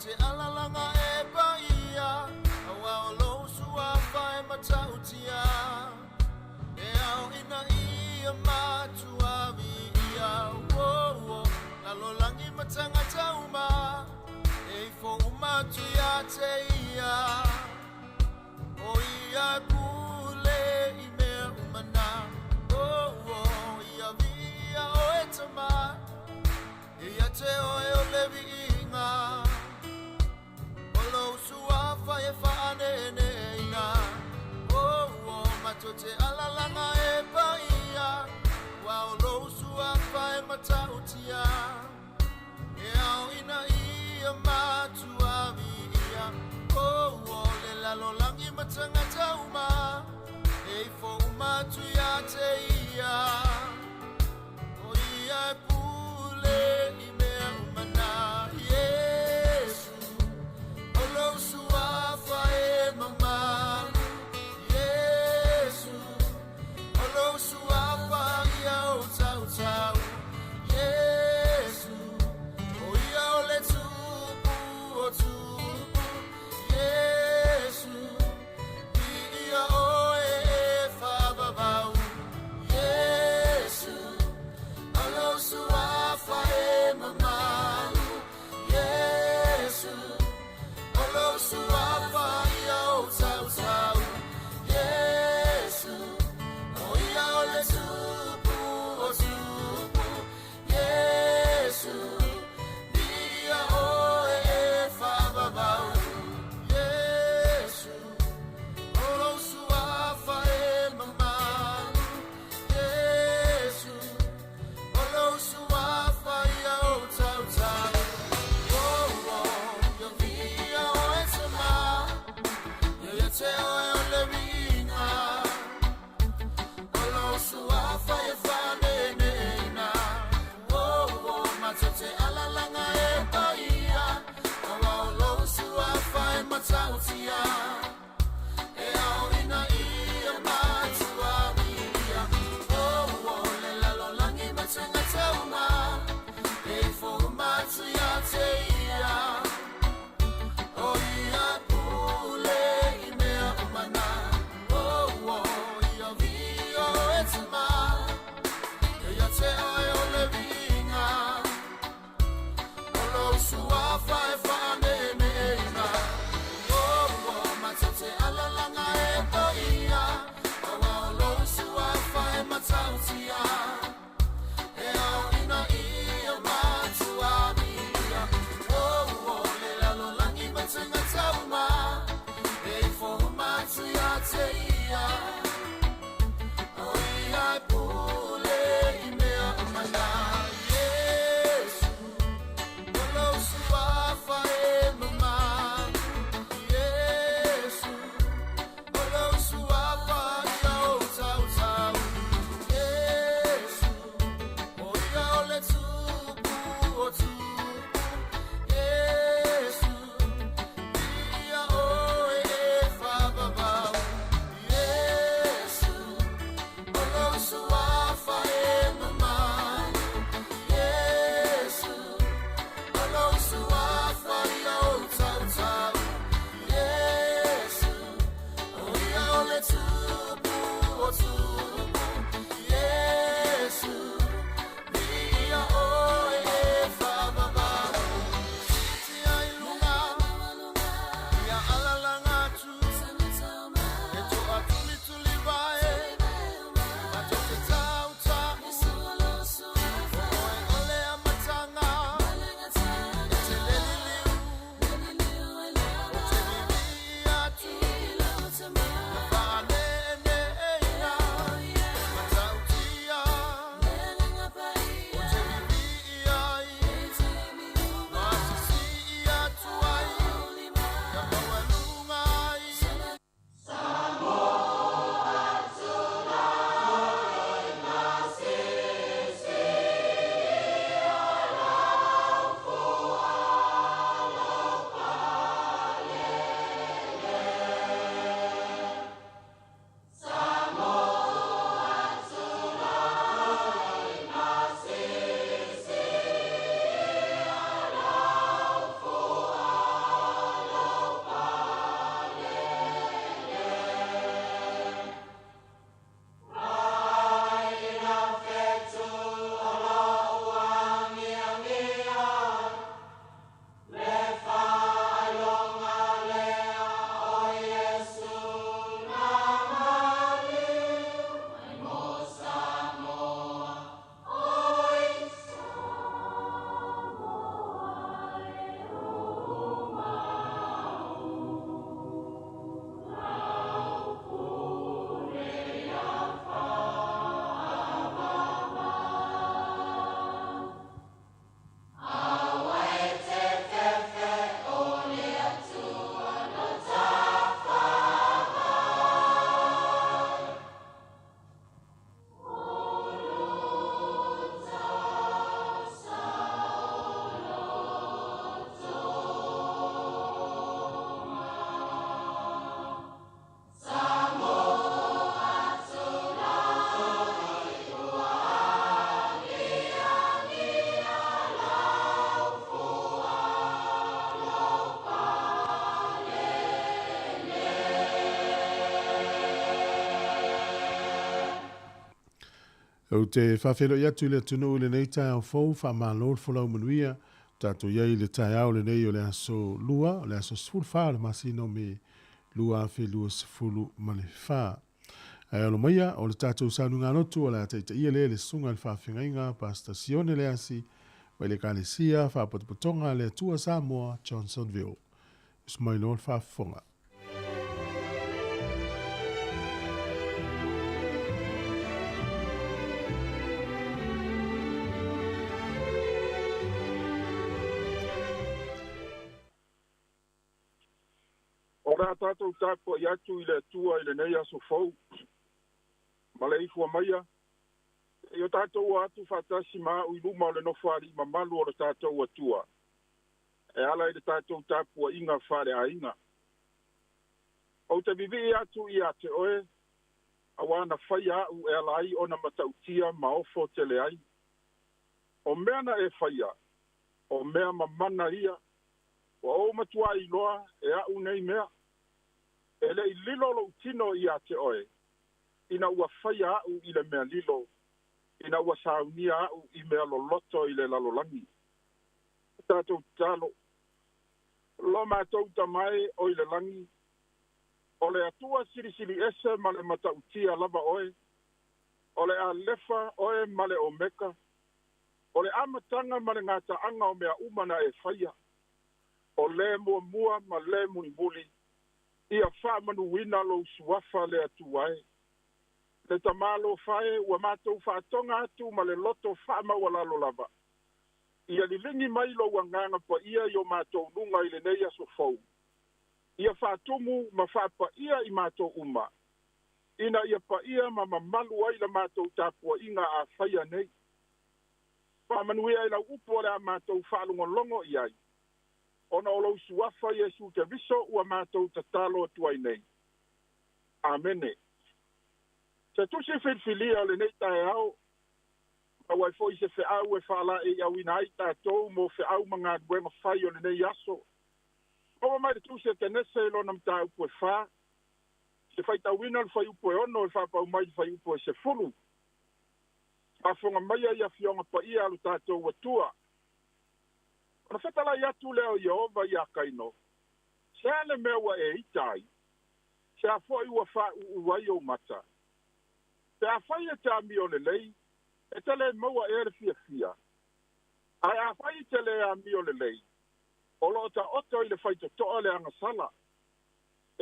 te alalaga e paia, Aua o lou suafa e matautia, E ao ina ia matua viia. Oh, oh, lalolagi ma tagata uma, E ifo uma atu ia te ia, O ia e pule i mea uma na. Oh, oh, ia viia oe Tama, E ia te oe o le viiga, O lou suafa e faaneeneeina. Oh, oh, matou te alalaga e paia, Aua o lou suafa e matautia, E ao ina ia matua viia. Oh, oh, le lalolagi ma tagata uma, E ifo uma atu ia te ia, O ia e pule i mea uma na. Iesu, o lou suafa e mamalu, Iesu, o lou suafa ia ou tautau, Iesu, o ia o le Tupu o tupu, Iesu, viia oe e faavavau, Iesu. Ou te faafeiloai atu i le atunuu i lenei taeao fou, faamalo le folau manuia. Ua tatou i ai i le taeao lenei o le aso Lua, o le aso 14 o le masina o Me 2024. Ae alo maia, o le tatou sauniga lotu o le a taitaia lea e le Susuga i le Faafeagaiga Pastor Sione Leasi mai le Ekalesia Faapotopotoga a le Atua Samoa, Johnsonville. Usu mai loa le faafofoga. O le a tatou tapuai atu i le Atua i lenei aso fou ma le ifua maia, seia o tatou o atu faatasi ma au i luma o le nofoalii mamalu o le tatou Atua e ala i le tatou tapuaiga faaleaiga. Ou te vivii atu ia te oe, auā na faia a'u e ala ai ona matautia ma ofo tele ai. O mea na e faia, o mea mamana ia, ua ou matuā iloa e a'u nei mea. E le i lilo lo'u tino ia te oe, ina ua faia a'u i le mea lilo, ina ua saunia a'u i mea loloto i le lalolagi. Tatou tatalo. Lo matou Tama e o i le lagi, o le Atua Silisili Ese ma le Matautia lava oe, o le Alefa oe ma le Omeka, o le amataga ma le gataaga o mea uma na e faia, o le muamua ma le mulimuli, ia faamanuina lou suafa le Atua e. Le Tama alofa e, ua matou faatoga atu ma le loto faamaualalo lava, ia liligi mai lou Agaga Paia i o matou luga i lenei aso fou, ia faatumu ma faapaia i matou uma, ina ia paia ma mamalu ai la matou tapuaiga a faia nei. Faamanuia i lau upu o le a matou faalogologo i ai, ona o lou suafa Iesu Keriso ua matou tatalo atu ai nei. Amene. Se tusi filifilia o lenei taeao, maua ai foi se feau e faalaeiauina ai tatou mo feau ma galuega fai o lenei aso. Maua mai le tusi a Kenese i lona mataupu e 4, se faitauina le fuaiupu e 6 e faapau mai le fuaiupu e 10. Faafofoga maia i afioga paia a lo tatou Atua. Ona fetalai atu lea o Ieova iā Kaino, Se a le mea ua e ita ai? Se a foi ua faaūū ai ou mata? Pe afai e te amio lelei, e te le maua ea le fiafia? Ae afai e te le amio lelei, o lo o taoto i le faitotoa le agasala.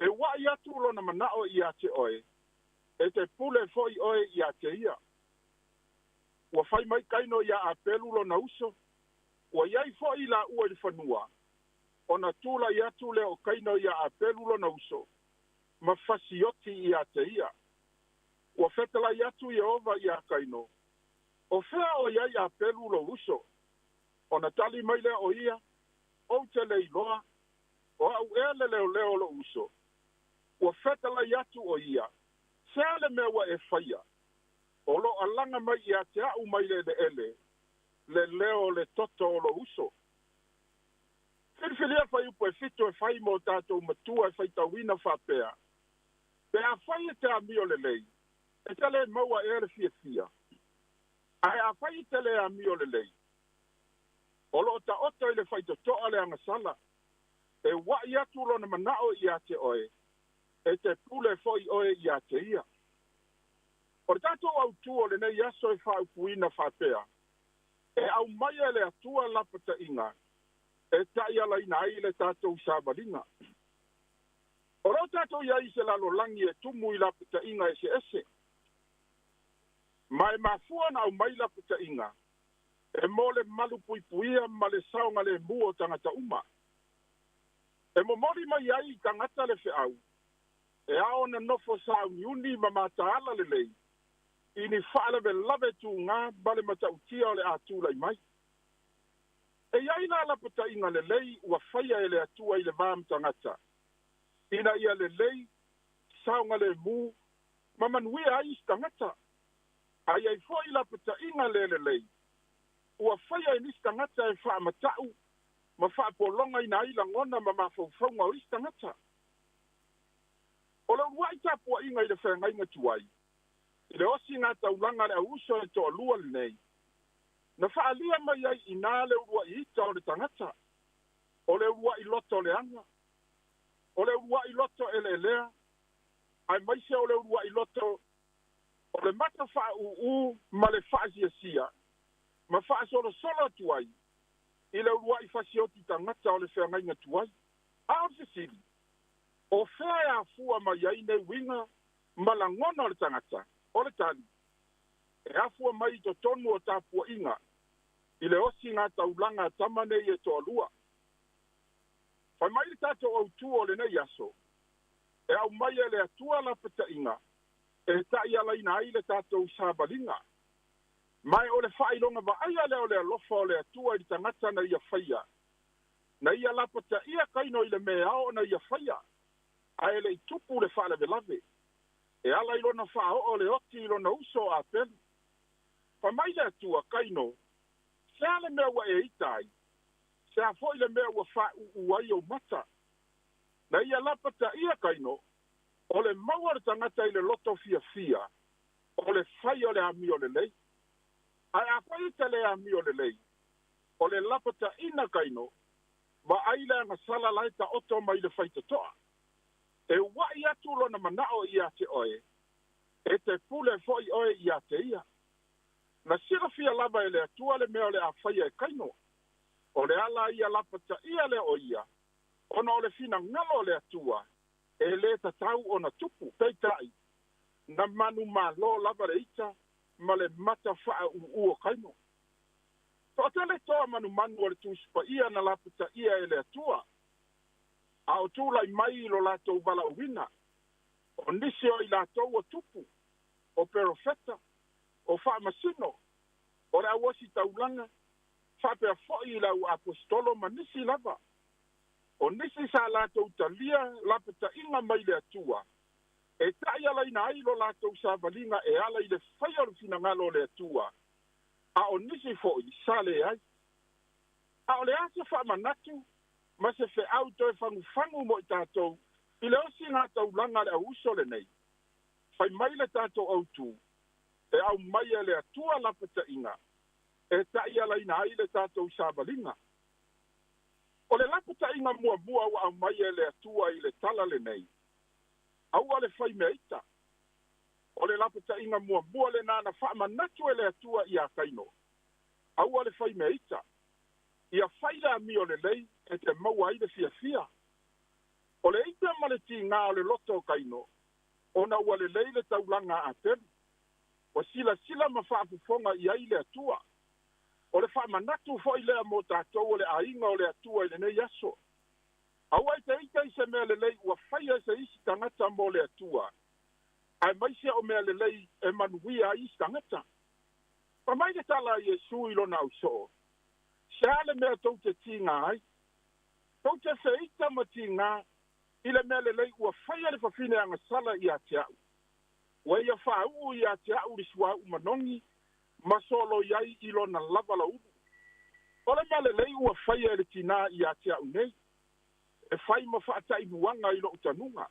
E ua'i atu lona manao ia te oe, e te pule foi oe ia te ia. Ua fai mai Kaino iā Apelu lona uso, ua i ai foi lāua i le fanua, ona tulai atu lea o Kaino iā Apelu lona uso, ma fasioti ia te ia. Ua fetalai atu Ieova iā Kaino, O fea o i ai Apelu lou uso? Ona tali mai lea o ia, Ou te le iloa, o a'u ea le leoleo o lo'u uso? Ua fetalai atu o ia, Se a le mea ua e faia? O lo o alaga mai ia te a'u mai le eleele le leo o le toto o lou uso. Filifilia fuaiupu e 7 e fai mo tatou matua e faitauina faapea, Pe afai e te amio lelei, e te le maua ea le fiafia? Ae afai e te le amio lelei, o lo o taoto i le faitotoa le agasala, e ua'i atu lona manao ia te oe, e te pule foi oe ia te ia. O le tatou autū o lenei aso e faaupuina faapea, E aumaia e le Atua lapataiga e taialaina ai le tatou savaliga. O lo o tatou i ai i se lalolagi e tumu i lapataiga eseese. Ma e mafua ona aumai lapataiga e mo le malupuipuia ma le saogalemu o tagata uma. E momoli mai ai i tagata le feau e ao ona nofo sauniuni ma mataala lelei i ni faalavelave tugā ma le matautia o le a tulai mai. E i ai la lapataiga lelei ua faia e le Atua i le va ma tagata, ina ia lelei, saogalemu, ma manuia ai isi tagata. A i ai foi lapataiga le lelei ua faia e nisi tagata e faamata'u ma faapologaina ai lagona ma mafaufauga o isi tagata. O le uluai tapuaiga i le feagaiga tuai, I le osigataulag a le auuso e toalua lenei na faaalia mai ai inā le uluaʻi ita o le tagata, o le uluaʻi loto leaga, o le uluaʻi loto eleelea, ae maise o le uluaʻi loto o le mata faaūū ma le faasiasia ma faasolosolo atu ai i le uluaʻi fasioti tagata o le feagaiga tuai. A o le fesili, o fea e afua mai ai nei uiga ma lagona o le tagata? O le tali, e afua mai i totonu o tapuaʻiga i le osigataulag a tama nei e toalua. Fai mai le tatou autū o lenei aso, e aumai e le Atua lapataʻiga e taʻialaina ai le tatou savaliga. Ma e o le faailoga vaaia lea o le alofa o le Atua i le tagata na ia faia, na ia lapataia Kaino i le mea ao ona ia faia, ae leʻi tupu le faalavelave e ala i lona faaoo le oti i lona uso o Apelu. Fai mai le Atua, Kaino, sea le mea ua e ita ai? Sea foʻi le mea ua faaʻuʻu ai ou mata? Na ia lapataia Kaino, o le maua le tagata i le loto fiafia, o le fai o le amio lelei. Ae afai e te le amio lelei, o le lapataʻina Kaino, vaai le agasala lae taoto mai le faitotoa. E uaʻi atu lona manaʻo iā te oe, e te pule foʻi oe iā te ia. Na silafia lava e le Atua le mea o le afaia e Kaino. O le ala ia lapataʻia lea o ia, ona o le finagalo o le Atua, e lē tatau ona tupu. Peitaʻi, na manumālō lava le ita ma le mata faaʻuʻu o Kaino. Toʻatele toa manumanu o le Tusi Paia na lapataʻia e le Atua, a o tulaʻi mai i lo latou valaauina. O nisi o i latou o tupu, o perofeta, o faamasino, o le auosi taulaga, faapea foʻi i le au aposetolo ma nisi lava. O nisi sa latou talia lapataʻiga mai le Atua, e taʻialaina ai lo latou savaliga e ala i le faia o le finagalo o le Atua, a o nisi foʻi sa leai. A o le a se faamanatu ma se feʻau toe fagufagu mo i tatou i le osigataulag a le auuso lenei? Fai mai le tatou autū, e aumai e le Atua lapataʻiga e taʻialaina ai le tatou savaliga. O le lapataʻiga muamua ua aumai e le Atua i le tala lenei, aua le faimea ita. O le lapataʻiga muamua lenā na faamanatu e le Atua iā Kaino, aua le faimea ita. Ia fai le amio lelei e te maua ai le fiafia. O le ita ma le tigā o le loto o Kaino, ona ua lelei le taulaga a Apelu. Ua silasila ma faafofoga i ai le Atua. O le faamanatu foʻi lea mo tatou o le aiga o le Atua i lenei aso. Aua e te ita i se mea lelei ua faia e se isi tagata mo le Atua, ae maise o mea lelei e manuia ai isi tagata. Fa mai le tala a Iesu i lona ausoo, sea le mea tou te tigā ai? Tou te feita ma tigā i le mea lelei ua faia le fafine agasala iā te aʻu. Ua ia faauu iā te aʻu le suauu manogi ma soloi ai i lona lava laulu. O le mea lelei ua faia e le tinā iā te aʻu nei, e fai ma faataʻimuaga i loʻu tanuga.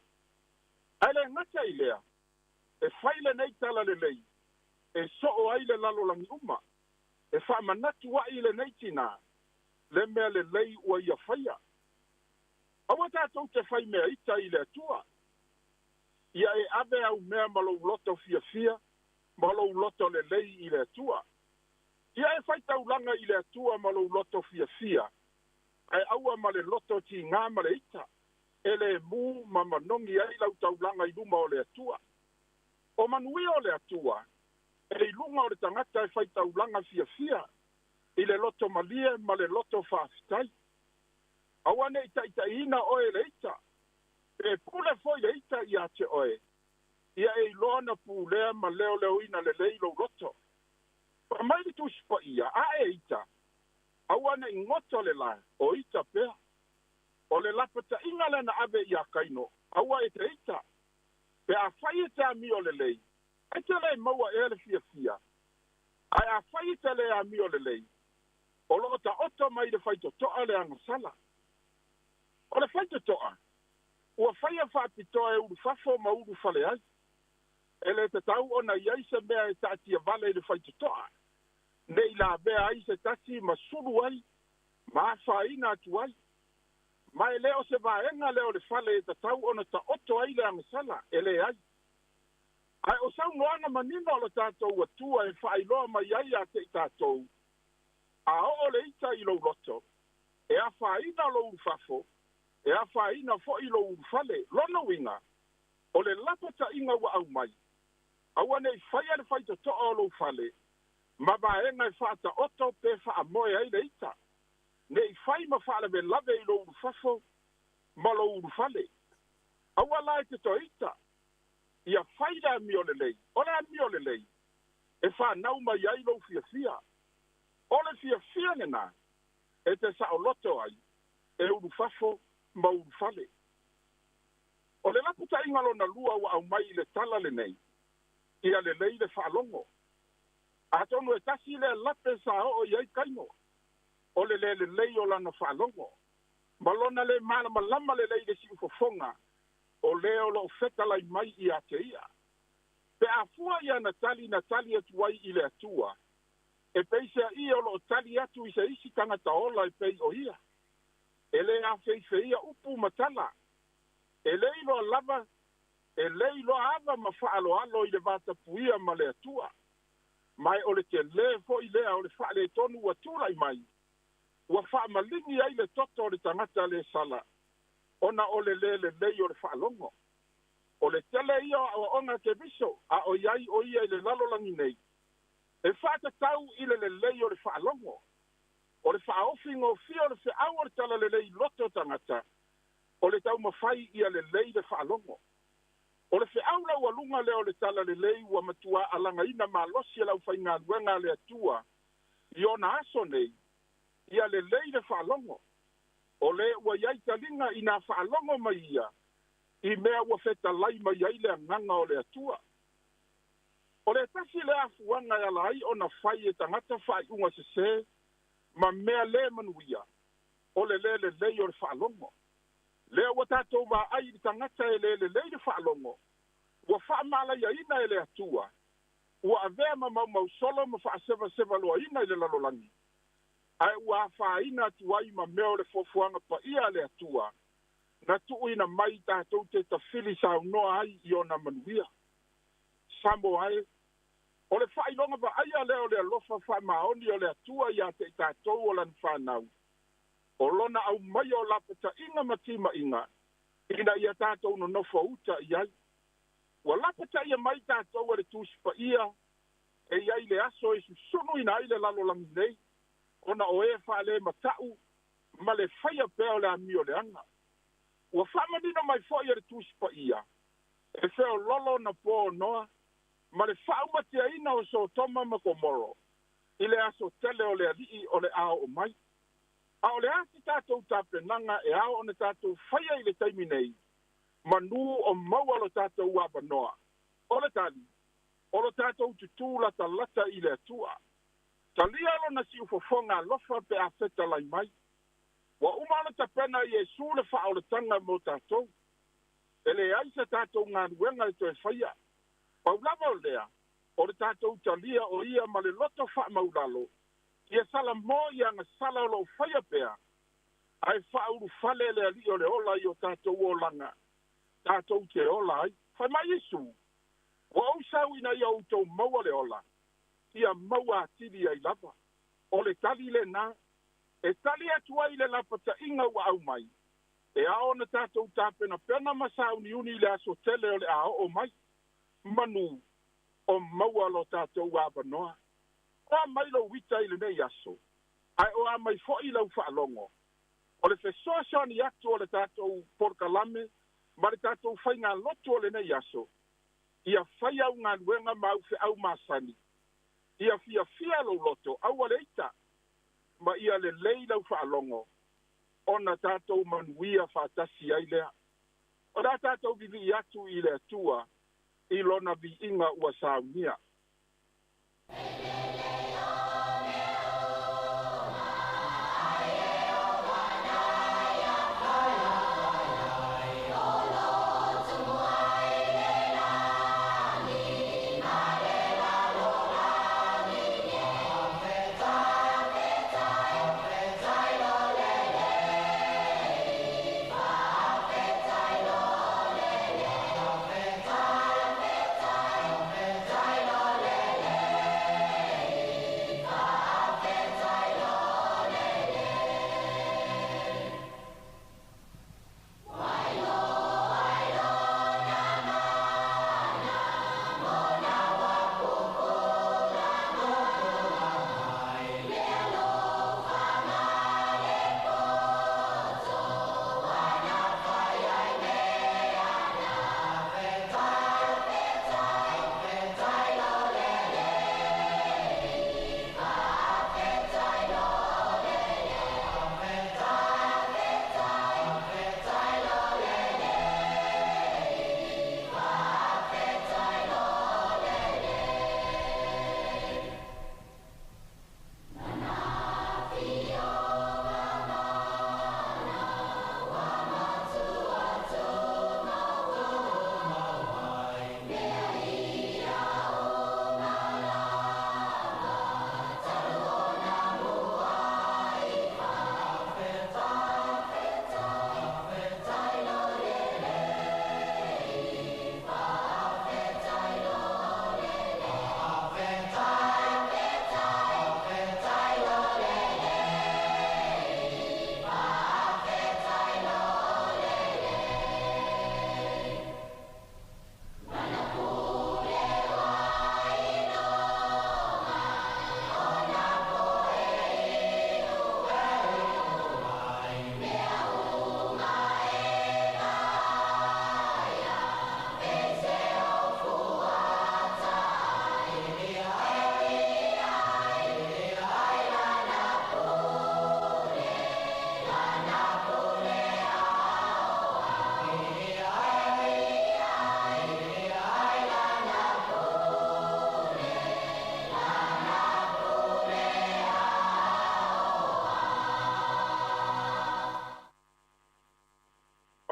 Ae le gata i lea, e fai lenei tala lelei, e soo ai le lalolagi uma, e faamanatu aʻi lenei tinā, le mea lelei ua ia faia. Aua tatou te fai mea ita i le Atua. Ia e ave au mea ma lou loto fiafia, ma lou loto lelei i le Atua. Ia e fai taulaga i le Atua ma lou loto fiafia, ae aua ma le loto tigā ma le ita, e lē mū ma manogi ai lau taulaga i luma o le Atua. O manuia o le Atua, e i luga o le tagata e faitaulaga fiafia, i le loto malie ma le loto faafetai. Aua neʻi taʻitaʻiina oe le ita, pe pule foʻi le ita iā te oe, ia e iloa na pulea ma leoleoina lelei lou loto. Fa mai le Tusi Paia, a e ita, aua neʻi goto le lā, o ita pea. O le lapataʻiga lea na ave iā Kaino, aua e te ita. Pe afai e te amio lelei, e te lē maua ea le fiafia. Ae afai e te lē amio lelei, o loo taoto mai le faitotoa le agasala. O le faitotoa, ua faia faapitoa e ulufafo ma ulufale ai. E lē tatau ona i ai se mea e taatia vale i le faitotoa nei lavea ai se tasi ma sulu ai ma afaina atu ai. Ma e lē o se vaega lea o le fale e tatau ona taoto ai le agasala e leai. Ae o saunoaga manino o lo tatou Atua e faailoa mai ai ia te i tatou, a oo le ita i lou loto, e afaina lou ulufafo, e afaina foʻi lou ulufale. Lona uiga, o le lapataiga ua aumai, aua nei faia le faitotoa o lou fale ma vaega e faataoto pe faamoe ai le ita. Nei fai ma faalavelave i lou ulufafo ma lou ulufale. Aua la e te toita, ia fai le amio lelei. O le amio lelei, e fanau mai ai lou fiafia. O le fiafia lenā, e te saoloto ai, e ulufafo ma ulufale. O le lapataiga lona lua ua aumai i le tala lenei, ia lelei le faalogo. Atonu e tasi lea lape sa oo i ai Kaino, o le lē lelei o lana faalogo. Ma lona lē malamalama lelei le siufofoga, o lē o loo fetalai mai ia te ia. Pe afua ia na tali na tali atu ai i le Atua, e peiseaʻia o loo tali atu i se isi tagata ola e pei o ia. E lē afeifeia upu ma tala. E lē iloa lava, e lē iloa ava ma faaloalo i le vatapuia ma le Atua. Ma e o le telē foʻi lea o le faaletonu ua tulai mai, ua faamaligi ai le toto o le tagata lē sala, ona o le lē lelei o le faalogo. O le tele ia o aoaoga Keriso, a o i ai o ia i le lalolagi nei, e faatatau i le lelei o le faalogo. O le faaofi gofie o le feau o le talalelei i loto o tagata, o le taumafai ia lelei le faalogo. O le feau laualuga lea o le talalelei ua matuā alagaina malosi e le aufaigaluega a le Atua i ona aso nei, ia lelei le faalogo. O lē ua i ai taliga ina faalogo mai ia i mea ua fetalai mai ai le agaga o le Atua. O le tasi le afuaga e ala ai ona fai e tagata faaiuga sesē ma mea lē manuia, o le lē lelei o le faalogo. Lea ua tatou vaai i le tagata e lē lelei le faalogo, ua faamalaiaina e le Atua, ua avea ma maumausolo ma faasevasevaloaina i le lalolagi, ae ua afaina atu ai ma mea o le fuafuaga paia a le Atua, na tuuina mai tatou te tafili saunoa ai i ona manuia. Samoa e, o le faailoga vaaia lea o le alofa faamaoni o le Atua ia te i tatou o lana fanau, o lona aumaia o lapataiga ma timaiga, ina ia tatou nonofo uta i ai. Ua lapataia mai tatou e le Tusi Paia, e i ai le aso e susunuina ai le lalolagi nei, ona o e faalemata'u ma le faia pea o le amio leaga. Ua faamanino mai foʻi e le Tusi Paia, e feololo na po o Noa, ma le faaumatiaina o Sotoma ma Komoro, i le aso tele o le Alii o le a oo mai. A o le a se tatou tapenaga e ao ona tatou faia i le taimi nei, manū o maua lo tatou avanoa? O le tali, o lo tatou tutū latalata i le Atua. Talia lona siufofoga alofa pe a fetalai mai. Ua uma ona tapena Iesu le faaolataga mo tatou. E leai se tatou galuega e toe faia. Pau lava o lea, o le tatou talia o ia ma le loto faamaulalo, ia salamō i agasala o loo faia pea, ae faaulufale le Alii o le ola i o tatou olaga, tatou te ola ai. Fai mai Iesu, ua ou sau ina ia outou maua le ola, ia maua atili ai lava. O le tali lenā, e tali atu ai le lapataiga ua aumai, e ao ona tatou tapenapena ma sauniuni i le aso tele o le a oo mai, manū o maua lo tatou avanoa. O a mai lou ita i lenei aso, ae o a mai foʻi lau faalogo. O le fesoasoani atu o le tatou polokalame ma le tatou faigalotu o lenei aso, ia fai au galuega ma au feau masani, ia fiafia lou loto, aua le ita, ma ia lelei lau faalogo, ona tatou manuia faatasi ai lea. O le a tatou vivii atu i le Atua i lona viiga ua saunia.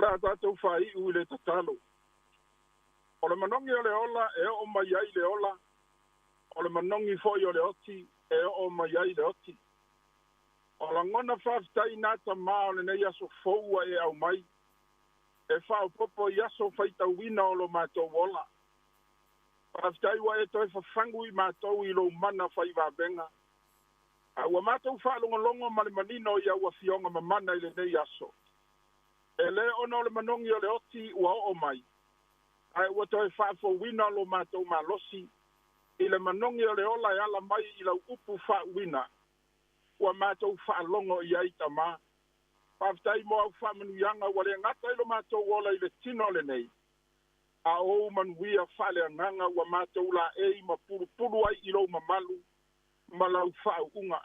le a tatou faaiu i le tatalo. O le manogi o le ola e oo mai ai le ola, o le manogi foi o le oti e oo mai ai le oti. O lagona faafetai na Tamā o lenei aso fou ua e aumai, e faaopoopo i aso faitauina o lo matou ola. Faafetai ua e toe fafagu i matou i lou mana faivavega. A ua matou faalogologo ma le manino i au afioga mamana i lenei aso. E lē ona o le manogi o le oti ua oo mai, ae ua toe faafouina lo matou malosi i le manogi o le ola e ala mai i lau upu faauuina ua matou faalogo i ai, Tamā. Faafetai mo au faamanuiaga ua le gata i lo matou ola i le tino lenei, a o ou manuia faaleagaga ua matou laei ma pulupulu ai i lou mamalu ma lau faauuga.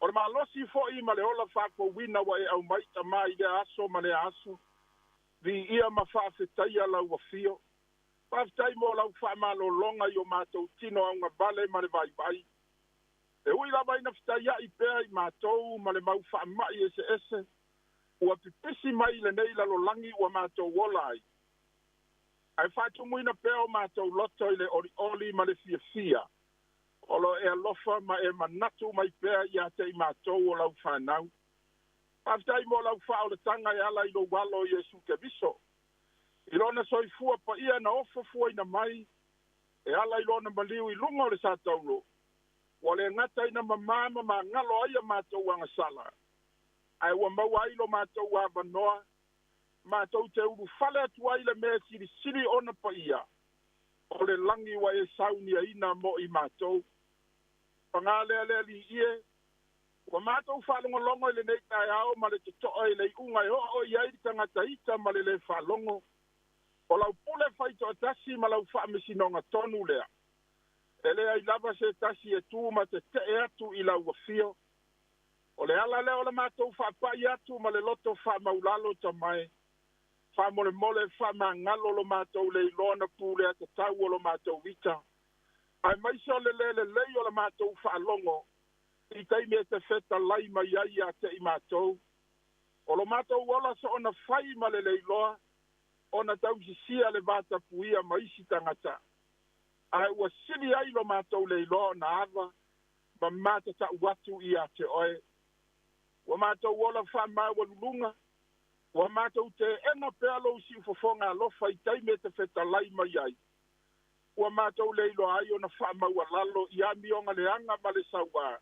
O le malosi foi ma le ola faafouina ua e aumai, Tamā, i lea aso ma lea aso, viia ma faafetaia lau afio. Faafetai mo lau faamalologa i o matou tino augavale ma le vaivai. E ui lava ina fetaia'i pea i matou ma le mau faama'i eseese ua pipisi mai i lenei lalolagi ua matou ola ai, ae faatumuina pea o matou loto i le olioli ma le fiafia o lo e alofa ma e manatu mai pea ia te i matou o lau fanau. Faafetai mo lau faaolataga e ala i lou alo Iesu Keriso, i lona soifua paia na ofofuaina mai e ala i lona maliu i luga o le sataulo, ua le gata ina mamā ma magalo ai a matou agasala, ae ua maua ai lo matou avanoa matou te ulufale atu ai le mea silisili ona paia o le lagi ua e sauniaina mo i matou. Paga lea le Alii e, ua matou faalogologo i lenei taeao ma le totoa i le iuga e oo i ai le tagata ita ma le lē faalogo. O lau pule faitoatasi ma lau faamasinoga tonu lea, e leai lava se tasi e tu ma tete'e atu i lau afio. O le ala lea o le matou faapa'i atu ma le loto faamaulalo, Tamae, faamolemole faamagalo lo matou leiloa na pulea tatau o lo matou ita, aemaise o le lē lelei o le matou faalogo i taimi e te fetalai mai ai ia te i matou. O lo matou ola soona fai ma le leiloa ona tausisia le vatapuia ma isi tagata, ae ua sili ai lo matou leiloa ona ava ma matata'u atu ia te oe. Ua matou ola faamaualuluga, ua matou teena pea lou siufofoga alofa i taimi e te fetalai mai ai, ua matou leiloa ai ona faamaualalo i amioga leaga ma le sauā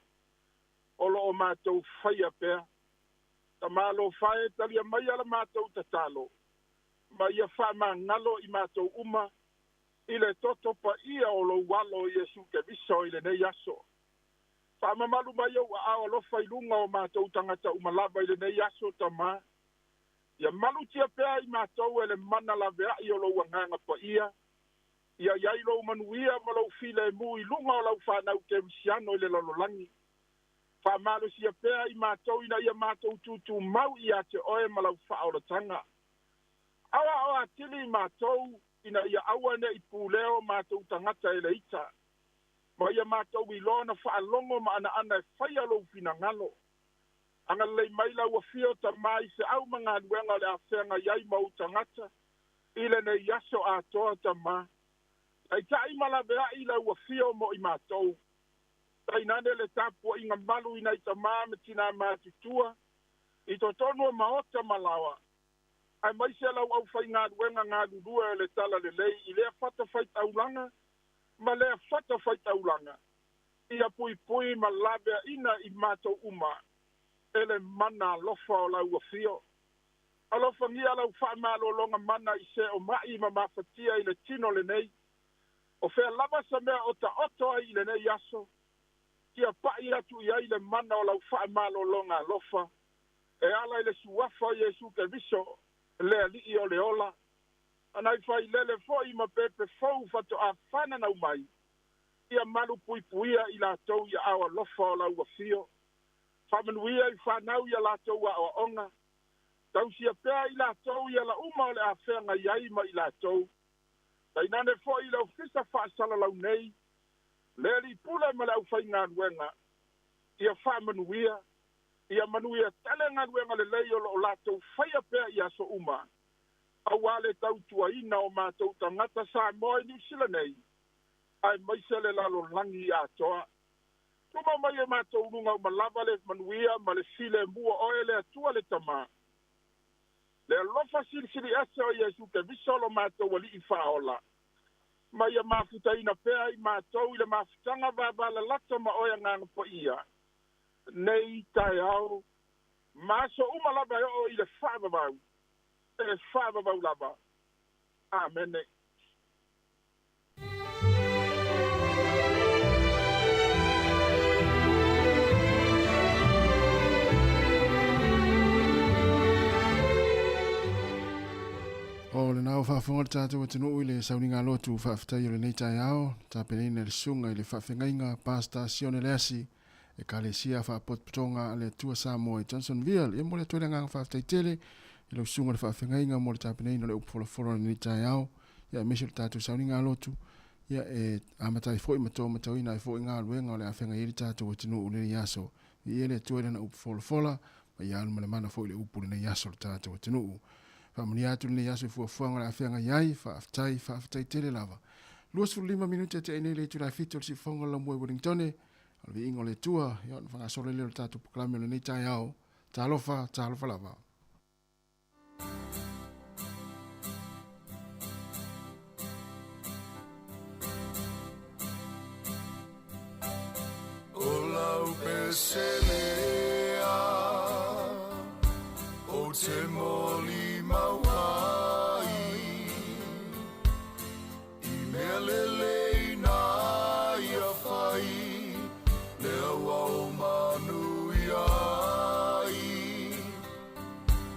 o loo matou faia pea. Tamālofa e, talia maia la matou tatalo ma ia faamagalo i matou uma i le toto paia o lou alo Iesu Keriso i lenei aso. Faamamalu mai ou aao alofa i luga o matou tagata uma lava i lenei aso, Tamā. Ia malutia pea i matou e le mana laveai o lou agaga paia. Ia i ai lou manuia ma lou filemu i luga o lau fanau kerisiano i le lalolagi. Faamalosia pea i matou ina ia matou tutumau ia te oe ma lau faaolataga. Aoao atili i matou ina ia aua ne'i pulea o matou tagata e le ita, ma ia matou iloa na faalogo ma anaana e faia lou finagalo. Agalelei mai lau afio, Tamā, i feau ma galuega o le afeagai ai ma ou tagata i lenei aso atoa, Tamā. Taita'i ma lavea'i lau afio mo i matou. Tainane le tapua'iga malu i nai tamā ma tinā matutua i totonu o maota ma laoa, aemaise lau aufaigaluega galulue o le talalelei i lea fatafaitaulaga ma lea fatafaitaulaga. Ia puipui ma laveaʻina i matou uma e le mana alofa o lau afio. Alofagia lau faamalologa mana i se o ma'i ma mafatia i le tino lenei. O fea lava sa mea o taoto ai i lenei aso, tia pa'i atu i ai le mana o lau faamalologa alofa e ala i le suafa o Iesu Keriso, le Alii o le ola. Anai failele fo'i ma pepe fou fatoā fananau mai, ia malu puipuia i latou ia ao alofa o lau afio. Faamanuia i fanau ia latou aoaoga, tausia pea i latou ia lauma o le afeagai ai ma i latou. Tainane fo'i le ofisa faasalalau nei, le alii pule ma le aufaigaluega, ia faamanuia, ia manuia tele galuega lelei o loo latou faia pea i aso uma. uma, auā le tautuaina o matou tagata Samoa i Niu Sila nei, aemaise le lalolagi atoa. Tumau mai e matou luga uma lava le manuia ma le filemu o oe le Atua le Tamā. Le alofa silisili ese o Iesu Keriso lo matou Alii Faaola, ma ia mafutaina pea i matou i le mafutaga vavalalata ma oe Agaga Paia, nei taeao ma aso uma lava e oo i le faavavau, e faavavau lava. Amene. O lena ua faafofoga le tatou atunuu i le sauniga lotu faafetai o lenei taeao, tapenaina e le susuga i le faafeagaiga Pastor Sione Leasi, Ekalesia Faapotopotoga a le Atua Samoa i Johnsonville. Ia momoli atu ai le agaga faafetai tele i lau susuga i le faafeagaiga mo le tapenaina o le upu folafolaina i lenei taeao, ia aemaise o le tatou sauniga lotu, ia e amata ai foi ma to matauina ai foi galuega o le a feagai ai le tatou atunuu i lenei aso. Viia le Atua i lana upu folafola, ma ia alu ma le mana foi le upu i lenei aso i le tatou atunuu. Faamanuia atu lenei aso i fuafuaga o le a feagai ai, faafetai, faafetai tele lava. 25 minute tea nei le itula e 7 o le siufofoga o le laumua i Wellingtone, O le viiga o le Atua, ia ona faagasolo ai lea o le tatou polokalame o lenei taeao. Talofa, talofa lava. O lau peselea, o te molimau ai. I mea lelei na ia fai, lea ua ou manuia ai.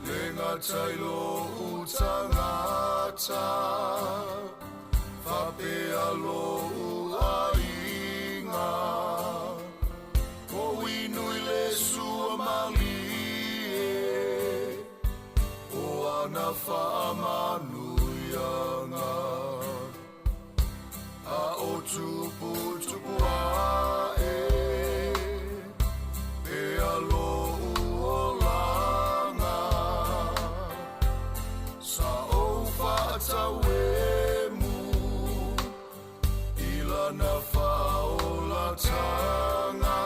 Le gata i lou tagata, faapea lou aiga. Ko Inui le sua malie, O ana faamanuiaga a o tuputupu ae, pea lou olaga, sa ou faatauemu i lana faaolatanga.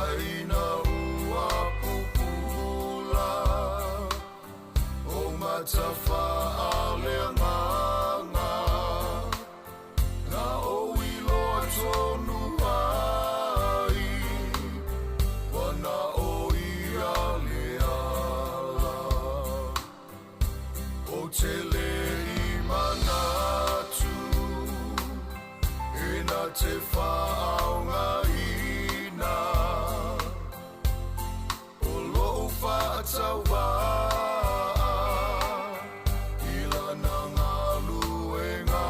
Aina ua pupula o matafaaleagaga, na ou iloa tonu ai, ua na o ia le ala. Ou te le i manatu e na te faaaogaina o lou faatauvaa i lana galuega.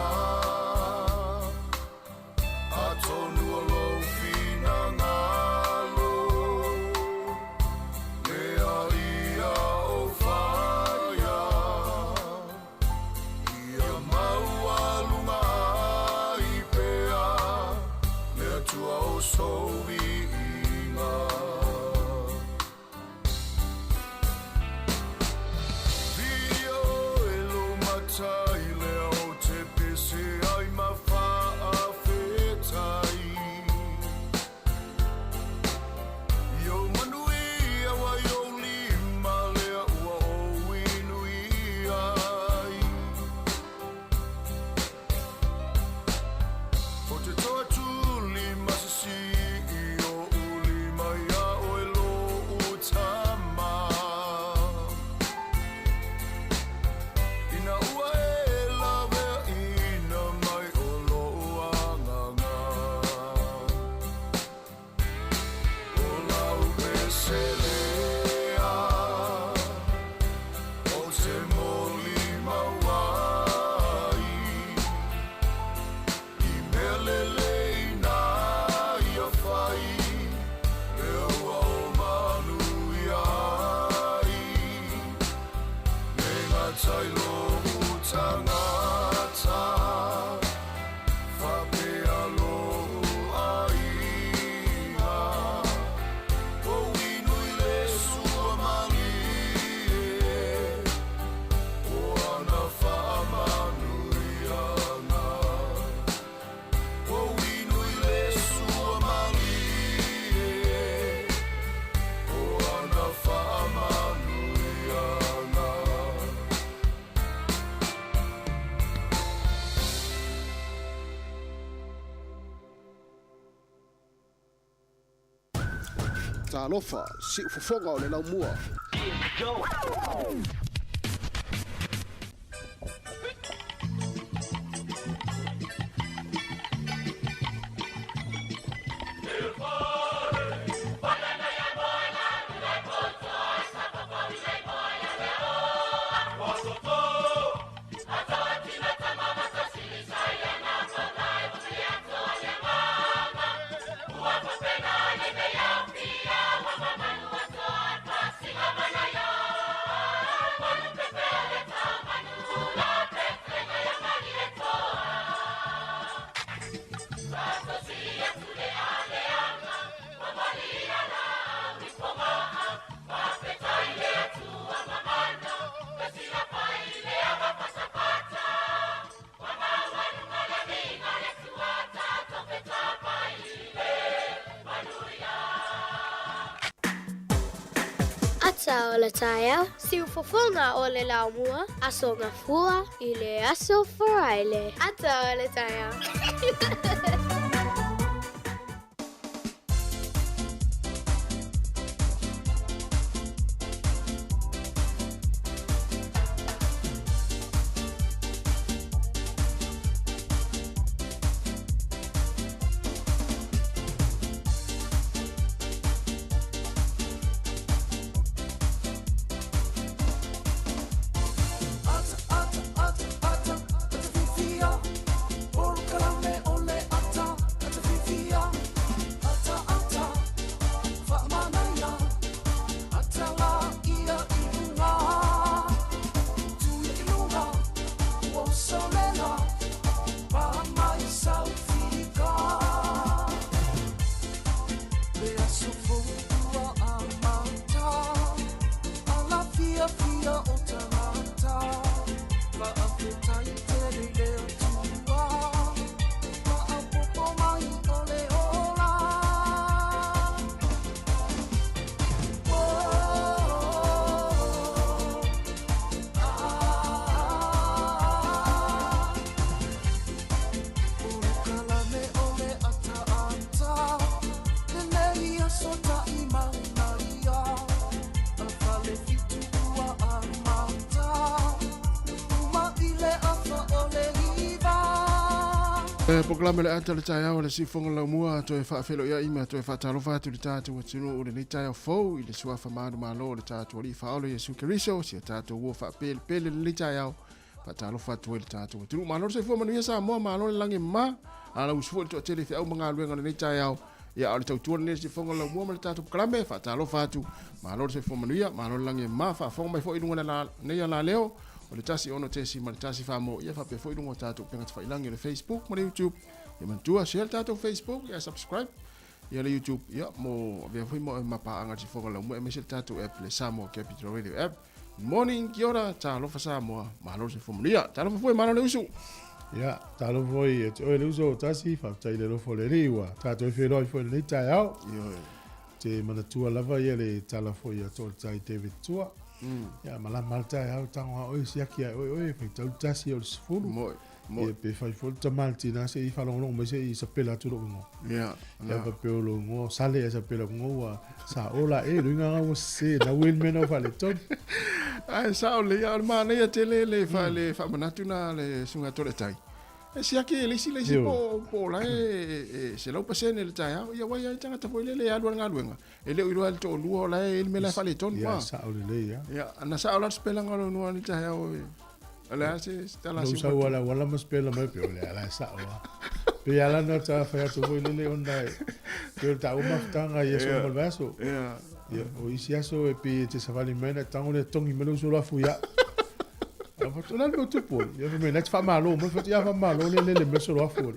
Atonu o lou finagalo lea ia ou faia, ia maualuga ai pea le Atua o sou viiga. Viia oe lou matai lea ou te pese ai ma faafetai. I ou manuia ua i ou lima lea ua ou inuia ai. O te toatuli ma sisii oʻu lima iā oe loʻu tama. Ina ua e laweaʻina mai o loʻu agaga. O lau pese lea, ou te molimau ai i mea lelei na ia fai, lea ua ou manuia ai. Me gata i loʻu tagata, faapea loʻu aiga. Ou inu i le sua malie. Talofa, siufofoga o le laumua. Ata o le taeao, siufofoga o le laumua, Aso Gafua i le Aso Faraile. Ata o le taeao. Polokalame le ata le taeao le siufoga laumua toe faafeloiai ma toe faatalofa atu le tatou atunuu lenei taeao fou i le suafa manumalo o le tatou alii faaola Iesu Keriso si a tatou uo faapelepele lenei taeao faatalofa atu ai le tatou atunuu. Malo le soifua manuia Samoa, malo le lagi ma ala usu foi le toatele i feau ma galuega lenei taeao. Ia, o le tautua lenei le siufoga laumua ma le tatou polokalame faatalofa atu. Malo le soifua manuia, malo le lagi ma faafofoga mai foi i luga o lenei alaleo o le 16.1 famo ia faapea foi luga o tatou upega tafailagi o le Facebook ma le YouTube. Ia manatua share le tatou Facebook, ia subscribe ia le YouTube ia mo avea foi mo mapaaga le sifoga laumua aemaise le tatou app le Samoa Capital Radio app. Good morning, kia ora, talofa Samoa, malo le soifua manuia. Talofa foi, malo le usu. Ia, talofa foi e te oe le uso o tasi, faafetai le alofa o le Alii ua tatou e feiloai foi i lenei taeao. Ioe. Te manatua lava ia le tala foi a Toaletai David Tua. Ia, malama le taeao, tago a oe, siaki a oe oe, faitau le tasi o le 10. Moe, moe. Ia, pe fai foi le tama a le tina se i faalogologo mai se i sapela atu lou igoa. Ia, Ia, faapea o lou igoa, Sale e sapela igoa ua sa ola e, luiga nga ua sese, na ue le mea na ua faaletonu. Ae sao lelei, a o le manaia tele le le faamanatu na le susuga Toaletai. E siaki e le isi le isi po po la e 100% le taeao ia wai ai tagata foi lele e alu a le galuega e le o iloa le toalua o la e le mea la e faaletonu Ia sao lelei a. Ia na sao la le spelanga o lou igoa i le taeao e o le a se tala No si sau ala wala ma spela mai pe o le ala e sao a. Pe ala na ta fai atu foi lele ona e pe o le taua mafutaga i aso uma o le vaiaso. Ia. Ia, o isi aso e pei e te savali mai na tango le tongi mai le uso la fuia. A fatu la le tupu. Ia fai mai na te faamalo mai fatu ia faamalo le le le mea solo afu.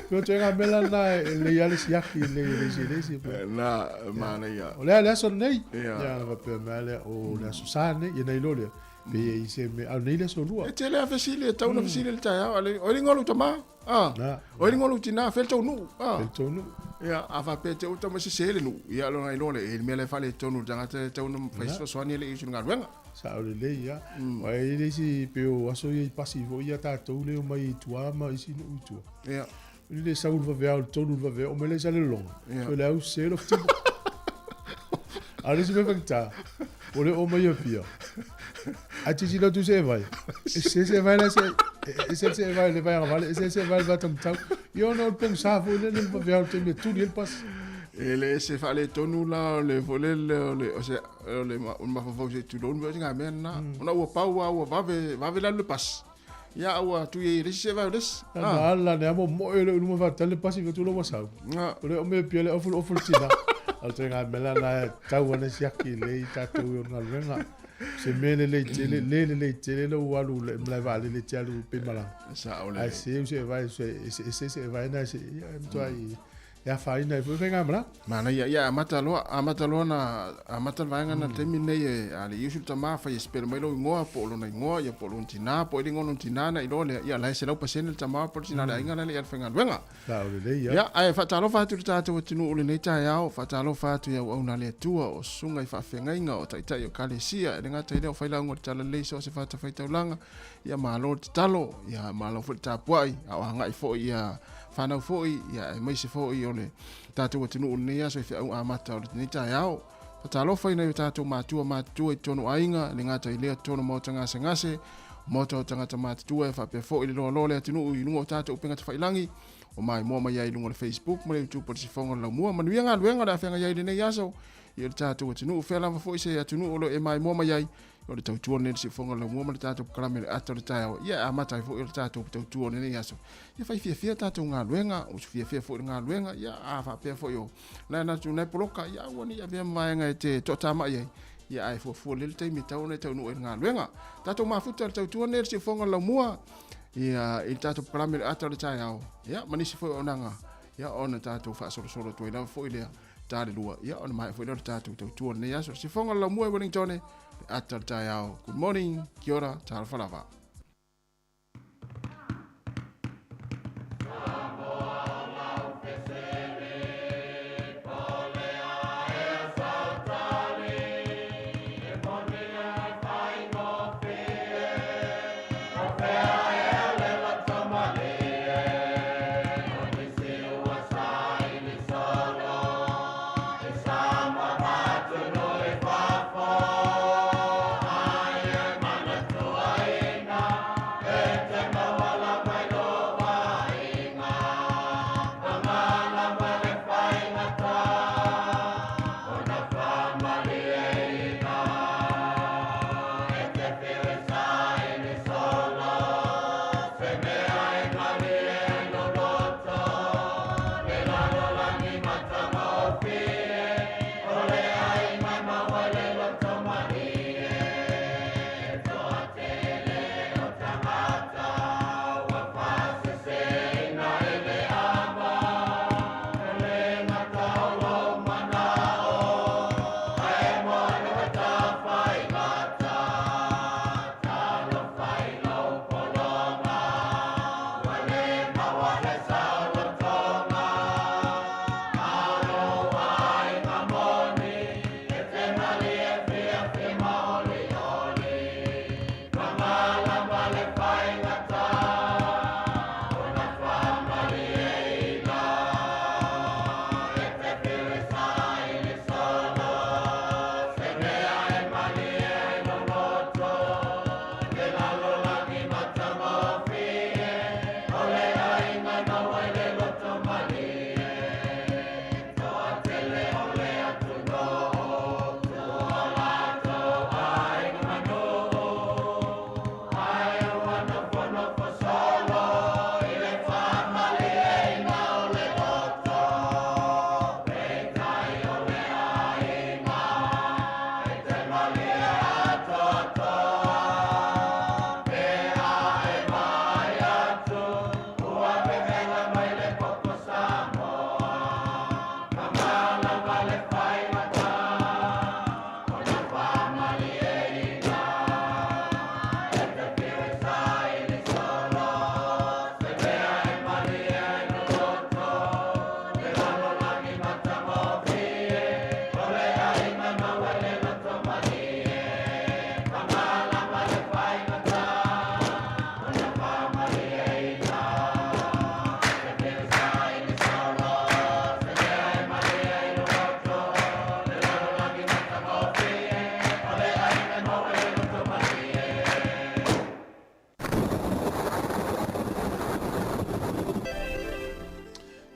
Pe o te ngā mea na e le ia le siaki le le si le si. Na manaia. O le aso nei. Ia. Ia na faapea mai lea o le aso sa nei ia nei lo lea. Pe i se me au nei le aso lua. E tele a fesili e tau na fesili le taeao ale o le ngolu tama. Ah. Na. O le ngolu tina fel tau nuu. Ah. Fel tau nuu. Ia, a faapea te uta ma sese le nuu. Ia, lona iloa le, e le mea la e faaletonu le tagata e tau na fai fesoasoani le i usu i le galuega. Sao lelei ia. Aua e i ai le isi pei o aso ia i pasi foi ia tatou le omai i tua ma isi nuu i tua. Ia. I le sau i le vaveao i le 3 i le vaveao, omai la i Salelologa. Ia. So le au sese lou tino. A o le isi mea faigata, ua le oo mai i Apia, ae tilotilo atu i seevai, e sese seevai la e e ese le seevai o le vai agavale, ese le seevai o le va taumatau. Ia ona o le pogisa foi lele le vave o le taimi e tuli ai le pasi. E le se faaletonu la o le foi lele o le o se o le mafaufau se tulou o se mea lena. Ona ua pau lava ua vave vave le alu le pasi. Ia a ua tui ai e le isi seevai o le isi. Na ala ne amo moe le luma faatali le pasi fai atu ua sau. O le o me pia le ofu le ofu le tina. O le ituaiga mea la na e tau ana siaki lelei tatou i ona galuega. Se mea lelei tele, le lelei tele lou alu i le malae vaalele e te alu pe malaga. Sao lelei. Ae seu seevai, eseese seevai na e ia e matuai e afaina ai foi faigamalaga. Manaia, ia amata loa, amata loa na amata le vaega na taimi lenei e a le iusu le tama fai e spell mai lou igoa po o lona igoa ia po o lona tina po o le igoa o lona tina na iloa lea ia la e 100% le tama po o le tina le aiga la le ia le faigaluega. Sao lelei ia. Ia ae faatalofa atu i le tatou atunuu i lenei taeao, faatalofa atu i auauna a le Atua, o susuga i faafeagaiga, o taitai o ekalesia, e le gata i lea o failauga o le Talalelei so o se fatafaitaulaga, ia malo le tatalo, ia malo foi le tapuai, a o agai foi ia fanau foi, ia aemaise foi o le tatou atunuu i lenei aso i feau amata o lenei taeao. Faatalofa i nai o tatou matua matutua i totonu o aiga, e le gata i lea totonu o maota gasegase, maota o tagata matutua e faapea foi le loaloa o le atunuu i luga o tatou upega tafailagi, o maimoa mai ai i luga o le Facebook ma le YouTube o le Sifoga o le Laumua. Manuia galuega o le a feagai ai i lenei aso i le tatou atunuu, fea lava foi se atunuu o lo o e maimoa mai ai, o le tautua lenei le siufoga o le laumua ma le tatou polokalame le ata o le taeao ia e amata ai foi o le tatou tautua o lenei aso ia fai fiafia tatou galuega usu fiafia foi le galuega ia a faapea foi o la na tu nai poloka ia aua ne i avea ma vaega e te toatamai ai ia ae fuafua lelei le taimi e tatau ona e taunuu ai le galuega tatou mafuta le tautua lenei le siufoga o le laumua ia i le tatou polokalame le ata o le taeao ia ma nisi foi o auaunaga ia ona tatou faasolosolo atu ai lava foi lea ta le lua ia ona maea foi lea o le tatou tautua o lenei aso siufoga o le laumua i Wellington le ata o le taeao. Good morning, kia ora, talofa lava.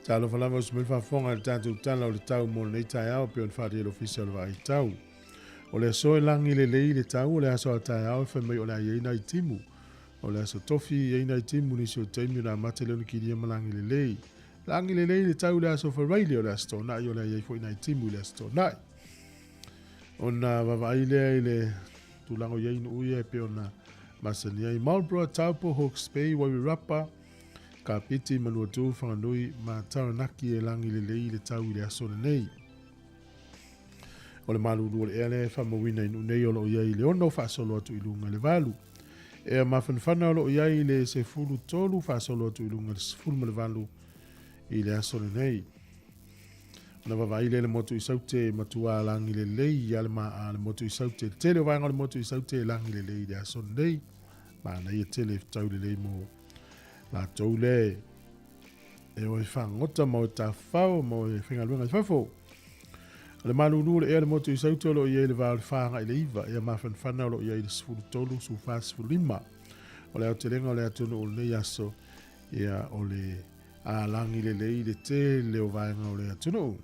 Talofa lava o se mea faafofoga i le tatou tala o le tau mo lenei taeao pei ona faaalia e le Ofisa o le Vaai Tau. O le aso e lagi lelei le tau o le aso a taeao e fai mai o le a i ai nai timu. O le aso tofi e i ai nai timu nisi o taimi ona amata lea ona kilia ma lagi lelei. Lagi lelei le tau i le aso Faraile o le aso Toonai o le a i ai foi nai timu i le aso Toonai. Ona vaavaai lea i le tulaga o i ai nuu ia e pei ona masani ai Marlborough, Taupo, Hawke's Bay, Wairarapa, Kapiti, Manuatu, Whanganui ma Taranaki e lagi lelei le tau i le aso lenei. O le malulu o le ea lea e faamauina i nuu nei o lo o i ai i le 6 faasolo atu i luga i le 8. Ea mafanafana o lo o i ai i le 13 faasolo atu i luga i le 18 i le aso lenei. Ona vaavaai lea i le motu i Saute e matua lagi lelei ia le maa le motu i Saute. Le tele o vaega o le motu i Saute e lagi lelei i le aso lenei. Manaia tele tau lelei mo latou le e o e fagota ma o e tafafao ma o e faigaluega i fafo. O le malulu o le ea le motu i Saute o lo o i ai le va o le 4 agai le 9, ea mafanafana o lo o i ai le 13, 14, 15. O le aotelega o le atunuu o lenei aso, ia o le alagi lelei le tele o vaega o le atunuu.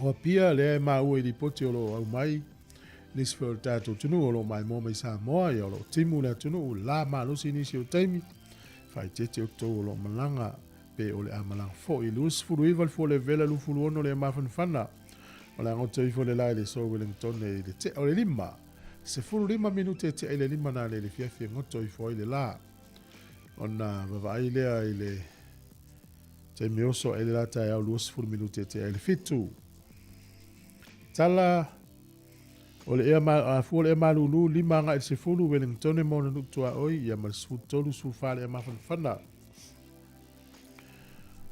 O Apia lea e maua i lipoti o lo o aumai nisi foi o le tatou atunuu o lo o maimoa mai Samoa, ia o lo o timu le atunuu, la malosi nisi o taimi, faaeteete outou o lo o malaga pe o le a malaga foi. 29 le fua o le vela, 26 le mafanafana. O le a goto ifo le la i le so Wellington i le tea o le 5. 15 minute e tea i le 5 na le fiafi e goto ifo ai le la. Ona vaavaai lea i le taimi oso ae le la taeao 20 minute e tea i le 7. Tala o le ea ma, fua o le ea malulu, 5 agai i le 10, Wellington ma ona nuu tuaoi, ia ma le 13, 14 le ea mafanafana.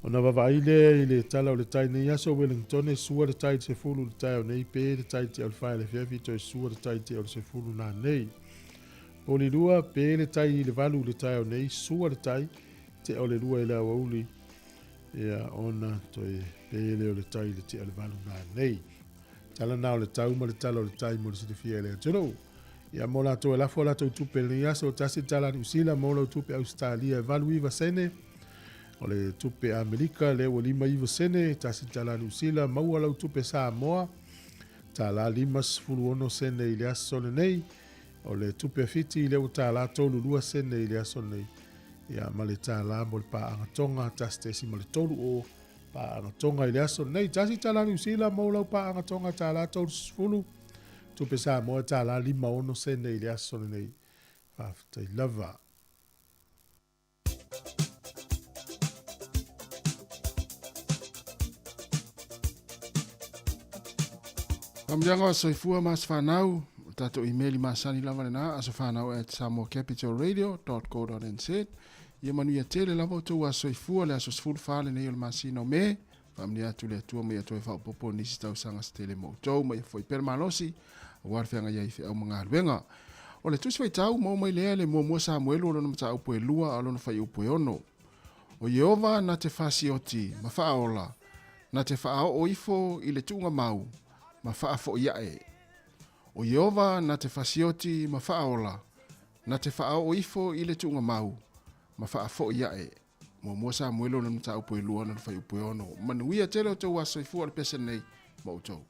Ona vaavaai lea i le tala o le tai nei aso Wellington sua le tai i le 10 i le taeao nei, pe le tai tea o le 4 i le afiafi, toe sua le tai tea o le 10 na nei. Polilua, pe le tai i le 8 i le taeao nei, sua le tai tea o le 2 i le aoauli, ia ona toe pe le o le tai i le tea o le 8 na nei. Tala na o le tau ma le tala o le tai mo le silafia e le atunuu. Ia mo latou e lafo latou tupe i lenei aso, tasi le tala Niu Sila mo lau tupe Ausetalia e 89 sene, o le tupe Amerika lea ua 59 sene, tasi le tala Niu Sila, maua lau tupe Samoa, tala 56 sene i le aso lenei, o le tupe a Fiti lea ua tala 32 sene i le aso lenei, ia ma le tala mo le paaga Tonga, 1.3 o paaga Tonga i le aso lenei, tasi tala Niu Sila mo lau paaga Tonga tala 30, tupe Samoa tala 56 sene i le aso lenei. Faafetai lava. Faamanuiaga o soifua ma aso fanau, o tatou email masani lava lena, asofanau@samoacapitalradio.co.nz. Ia manuia tele lava outou aso soifua le aso 14 lenei o le masina o Me. Faamanuia atu le Atua ma ia toe faaopoopo nisi tausaga se tele mo outou, ma ia foi pea le malosi aua le feagai ai i feau ma galuega. O le tusi faitau maua mai lea le muamua Samuelu o lona mataupu e 2 a o lona fuaiupu e 6. O Ieova na te fasioti ma faaola, na te faaoo ifo i le tuuga mau ma faafo'i ae. O Ieova na te fasioti ma faaola, na te faaoo ifo i le tuuga mau ma faafo'i ae. Muamua Samuelu o lona mataupu e 2 lona fuaiupu e 6. Manuia tele outou aso soifua o le pese lenei ma outou.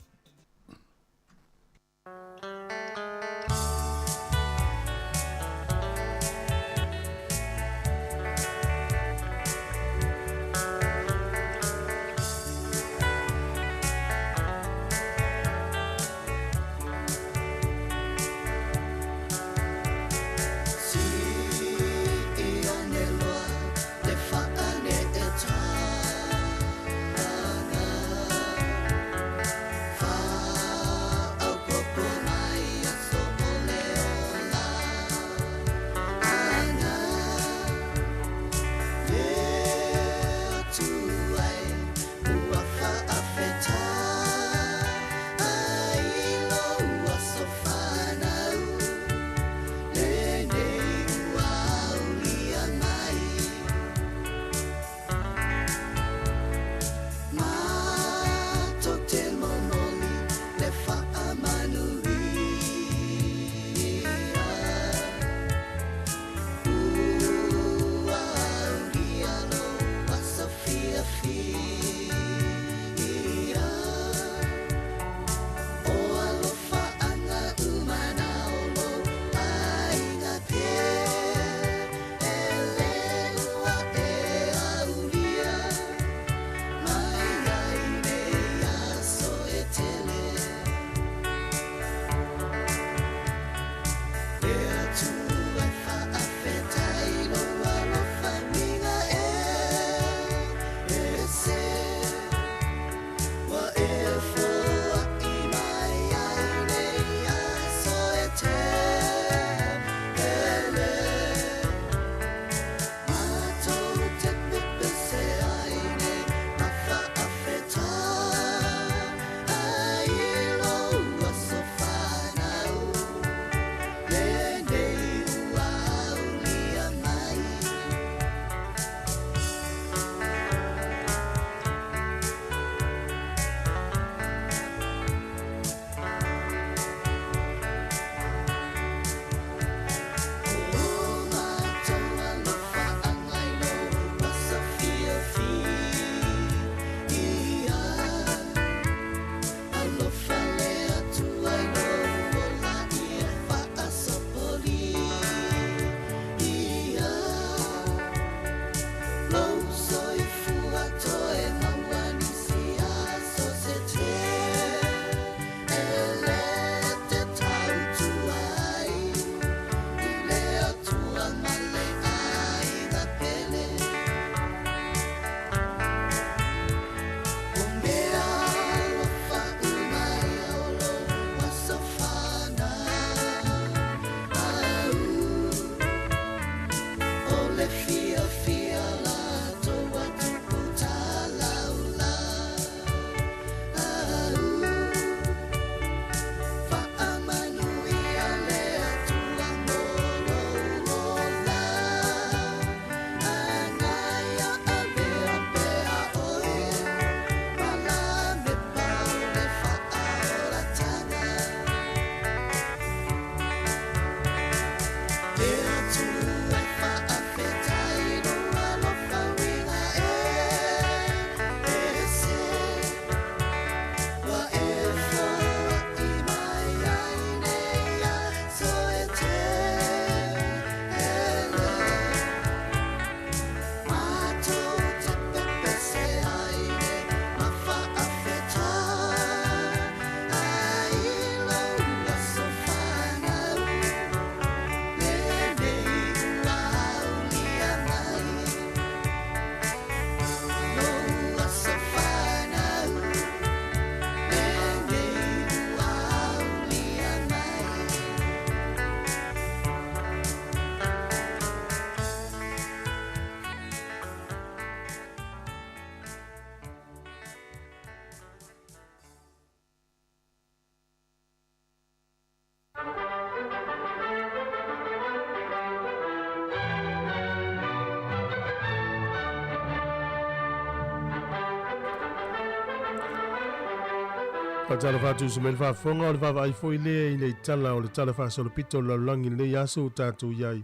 Faatalofa atu uso mai le faafofoga o le vaavaai foi lea i le tala o le Tala Faasolopito o le Lalolagi i lenei aso ua tatou i ai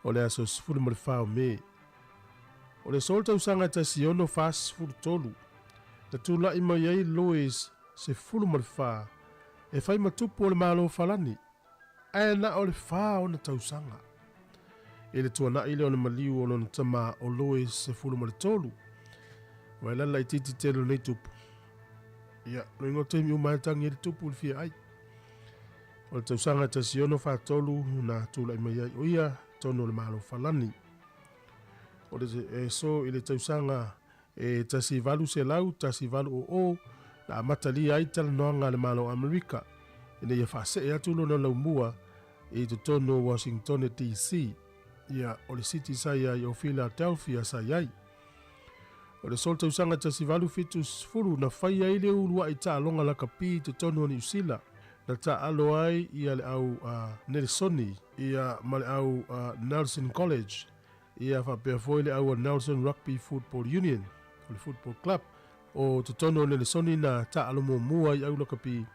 o le aso 14 o Me. O le aso o le tausaga e 1643, na tulai mai ai Louis XIV e fai ma tupu o le Malo o Falani, ae na o le fa ona tausaga. I le tuanai lea o le maliu o lona tama o Louis XIII, ua e lala itiiti tele o lenei tupu. Ia, loiga o taimi uma e tangi ai le tupu i le fia ai. O le tausaga e 1643 na tulai mai ai o ia tonu o le Malo Falani. O le e so i le tausaga e 1800 1800 na amatalia ai talanoaga a le Malo o Amerika ina ia faasee atu lona laumua i totonu o Washingtone DC. Ia, o le city sa i ai o Philadelphia sa i ai. O le so tausaga 1870 na fai ai le uluai taaloga lakapi i totonu o Niu Sila, na taalo ai ia le au Nelsoni ia ma le au Nelson College ia faapea foi le au Nelson Rugby Football Union, o le football club o totonu o Nelesoni na taalo muamua i au lakapi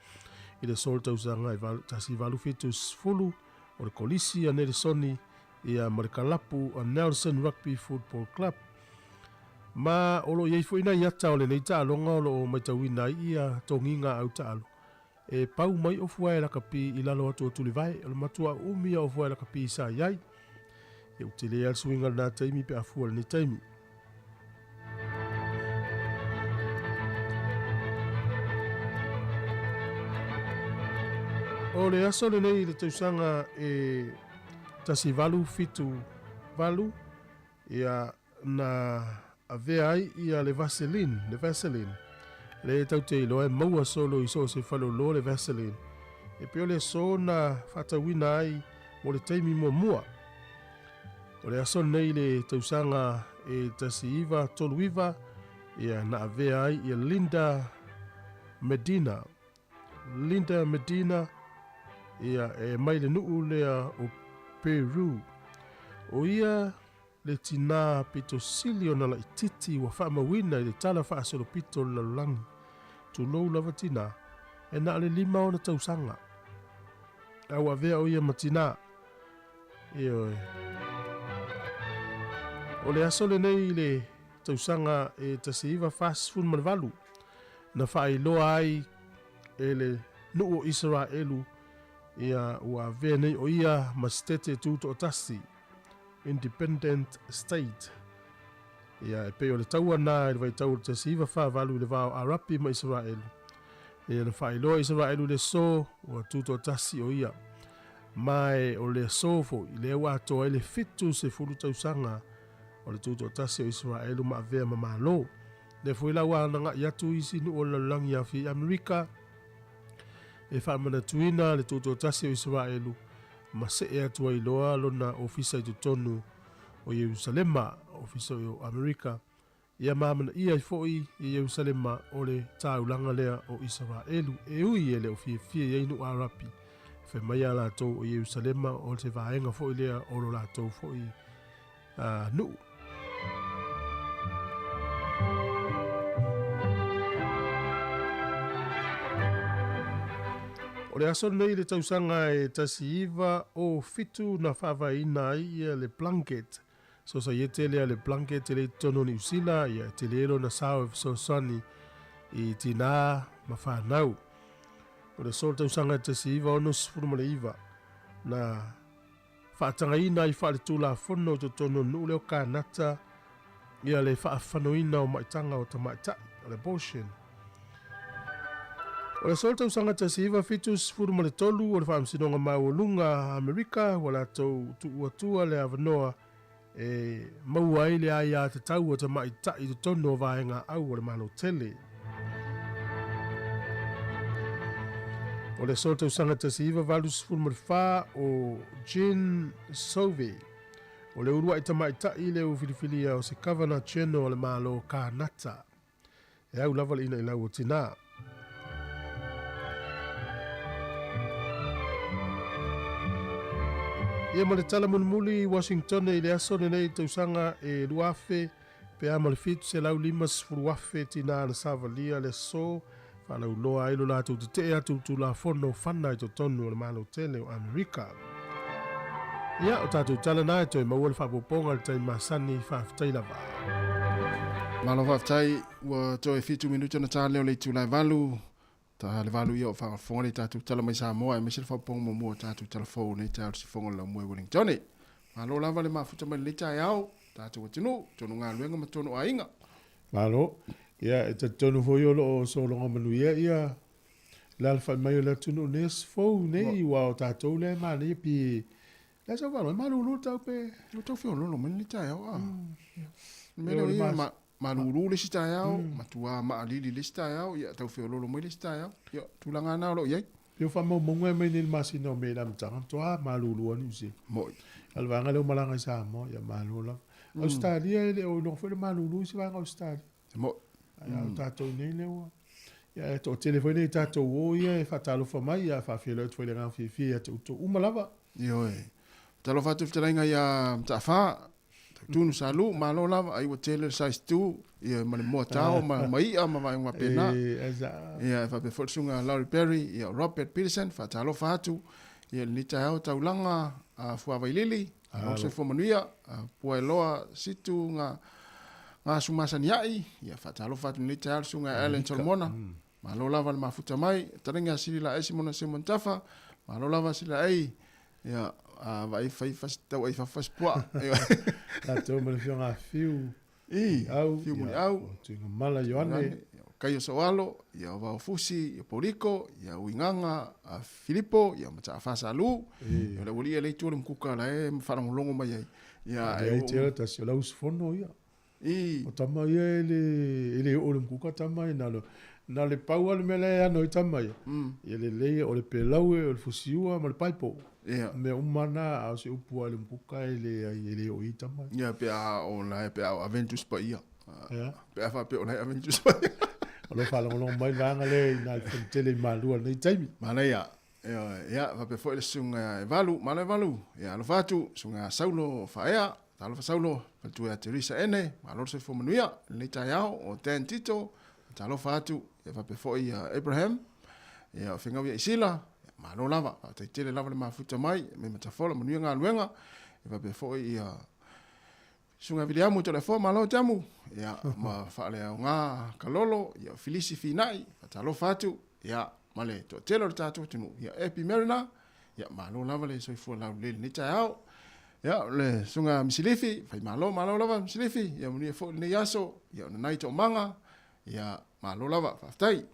i le so tausaga e 1870 o le kolisi a Nelesoni ia ma le kalapu a Nelson Rugby Football Club. Ma o lo o i ai foi nai ata o lenei taaloga o lo o matauina ai ia togiga au taalo e pau mai o fuae lakapi i lalo atu o Tulivae, o le matua umi ia o fuae lakapi sa i ai. E utele ai le suiga o lena taimi pe a fua lenei taimi. O le aso lenei i le tausaga e 1878, ia na avea ai ia le Vaseline, le Vaseline, le tau te iloa e maua solo i so o se faleoloa le Vaseline, e pei o le aso na faatauina ai mo le taimi muamua. O le aso lenei i le tausaga e 1939, ia na avea ai ia Linda Medina. Linda Medina, ia e mai le nuu lea o Peru. O ia le tinā pito sili ona laititi ua faamauina i le Tala Faasolopito o le Lalolagi. Tulou lava tinā, e na o le 5 ona tausaga. A ua avea o ia ma tinā. Ioe. O le aso lenei i le tausaga e 1948, na faailoa ai e le nuu o Isaraelu ia ua avea nei o ia ma setete tutoatasi, independent state. Ia e pei o le taua na i le vaitau o le 1948 i le va o Arapi ma Isaraelu. Ia na faailoa Isaraelu i le aso ua tutoatasi o ia. Ma e o le aso foi lea ua atoa ai le 70 tausaga o le tutoatasi o Isaraelu ma avea ma Malo. Lea foi la ua aga'i atu isi nuu o le lalolagi aofia i Amerika e faamanatuina le tutoatasi o Isaraelu ma see atu ai loa lona ofisa i totonu o Ierusalema, ofisa o Amerika, ia ma amanaia ai foi ia Ierusalema o le taulaga lea o Isaraelu, e ui e le o fiafia i ai nuu Arapi, fai mai a latou o Ierusalema o se vaega foi lea o lo latou foi nuu. O le aso lenei i le tausaga e 1907 na faavaeina ai ia le Plunket. Sosaiete lea le Plunket e le i totonu o Niu Sila, ia e tele lona sao e fesoasoani i tinā ma fanau. O le aso o le tausaga e 1969 na faatagaina ai faaletulafono i totonu o le nuu lea o Kanata ia le faafanoina o maitaga o tamaitai, o le abortion. O le aso o le tausaga 1973 o le Faamasinoga Maualuga a Amerika ua latou tuuatua le avanoa e maua ai le aiatatau a tamaitai i totonu o vaega au o le Malo tele. O le aso o le tausaga 1984 o Jean Sauvé, o le uluai tamaitai lea ua filifilia o se Governor General o le Malo o Kanata. E au lava le inailau o tinā. Ia ma le tala mulimuli i Washington i le aso lenei i tausaga e 2000 pe a ma le 750,000 tinā na savalia le aso. faalauiloa ai lo latou tetee atu i Tulafono fana i totonu o le Malo tele o Amerika. Ia, o tatou tala na e toe maua le faaopoopoga i le taimi masani, faafetai lava. Malo faafetai, ua toe 7 minute ona ta lea o le itula e 8, ta le 8 ia o faafofoga le tatou tala mai Samoa aemaise le faaopoopoga muamua o tatou tala fou nei taeao le sifoga o le laumua i Wellington. Malo lava le mafuta mai lenei taeao, tatou atunuu, tonu galuega ma tonu aiga. Malo. Ia, e talitonu foi o lo o sologa manuia ia le alafai mai o le atunuu nei aso fou nei, ua o tatou lea e manaia pi le a sau faalogo, e malulu le tau pe. Ua tau feololo mai lenei taeao a. Le mea lea o ia, malulu le isi taeao, matua maalili le isi taeao, ia tau feololo mai le isi taeao. Ia, tulaga lena o lo o i ai. Pei o faamaumauga e aumai nei i le masina o Me i le amataga, matua malulu lava Niu Sila. Moi. A o le vaega lea ua malaga i Samoa, ia malo lava. Ausetalia e le o iloga foi le malulu i se vaega o Ausetalia. E moi. Ae a o tatou nei lea ua... Ia e toatele foi nei tatou o ia e faatalofa mai, ia faafeiloai atu foi i le agaga fiafia ia te outou uma lava. Ioe. Talofa atu fetalaiga ia Mataafa, Tautunu Salu, malo lava, ai ua tele le size 2, ia ma le moa tao ma, ma i'a ma vaega faapena. E, esa. Ia e faapea foi le susuga Laurie Berry, ia Robert Peterson, faatalofa atu, ia lenei taeao taulaga a Fuavailili, Alo soifua manuia, Puaeloa Situ nga nga Sumasaniai, ia faatalofa atu lenei taeao le susuga ia Allen Solomona. Malo lava le mafuta mai, talaga ia Sili Laai Simona Simon Tafa, malo lava Sili Laai, ia a vaai fai fas tau ai fafas pua. Tatou ma le afioga a Fiu. I, Au, Fiu ia, Muliau. o Tuigamala Ioane. Ia, o Kaio Soalo, ia o Vao Fusi, ia Poriko, ia Uigaga, a Filipo, ia Mataafa Salu, ia o le aualii e le itu o le mukuka la e faalogologo mai ai. Ia, E e leai ua- tele tasi o le auusufono ia. I, O tama ia e le, e le oo i le mukuka tama ia, na o le, na o le pau lava le mea la e ano ai tama ia. Ia lelei o le pelaue, o le fusiua ma le paipo. Ia. Mea uma na, a o se upu lava i le mukuka e leai, e le oo i ai tama ia. Ia, pe a o la e pe a o ave ni Tusi Paia. Ia. Pe a faapea o la e ave ni Tusi Paia. O lo o faalogologo mai le vaega lea i na i le Fonotele i Malua i lenei taimi. Manaia. Ioe, ia, faapea foi le susuga e Valu, malo e Valu. Ia, alofa atu, susuga Saulo Faaea, talofa Saulo, faletua ia Teresa Ene, malo le soifua manuia i lenei taeao, o Dan Tito, talofa atu, ia faapea foi ia Abraham, ia o Fegau ia Isila, ia, malo lava, faafetai tele lava le mafuta mai, me Matafola, manuia galuega, ia faapea foi ia Susuga Viliamu Toleafoa, malo Tamu, ia, ma Faaleaoga Kalolo, ia, Filisi Finai, faatalofa atu, ia, ma le toatele o le tatou atunuu, ia, Epi Mariner, ia, malo lava le soifua laulelei i lenei taeao. Ia, o le Susuga Misilifi, faimalo, malo lava Misilifi, ia, manuia foi lenei aso, ia, o Nanai Toomaga, ia, malo lava, faafetai.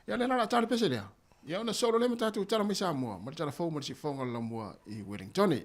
Ia, o lea la o le a ta le pese lea, ia, ona solo lea ma tatou tala mai Samoa, ma le tala fou ma le siufofoga o le laumua i Wellingtone.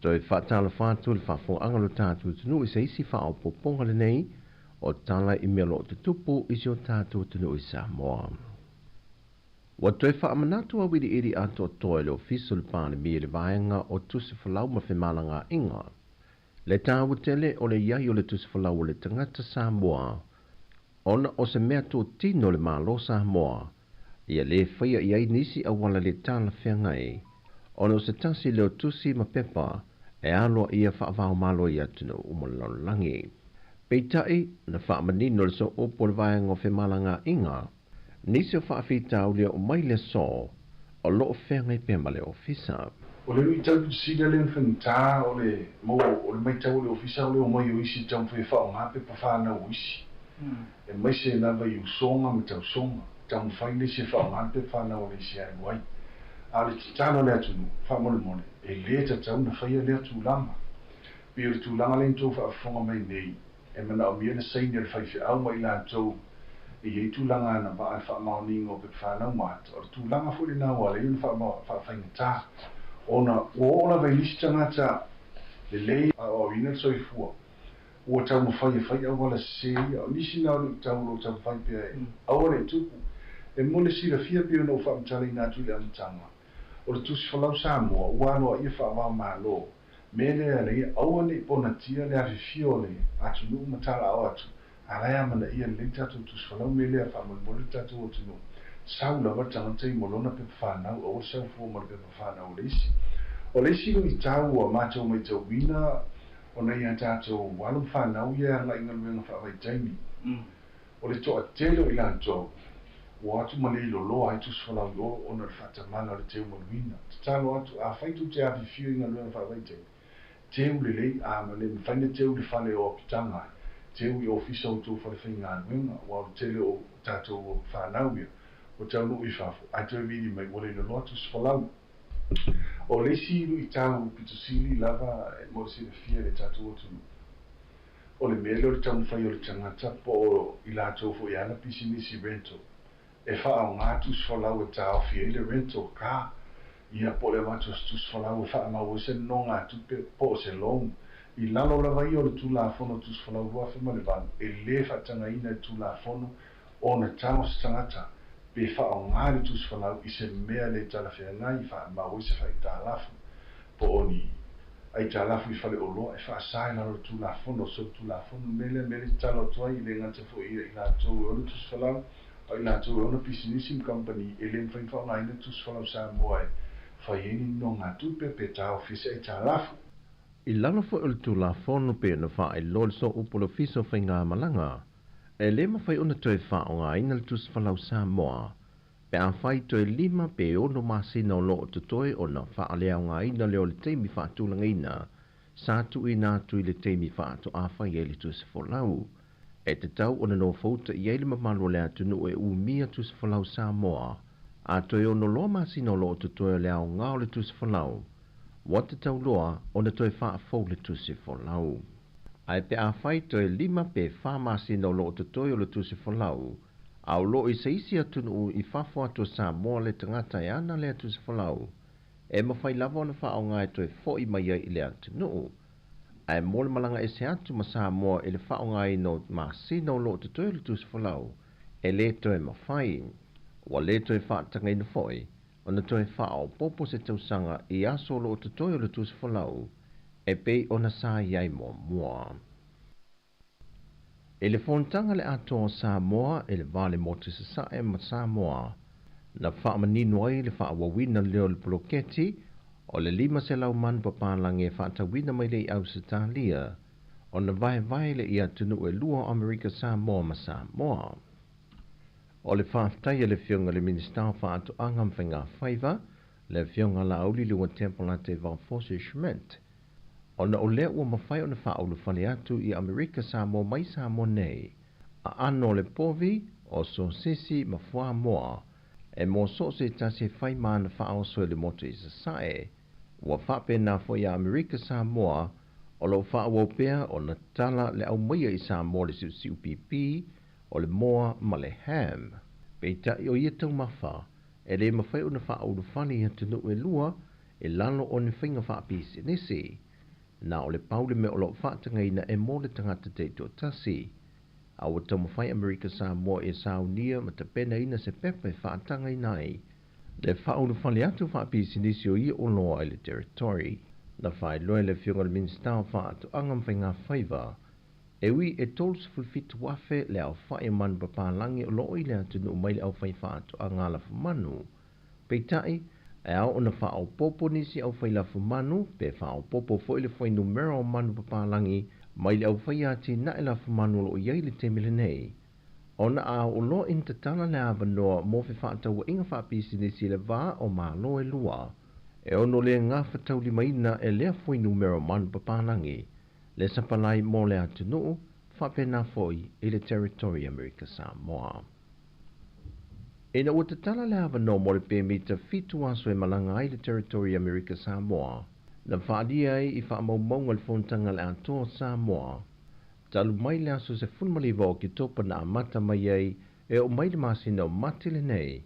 Toe faatalofa atu i le faafofogaaga o lo tatou atunuu i se isi faaopoopoga lenei o tala i mea o lo o tutupu i si o tatou atunuu i Samoa. Ua toe faamanatu auiliili atoatoa e le Ofisa o le Palemia i le vaega o Tusi Folau ma Femalagaaiga le taua tele o le i ai o le Tusi Folau o le tagata Samoa ona o se mea totino le Malo Samoa ia lē faia i ai nisi auala le talafeagai ona o se tasi lea o tusi ma pepa e aloaia faavaomalo i atunuu uma o le lalolagi. Peitai, na faamanino le sooupu o le vaega o femalagaaiga, nisi o faafitauli e oo mai le aso o lo o feagai pea ma le Ofisa. O le luitau sili lea ona faigata o le maua o le matau o le Ofisa o le omai o isi e taumafai e faaaoga pepa fanau o isi, aemaise lava i usoga ma tausoga, taumafai le isi e faaaoga le pepa fanau a le isi e alu ai. A o le tatalo a le atunuu, faamolemole, e le tatau ona faia lea tulaga. Pei o le tulaga lea na tou faafofoga mai nei, e manaomia le saini a le faifeau ma i latou e i ai tulaga agavaa i le faamaoniga o pepa fanau ma ata. O le tulaga foi lena ua ala ai ona faafaigata, ona ua oo lava i nisi tagata lelei aoaoina le soifua, ua taumafai e fai auala sese ia. O nisi na o luitau o lo o taumafai pea e aua ne i tupu. E mo le silafia pei ona ou faamatalaina atu i le amataga, o le Tusi Folau Samoa ua aloaia faava-o-Malo, mea lea e ala ai aua ne i ponatia le afifio o le atunuu ma talaao atu, a la e amanaia lelei tatou Tusi Folau, mea lea faamolemole le tatou atunuu, sau lava le tagata i mo lona pepa fanau, aua le sau fua ma le pepa fanau o le isi. O le isi luitau ua matou matauina, ona i a tatou alo ma fanau ia e agai i galuega faavaitaimi, o le toatele o i latou ua o atu ma le iloloa ai tusi folau i o ona o le faatamala o le teumaluina. Tatalo atu, afai tou te afifio i galuega faavaitaimi, teu lelei, a ma le mafai na teu i le fale o apitaga ai, teu i ofisa o outou fale faigaluega, aua o le tele o tatou fanau ia ua taunuu i fafo, ae toe vili mai ua le iloloa tusi folau. O le isi luitau pito sili lava mo le silafia e le tatou atunuu, o le mea lea o le taumafai o le tagata po o i latou foi e ana pisinisi rental e faaaoga tusi folau e taofi ai le rental car, ia po o le avatu o se tusi folau e faamau ai se nonogatupe po o se loan. I lalo lava ia o le Tulafono Tusi Folau 2008, e le faatagaina e le Tulafono ona tago se tagata pe faaaoga le tusi folau i se mea le talafeagai, faamau ai se faaitalafu po o ni aitalafu i faleoloa e faasa i lalo o le Tulafono, solitulafono. Le mea lea, mea lea e tatalo atu ai, e le gata foi ia i latou e ona tusi folau, a o i latou e ona pisinisi ma kamupani, e le mafai ona faaaogaina le tusi folau Samoa e fai ai ni nonogatupe pe taofi ai se aitalafu. I lalo foi o le Tulafono pei ona faailoa le Sooupu o le Ofisa o Faigamalaga, E le mafai ona toe faaaogaina le Tusi Folau Samoa pe afai toe 5 pe 6 masina o lo o totoe ona faaleaogaina lea o le taimi faatulagaina sa tuuina atu i le taimi faatoa fai ai le Tusi Folau. E tatau ona nofouta i ai le mamalu o le atunuu e umia Tusi Folau Samoa a toe 6 loa masina o lo o totoe o le aoga o le Tusi Folau, ua tatau loa ona toe faafou le Tusi Folau. Ae pe afai toe 5 pe 4 masina o lo o totoe o le tusi folau, a o lo o i se isi atunuu i fafo atu o Samoa le tagata e ana lea tusi folau, e mafai lava ona faaaoga e toe fo'i mai ai i le atunuu. Ae mo le malaga ese atu ma Samoa i le faaaogaina o masina o lo o totoe o le tusi folau, e lē toe mafai. Ua lē toe faatagaina foi ona toe faaopoopo se tausaga i aso o lo o totoe o le tusi folau, e pei ona sa i ai muamua. I le fonotaga le Atoa o Samoa i le va le Motu Sasae ma Samoa, na faamanino ai le faaauauina lea o le poloketi o le 500 manu papalagi e faatauina mai lea i Ausetalia ona vaevae lea i atunuu e lua o Amerika Samoa ma Samoa. O le faafetai a le Afioga i le Minisita o Faatoaga ma Faigafaiva, le Afioga Laauli Luatepolate Vaofosi Schmidt, ona o lea ua mafai ona faaulufale atu i Amerika Samoa mai Samoa nei, aano o le povi, o sosisi ma fuamoa, e mo so o se tasi e fai ma ana faaoso i le motu i Sasae. Ua faapena foi ia Amerika Samoa o lo o faaauau pea ona tala le aumaia i Samoa le siusiu pipi, o le moa ma le ham. Peitai o ia taumafa, e le mafai ona faaulufale i atunuu e lua i lalo o ni faiga faapisinisi. Na o le pau le mea o loo faatagaina e mo le tagata taitoatasi. A ua taumafai Amerika Samoa e saunia ma tapenaina se pepa e faatagaina ai le faaulufale atu faapisinisi o ia oloa i le Territory. Na faailoa e le Afioga i le Minisita o Faatoaga ma Faigafaiva, e ui e 37,000 le aofai o manu papalagi o loo i le atunuu mai le aufaifaatoaga lafumanu. Peitai, e ao ona faaopoopo nisi aufai lafumanu pe faaopoopo foi le fuainumera o manu papalagi mai le aufai atinae lafumanu o loo i ai i le taimi lenei. Ona a oo loa ina tatala le avanoa mo fefaatauaiga faapisinisi i le va o Malo e lua, e ono le gafataulimaina e lea fuainumera o manu papalagi le sapalai mo le atunuu faapena foi i le Territory Amerika Samoa. Ina ua tatala le avanoa mo le pemita 7 aso e malaga ai le Territory Amerika Samoa, na faaalia ai i faamaumauga le Fonotaga a le Atoa o Samoa, talu mai le aso 19 o Oketopa na amata mai ai e oo mai le masina o Mati lenei,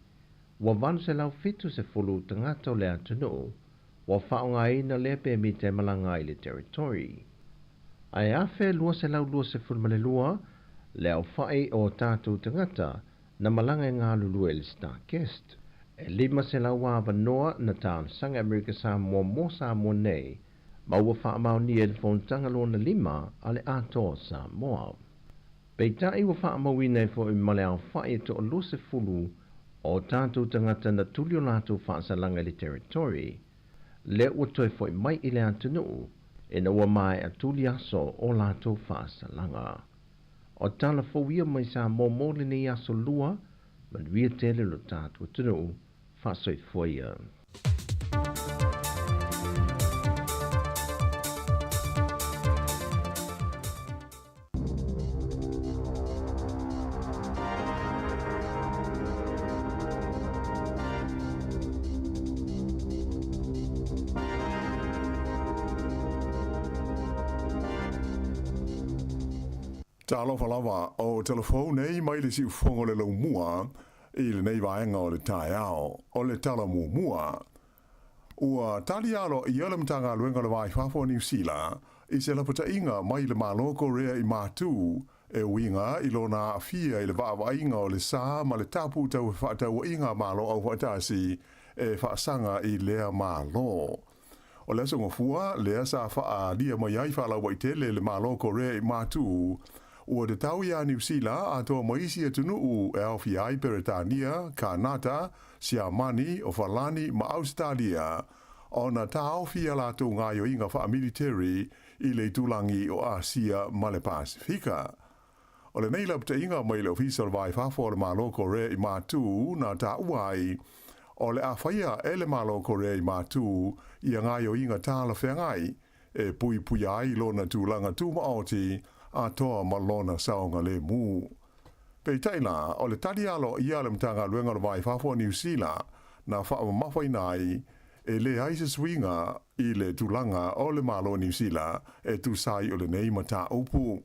ua 870 tagata o le atunuu ua faaaogaina lea pemita e malaga ai i le Territory. Ae 1,222 le aofai o tatou tagata na malaga e galulue i le Starquest. E 500 avanoa na talosaga e Amerika Samoa mo Samoa nei, ma ua faamaonia e le Fonotaga lona lima a le Atoa o Samoa. Peitai ua faamauina ai foi ma le aofai e toa-20 o tatou tagata na tuli o latou faasalaga i le Territory, lea ua toe foi mai i le atunuu ina ua maea tuli aso o latou faasalaga. O tala fou ia mai Samoa mo lenei aso Lua, manuia tele lo tatou atunuu, faasoifua ia. Talofa lava, o telefou nei mai le siufofoga o le laumua i lenei vaega o le taeao, o le tala muamua. Ua tali aloaia le Matagaluega o le Va i Fafo o Niu Sila i se lapataiga mai le Malo Korea i Matu e uiga i lona aafia i le vaavaaiga o le sa ma le tapu tau fefaatauaiga a Malo Aufaatasi e faasaga i lea Malo. O le aso Gafua lea sa faaalia mai ai faalauaitele le Malo Korea i Matu, ua tatau iā Niu Sila atoa ma isi atunuu e aofia ai Peretania, Kanata, Siamani, o Falani ma Ausetalia ona taofi a latou gaoioiga faamiliteri i le itulagi o Asia ma le Pasefika. O lenei lapataiga mai le Ofisa o le Va i Fafo o le Malo Korea i Matu na taua ai, o le a faia e le Malo Korea i Matu ia gaoioiga talafeagai e puipuia ai lona tulaga tumaoti atoa ma lona saogalemu. Peitai la, o le tali aloaia a le Matagaluega o le Va i Fafo a Niu Sila na faamamafaina ai, e leai se suiga i le tulaga o le Malo Niu Sila e tusa ai o lenei mataupu.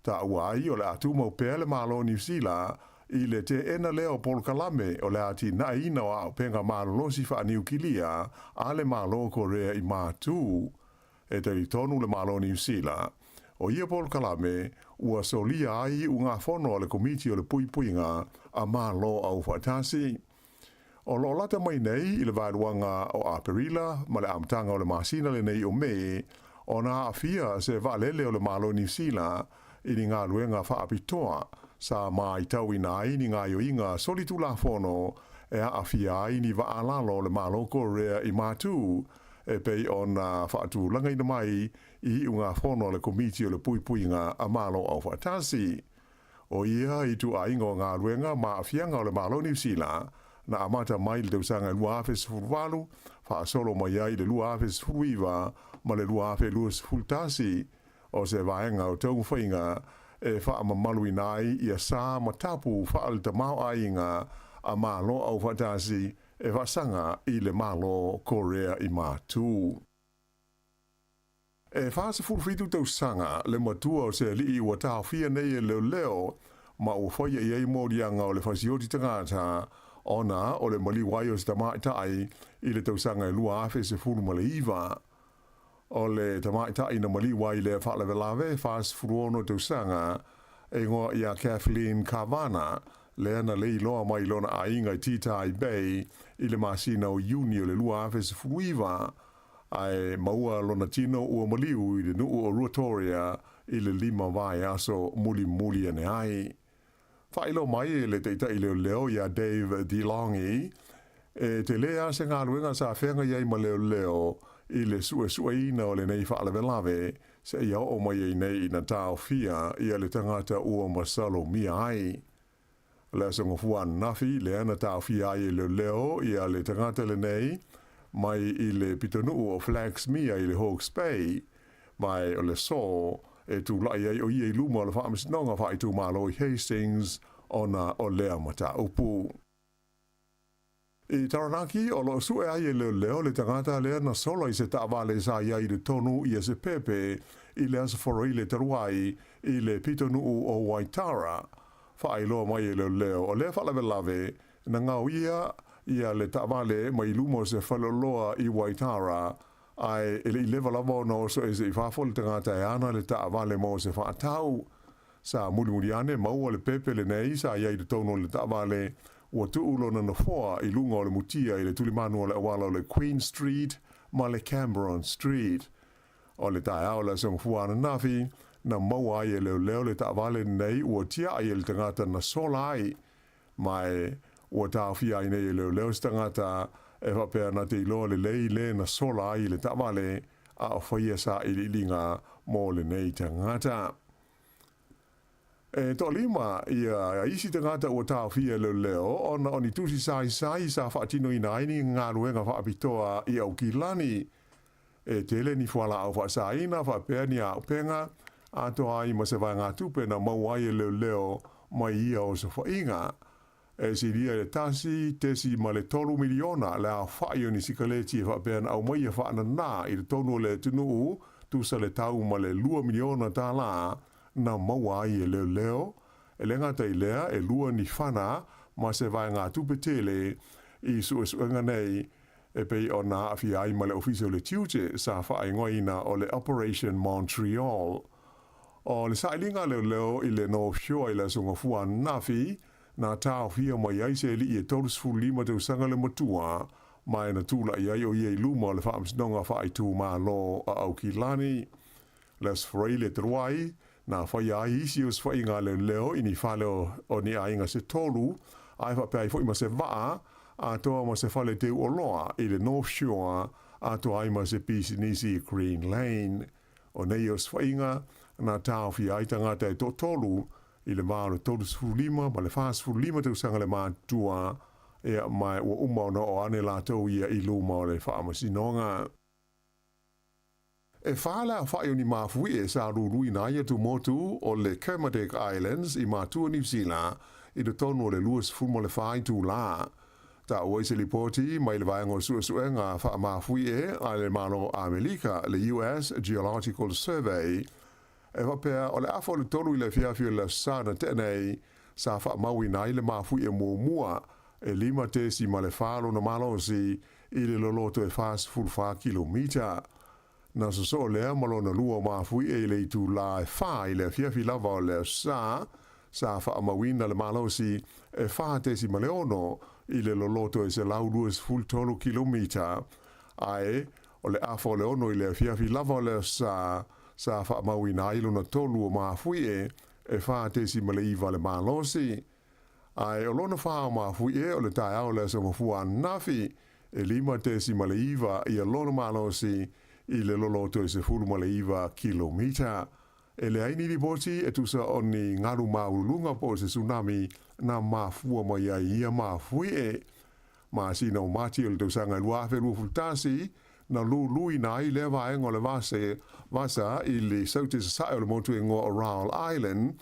Taua ai o le a tumau pea le Malo Niu Sila i le teena lea o polokalame o le atinaeina o auupega malolosi faaniukilia a le Malo Korea i Matu. E talitonu le Malo Niu Sila, o ia polokalame ua solia ai iugafono a le Komiti o le Puipuiga a Malo Aufaatasi. O lo o lata mai nei i le vaeluaga o Aperila ma le amataga o le masina lenei o Me, ona aafia se vaalele o le Malo Niu Sila i ni galuega faapitoa sa maitauina ai ni gaoioiga solitulafono e aafia ai ni vaalalo o le Malo Korea i Matu e pei ona faatulagaina mai i iugafono a le Komiti o le Puipuiga a Malo Aufaatasi. O ia ituaiga o galuega ma aafiaga o le Malo Niu Sila na amata mai i le tausaga 2018, faasolo mai ai i le 2019 ma le 2021, o se vaega o taumafaiga e faamamaluina ai ia sa ma tapu faale-tamaoaiga a Malo Aufaatasi e faasaga i le Malo Korea i Matu. E 47 tausaga le matua o se alii ua taofia nei e leoleo ma ua faia i ai moliaga o le fasioti tagata ona o le maliu ai o se tamaitai i le tausaga e 2019. O le tamaitai na maliu ai i lea faalavelave e 46 tausaga, e igoa ia Kathleen Cavanagh, lea na leiloa mai lona aiga i Titahi Bay i le masina o Iuni o le 2019, ae maua lona tino ua maliu i le nuu o Ruatoria i le 5 vaiaso mulimuli ane ai. Faailoa mai e le taitai leoleo ia Dave DeLonghi, e tele lava se galuega sa feagai ai ma leoleo i le suesueina o lenei faalavelave seia oo mai ai nei ina taofia ia le tagata ua masalomia ai. Le Aso Gafua ananafi lea na taofia ai e leoleo ia le tagata lenei mai i le pitonuu o Flaxmere i le Hawke's Bay, ma o le aso e tulai ai o ia i luma o le Faamasinoga Faaitumalo i Hastings ona o lea mataupu. I Taranaki, o lo o sue ai e leoleo le tagata lea na sola i se taavale sa i ai i totonu ia se pepe i le Aso Faraile talu ai i le pitonuu o Waitara. Faailoa mai e leoleo, o lea faalavelave na gaoia ia le taavale mai luma o se faleoloa i Waitara, ae e le i leva lava ona oso ese i fafo le tagata e ana le taavale mo se faatau. Sa mulimuli ane maua le pepe lenei sa i ai i totonu o le taavale ua tuu lona nofoa i luga o le mutia i le tulimanu o le auala o le Queen Street ma le Cameron Street. O le taeao o le Aso Gafua ananafi, na maua ai e leoleo le taavale lenei ua tiai e le tagata na sola ai, ma e ua taofia ai nei e leoleo se tagata e faapea na te iloa lelei le na sola ai i le taavale, a o faia sailiiliga mo lenei tagata. E toalima ia isi tagata ua taofia e leoleo ona o ni tusi saisai sa faatinoina ai ni galuega faapitoa i Aukilani. E tele ni fualaau faasaina faapea ni auupega atoa ai ma se vaegatupe na maua ai e leoleo mai ia osofaiga. E silia i le 1.3 miliona le aofai o ni sikaleti e faapea na aumaia faananā i totonu o le atunuu, tusa le tau ma le $2 miliona na maua ai e leoleo. E le gata i lea, e 2 ni fana ma se vaegatupe tele i suesuega nei e pei ona aafia ai ma le Ofisa o le Tiute sa faaigoaina o le Operation Montreal. O le sailiga a leoleo i le North Shore i le Aso Gafua ananafi, na taofia mai ai se alii e 35 tausaga le matua, ma e na tulai ai o ia i luma o le Faamasinoga Faaitumalo a Aukilani. Le Aso Faraile talu ai, na faia ai isi osofaiga a leoleo i ni fale o ni aiga se tolu, ae faapea ai foi ma se vaa, atoa ma se fale teu oloa i le North Shore, atoa ai ma se pisinisi i Green Lane. O nei osofaiga na taofia ai tagata e toatolu i le va o le 35 ma le 45 tausaga le matutua, ia, ma ua uma ona oo ane latou ia i luma o le Faamasinoga. E 4 le aofai o ni mafuie sa luluina ai atumotu o le Kermadec Islands i matua Niu Sila i totonu o le 24 itulā. Taua i se lipoti mai le Vaega o Suesuega Faamafuie a le Malo o Amelika, le US Geological Survey, e faapea o le afa o le 3 i le afiafi o le Aso Sa na tea nei, sa faamauina ai le mafuie muamua e 5.4 lona malosi i le loloto e 44 kilomita. Na sosoo lea ma lona lua o mafuie i le itulā e 4 i le afiafi lava o le Aso Sa, sa faamauina le malosi e 4.6 i le loloto e 123 kilomita, ae o le afa o le 6 i le afiafi lava o le Aso Sa, sa faamauina ai lona tolu o mafuie e 4.9 le malosi. Ae o lona fa o mafuie o le taeao o le Aso Gafua ananafi, e 5.9 ia lona malosi i le loloto e 19 kilomita. E leai ni lipoti e tusa o ni galu maualuluga po o se tsunami na mafua mai ai ia mafuie. Masina o Mati o le tausaga e 2021, na luluina ai lea vaega o le vasa i le saute sasae o le motu e igoa o Raoul Island,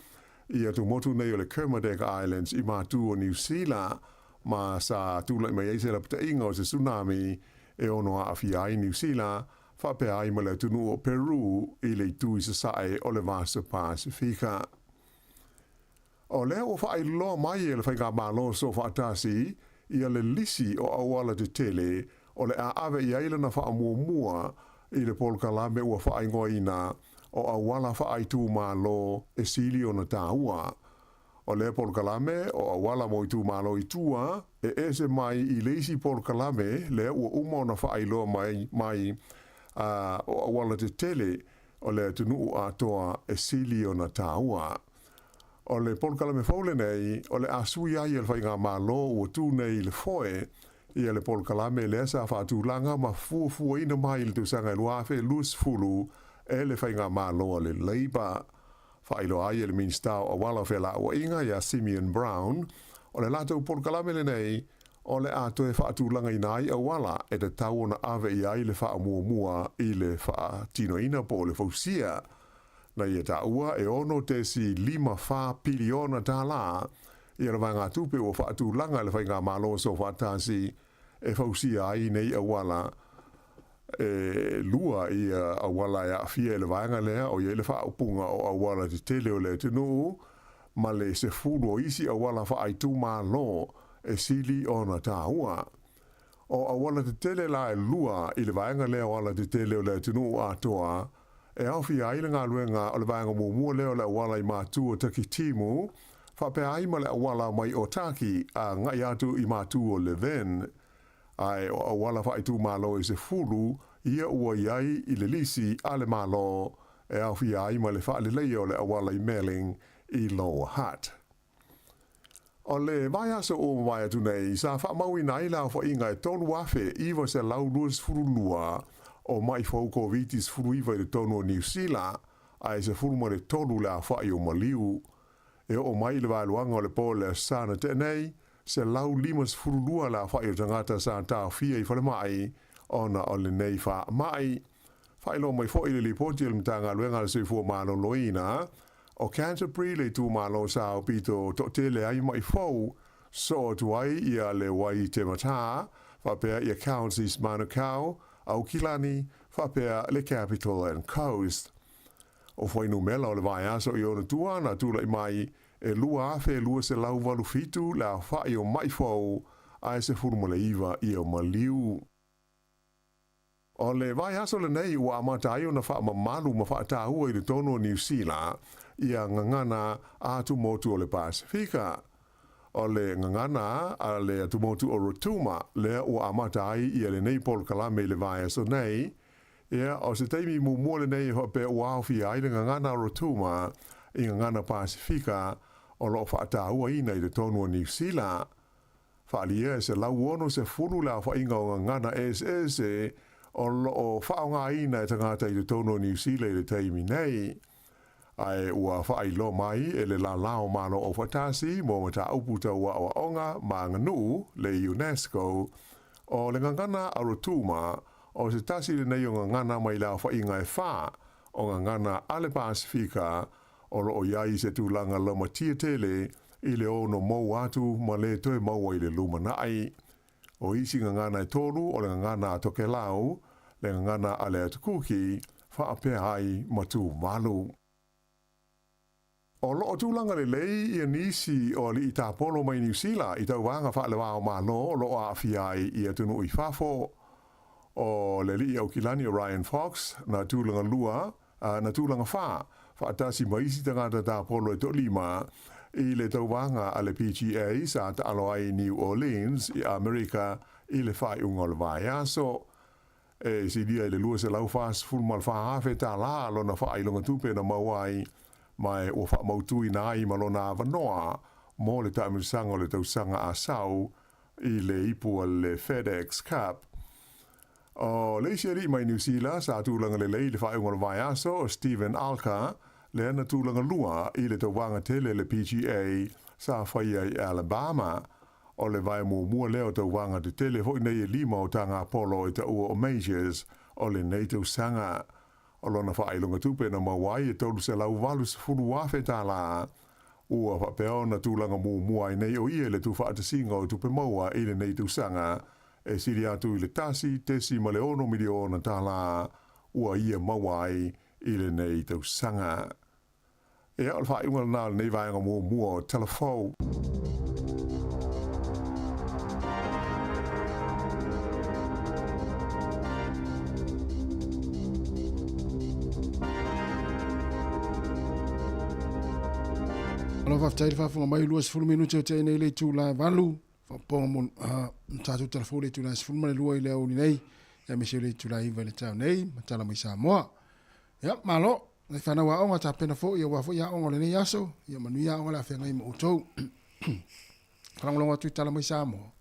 i atumotu nei o le Kermadec Islands i matu o Niu Sila, ma sa tulai mai ai se lapataiga o se tsunami e ono aafia ai Niu Sila, faapea ai ma le atunuu o Peru i le itu i sasae o le Vasa Pasifika. O lea ua faailoa mai e le Faigamalo Soofaatasi ia le lisi o auala tetele o le a ave i ai lana faamuamua i le polokalame ua faaigoaina o auala faaitumalo e sili ona taua. O lea polokalame o auala mo itumalo i tua e ese mai i le isi polokalame lea ua uma ona faailoa mai mai o auala tetele o le atunuu atoa e sili ona taua. O le polokalame fou lenei o le a sui ai e le faigamalo ua tu nei i le foe ia le polokalame lea sa faatulaga ma fuafuaina mai i le tausaga e 2020 e le faigamalo a le Labour. Faailoa ai e le Minisita o Auala o Felauaiga ia Simeon Brown, o le latou polokalame lenei o le a toe faatulagaina ai auala e tatau ona ave i ai le faamuamua i le faatinoina po o le fausia. Na ia taua e $6.54 piliona tālā ia le vaegatupe ua faatulaga e le faigamalo soofaatasi e fausia ai nei auala. E lua ia auala e aafia i le vaega lea, o i ai le faaupuga o auala tetele o le atunuu ma le 10 o isi auala faaitumalo e sili ona taua. O auala tetele la e lua i le vaega lea o ala tetele o le atunuu atoa, e aofia ai le galuega o le vaega muamua lea o le auala i Matu o Takitimu, faapea ai ma le auala mai Otaki agai atu i Matu o Levin. Ae o auala faaitumalo e 10 ia ua i ai i le lisi a le Malo e aofia ai ma le faaleleia o le auala i Melling i Lower Hutt. O le vaiaso ua mavae atu nei, sa faamauina ai le aofaiga e 3,922 o ma'i fou Koviti-19 i totonu o Niu Sila, ae 13 le aofai o maliu. E oo mai i le vaeluaga o le po o le Aso Sa na tea nei, 152 le aofai o tagata sa taofia i falemai ona o lenei faamai. Faailoa mai foi le lipoti a le Matagaluega a le Soifua Maloloina, o Canterbury le itumalo sa aupito toatele ai ma'i fou, soo atu ai ia le Waitematā, faapea ia Counties Manukau, Aukilani, faapea le Capital and Coast. O fuainumela o le vaiaso i ona tua na tulai mai e 2,287 le aofai o ma'i fou ae 19 ia maliu. O le vaiaso lenei ua amata ai ona faamamalu ma faataua i totonu o Niu Sila ia gagana a atumotu o le Pasefika. O le gagana a le atumotu o Rotuma lea ua amata ai ia lenei polokalame i le vaiaso nei, Ia, o se taimi muamua lenei e faapea ua aofia ai le gagana a Rotuma i gagana Pasefika o lo o faatauaina i totonu o Niu Sila. Faaalia e 160 le aofaiga o gagana eseese o lo o faaaogaina e tagata i totonu o Niu Sila i le taimi nei. Ae ua faailoa mai e le lālā o Malo Aufaatasi mo Mataupu Tau Aoaoga ma Aganuu, le UNESCO, o le gagana a Rotuma o se tasi lenei o gagana mai le aofaiga e fa o gagana a le Pasefika o lo o i ai i se tulaga laumatia tele i le ono mou atu ma le toe maua i le lumanai. O isi gagana e tolu o le gagana a Tokelau, le gagana a le Atukuki, faapea ai ma Tuvalu. O lo o tulaga lelei ia nisi o alii tapolo mai Niu Sila i tauvaga faalevao Malo o lo o aafia ai i atunuu i fafo. O le alii Aukilani o Ryan Fox na tulaga lua, na tulaga fa, faatasi ma isi tagata tapolo e toalima i le tauvaga a le PGA sa taalo ai i New Orleans i Amerika i le faaiuga o le vaiaso. E silia i le $244,000 tālā lona faailoga tupe na maua ai, ma e ua faamautuina ai ma lona avanoa mo le taamilosaga o le tausaga a sau i le ipu a le FedEx Cup. O le isi alii mai Niu Sila sa tulaga lelei i le faaiuga o le vaiaso o Steven Alker, lea na tulaga lua i le tauvaga tele le PGA sa faia i Alabama. O le vae muamua lea o tauvaga tetele foi nei e lima o taga polo e taua o Majors o lenei tausaga. O lona faailoga tupe na maua ai e $380,000 tālā. Ua faapea ona tulaga muamua ai nei o ia i le tuufaatasiga o tupe maua i lenei tausaga e sili atu i le $1.6 miliona tālā ua ia maua ai i lenei tausaga. Ia, o le faaiuga lena o lenei vaega muamua o Tala Fou. Alo faafetai le faafofoga mai 20 minute o tea nei le itula e 8 faapopoga mo tatou talafou le itula e 12 i le aoauli nei aemaise o le itula e 9 i le taeao nei ma tala mai Samoa. Ia, malo. Nai fanau aoga tapena foi aua foi aoga o lenei aso. Ia manuia aoga le afeagai ma outou. Falagolago atu i tala mai Samoa.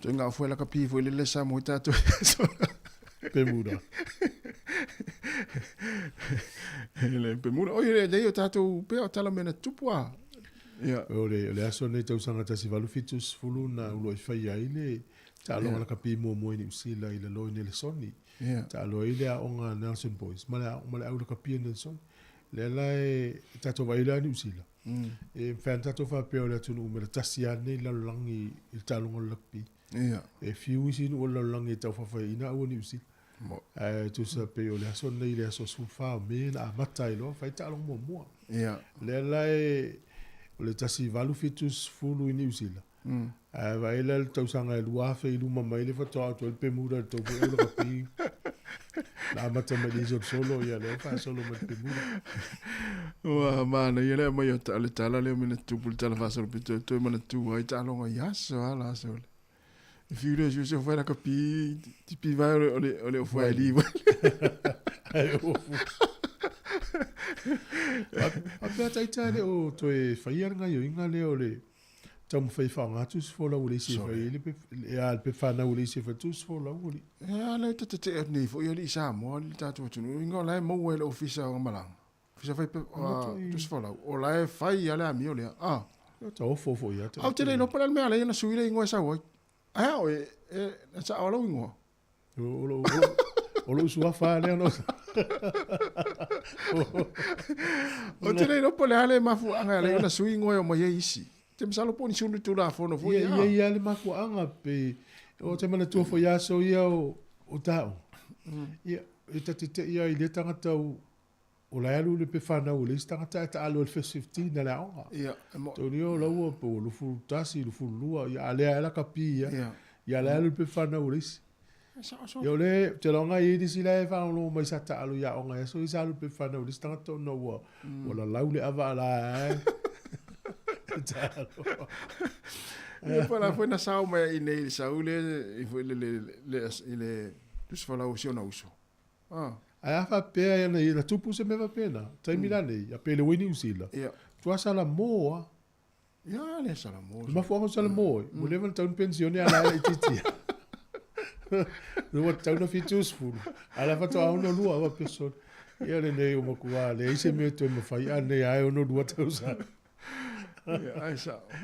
Toe ngau foi la ka pi foi le le Samoa i tatou. Pemuda. Le pemuda. Oi le le o tatou pea o tala mena tupu a. Ia. O le, o le aso nei tausaga 1870 na ulo i whai ai le taaloga lakapi muamua i Niu Sila i lalo i Nelesoni. Taalo ai le aoga a Nelson Boys ma le, ma le au lakapi a Nelson. Lea la e tatou vaai la Niu Sila. E mafai ona tatou faapea o le atunuu mea tasi lava lenei i le lalolagi i le taaloga o le lakapi. E fiu isi nuu o le lalolagi e taufaafaeaina aua Niu Sila. Ae tusa pei o le aso lenei le aso 14 o Me na amata ai loa fai taaloga muamua. Lea la e o le 1870 i Niu Sila. Ae vaai la le tausaga e 2000 i luma mai le faatoa atu ai le Pemuda i le tou foi au lakapi. Na amata mai le solo ia lea faasolo mai le Pemuda. Ua manaia le aumai o le tala lea mena tupu le tala faasolo pito toe manatua ai taaloga i aso a la aso le. E fiu le sio fai la kapi ti pi vai o le o le o fai li. Ai o fu. A pea taita le o toe whaia le gaioiga lea o le taumafai e faaaoga tusi folau o le isi e fai ai le pe a le pepa fanau o le isi e fai tusi folau o le Ia le te tetee atu nei foi alii Samoa le tatou atunuu inga o la e maua e le ofisa o malaga ofisa fai tusi folau o la e fai a le amio lea a ta ofo foi ia Au te le iloa po o le a le mea alai ona sui le igoa e sau ai ae a oe e sao lou igoa. O lou suafa lea no. Ou te le iloa po o le a le mafuaaga e ala ai ona sui igoa e omai ai isi. Te masalo po o ni sulu tulafono foi ia. Ia ia le mafuaaga pe o te manatua foi aso ia o taoga. Ia e ta te te ia i le tagata o la e alu le pe whanau o le isi tagata ae taalo i le first 15 a le aoga. Ia, e mo. Tau o laua po o 21, 22, ia a lea ela ka pi ia. Ia. Ia la alu le pe whanau o le isi. Ia o le, te longa i isi la e whanau mai sa taalo i aoga ia, so i sa alu pe whanau o le isi tagata ona ua, ua lalau le ava ala e. Taalo. Ia pa la foi na sao mai i nei le sau le i foi le le le i le tusi folau o si ona uso. Ah. Ae a faapea e ana ia tupu se mea faapena, taimi lanei, a pe le ua i Niu Sila, tua Salamo a. Ia le Salamo. Le mafuaaga o Salamo, ua leva ona tau ni penisione a la e laitiiti. Ua tatau ona 70, a o la e faatoa 62 a faapea sole. Ia lenei ua matua leai se mea e toe mafai, a lenei lava e 62 tausaga.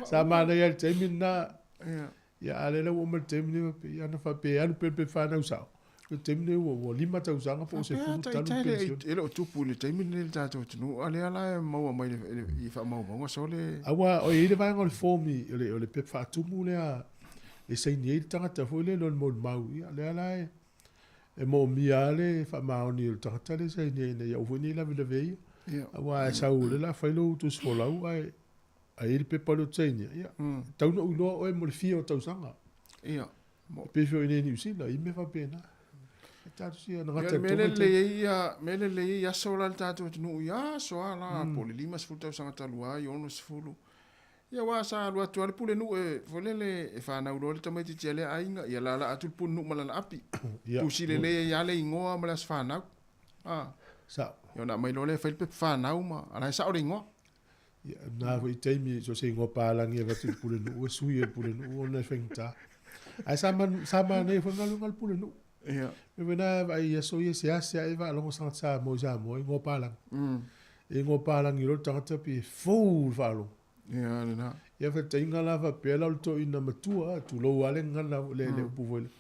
Sa manaia i le taimi lena. Ia, a o lea la ua oo mai i le taimi lenei faapea, ia ana faapea e alu pea le fanau sao. O le taimi lenei ua, ua 5 tausaga po o 10 talu le penisione. E le o tupu i le taimi lenei i le tatou atunuu, a o lea la e maua mai i faamaumauga sole. Aua e i ai le vaega o le form i, o le, o le pepa faatumu lea e saini ai le tagata foi lele o le molimau, ia lea la e, e moomia lava le faamaoni o le tagata lea e saini ai ina ia aua foi ne i lavelave ia. Aua a e sau o lea o le a fai lou tusi folau ae A i ai le pepa lea o China, ia, e tatau ona ou iloa oe mo le fia o tausaga. Ia. E pei foi i inei i Niu Sila, i mea faapena. E tatou sia na gata i le mea lelei ai ia, mea lelei ai aso la le tatou atunuu i aso a la, po o le 50 tausaga talu ai, 60. Ia aua sa alu atu lava le pulenuu e, foi lele, e fanau loa le tamaitiiti a lea aiga, ia laalaa atu le pulenuu ma lana api. Tusi lelei ai lava le igoa ma le aso fanau. A. Sao. Ia ona aumai loa lea e fai le pepa fanau ma, a o la e sao le igoa. Ia, na foi taimi, so se igoa palagi e avatu i le pulenuu, e sui e le pulenuu ona e faigata. Ae sa, man, sa manaia foi galuega a le pulenuu. Ia. Me wena e vaai i aso ia seasea e faalogo tagata Samoa i Samoa, igoa palagi. E igoa palagi loa le tagata pe fou le faalogo. Ia, lena. Ia faataitaiga la faapea la o le toeaina matua, tulou lava le gagana, le, le upu foi lea.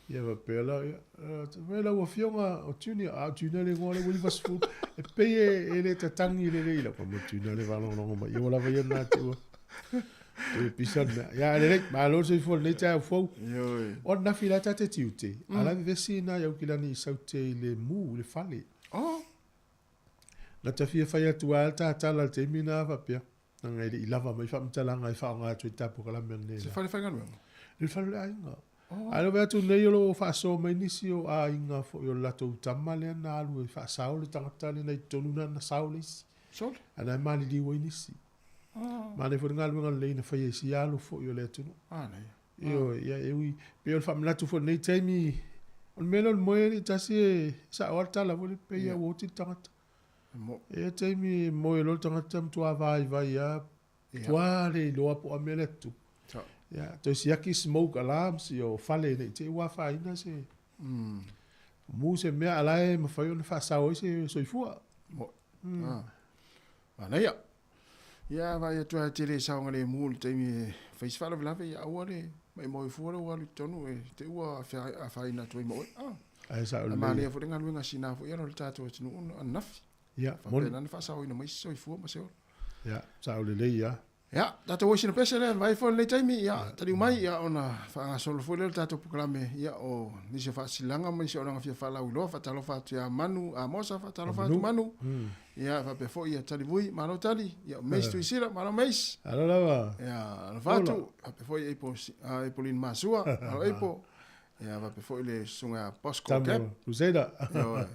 Ia faapea la, ia, fai lau afioga o Junior, a o Junior le igoa lea ua 90. E pei e le tatagi lelei lau mo Junior le faalogologo mai. Ia ua lava ia lena te ua. Toe pisa le mea. Ia lelei, malo le soifua i lenei taeao fou. Ioe. O ananafi la ta te tiute, a la vevesi nai au kilani i saute i le mu, i le fale. Oh. Na ta fia fai atu ai le tatala i le taimi lena faapea, leaga e le i lava mai faamatalaga e faaaoga atu ai le tapolokalamme ananei Se fale faigaluega? Le fale o le aiga. Ae love atu nei o lo o faasoa mai nisi o aiga foi o le latou tama lea na alu e faasao le tagata lea na i totonu na na sao le isi. Sole. Ana e maliliu ai nisi. Manaia foi le galuega lelei na faia i sia alo foi o le atunuu. Ioe, ia e ui, pei o le faamanatu foi i lenei taimi, o le mea lea o le moe alii tasi e sao lava le tala foi lea pei lava ua oti le tagata. E i ai taimi e moe loa le tagata matua vaivai lava, matua le iloa po o a mea la e tutupu. Ia, toe siaki smoke alarms o fale ne i te i ua afaina se mu se mea a la e mafai ona faasao ai se soifua. Manaia. Ia, vaai atu lava e te le saogalemu i le taimi e fai se faalavelave, ia aua le maimau ai fua lou alu i totonu e te i ua afaina atu ai ma oe. Ae sao Ae lelei. manaia foi le galuega a sina foi ala o le tatou atunuu ananafi. Ia, moni. Faapena ona faasaoina mai se soifua ma se ola. Ia, sao lelei lava. Ia, tatou oi sina pese lea, vai foi lenei taimi, ia, taliu mai, ia, ona faagasolo foi lea o le tatou polokalame, ia, o nisi o faasiliga ma nisi o auaunaga fia faalauiloa, faatalofa atu ia Manu Amosa, faatalofa atu Manu, ia, faapea foi ia Talivui, malo Tali, ia, o Mace Tuisila, malo Mace. Alo lava. Ia, alofa atu, faapea foi Apo, Apolina Masua, malo Apo, ia, faapea foi le susuga ia Bosco Tamo Cap. Crusader. Ioe.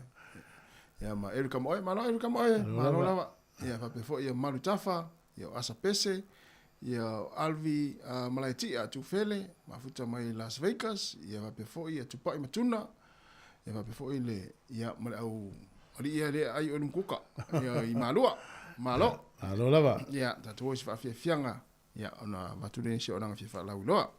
Ia, ma Erica Moe, malo Erica Moe, malo lava. Ia, faapea foi ia Malu Tafa, ia o Asa Pese, ia o Alvi Malaetia Tufele, mafuta mai Las Vegas, ia faapea foi ia Tupai Matuna, ia faapea foi le, ia ma le au alii ia lea ai o le mukuka, ia i Malua, malo. Malo lava. Ia, tatou o i se faafiafiaga, ia ona avatu lea i se auaunaga fia faalauiloa.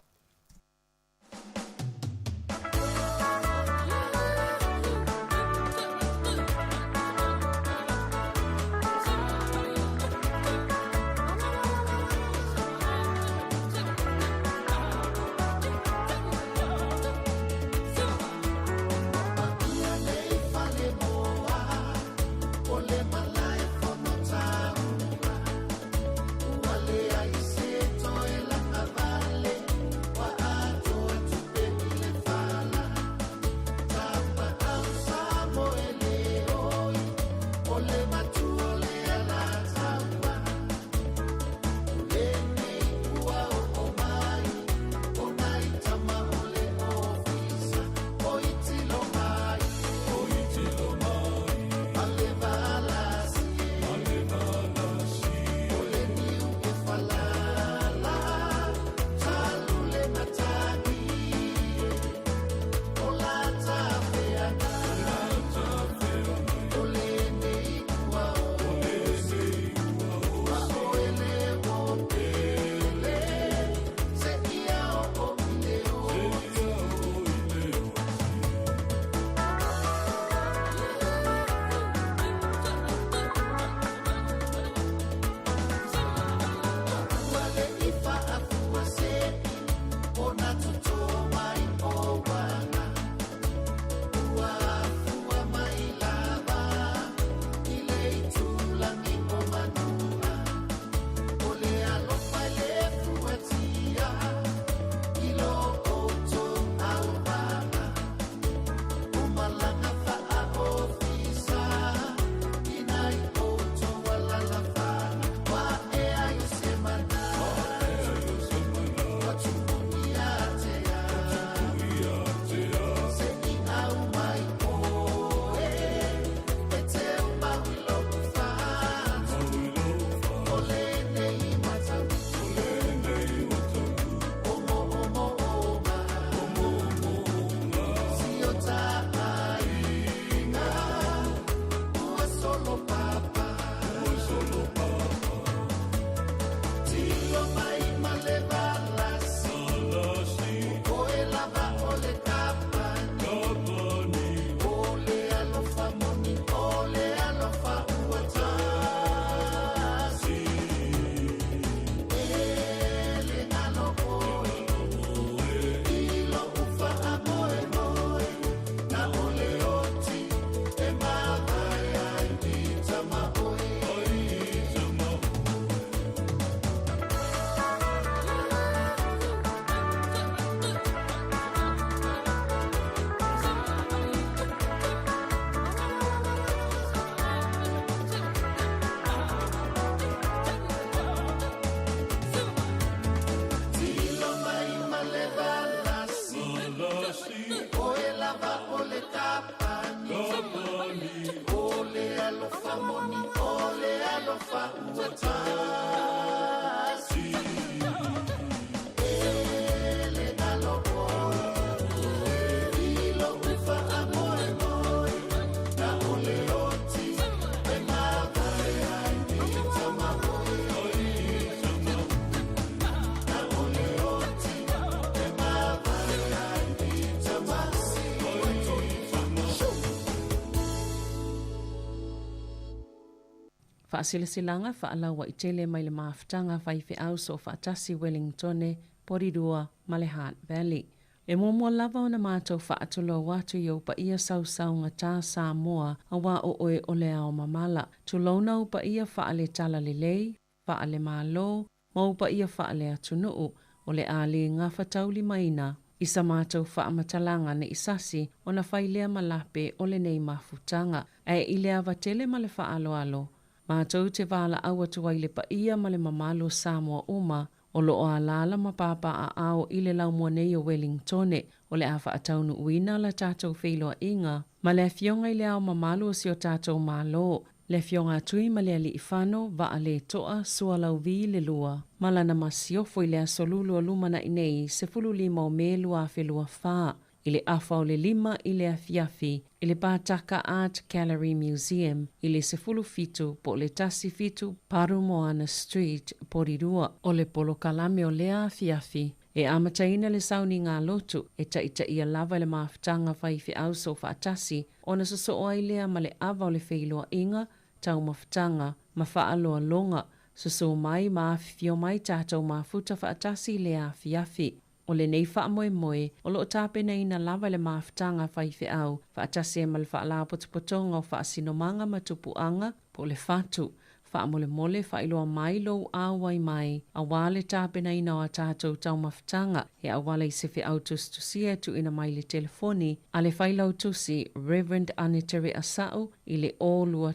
Faasilasilaga faalauaitele mai le mafutaga faifeau soofaatasi Wellingtone, Porirua ma le Hutt Valley. E muamua lava ona matou faatulou atu i ou paia sausaugata Samoa auā o oe o le ao mamala. Tulouna ou paia faale-talalelei, faale-Malo, ma ou paia faale-atunuu, o le a le gafataulimaina i sa matou faamatalaga ne i sasi ona fai lea ma lape o lenei mafutaga. Ae i le ava tele ma le faaaloalo, matou te valaau atu ai i le paia ma le mamalu o Samoa uma o lo o alaala ma papaaao i le laumua nei o Welingtone, o le a faataunuuina la tatou feiloaiga ma le Afioga i le Ao Mamalu o si o tatou Malo, le Afioga a Tuimalealiifano Vaaleto'a Sualauvi le Lua, ma lana masiofo i le Aso Lulu o lumanai nei, 15 o Me 2024, i le afa o le 5 i le afiafi i le Pātaka Art Gallery Museum i le 17 po o le 17 Parumoana Street, Porirua. O le polokalame o lea afiafi, e amataina le sauniga lotu e taitaia lava e le mafutaga faifeau soofaatasi ona sosoo ai lea ma le ava o le feiloaiga, taumafataga, ma faaaloaloga, susū mai ma afifio mai tatou mafuta faatasi i lea afiafi. O lenei faamoemoe, o lo o tapenaina lava e le mafutaga faifeau, faatasi ai ma le Faalapotopotoga o Faasinomaga ma Tupuaga, po o le FATU. Faamolemole faailoa mai lou auai mai auā le tapenaina o a tatou taumafataga e auala i se feau tusitusia e tuuina mai i le telefoni a le Failautusi Rev. Anetere Asa'u i le 0 2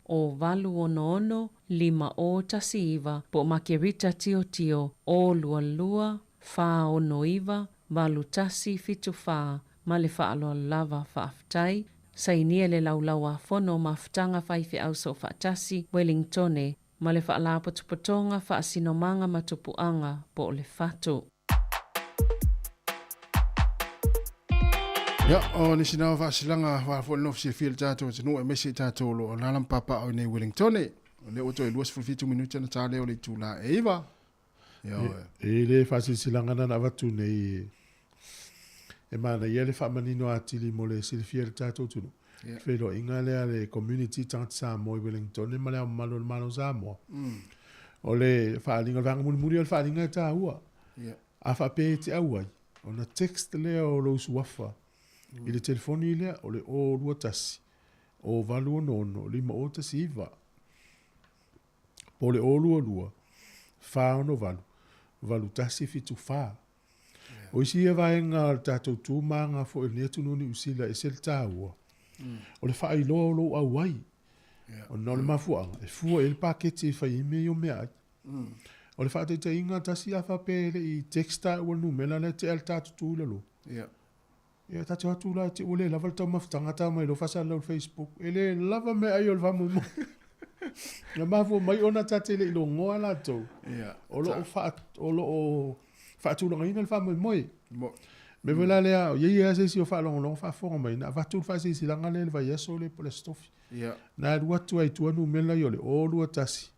1 0 8 6 6 5 0 1 po o Makerita Tiotio 0 2 2 4 6 9 8 1 7 4 Ma le faaaloalo lava, faafetai. Sainia le Laulau-a-Fono Mafutaga Faifeau Soofaatasi, Wellingtone, ma le Faalapotopotoga Faasinomaga ma Tupuaga po o le FATU. Ia, o nisi na o faasilaga aua foi le nofo silafia i le tatou atunuu aemaise i tatou o lo o alaala ma papaaao i inei i Wellingtone. O lea ua toe 27 minute ona ta lea o le itula e 9. E le faasilasilaga na na avatu nei e manaia le faamanino atili mo le silafia e le tatou atunuu. Yeah. Feiloaiga lea a le community tagata Samoa i Wellington ma le Ao Mamalu o le Malo o Samoa. O le faaaliga, o le vaega mulimuli o le faaaliga e taua. Yeah. A faapea e te auai, ona text lea o lou suafa i le telefoni lea o le 021 0866 5019. Po o le 022 468 8174. O isi ia vaega o le tatou tu ma aga foi o lenei atunuu o Niu Sila e ese le taua, o le faailoa o lou auai. Ona o le mafuaaga, e fua i ai le paketi e fai ai mea ia o meaai. O le faataitaiga, tasi a faapea e le i text taua le numera lea, tea le ta tutu i lalo. Ia ta te o atu la te ua le lava le taumafataga ta mai loa faasalalau i le Facebook. E le lava meaai o le faamoemoe. Na mafua mai ona ta te le i logoa latou. Ia. O lo o faa, o lo o faatulagaina le faamoemoe. Mea foi la lea, o iai lava se isi o faalogologo faafofoga mai, na avatu le faasilasilaga lea i le vaiaso lea po o le Aso Tofi. Ia. Na alu atu ai i tua numera ia o le 021 0 8 6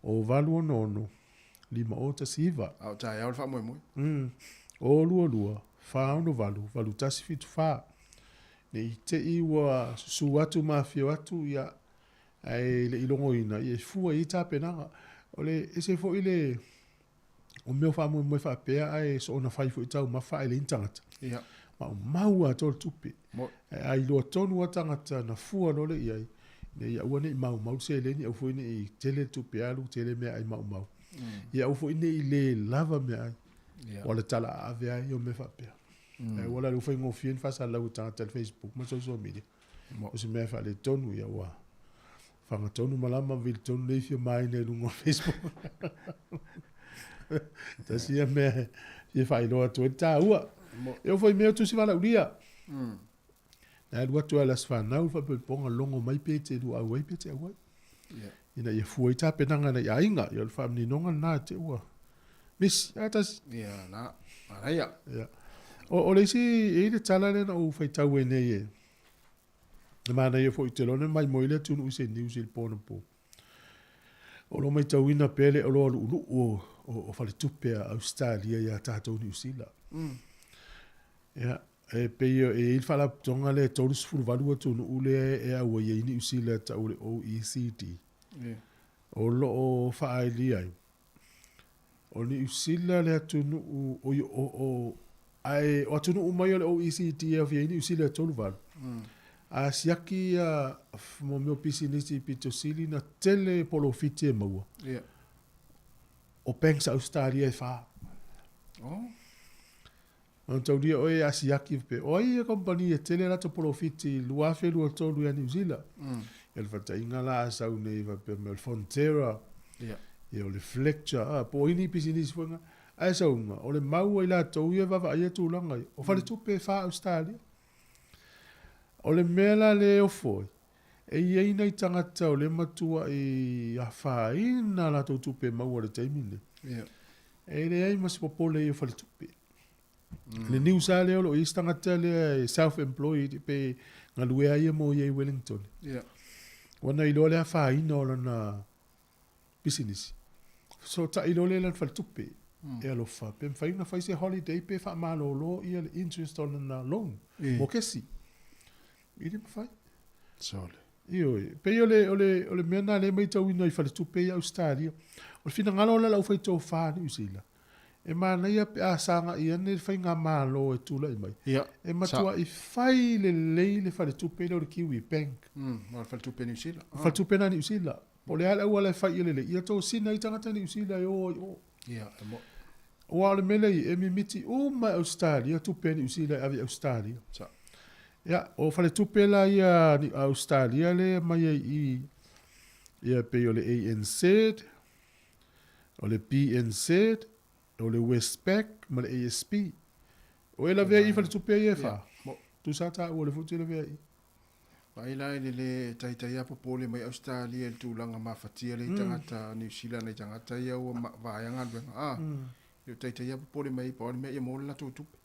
6 5 0 1 9. A o taeao le faamoemoe. 0 2 2 4 6 8 8 1 7 4. Ne i te i ua susu atu ma afio atu, ia, ae le i logoina, ia e fua i ai tapenaga. O le ese foi le, o mea o faamoemoe faapea ae soona fai foi taumafa ae leai ni tagata. Ia. Maumau atoa le tupe. Ae a iloa tonu lava tagata na fua loa lea i ai, ina ia aua ne i maumau le seleni, aua foi ne i tele le tupe alu, tele meaai maumau. Ia aua foi ne i le lava meaai. Aua o le tala aave lava ia o mea faapea. Ae ua la le ua faigofie ona faasalalau e tagata i le Facebook ma social media. O se mea e faaletonu, ia ua fagatonu malama ma vilitonu le ifi o Maina i luga o Facebook. Tasi ia mea e fia faailoa atu ai le taua. E oo foi i mea o tusi valaaulia. Na alu atu lava i le Aso Fanau le faaipoipoga logo mai pe te lua auai pe te auai. Ina ia fua ai tapenaga a nai aiga. Ia o le faamaninoga lena te ua misi. A tasi. Ia na, manaia. Ia. O le isi, e i ai le tala lea na ou faitau ai nei e, e manaia foi ou te iloa na maimoa ai le atunuu i se news i le po anapo. O lo o matauina pea le oloa luuluu o faletupe a Ausetalia ia tatou Niu Sila. Ia, e pei e i ai le faalapotopotoga lea e 38 atunuu lea e auai ai Niu Sila e tau o le OECD. O loo faaili ai, o Niu Sila le atunuu o, o, o, ae o atunuu uma ia o le OECD e aofia ai Niu Sila e 38. A siaki ia mo mea o pisinisi pito sili na tele polofiti e maua. O banks a Australia e fa. Oh. Ona taulia oe a siaki pe o ai e kompani e tele latou polofiti 2023 ia Niu Sila. Ia le faataiga la a sau nei faapea mai o le Fonterra. Ia o le Fletcher, a po o ai ni pisinisi foi na. Ae sauga, o le mau a i latou ia e vaavaaia tulaga ia. O faletupe e fa Australia. O le mea la lea e ofo ai, e i ai nai tagata o lea e matuai afaina a latou tupe maua i le taimi lenei. E leai ma se popole i o faletupe. Le news lava lea o lo o i ai se tagata lea e self-employed pe galue lava ia mo ia i Wellington. Ua na iloa le afaina o lana pisinisi. Fesootai loa lea i lana faletupe, e alofa, pe mafai ona fai se holiday pe faamalolo ia le interest o lana loan mo kesi. E le mafai. Sole. Ioe, pei o le, o le, o le mea lena lea e matauina i faletupe ia Ausetalia. O le finagalo la o le aufaitofa a Niu Sila, e manaia pe a sagai ane le faigamalo e tulai mai. Ia, E matuai fai lelei le faletupe lea o le Kiwi Bank. O le faletupe Niu Sila. O faletupe lena Niu Sila. Po o le a le auala e fai ia lelei, ia tosina ai tagata Niu Sila e o ai o. Ia, e mo. Aua o le mea lea e i ai, e mimiti uma e Ausetalia tupe a Niu Sila e ave i Ausetalia. Sa. Ia, o faletupe la ia a Ausetalia lea e aumai ai i i, ia pei o le ANZ, o le BNZ, o le Westpac ma le ASB. O e lavea i i faletupe ia e fa. Tusa taua o le foi te lavea i i. Vaai la i le le taitai a popole mai Ausetalia i le tulaga mafatia lea i tagata Niu Sila nai tagata ia ua vaea galuega. A, e le o taitai a popole mai pau le mea ia maua le latou tupe.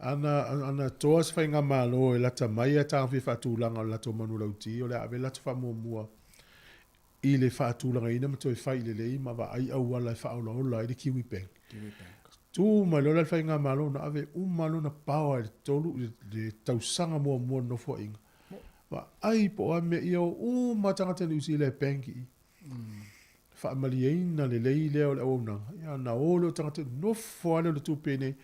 Ana, ana toa se faigamalo e lata mai a taofia faatulaga o le latou manulauti, o le a ave le latou faamuamua i le faatulagaina ma toe fai lelei ma vaai auala e faaolaola ai le Kiwi Bank. Kiwi Bank. Tu mai loa la le faigamalo na ave uma lona power i le tolu i le tausaga muamua o le nofoaiga. Vaai po o a mea ia o uma tagata Niu Sila e bank i i. Faamalieina lelei lea o le auaunaga, ia ona o lea o tagata nofo lava lea o le tupe nei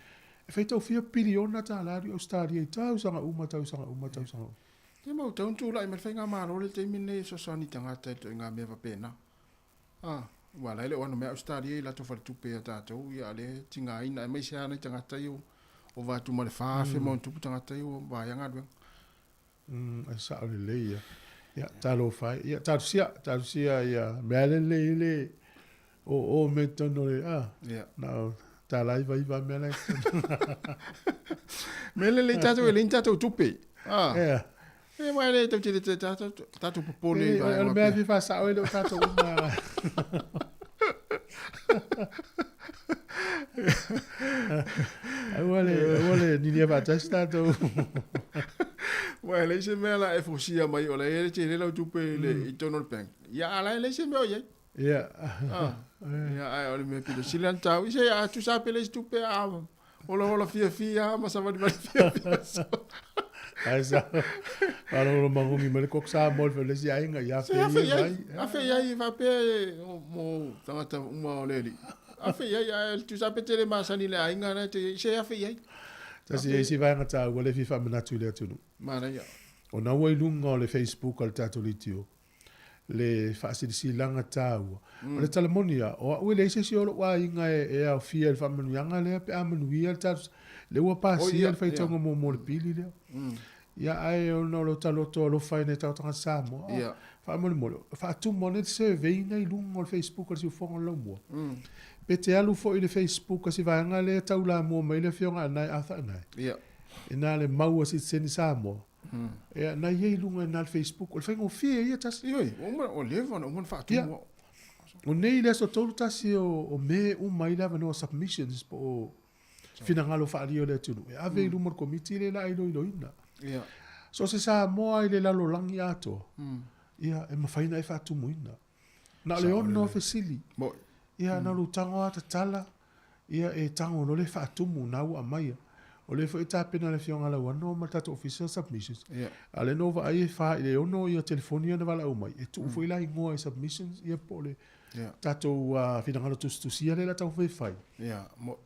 e faitau fia piliona tala i Ausetalia i tausaga uma, tausaga uma, tausaga uma. Ia ma ua tau ona tulai mai le faigamalo lea i le taimi lenei e fesoasoani i tagata i le ituaiga mea faapena. A, aua o la e le o ano mai Ausetalia i latou faletupe ia tatou, ia a o lea e tigaina, aemaise lava nai tagata ia ua ova atu ma le 4,000 ma ona tupu tagata ia ua vaea galuega. E sao lelei ia. Ia, talofa e. Ia, talosia, talosia ia mea lelei le o o me tonu o le, a, na o tala iva iva mea la. Mea lelei tatou e leai ni tatou tupe. A. E mai le tau tele te tatou tatou popole i vaega. O le mea fia faasao e le o tatou uma. Aua le, aua le ninia faatasi tatou. Ua e leai se mea la e fosia mai o la e tele lau tupe i le i totonu o le bank. Ia a la e leai se mea o i ai. Ia. Ah. Ia ae o le mea pito sili ona tau i se a tusa pe leai se tupe a holahola fiafia ma savalivali fiafia. Ai sa. Faalogologo magogi mai le koko Samoa i le fai o le isi aiga ia Se afe i ai, afe i ai faapea mo tagata uma o le alii. Afe i ai, ae tusa pe te le masani i le aiga na te se afe i ai. Tasi e isi vaega taua lea e fia faamanatu i le atunuu. Manaia. Ona ua i luga o le Facebook a le tatou leitio le faasilasilaga taua. O le tala moni lava, o au e leai se isi o lou aiga e aofia i le faamanuiaga lea pe a manuia le tatou, lea ua pasia le faitauga muamua o le pili lea. Ia ae ona o lo ta loto alofa i nai tatou tagata Samoa, faamolemole, faatumu ane le survey na i luga o le Facebook a le Siufofoga o le Laumua. Pe te alu foi i le Facebook a si vaega lea e taulamua mai le Afioga Anae Arthur Anae, e na le mau a sitiseni Samoa, Ia, na i ai i luga i na le Facebook. O le faigofie ia tasi. Ioe, ua uma, ua leva ona uma ona faatumu. Ia. O nei le aso 31 o Me uma ai le avanoa submissions po o finagalo faaalia o le atunuu e ave i luma o le Komiti lea o le a iloiloina. Ia. So o se Samoa i le lalolagi atoa, ia, e mafai ona e faatumuina. Na o le ono fesili. Ia, na o lou tago lava tatala, ia, e tago loa le faatumu na ua aumaia. O lea foi e tapena e le Afioga ia Lauano ma le tatou Ofisa submissions. Ia. A o lea na ou vaai e 4 i le 6 ia telefoni ia na valaau mai, e tuu foi la igoa i submissions ia po o le Ia. tatou finagalo tusitusia lea o le a taumafai e fai. Ia, mo.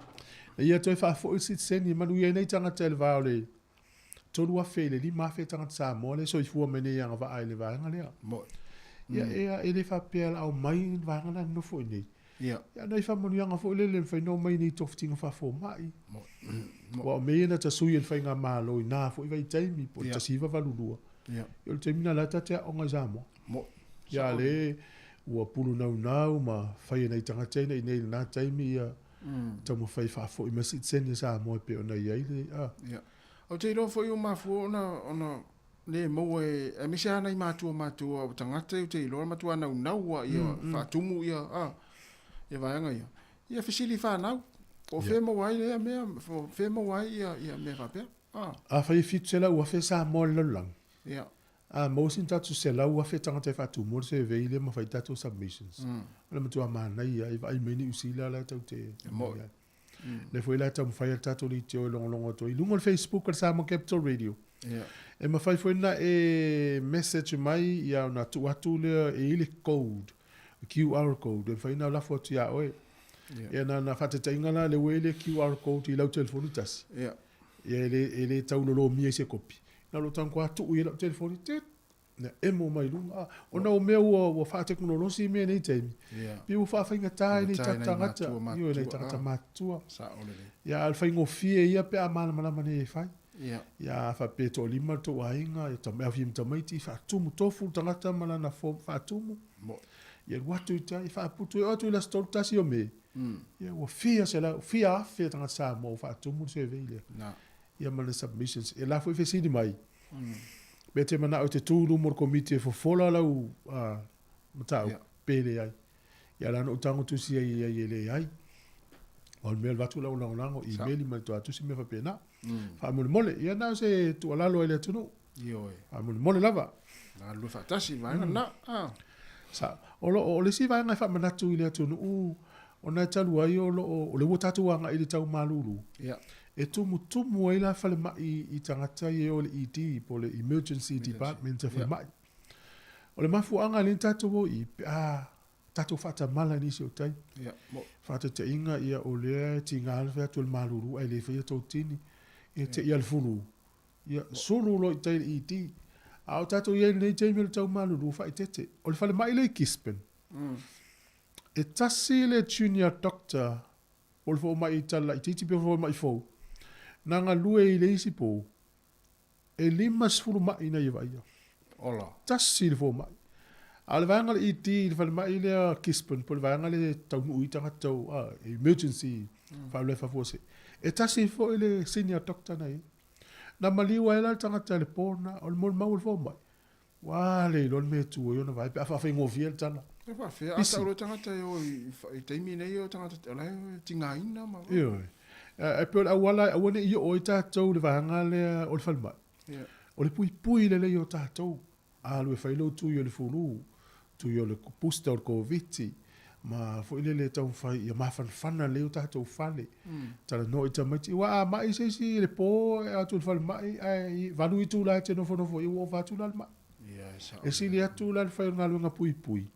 Na ia toe faafoi le sitiseni e manuia ai nai tagata i le va o le 3,000 i le 5,000 tagata Samoa lea e soifua mai nei e agavaa i le vaega lea. Mo. Ia, e le faapea o le a omai le vaega lea nonofo i inei. Ia. Ia, nai faamanuiaga foi lele e mafai ona omai i nei togafitiga faafomai. Aua o mea ia na tasui e le faigamalo i na foi vaitaimi po o le 1982. Ia. Ia o le taimi lena o la e ta te aoga i Samoa. Mo. Ia a lea ua pulunaunau ma fai e nai tagata ia i inei i lena taimi ia taumafai e faafoi mai sitiseni a Samoa e pei ona i ai le a. Ia. Ou te iloa foi ua mafua ona ona le maua e aemaise lava nai matua matua o tagata ia ou te iloa matua naunau lava ia faatumu ia a ia vaega ia. Ia fesili i fanau po o fea maua ai lea mea, po o fea maua ai ia ia mea faapea. A. Afai e 700,000 Samoa i le lalolagi. Ia. A maua sina tatou 100,000 tagata e faatumu le survey lea ma fai tatou submissions. O le matua manaia e vaai mai Niu Sila la e tou te Mo'i. Lea foi la e taumafai ai le tatou leitio e logologo atu ai i luga o le Facebook a le Samoa Capital Radio. Ia. E mafai foi ona e message mai ia ona tuu atu lea e i ai le code, QR code e mafai ona lafo atu ia oe. Ia. Ia na ona faataitaiga la lea ua i ai le QR code i lau telefoni tasi. Ia. Ia e le tau lolomia i se kopi. Na o lou tago lava tuu i ai lau telefoni, tit, ia emo mai luga. Ona o mea ua faatekonolosi mea i nei taimi, pei ua faafaigata ai nai tatou tagata, ioe, nai tagata matutua. Ia a o le faigofie ia pe a malamalama nei e fai. Ia a faapea e toalima le tou aiga, e aofia ma tamaiti, faatumu tofu le tagata ma lana form faatumu. Ia alu atu i tai, faaputu e oo atu i le aso 31 o Me, ia ua fia selau, fia afe tagata Samoa ua faatumu le survey lea. Ia ma le submissions. E la foi fesili mai, Pe te manao e te tū i luma o le komiti e fofola lau mataupu, pe leai. Ia la na ou tago tusi ai i ai e leai. O le mea o le avatu lau lagolago, imeli ma le toa tusi mea faapena. Faamolemole, ia na o se tuualalo ai le atunuu. Ioe. Faamolemole lava. Galulue faatasi i vaega lena. Sa, o lo o le isi vaega e faamanatu i le atunuu, ona e talu ai o lo o, o lea ua tatou agai i le tau malulu. Ia. E tumutumu ai la falemai i tagata ia e o i le ED po o le Emergency Department a falemai. O le mafuaaga lea na tatou o i i pe a tatou faatamala i nisi o taimi. Ia. Faataitaiga ia o lea e tiga le fai atu o le malulu ae le faia tou tini, ia te i a le fulu. Ia sulu loa i tai i le ED. A o tatou i ai i lenei taimi o le tau malulu faaeteete. O le falemai lea i Gisborne, e tasi le junior doctor po o le fomai tala laitiiti pe o le fomai fou, na galue i le isi po, e 50 mai na ia vaaia. Ola. Tasi le fomai. A o le vaega o le ED i le falemai lea Gisborne, po o le vaega lea e taunuu ai tagata emergency faalavelave faafuasei, e tasi foi le senior doctor na i ai. Na maliu ai la le tagata i le po lena, o le molimau o le fomai, ua le iloa le mea e tu ai ona vae pe a faafaigofie le tala. E faafefea, a tau loa tagata e o i taimi nei o tagata o la e tigaina ma. Ioe. E pei o le auala e aua ne i oo ai tatou i le vaega lea o le falemai, o le puipui lelei o tatou. Alu e fai lou tui o le fulu, tui o le booster o le Koviti, ma foi lele e taumafai ia mafanafana lelei o tatou fale. Talanoa i tamaiti, aua a mai se isi i le po e atu i le falemai ae 8 itula e te nofonofo ai ua ova atu la le mai. E sili atu la le fai o le galuega puipui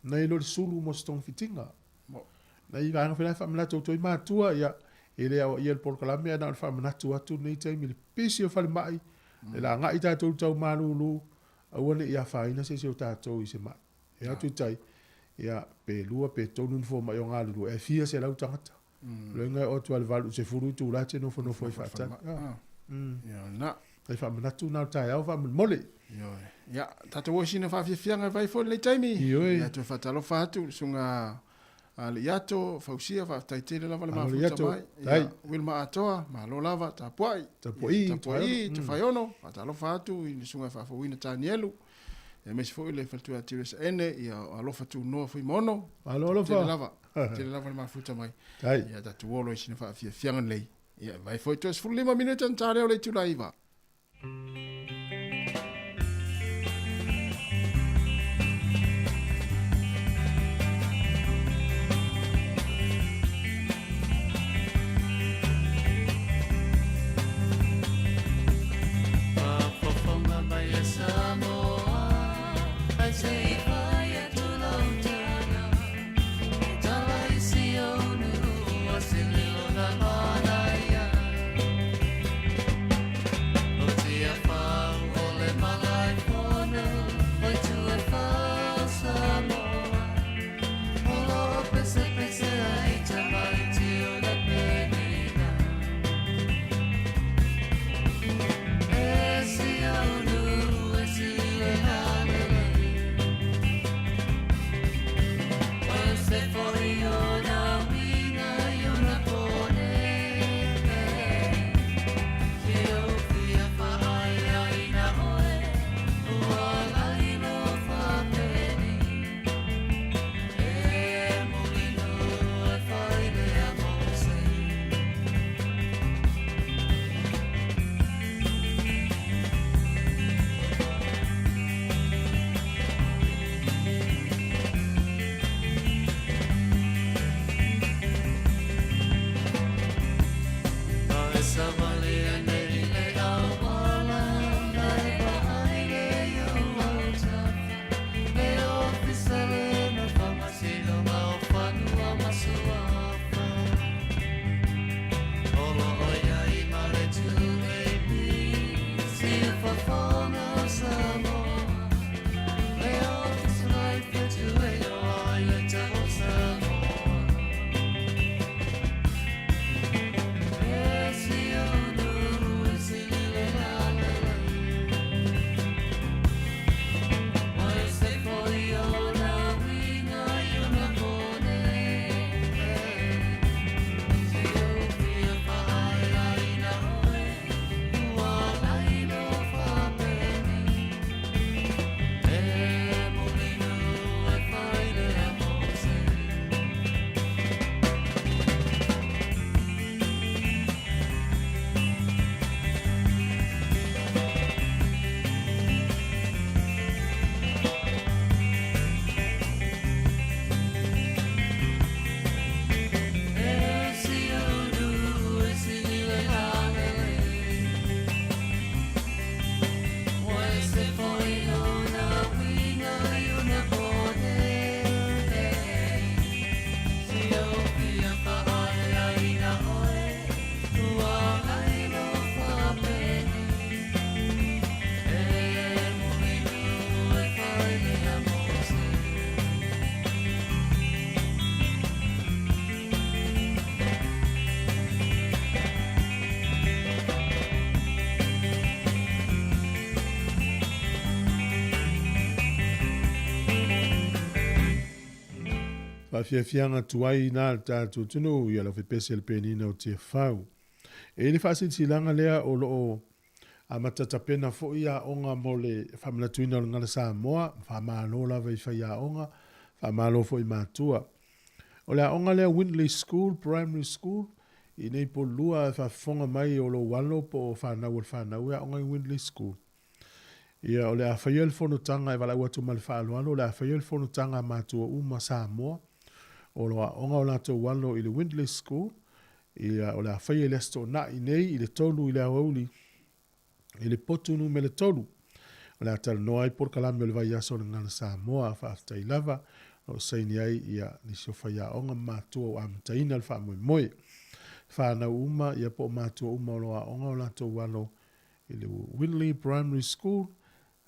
nai lo le sulu mo se togafitiga. Nai vaega foi la e faamanatu atu ai matua, ia, e le aoaia le polokalame ae na o le faamanatu atu lenei taimi i le pisi o falemai, e lagai tatou i le tau malulu, aua ne i afaina se isi o tatou i se mai. E atu i tai, ia, pe lua pe tolu ni fomai o galulue, ae fia selau tagata. Loiga e oo atu lava i le valu i le sefulu itula e te nofonofo ai faatali. Ia, na. Nai faamanatu na o le taeao faamolemole. Ioe. Ia, tatou o i sina faafiafiaga e fai foi lenei taimi. Ioe. Ia, toe faatalofa atu i le susuga a Leiato, Fausia, faafetai tele lava le Malo mafuta Leiato. mai. Dai. Ia, Wilma Atoa, malo lava, tapuai. Tapuai, Ia, tapuai, Tofaeono. Tofaeono, faatalofa atu i le susuga faafouina Tanielu. Ia, aemaise foi le faletua ia Teresa Ene, ia, alofa tunoa Fuimaono. Malo alofa. Tele lava, tele lava le mafuta mai. Dai. Ia, tatou olo i sina faafiafiaga lelei. Ia, vai foi toe 15 minute ona ta lea o le itula e 9. Faafiafiaga tuai ina le tatou atunuu ia lau fepese le penina o Tiafau. E i le faasilasilaga lea o lo o amata tapena foi aoga mo le faamanatuina o le Gala Samoa, faamalo lava i faiaoga, faamalo foi i matua. O le aoga lea Windley School, Primary School, i nei Polulua a faafofoga mai o lou alo po o fanau a le fanau e aoga i Windley School. Ia, o le a faia le fonotaga e valaau atu ma le faaaloalo, o le a faia le fonotaga a matua uma Samoa o lo o aoga o latou alo i le Windley School. Ia, o le a faia i le Aso Toonai nei i le 3 i le aoauli i le potu numera 3. O le a talanoa ai polokalame o le vaiaso o le Gagana Samoa. Faafetai lava o lo o saini ai ia nisi o faiaoga ma matua ua amataina le faamoemoe. Fanau uma ia po o matua uma o lo o aoga o latou alo i le Winley Primary School.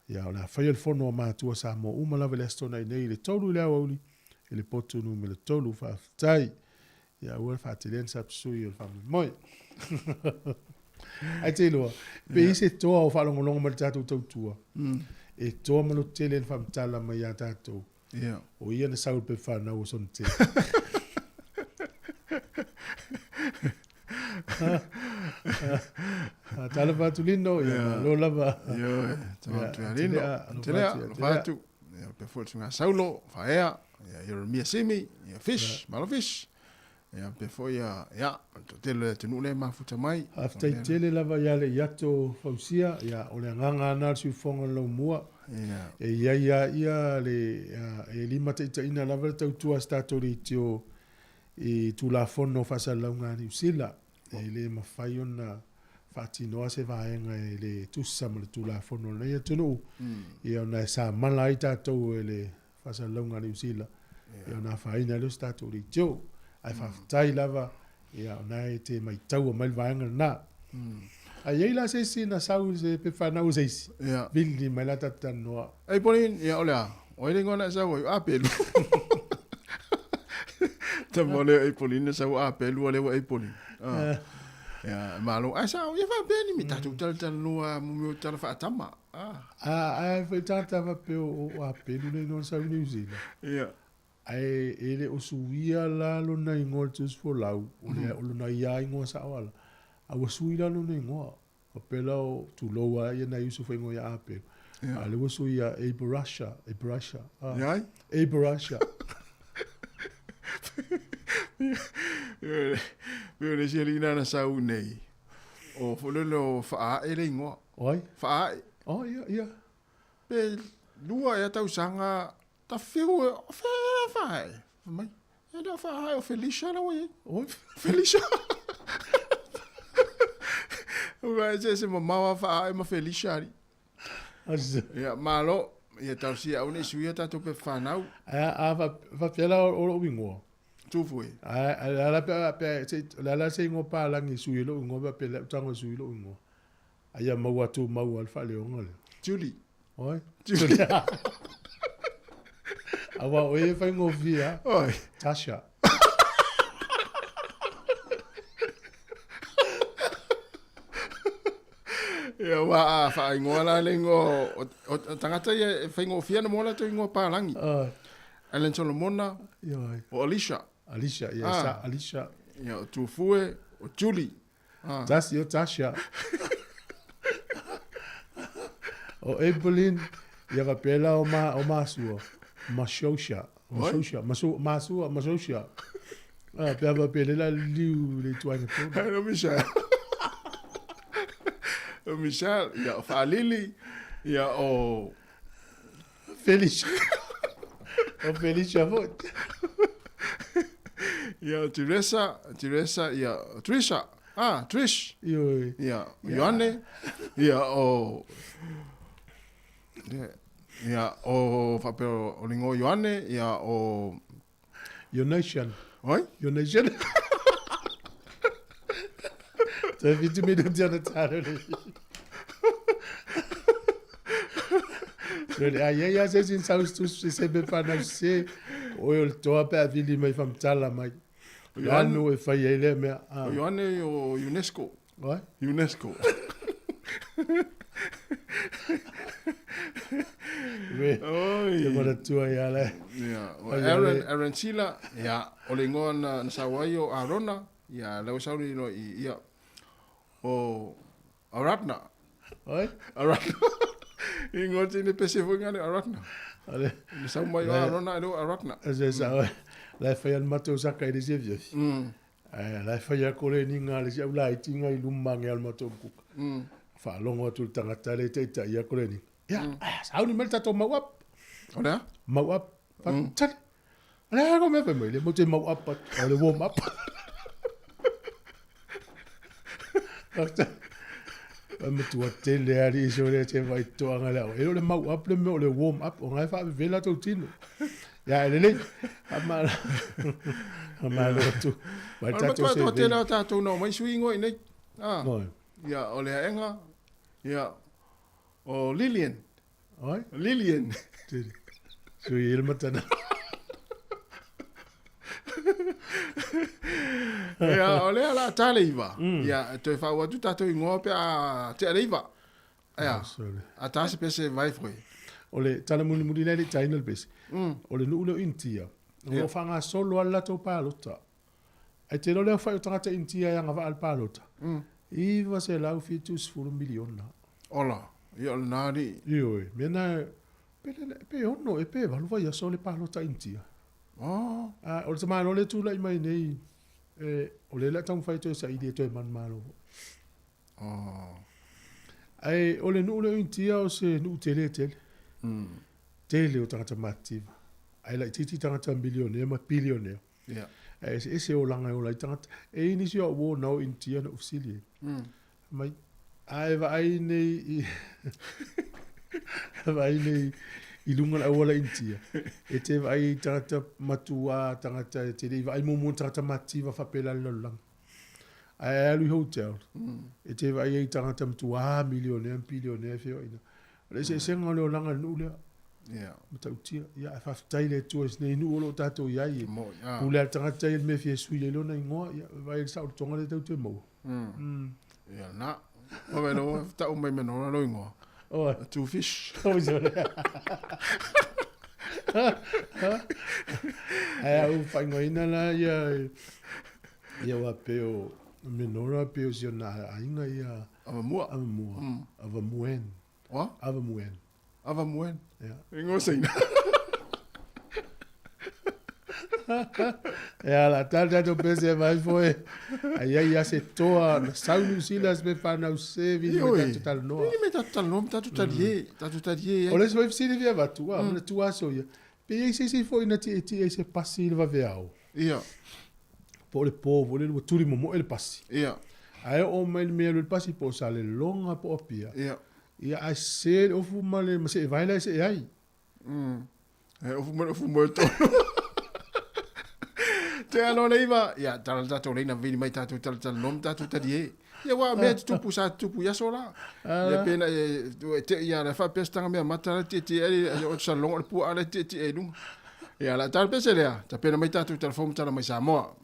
Ia, o le a faia le fono a matua Samoa uma lava i le Aso Toonai nei i le 3 i le aoauli i le potu numera 3. Faafetai. Ia, aua le faatelea ni sapsui o le faamoemoe. Ae te iloa, pe i se toa o faalogologo mai le tatou tautua, e toa ma lototele le faamatala mai ia tatou. O ia na sau i le pepa fanau o sona tele. Talofa atu Lino, ia malo lava. Ioe, talofa atu ia Lino. Telea, alofa atu. Ia pe foi le Saulo, Faea, ia Jeremia Simi, ia Fish, malo Fish. Ia pe foi ia, ia, toatele o le atunuu lea e mafuta mai. Faafetai tele lava ia le Iato Fausia, ia o le agaga lava lena o le siufofoga o le laumua. E i ai lava ia le, e limataitaiina lava le tautua a se tatou leitio i Tulafono o Faasalalauga a Niu Sila. E le mafai ona faatinoa se vaega e le tusa ma le Tulafono o lenei atunuu, ia ona e samala ai tatou e le Faasalalauga a Niu Sila, ia ona afaina ai lea o se tatou leitio. Ae faafetai lava, ia ona e te maitaua mai le vaega lena. Ae i ai la se isi na sau i se pepa fanau o se isi, vili mai la tatou talanoa. Ei Pauline, ia o le a? O ai le igoa na e sau ai? O Apelu. Tama o lea o Pauline na sau o Apelu, o lea ua Pauline. Ah. Ia, malo. Ae sao, ia faapea ni me tatou talatalanoa mo mea o tala faatama. Ah. Ae foi tagata faapea o Apelu le igoa na sau i Niu Sila. Ia. Ae e le o suia la lona igoa i le Tusi Folau, o le o lona ia igoa sao lava la, a ua sui la lona igoa. Faapea la o tulou lava ia nai uso faigoa ia Apelu. A o lea ua sui ia Aberasha, Aberasha. Ia ai? Aberasha. Pei o le isi alii lena na sau nei, o foi lele o Faaae le igoa. O ai? Faaae. Oh, ia, ia. Pe lua ea tausaga Tawhiu e, o whea e whae? Mai, e lea whae o Felicia la ua iai. Oi? Felicia. Ua e se se mamao a whae ma Felicia ari. Ia, malo, ia tausia au nei suia tātou pe whanau. A, a, whapea la o lou ingoa. Tufu e. A, a, la pe, pe, se, la la se ingoa pālangi sui e lou ingoa, pe le tango sui lou ingoa. Aia maua atu maua le faaleoga lea. Julie. Oi. Julie. Aua o e faigofie. Oi. Tasha. Ia ua a whaingoa la le ingoa o tangata ia e faigofie ana mo latou ingoa pālangi. Alan Solomona, o Alicia. Alicia, ia sa Alicia. Ia o Tufue, o Julie. Tasi o Tasha. O Evelyn, ia ka pela o ma o Masua. Mashosha. Mashosha. Masu Masua, Mashosha. Ah, pe ava pele la liu le tuaina tonu. Hello Michelle. O Michelle, ia o Faalili, ia o Felicia. O Felicia foi. Ia o Teresa, Teresa, ia o Trisha. Ah, Trish. Ioe. Ia o Ioane, ia o ia o faapea o le ingoa o Ioane, ia o Ionation. Oi? Ionation. Toe 7 minuti ana talo le. Le ai ai a se sin saus tu se se be pa se o o le toa pe a vili mai whamtala mai. Ioane e whai ai lea mea. O Ioane o UNESCO. Oi? UNESCO. Oi. Te manatua ia le. Ia, o Aaron, Aaron Sila, ia, o le igoa na sau ai o Arona, ia, lea ua sau le igoa i, ia, o Aratna. Oi? Aratna. Igoa tini pese foi ngale Aratna. Ale. Na sau mai o Arona e le o Aratna. Se sa oi. La fai al matou saka i le sia fia. Ai, la fai a kore ni ngā le sia ula i tinga i luma nge al matou kuka. Whaalongo atu le tangata le teita ia kore ni. Ia, sau ni mai le tatou mau up. O lea? Mau up. Tali. Ale a ko me fai mai le mo te mau up o le warm up. Pai matua tele ali iso le te vai toanga le au. E o le mau up le mea o le warm up o ngai whaavevela tau tino. Ia, e lelei. Ma ma lo tu. Mai O le tatou matua se toa vei. tele o tatou na omai sui ingoa i nei. Ah. Noi. Ia, o le aega, ia, o Lilian. Oi? Lilian. Tele. Sui ele matana. Ia, o lea la tale iva. Ia, toe whau atu tātou ingoa pe a te ale iva. Ia, a tā se pese vai foi. O le tala muli muli le taina le pese. O le nuu leo Intia. O lo whanga solo ala tau pālota. Ai te leo whai o tangata Intia ia ngā al pālota. Iwa se lau fitu sefulu miliona. Ola, ia o le nā ni. Ioe, mena pe, pe ono e pe valu vai aso le pālota Intia. Oh. A, o le tamā le tūlai mai nei, e, o le la taumafai toe saili e toe manumalo. Oh. Ai, o le nuu leo Intia o se nuu tele tele. Tele o tagata matitiva. Ai laitiiti tagata milionea ma bilionea. Ia. Ae eseese olaga e ola ai tagata. E i ai nisi o au uō na o Initia na ou fesili ai. Mai, a e vaai nei i vaai nei i luga o le auala Initia, e te vaai i tagata matuā, tagata e te le i vaai muamua tagata matitiva faapela le lalolagi. Ae alu i hotel, e te vaai ai i tagata matuā milionea ma bilionea e feoaiina. O le eseesega o le olaga i le nuu lea. Ia. Matautia. Ia, ae faafetai i le Atua i sinei nuu o lo o tatou i ai. Moi, ah. Pule a le tagata ia i le mea e fia sui ai lona igoa, ia, vaai i le saolotoga lea tatou te maua. Ia, na. O me no, tau mai me no lo ingoa. Oi. Two fish. Oi, sorry. Ae au whaingoina la ia ia wa peo menora peo si ona aiga ia Avamua. Avamua. Avamuen. Wa? Avamuen. Avamuen. Ia. Ingoa seina. Ia la tala tatou pese e vai foi. Ai ai ia se toa na sau New Zealand se me whanau se vi me tatou talanoa. Ni me tatou talanoa, me tatou talie, tatou talie. O le isi foi fesili fia avatu, a, manatua aso ia. Pe i ai se isi foi na tietie ai se pasi i le vaveao. Ia. Po o le po foi lele ua tuli momoe le pasi. Ia. Ae oo mai le mea alu i le pasi po o Salelologa po o Apia. Ia. Ia ae sese le ofu ma le ma seevae la e see ai. E ofu mai le ofu moe tonu. Te alo le iva, ia tala le tatou leina vili mai tatou talatalanoa ma tatou talie. Ia ua mea tutupu sa tutupu i aso la. Ia pena e te ia le faapea se tanga mea mata la tietie ai o Salelologa o le puaa la tietie ai i luga. Ia la tala pese lea, tapena mai tatou telefoni ma tala mai Samoa.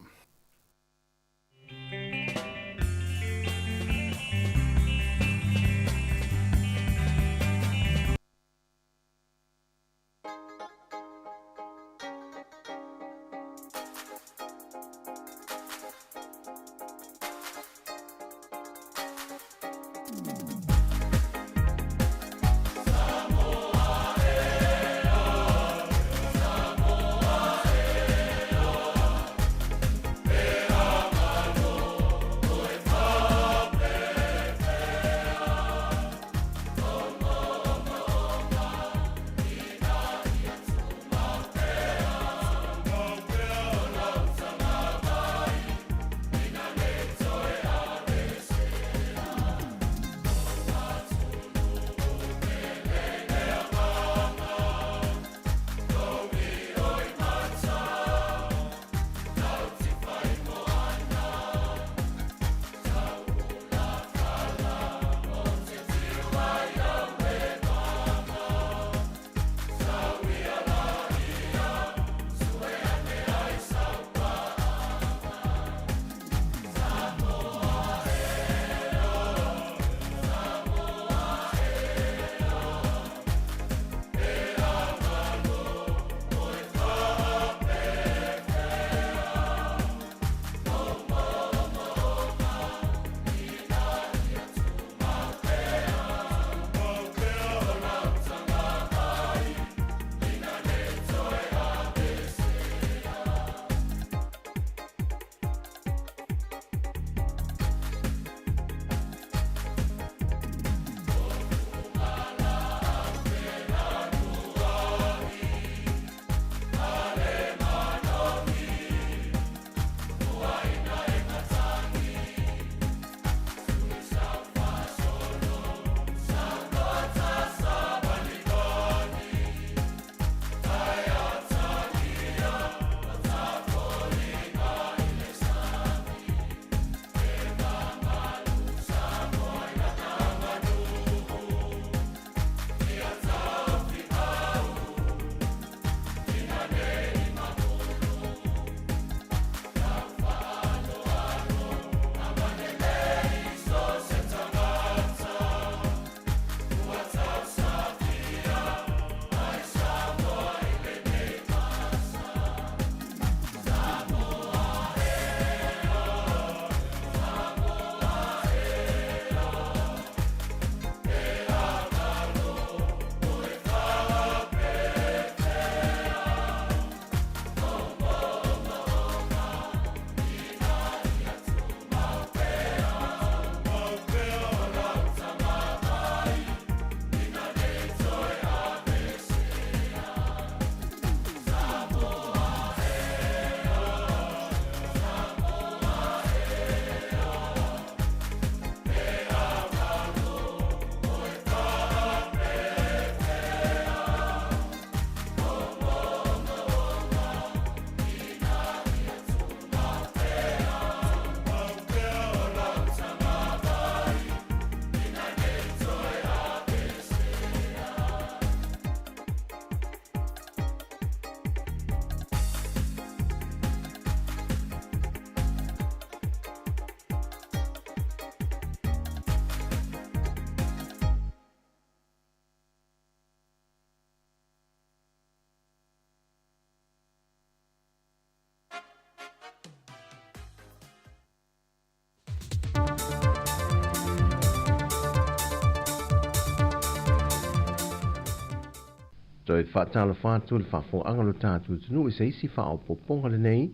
Toe faatalofa atu i le faafofogaaga a lo tatou atunuu i se isi faaopoopoga lenei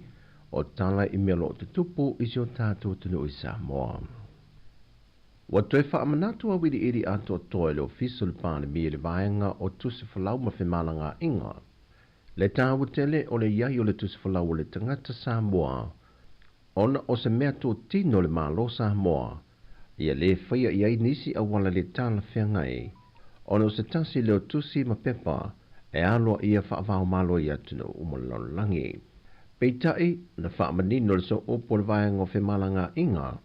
o tala i mea o lo o tutupu i si o tatou atunuu i Samoa. Ua toe faamanatu auiliili atoatoa e le Ofisa o le Palemia i le vaega o Tusi Folau ma Femalagaaiga le taua tele o le i ai o le Tusi Folau o le tagata Samoa ona o se mea totino le Malo Samoa ia lē faia i ai nisi auala le talafeagai ona o se tasi lea o tusi ma pepa e aloaia faavaomalo i atunuu uma o le lalolagi. Peitai, na faamanino le sooupu o le vaega o femalagaaiga,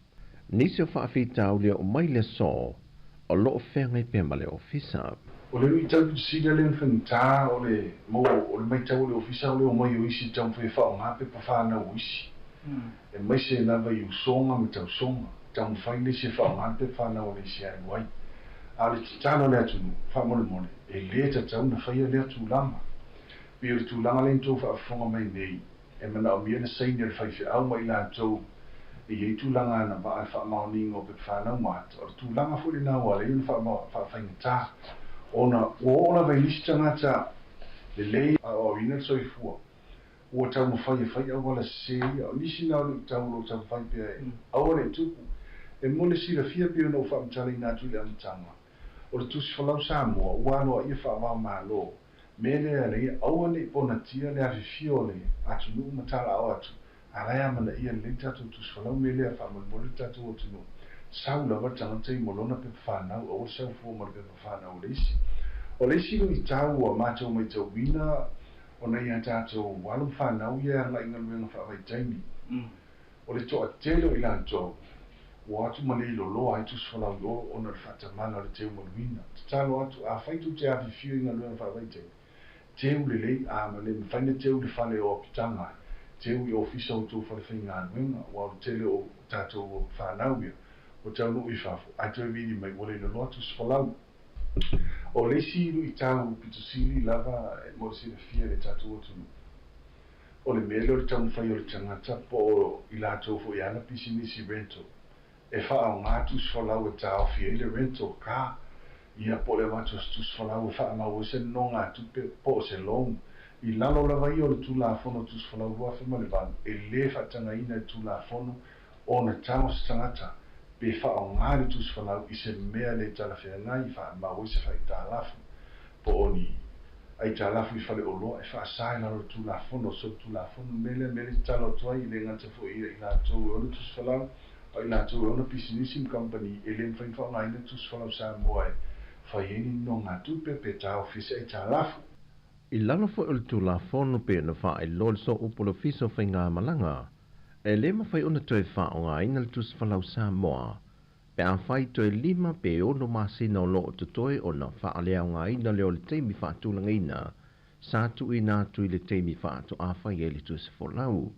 nisi o faafitauli e oo mai le aso o lo o feagai pea ma le Ofisa. O le luitau pito sili lea na faigata o le mo o le matau a le Ofisa o le omai o isi e taumafai e faaaoga pepa fanau o isi, aemaise lava i usoga ma tausoga, taumafai le isi e faaaoga le pepa fanau a le isi e alu ai. A o le tatalo a le atunuu, faamolemole, e le tatau ona faia lea tulaga. Pei o le tulaga lea na tou faafofoga mai nei, e manaomia le saini a le faifeau ma i latou e i ai tulaga agavaa i le faamaoniga o pepa fanau ma ata, o le tulaga foi lena ua ala ai ona faafaigata, ona ua oo lava i nisi tagata lelei aoaoina le soifua, ua taumafai e fai auala sese ia. O nisi na o luitau o lo o taumafai pea e aua ne i tupu. E mo le silafia pei ona ou faamatalaina atu i le amataga, o le Tusi Folau Samoa ua aloaia faava-o-Malo, mea lea e ala ai aua ne i ponatia le afifio o le atunuu ma talaao atu, a la e amanaia lelei le tatou Tusi Folau, mea lea faamolemole le tatou atunuu, sau lava le tagata i mo lona pepa fanau, aua le sau fua ma le pepa fanau o le isi. O le isi luitau ua matou maitauina, ona i a tatou alo ma fanau ia e agai i galuega faavaitaimi, o le toatele o i latou ua atu ma le iloloa ai tusi folau i o ona o le faatamala o le teumaluina. Tatalo atu, afai tou te afifio i galuega faavaitaimi, teu lelei, a ma le mafai na teu i le fale o apitaga ai, teu i ofisa o tou fale faigaluega, aua o le tele o tatou fanau ia ua taunuu i fafo, ae toe vili mai ua le iloloa tusi folau. O le isi luitau pito sili lava mo le silafia e le tatou atunuu, o le mea lea o le taumafai o le tagata po o i latou foi e ana pisinisi rental e faaaoga tusi folau e taofi ai le rental car, ia po o le avatu o se tusi folau e faamau ai se nonogatupe po o se loan. I lalo lava ia o le Tulafono Tusi Folau 2008, e le faatagaina e le Tulafono ona tago se tagata pe faaaoga le tusi folau i se mea le talafeagai e faamau ai se faaitalafu po o ni aitalafu i faleoloa e faasa i lalo o le Tulafono solitulafono. Le mea lea, mea lea e tatalo atu ai, e le gata foi ia i latou e ona tusi folau, a o i latou e ona pisinisi ma kamupani, e le mafai ona faaaogaina le tusi folau Samoa e fai ai ni nonogatupe pe taofi ai se aitalafu. I lalo foi o le Tulafono pei ona faailoa le sooupu o le Ofisa o Faigamalaga, e lē mafai ona toe faaaogaina le Tusi Falau Samoa pe afai toe lima pe ono masina o lo o totoe ona faaleaogaina lea o le taimi faatulagaina sa tuuina atu i le taimi faatoa fai ai le Tusi Folau.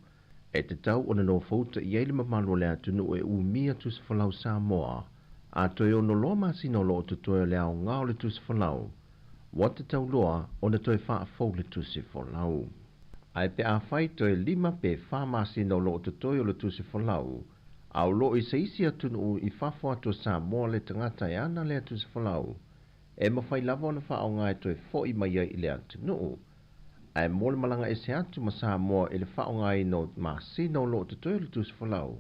E tatau ona nofouta i ai le mamalu o le atunuu e umia Tusi Folau Samoa a toe ono loa masina o lo o totoe o le aoga o le Tusi Folau ua tatau loa ona toe faafou le Tusi Folau. Ae pe afai toe lima pe fa masina o lo o totoe o le tusi folau, a o lo o i se isi atunuu i fafo atu o Samoa le tagata e ana lea tusi folau, e mafai lava ona faaaoga e toe fo'i mai ai i le atunuu. Ae mo le malaga ese atu ma Samoa i le faaaogaina o masina o lo o totoe o le tusi folau,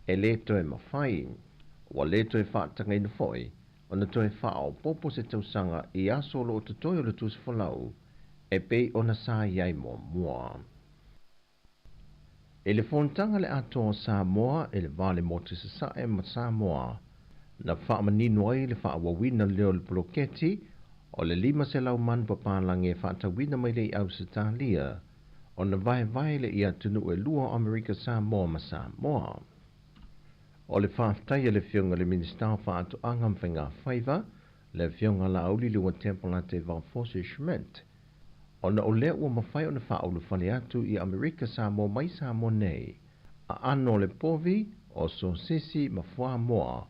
e lē toe mafai. Ua lē toe faatagaina foi ona toe faaopoopo se tausaga i aso o lo o totoe o le tusi folau e pei ona sa i ai muamua. I le fonotaga le Atoa o Samoa i le va o le Motu Sasae ma Samoa, na faamanino ai le faaauauina lea o le poloketi o le 500 manu papalagi e faatauina mai le i Ausetalia ona vaevae lea i atunuu e lua o Amerika Samoa ma Samoa. O le faafetai a le Afioga i le Minisita o Faatoaga ma Faigafaiva, le Afioga Laauli Leuatea Polataivao Fosi Schmidt, ona o lea ua mafai ona faaulufale atu i Amerika Samoa mai Samoa nei, aano o le povi, o sosisi ma fuamoa,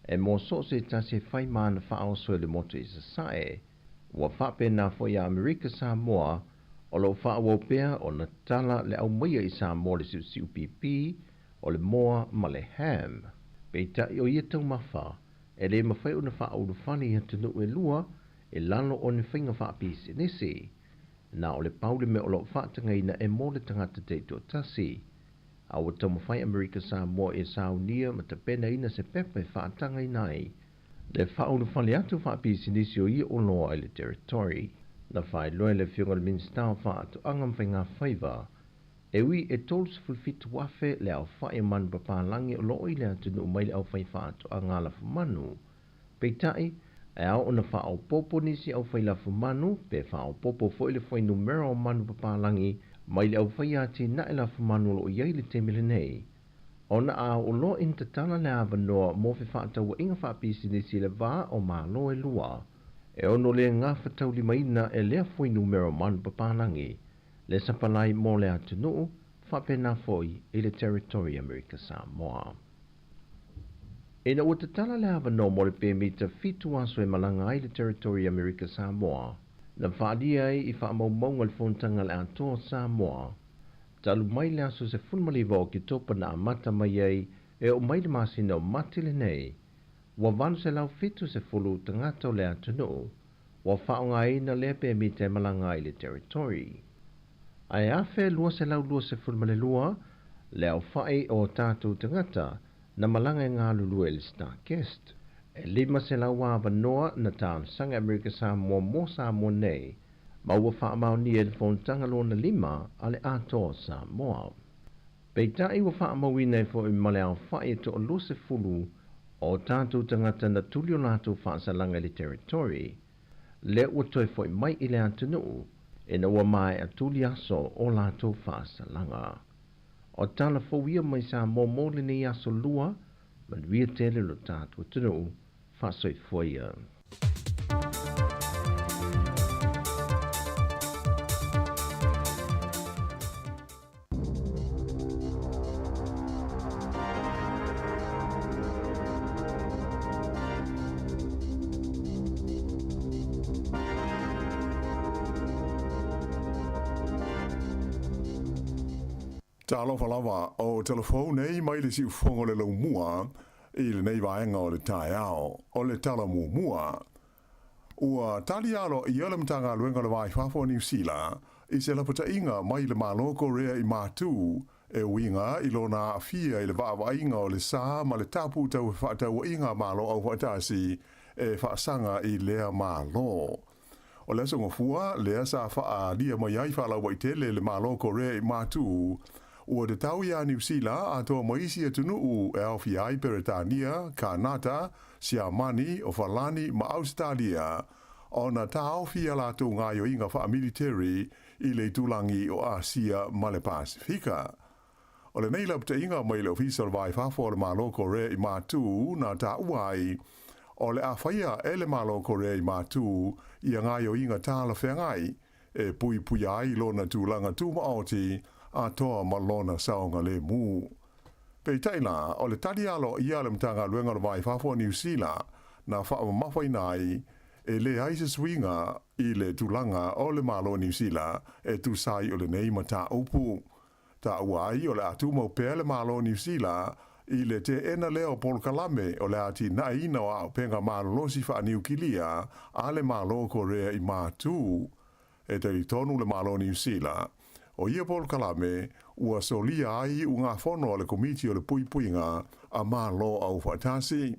e mo so o se tasi e fai ma ana faaoso i le motu i Sasae. Ua faapena foi iā Amerika Samoa o lo o faaauau pea ona tala le aumaia i Samoa o le siusiu pipi, o le moa ma le ham. Peitai o ia taumafa, e lē mafai ona faaulufale i atunuu e lua i lalo o ni faiga faapisinisi. Na o le pau le mea o lo o faatagaina e mo le tagata taitoatasi. A ua taumafai Amerika Samoa e saunia ma tapenaina se pepa e faatagaina ai le faaulufale atu faapisinisi o ia oloa i le Territory. Na faailoa e le Afioga i le Minisita o Faatoaga ma Faigafaiva, e ui e 37,000 le aofai o manupapalagi o lo o i le atunuu mai le aufaifaatoaga lafumanu. Peitai, e ao ona faaopoopo nisi aufai lafumanu pe faaopoopo foi le fuainumera o manupapalagi mai le aufai atinae lafumanu o lo o i ai i le taimi lenei. Ona a oo loa ina tatala le avanoa mo fefaatauaiga faapisinisi i le va o Malo e lua, e ono le gafataulimaina e lea fuainumera o manupapalagi le sapalai mo le atunuu, faapena foi i le Territory Amerika Samoa. Ina ua tatala le avanoa mo le pemita 7 aso e malaga ai le Territory Amerika Samoa, na faaalia ai i faamaumauga le Fonotaga a le Atoa o Samoa, talu mai le aso 19 o Oketopa na amata mai ai e oo mai le masina o Mati lenei, ua 870 tagata o le atunuu ua faaaogaina lea pemita e malaga ai i le Territory. Ae 1,222 le aofai o tatou tagata na malaga e galulue i le Star Guest. E 500 avanoa na talosaga e Amerika Samoa mo Samoa nei, ma ua faamaonia e le Fonotaga lona lima a le Atoa o Samoa. Peitai ua faamauina ai foi ma le aofai e toa-20 o tatou tagata na tuli o latou faasalaga i le Territory, lea ua toe foi mai i le atunuu ina ua maea tuli aso o latou faasalaga. O tala fou ia mai Samoa mo lenei aso lua, manuia tele lo tatou atunuu, faasoifua ia. Talofa lava, o telefou nei mai le siufofoga o le laumua i lenei vaega o le taeao, o le tala muamua. Ua tali aloaia le Matagaluega o le Va i Fafo o Niu Sila i se lapataiga mai le Malo Korea i Matu e uiga i lona aafia i le vaavaaiga o le sa ma le tapu tau fefaatauaiga a Malo Aufaatasi e faasaga i lea Malo. O le aso Gafua lea sa faaalia mai ai faalauaitele le Malo Korea i Matu, ua tatau iā Niu Sila atoa ma isi atunuu e aofia ai Peretania, Kanata, Siamani, o Falani ma Ausetalia ona taofi a latou gaoioiga faamiliteri i le itulagi o Asia ma le Pasefika. O lenei lapataiga mai le Ofisa o le Va i Fafo o le Malo Korea i Matu na taua ai, o le a faia e le Malo Korea i Matu ia gaoioiga talafeagai e puipuia ai lona tulaga tumaoti atoa ma lona saogalemu. Peitai la, o le tali aloaia a le Matagaluega o le Va i Fafo a Niu Sila na faamamafaina ai, e leai se suiga i le tulaga o le Malo Niu Sila e tusa ai o lenei mataupu. Taua ai o le a tumau pea le Malo Niu Sila i le teena lea o polokalame o le atinaeina o auupega malolosi faaniukilia a le Malo Korea i Matu. E talitonu le Malo Niu Sila, o ia polokalame ua solia ai ugafono a le Komiti o le Puipuiga a Malo Aufaatasi.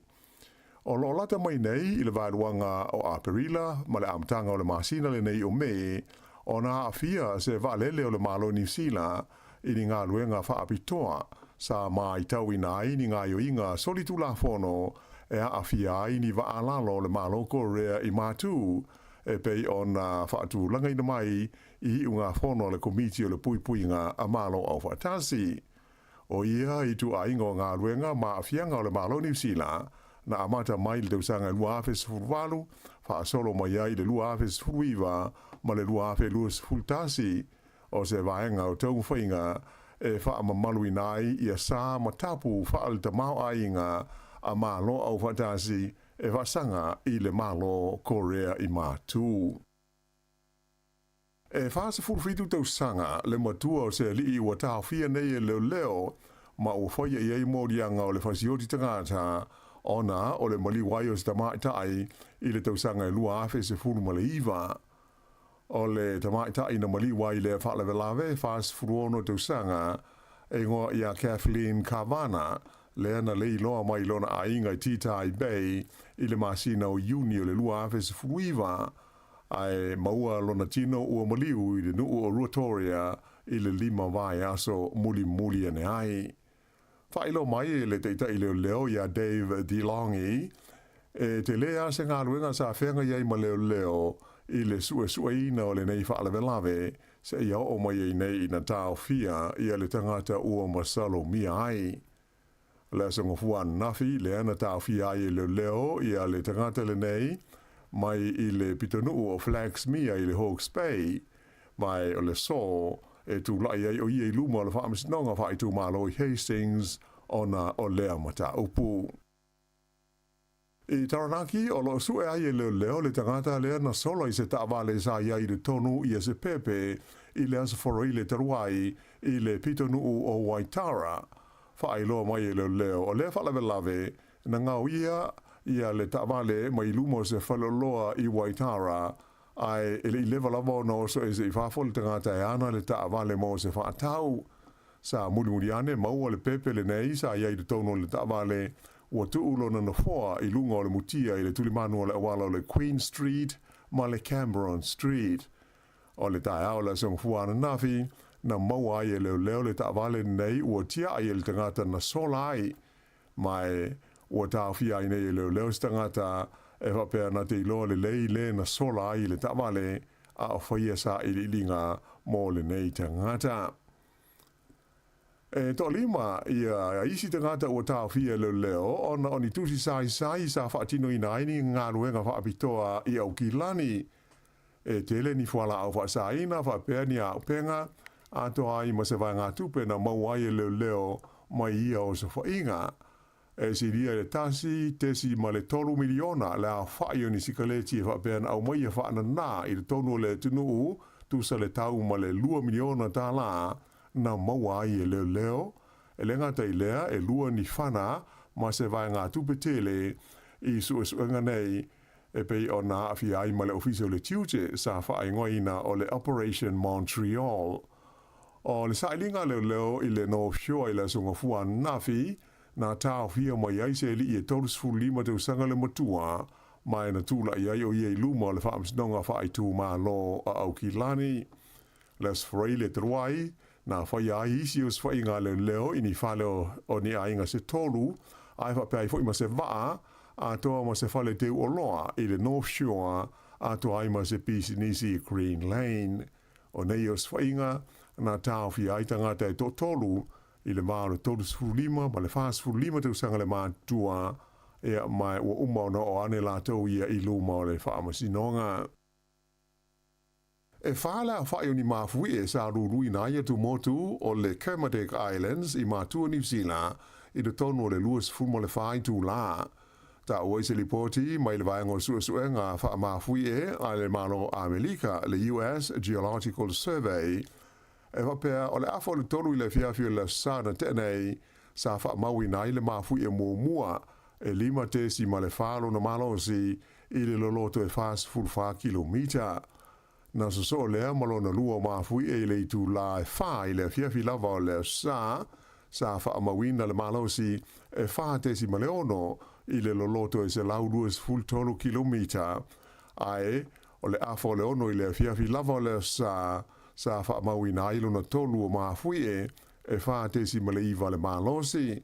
O lo o lata mai nei i le vaeluaga o Aperila ma le amataga o le masina lenei o Me, ona aafia se vaalele o le Malo Niu Sila i ni galuega faapitoa sa maitauina ai ni gaoioiga solitulafono e aafia ai ni vaalalo o le Malo Korea i Matu e pei ona faatulagaina mai i iugafono a le Komiti o le Puipuiga a Malo Aufaatasi. O ia ituaiga o galuega ma aafiaga o le Malo Niu Sila na amata mai i le tausaga 2018, faasolo mai ai i le 2019 ma le 2021, o se vaega o taumafaiga e faamamaluina ai ia sa ma tapu faale-tamaoaiga a Malo Aufaatasi e faasaga i le Malo Korea i Matu. E 47 tausaga le matua o se alii ua taofia nei e leoleo ma ua faia i ai moliaga o le fasioti tagata ona o le maliu ai o se tamaitai i le tausaga e 2019. O le tamaitai na maliu ai i lea faalavelave e 46 tausaga, e igoa ia Kathleen Cavanagh, lea na leiloa mai lona aiga i Titahi Bay i le masina o Iuni o le 2019, ae maua lona tino ua maliu i le nuu o Ruatoria i le lima vaiaso mulimuli ane ai. Faailoa mai e le taitai leoleo ia Dave DeLonghi, e tele lava se galuega sa feagai ai ma leoleo i le suesueina o lenei faalavelave seia oo mai ai nei ina taofia ia le tagata ua masalomia ai. Le Aso Gafua ananafi lea na taofia ai e leoleo ia le tagata lenei mai i le pitonuu o Flaxmere i le Hawke's Bay, ma o le aso e tulai ai o ia i luma o le Faamasinoga Faaitumalo i Hastings ona o lea mataupu. I Taranaki, o lo o sue ai e leoleo le tagata lea na sola i se taavale sa i ai i totonu ia se pepe i le Aso Faraile talu ai i le pitonuu o Waitara. Faailoa mai e leoleo, o lea faalavelave na gaoia ia le taavale mai luma o se faleoloa i Waitara, ae e le i leva lava ona oso ese i fafo le tagata e ana le taavale mo se faatau. Sa mulimuli ane maua le pepe lenei sa i ai i totonu o le taavale ua tuu lona nofoa i luga o le mutia i le tulimanu o le auala o le Queen Street ma le Cameron Street. O le taeao o le Aso Gafua ananafi, na maua ai e leoleo le taavale lenei ua tiai e le tagata na sola ai. Ma e ua taofia ai nei e leoleo se tagata e faapea na te iloa lelei le na sola ai i le taavale a o faia sailiiliga mo lenei tagata. E toalima ia isi tagata ua taofia e leoleo ona o ni tusi saisai sa faatinoina ai ni galuega faapitoa i Aukilani. E tele ni fualaau faasaina faapea ni auupega atoa ai ma se vaegatupe na maua ai e leoleo mai ia osofaiga. E silia i le 1.3 miliona le aofai o ni sikaleti e faapea na aumaia faananā i totonu o le atunuu, tusa le tau ma le $2 miliona na maua ai e leoleo. E le gata i lea, e lua ni fana ma se vaegatupe tele i suesuega nei e pei ona aafia ai ma le Ofisa o le Tiute sa faaigoaina o le Operation Montreal. O le sailiga a leoleo i le North Shore i le Aso Gafua ananafi, na taofia mai ai se alii e 35 tausaga le matua, ma e na tulai ai o ia i luma o le Faamasinoga Faaitumalo a Aukilani. Le Aso Faraile talu ai, na faia ai isi osofaiga a leoleo i ni fale o ni aiga se tolu, ae faapea ai foi ma se vaa, atoa ma se fale teu oloa i le North Shore, atoa ai ma se pisinisi i Green Lane. O nei osofaiga na taofia ai tagata e toatolu i le va o le 35 ma le 45 tausaga le matutua, ia, ma ua uma ona oo ane latou ia i luma o le Faamasinoga. E fa le aofai o ni mafuie sa luluina ai atumotu o le Kermadec Islands i matua Niu Sila i totonu o le 24 itulā. Taua i se lipoti mai le Vaega o Suesuega Faamafuie a le Malo o Amelika, le US Geological Survey, e faapea o le afa o le tolu i le afiafi o le Aso Sa na tea nei, sa faamauina ai le mafuie muamua e 5.4 lona malosi i le loloto e 44 kilomita. Na sosoo lea ma lona lua o mafuie i le itulā e fa i le afiafi lava o le Aso Sa, sa faamauina le malosi e 4.6 i le loloto e 123 kilomita, ae o le afa o le ono i le afiafi lava o le Aso Sa, sa faamauina ai lona tolu o mafuie e 4.9 le malosi.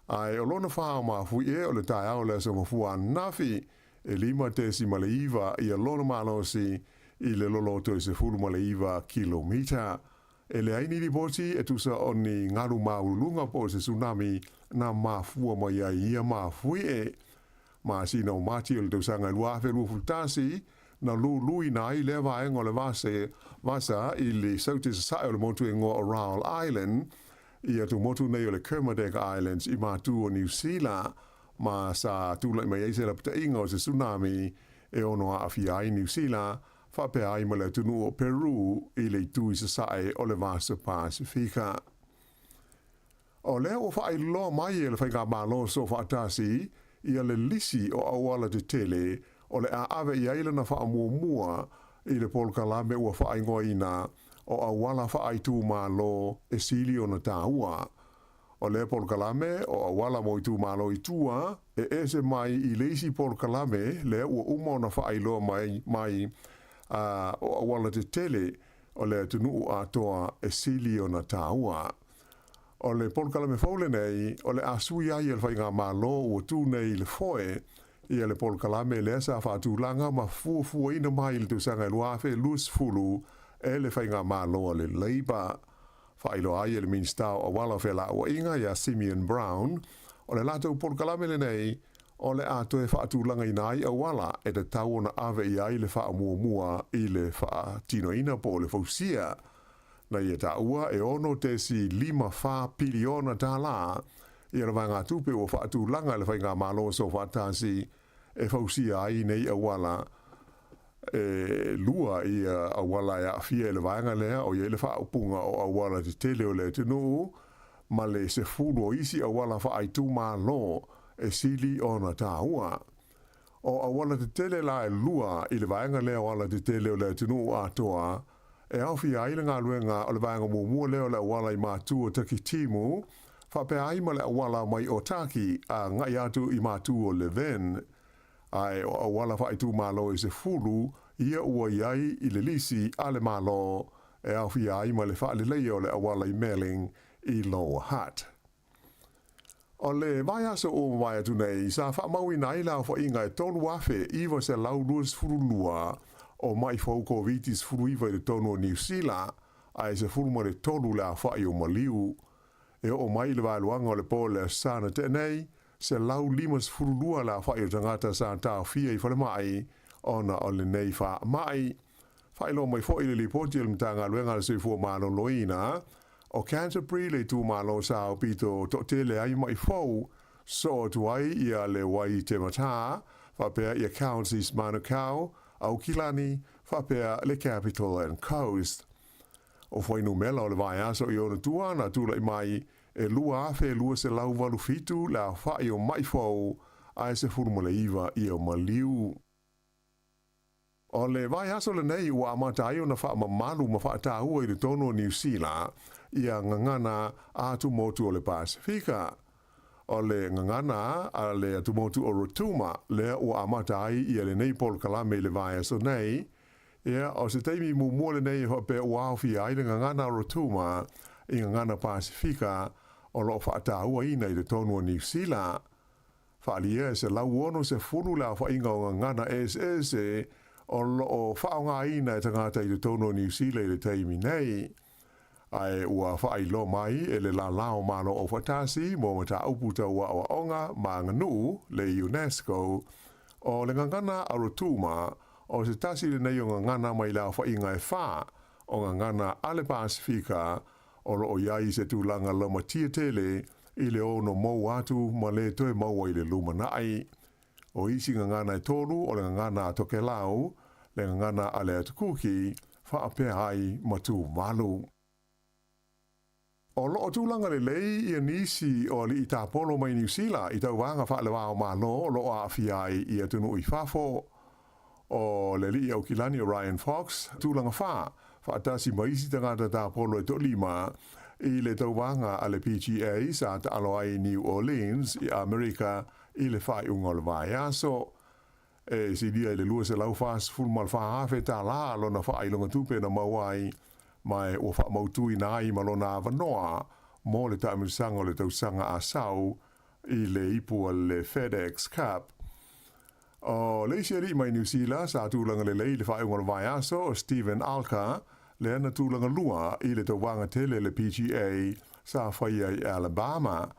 Ae o lona fa o mafuie o le taeao o le Aso Gafua ananafi, e 5.9 ia lona malosi i le loloto e 19 kilomita. E leai ni lipoti e tusa o ni galu maualuluga po o se tsunami na mafua mai ai ia mafuie. Masina o Mati o le tausaga e 2021, na luluina ai lea vaega o le vasa i le saute sasae o le motu e igoa o Raoul Island i atumotu nei o le Kermadec Islands i matu o Niu Sila, ma sa tulai mai ai se lapataiga o se tsunami e ono aafia ai Niu Sila faapea ai ma le atunuu o Peru i le itu i sasae o le Vasa Pasifika. O lea ua faailoa mai e le Faigamalo Soofaatasi ia le lisi o auala tetele o le a ave i ai lana faamuamua i le polokalame ua faaigoaina o auala faaitumalo e sili ona taua. O lea polokalame o auala mo itumalo i tua e ese mai i le isi polokalame lea ua uma ona faailoa mai mai o auala tetele o le atunuu atoa e sili ona taua. O le polokalame fou lenei o le a sui ai e le faigamalo ua tu nei i le foe ia le polokalame lea sa faatulaga ma fuafuaina mai i le tausaga e 2020 e le faigamalo a le Labour. Faailoa ai e le Minisita o Auala o Felauaiga ia Simeon Brown, o le latou polokalame lenei o le a toe faatulagaina ai auala e tatau ona ave i ai le faamuamua i le faatinoina po o le fausia. Na ia taua e $6.54 piliona tālā ia le vaegatupe ua faatulaga e le faigamalo soofaatasi e fausia ai nei auala. E lua ia auala e aafia i le vaega lea, o i ai le faaupuga o auala tetele o le atunuu ma le 10 o isi auala faaitumalo e sili ona taua. O auala tetele la e lua i le vaega lea o ala tetele o le atunuu atoa, e aofia ai le galuega o le vaega muamua lea o le auala i Matu o Takitimu, faapea ai ma le auala mai Otaki agai atu i Matu o Levin. Ae o auala faaitumalo e 10 ia ua i ai i le lisi a le Malo e aofia ai ma le faaleleia o le auala i Melling i Lower Hutt. O le vaiaso ua mavae atu nei, sa faamauina ai le aofaiga e 3,922 o ma'i fou Koviti-19 i totonu o Niu Sila, ae 13 le aofai o maliu. E oo mai i le vaeluaga o le po o le Aso Sa na tea nei, 152 le aofai o tagata sa taofia i falemai ona o lenei faamai. Faailoa mai foi le lipoti a le Matagaluega a le Soifua Maloloina, o Canterbury le itumalo sa aupito toatele ai ma'i fou, soo atu ai ia le Waitematā, faapea ia Counties Manukau, Aukilani, faapea le Capital and Coast. O fuainumela o le vaiaso i ona tua na tulai mai e 2,287 le aofai o ma'i fou ae 19 ia maliu. O le vaiaso lenei ua amata ai ona faamamalu ma faataua i totonu o Niu Sila ia gagana a atumotu o le Pasefika. O le gagana a le atumotu o Rotuma lea ua amata ai ia lenei polokalame i le vaiaso nei, Ia, o se taimi muamua lenei e faapea ua aofia ai le gagana a Rotuma i gagana Pasefika o lo o faatauaina i totonu o Niu Sila. Faaalia e 160 le aofaiga o gagana eseese o lo o faaaogaina e tagata i totonu o Niu Sila i le taimi nei. Ae ua faailoa mai e le Lālā o Malo Aufaatasi mo Mataupu Tau Aoaoga ma Aganuu, le UNESCO, o le gagana a Rotuma o se tasi lenei o gagana mai le aofaiga e fa o gagana a le Pasefika o lo o i ai i se tulaga laumatia tele i le ono mou atu ma le toe maua i le lumanai. O isi gagana e tolu o le gagana a Tokelau, le gagana a le Atukuki, faapea ai ma Tuvalu. O lo o tulaga lelei ia nisi o alii tapolo mai Niu Sila i tauvaga faalevao Malo o lo o aafia ai i atunuu i fafo. O le alii Aukilani o Ryan Fox, tulaga fa, faatasi ma isi tagata tapolo e toalima i le tauvaga a le PGA sa taalo ai i New Orleans i Amerika i le faaiuga o le vaiaso. E silia i le $244,000 tālā lona faailoga tupe na maua ai, ma ua faamautuina ai ma lona avanoa mo le taamilosaga o le tausaga a sau i le ipu a le FedEx Cup. O le isi alii mai Niu Sila sa tulaga lelei i le faaiuga o le vaiaso o Steven Alker, lea na tulaga lua i le tauvaga tele le PGA sa faia i Alabama.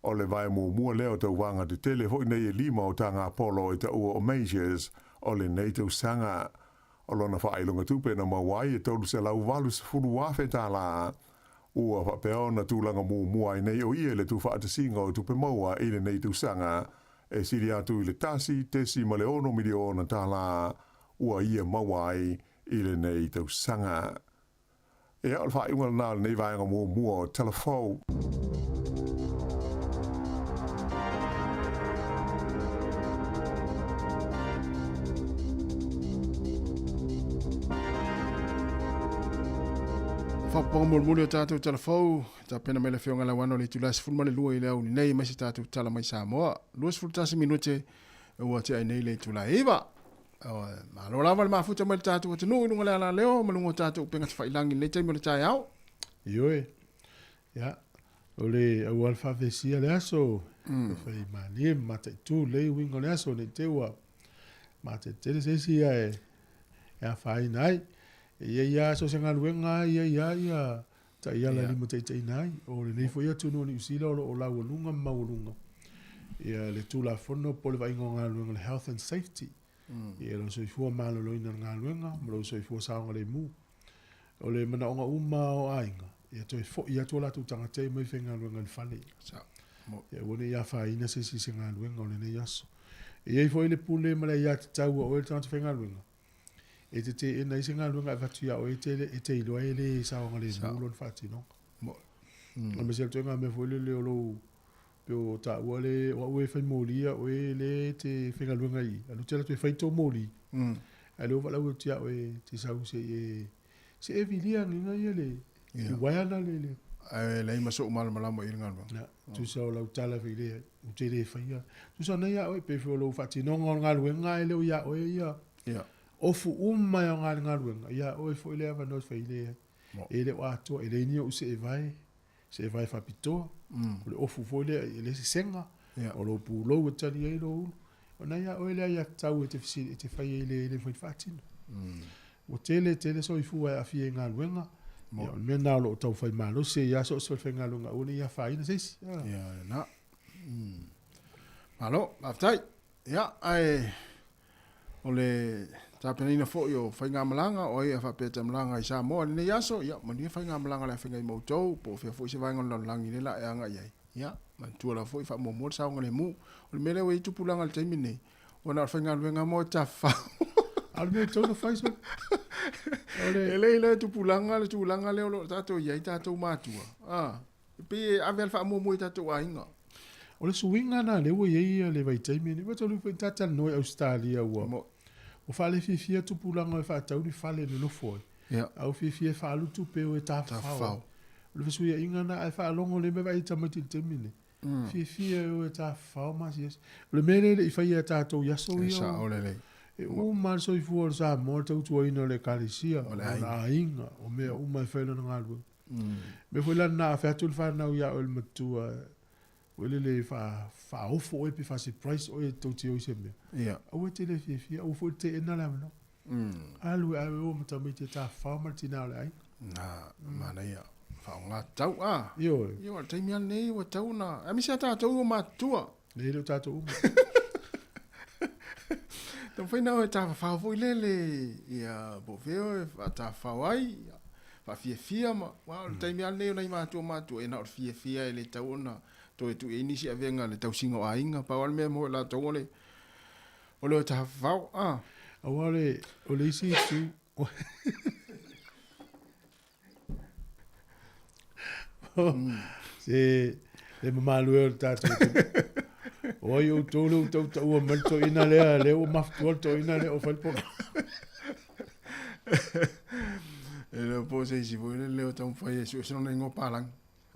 O le vae muamua lea o tauvaga tetele foi nei e lima o tagapolo e taua o Majors o lenei tausaga. O lona faailoga tupe na maua ai e $380,000 tālā. Ua faapea ona tulaga muamua ai nei o ia i le tuufaatasiga o tupe maua i lenei tausaga e sili atu i le $1.6 miliona tālā ua ia maua ai i lenei tausaga. Ia, o le faaiuga lena o lenei vaega muamua o Tala Fou. Faapopoga mulimuli o tatou talafou, tapena mai le Afioga Lauano i le itula e 12 i le aoauli nei aemaise tatou tala mai Samoa. 21 minute ua tea ai nei le itula e 9. Malo lava le mafuta mai le tatou atunuu i luga o le alaleo ma luga o tatou upega tafailagi i lenei taimi o le taeao. Ioe. Ia, o le auala faavesia le aso, fai malie ma mataitu lelei uiga o le aso, ne i te i ua matetele se isi ae e afaina ai. E i ai lava so o se galuega lava e i ai lava ia taiala e limataitaiina ai. O lenei foi atunuu o Niu Sila o lo o laualuga ma maualuga ia le Tulafono po o le vaaiga o galuega o le Health and Safety. Ia lou soifua maloloina i le galuega ma lou soifua saogalemu. O le manaoga uma lava o aiga, ia toe foi atu o latou tagata ia mai faigaluega i le fale. Ia aua ne i afaina se isi i se galuega o lenei aso. E i ai foi le pule ma le aiatatau a oe le tagata faigaluega, e te teena ai se galuega e avatu ia oe e te iloa e le saogalemu lona faatinoga. Aemaise o le ituaiga mea foi lele o lou, pei o taua le, o au e fai moli a oe le e te faigaluega i i, alu te alu atu e fai tou moli, ae le o valaau atu ia oe e te sau se i e, se e vilia agiga ia le, i uaea na le, le. Ae leai ma sou malamalama i le galuega. Ia, tusa o lau tala foi le, ou te le faia. Tusa o na ia oe, pei foi o lou faatinoga o le galuega ae le o ia oe ia. Ofu uma e aoga i le galuega, ia oe foi le avanoa e fai le, e le o atoa, e leai ni ou seevae, seevae faapitoa, o le ofu foi lea e le sesega, o lou pulou e tali ai lou ulu. O na ia oe le aiatatau e te fesili, e te fai ai le, le mafai ona faatino. Ua tele tele soifua e aafia i galuega, ia o le mea lena o lo o tau fai malosi ai lava so o se falefaigaluega aua ne i afaina se isi. Ia, lena. Malo, faafetai. Ia, ae o le tapenaina foi o faigamalaga, o ai a faapea e taimalaga i Samoa i lenei aso, ia, manuia faigamalaga a le afengai ma outou, po o fea foi se vaega o le lalolagi lea la e agai ai. Ia, manatua lava foi faamuamua le saogalemu. O le mea lea ua i ai tupulaga i le taimi lenei, ua na o le faigaluega mo e tafafao. A o le mea e tatau ona fai sole. O le... E le iloa e tupulaga le tulaga lea o lo o tatou i ai tatou matua. Ah, e pei e ave lava le faamuamua i tatou aiga. O le suiga lena lea ua i ai le vaitaimi lenei. Ua talu foi ta talanoa i Ausetalia ua faalefiafia tupulaga e faatau ni fale e nonofo ai. A ua fiafia e faaalu tupe e o e tafafao ai. O le fesuiaiga lena, ae faalogo lelei ma vaai i tamaiti i le taimi lenei, fiafia e o e tafafao ma asiasi. O le mea lea e le i faia e tatou i aso ia, e uma lava le soifua o le Samoa i le tautuaina o le Ekalesia, o lona aiga, o mea uma e fai lana galuega. O le mea foi la lena a fai atu le fanau ia oe le matua, foi lele e faaofo oe pe faa-surprise oe tou te o i se mea, aua e te le fiafia, aua foi le teena le avanoa. Alu e ave o ma tamaiti e tafafao ma le tina o le aiga. Na, manaia. Faaaoga tatau, a? Ioe. Ioe, o le taimi lava lenei ua tatau ona... Aemaise lava tatou o matutua. Nei, e le o tatou uma. Taumafai na o e tafafao foi lele, ia, po o fea o e faatafafao ai, faafiafia ma, aua o le taimi lava lenei o nai matua matutua, e na o le fiafia e le tatau ona toe tuu i ai nisi avega i le tausiga o aiga. Pau lava le mea e moe latou o le, o le o tafafao, a. Aua o le, o le isi itu, Se le mamalu e o le tatou O ai outou le ua tautaua mai le toeaina lea, lea ua mafutua le toeaina lea o fai le polokalame. E le o po se isi foi lele o taumafai e suesue lona igoa palagi.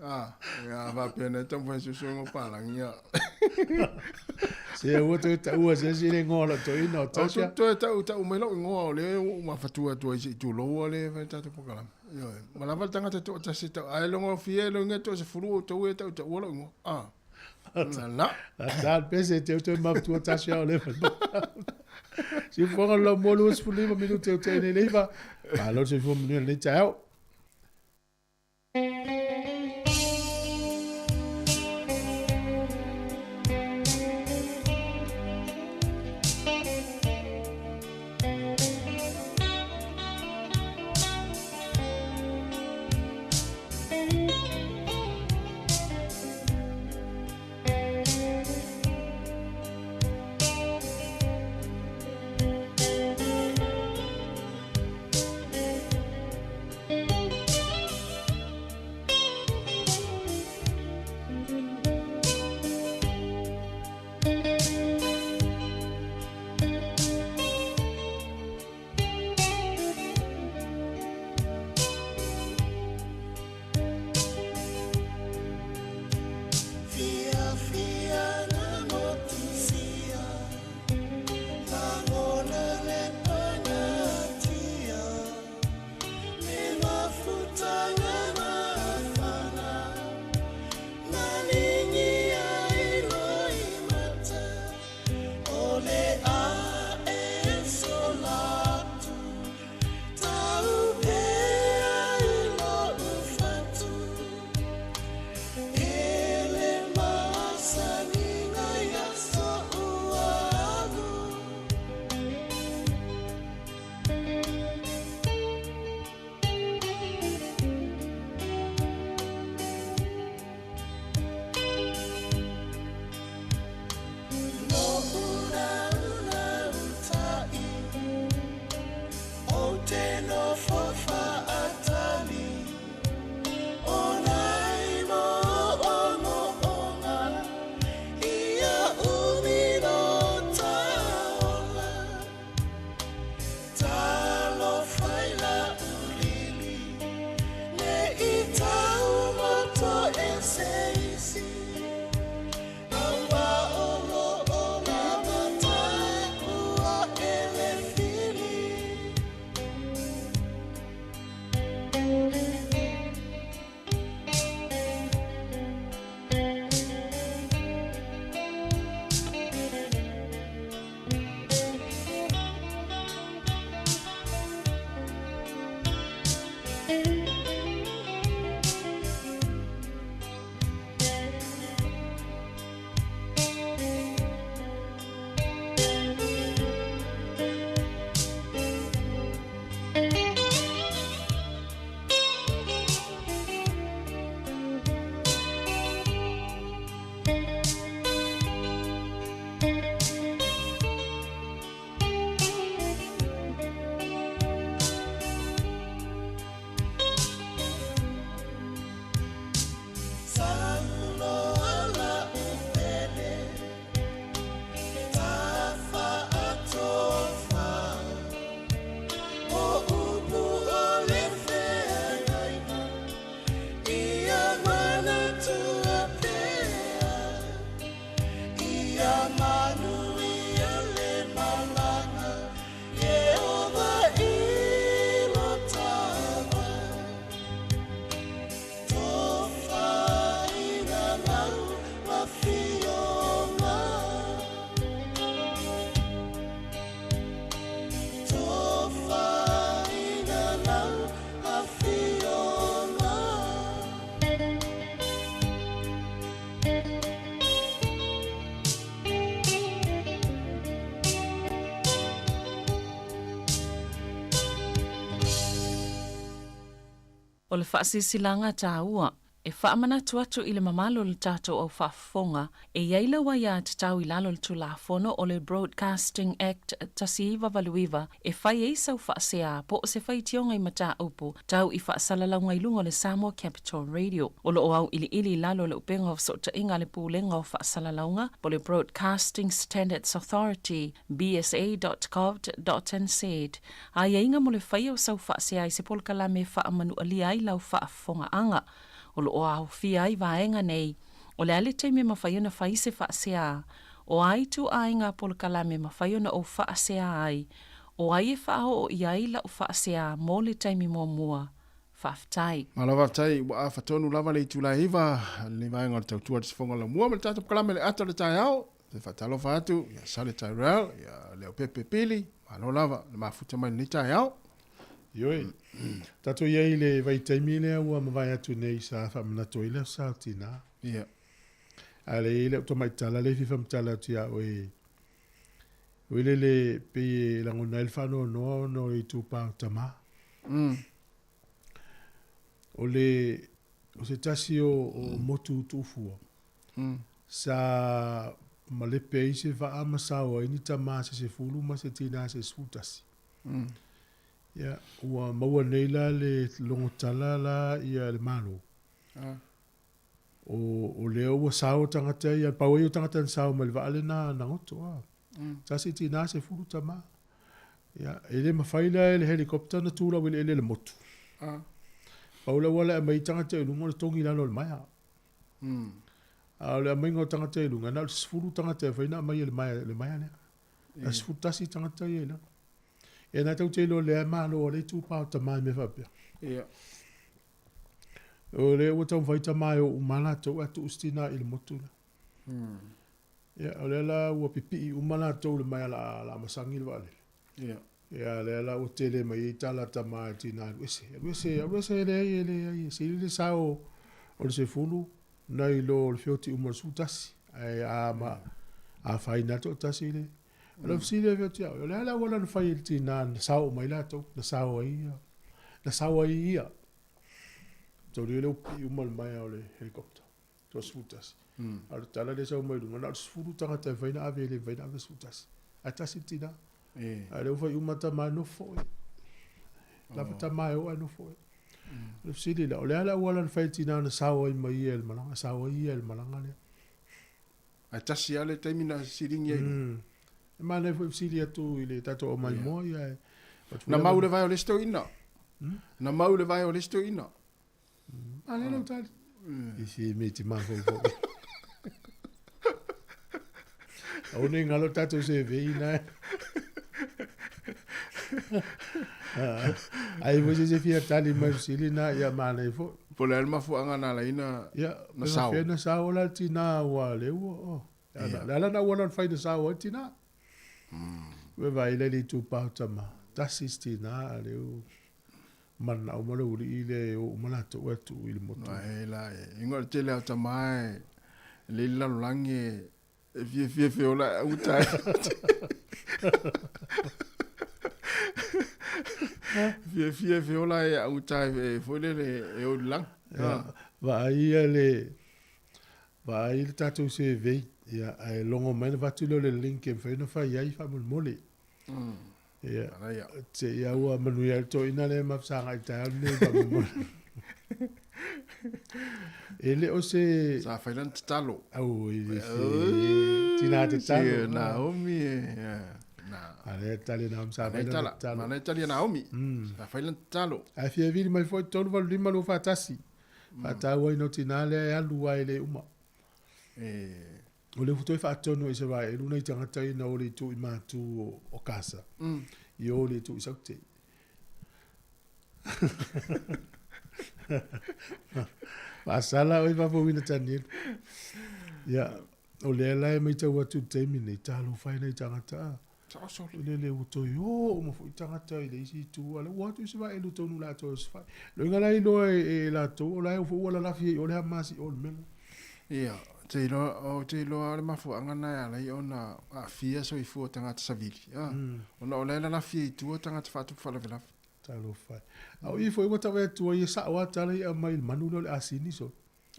Ah, a faapea nei taumafai e suesue igoa palagi, ia. Se aua toe taua se isi le igoa o lau toeaina o Tasha. Toe tau, tau mai lou igoa o lea ua ou mafatua atu ai se i tuloua le fai tatou polokalame. Ioe. Ma lava le tagata toatasi e tau, ae logofie loiga toasefulu outou e tautaua lou igoa. Ah. La la. La ta le pese te toe mafatua Tasha o le fai polokalame. Siufofoga o le laumua 25 minute o tea nei le iva. Malo le soifua manuia i lenei taeao. O le faasilasilaga taua, e faamanatu atu i le mamalu o le tatou au faafofoga, e i ai lau aiatatau i lalo o le Tulafono o le Broadcasting Act 1989 e fai ai sau faasea po o se faitioga i mataupu tau i faasalalauga i luga o le Samoa Capital Radio. O lo o auiliili i lalo o le Upega o Fesootaiga a le Pulega o Faasalalauga po o le Broadcasting Standards Authority, bsa.govt.nz, aiaiga mo le faia o sau faasea i se polokalame e faamanualia ai lau faafofogaaga. O lo o aofia ai vaega nei, o le a le taimi e mafai ona fai se faasea, o a ituaiga polokalame e mafai ona ou faasea ai, o ai e faaoo i ai lau faasea mo le taimi muamua. Faafetai. Malo faafetai, ua afa tonu lava le itula e 9 lenei vaega o le tautua le Laumua ma le tatou polokalame le ata o le taeao. Te faatalofa atu ia Sale Tyrell, ia Leaupepe Pili, malo lava le mafuta mai lenei taeao. Ioe, tatou i ai i le vaitaimi lea ua mavae atu nei sa faamanatu ai le sa o tinā. Ia. A le i ai lau tamaitala lea e fia faamatala atu ia oe, oi lele pei e lagona ai le faanoanoa ona o le itupa o tamā. O le, o se tasi o, o motu tuufua, sa malepe ai se vaa ma sao ai ni tamā se 10 ma se tinā se 11. Ia, ua maua nei la le logotala la ia le Malo. O, o lea ua sao tagata ia, pau ai o tagata na sao mai le vaa lena na goto. A. Tasi tinā 10 tamā. Ia, e le mafai la e le helicopter na tu lau eleele le motu. Pau le auala e aumai ai tagata i luga o le togi i lalo o le maea. A o le aumaiga o tagata i luga, na o le 10 tagata e fai na aumai e le maea, le maea lea. Na 11 tagata ia i lalo. Ia na tau te iloa lea e malo a le itupa o tamā i mea faapea. Ia. O lea ua taumafai tamā e o uma latou ae tuu si tinā i le motu lea. Ia, o lea la ua pipii uma latou i le maea la masagi le vaalele. Ia. Ia, lea la ua tele mai ai tala tamā i tinā alu ese, alu ese, alu ese, e leai, e leai, e sili le sao o le 10 nai lo le feoti uma o le 11. Ae a ma, a afaina atu o tasi le. O le fesili e feoti au, o le a le auala na fai e le tinā na sao uma ai latou, na sao ai ia, na sao ai ia. Tau le pipii uma le maea o le helicopter. Toa 11. A o le tala lea e sau mai luga, na o le 10 tagata e mafai ona ave, e le mafai ona ave le 11. Ae tasi le tinā. A o lea ua fai uma tamā e nofo foi. Lava tamā e o ae nofo foi. O le fesili la, o le a le auala na fai e le tinā na sao ai mai ia i le malaga, sao ai ia i le malaga lea. Ae tasi lava le taimi na siligi ai. E manaia foi fesili atu i le tatou aumaimoa ia e. Na mau le vae o le isi toeaina. Na mau le vae o le isi toeaina. A le lau tali. I si me ti mafaufau. Aua ne i galo tatou survey ina. Ai foi se se fia tali mai fesili na ia manaia foi. Po o le a le mafuaaga na ala ai na Ia, na sao. Pe na sao la le tinā ua le ua. Oh. Ia. Le ala na ua na fai na sao ai tinā. Ua vaai le itupa o tama. Tasi si tinā a le u. Manao ma le ulii lea e o uma latou ae tuu i le motu. Ai la e ingoa le tele o tamā e lei le lalolagi e fiafia feola e auta ai. Fiafia feola e auta e foi lele e o i le lagi. Ia, vaai ia le vaai le tatou survey, ia ae logo mai ona avatu lea o le link e mafai ona fai ai faamolemole. Ia, te ia ua manuia ai le toeaina lea ma fesagai i le taeao lenei faamolemole. E le o se... Sa fai lana tatalo. Au, e le se... Tina tatalo. Si Naomi e... Na. A lea tali Naomi sa fai lana tatalo. Mana e tali a Naomi. Sa fai lana tatalo. Ae fia vili mai foi 3 8 5 2 4 1. Faatauaina o tina lea e alu ai le uma. E... O le toe faatonu e Isaraelu nai tagata ia na o le itu i matu o Kasa, i o le itu i Saute. Faasala oe faafouina Tanielu. Ia, o lea la e matau atu i le taimi nei, talofa e nai tagata a. Saosoli. O lele ua toe o uma foi tagata i le isi itu, a o lea ua o atu Isaraelu tonu latou e osofai. Loiga la iloa e latou, o la e foi ua lalafi ai i o le Hamasi i o le mea lea. Ia, ou te iloa, ou te iloa o le mafuaaga lena e ala ai ona aafia soifua o tagata savili, a, ona o la e lalafi ai i tua tagata faatupu faalavelave. Talofa e. A o i foi ua tau atu ai e sa'o a tala i aumai i le manu lea o le asini so.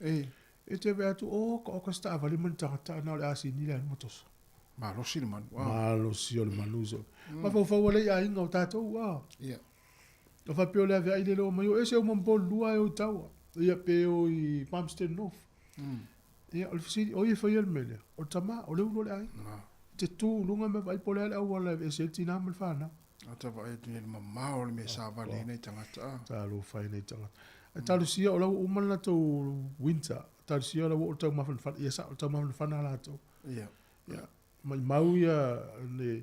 E. E te vaai atu, oka oka se taavale ma ni tagata na o le asini le alu ma toso. Malosi le manu. Malosi o le manu so. Mafaufau ale i aiga o tatou a. Ia. O faapea o le aveai le leo mai o ese uma ma Polulua e o i taua. Ia pe o i Palmerston North. Ia o le fesili, o ai e faia le mea lea? O le tama, o le ulu o le aiga. Te tu i luga ma vaai po o le a le auala e aveese ai le tinā ma le fanau. Ata vaai atu nei i le mamao o le mea savali ai nai tagata a. Talofa e nai tagata. Ae talosia o la ua uma le latou winter. Talosia o la ua oo le taumafanafana. Ia sao le taumafanafana a latou. Ia. Ia, maimau ia le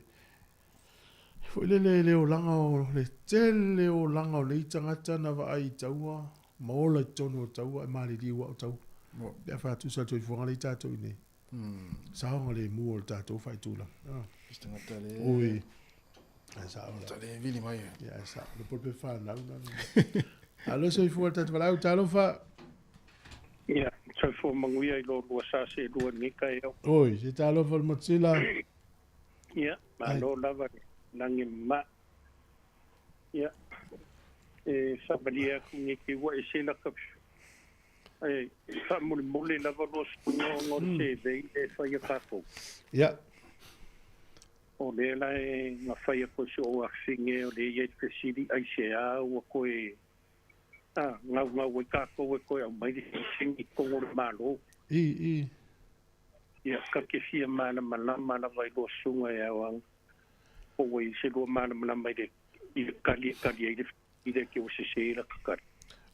foi lele le olaga o le tele o olaga o nei tagata na vaai i taua ma ola i totonu o taua e maliliu au taua. Pe a faatusa le soifuaga lea i tatou i nei. Saogalemu o le tatou faaitulaga. Se tagata le. Oi. Ae sao la. Ta le vili mai. Ia, ae sao. Le pole pe whanau na. Alo soifua le tatou valaau, talofa. Ia, soifua manuia i lo lua sa se lua ni ka e au. Oi, se talofa le Motila. Ia, malo lava le lagi ma. Ia, e faamalie atu nei te ua e se laka e faamolemole lava lua suiga ona o le survey e fai a tatou. Ia. O lea la e na fai atu e si ou afafine o lea e i ai le fesili aisea ua toe a gaugau ai tatou e toe aumai le silisili i totonu o le Malo. I, i. Ia, ta te fia malamalama lava i lua susuga e ao anga po ua i ai se lua malamalama i le i le tali e tali ai le i le te ua sese ai lata tali.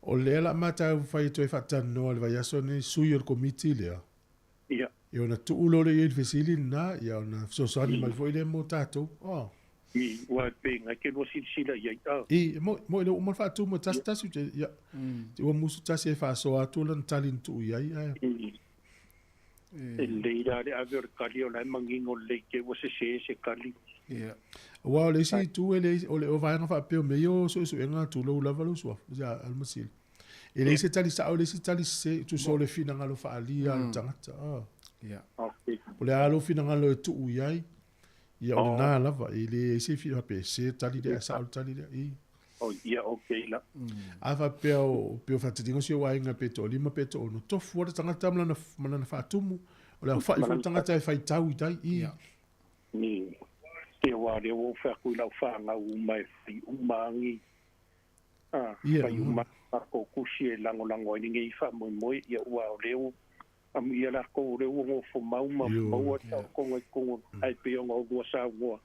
O lea la matau fai toe faatalanoa i le vaiaso lenei sui o le komiti lea. Ia. Ia ona tuu loa lea i ai le fesili lena, ia ona fesoasoani mai foi lea mo tatou. Oh. I, ua pe ngai ke lua silasila i ai, ah. I, e moi, moi lea ua uma ona faatumu e tasi tasi, te, ia, te ua musu tasi e faasoa atu lana tali na tuu i ai, ae. I, e lelei la le ave o le tali o la e manino lelei te ua sese se tali. Ia. Aua o le isi itu e leai, o le o vaega faapea o mea ia o suesuega tulou lava lou suafa, ia Almasili. E leai se tali sao, e leai se tali sese, tusa o le finagalo faaalia a le tagata. Ah. Ia. Okay. O le a lou finagalo e tuu i ai, ia o lena lava, e leai se faapea e sese le tali lea ae sao le tali lea. I. Oh, ia, okay la. A faapea o pei o faataliga o si ou aiga pe toalima pe toaono, tofu lava le tagata ma lana, ma lana faatumu. O le aofai foi o le tagata e faitau i tai. I. Ia. Ni, te wā lea ua ou fai atu i lau fanau uma e whai uma angi, a, Ia, whai uma lākou kusi e lagolago ai lenei faamoemoe, ia ua o lea ua amuia lākou o lea ua gofomau ma Ioe. maua le taotoga i totonu ae pei ona oulua saunoa.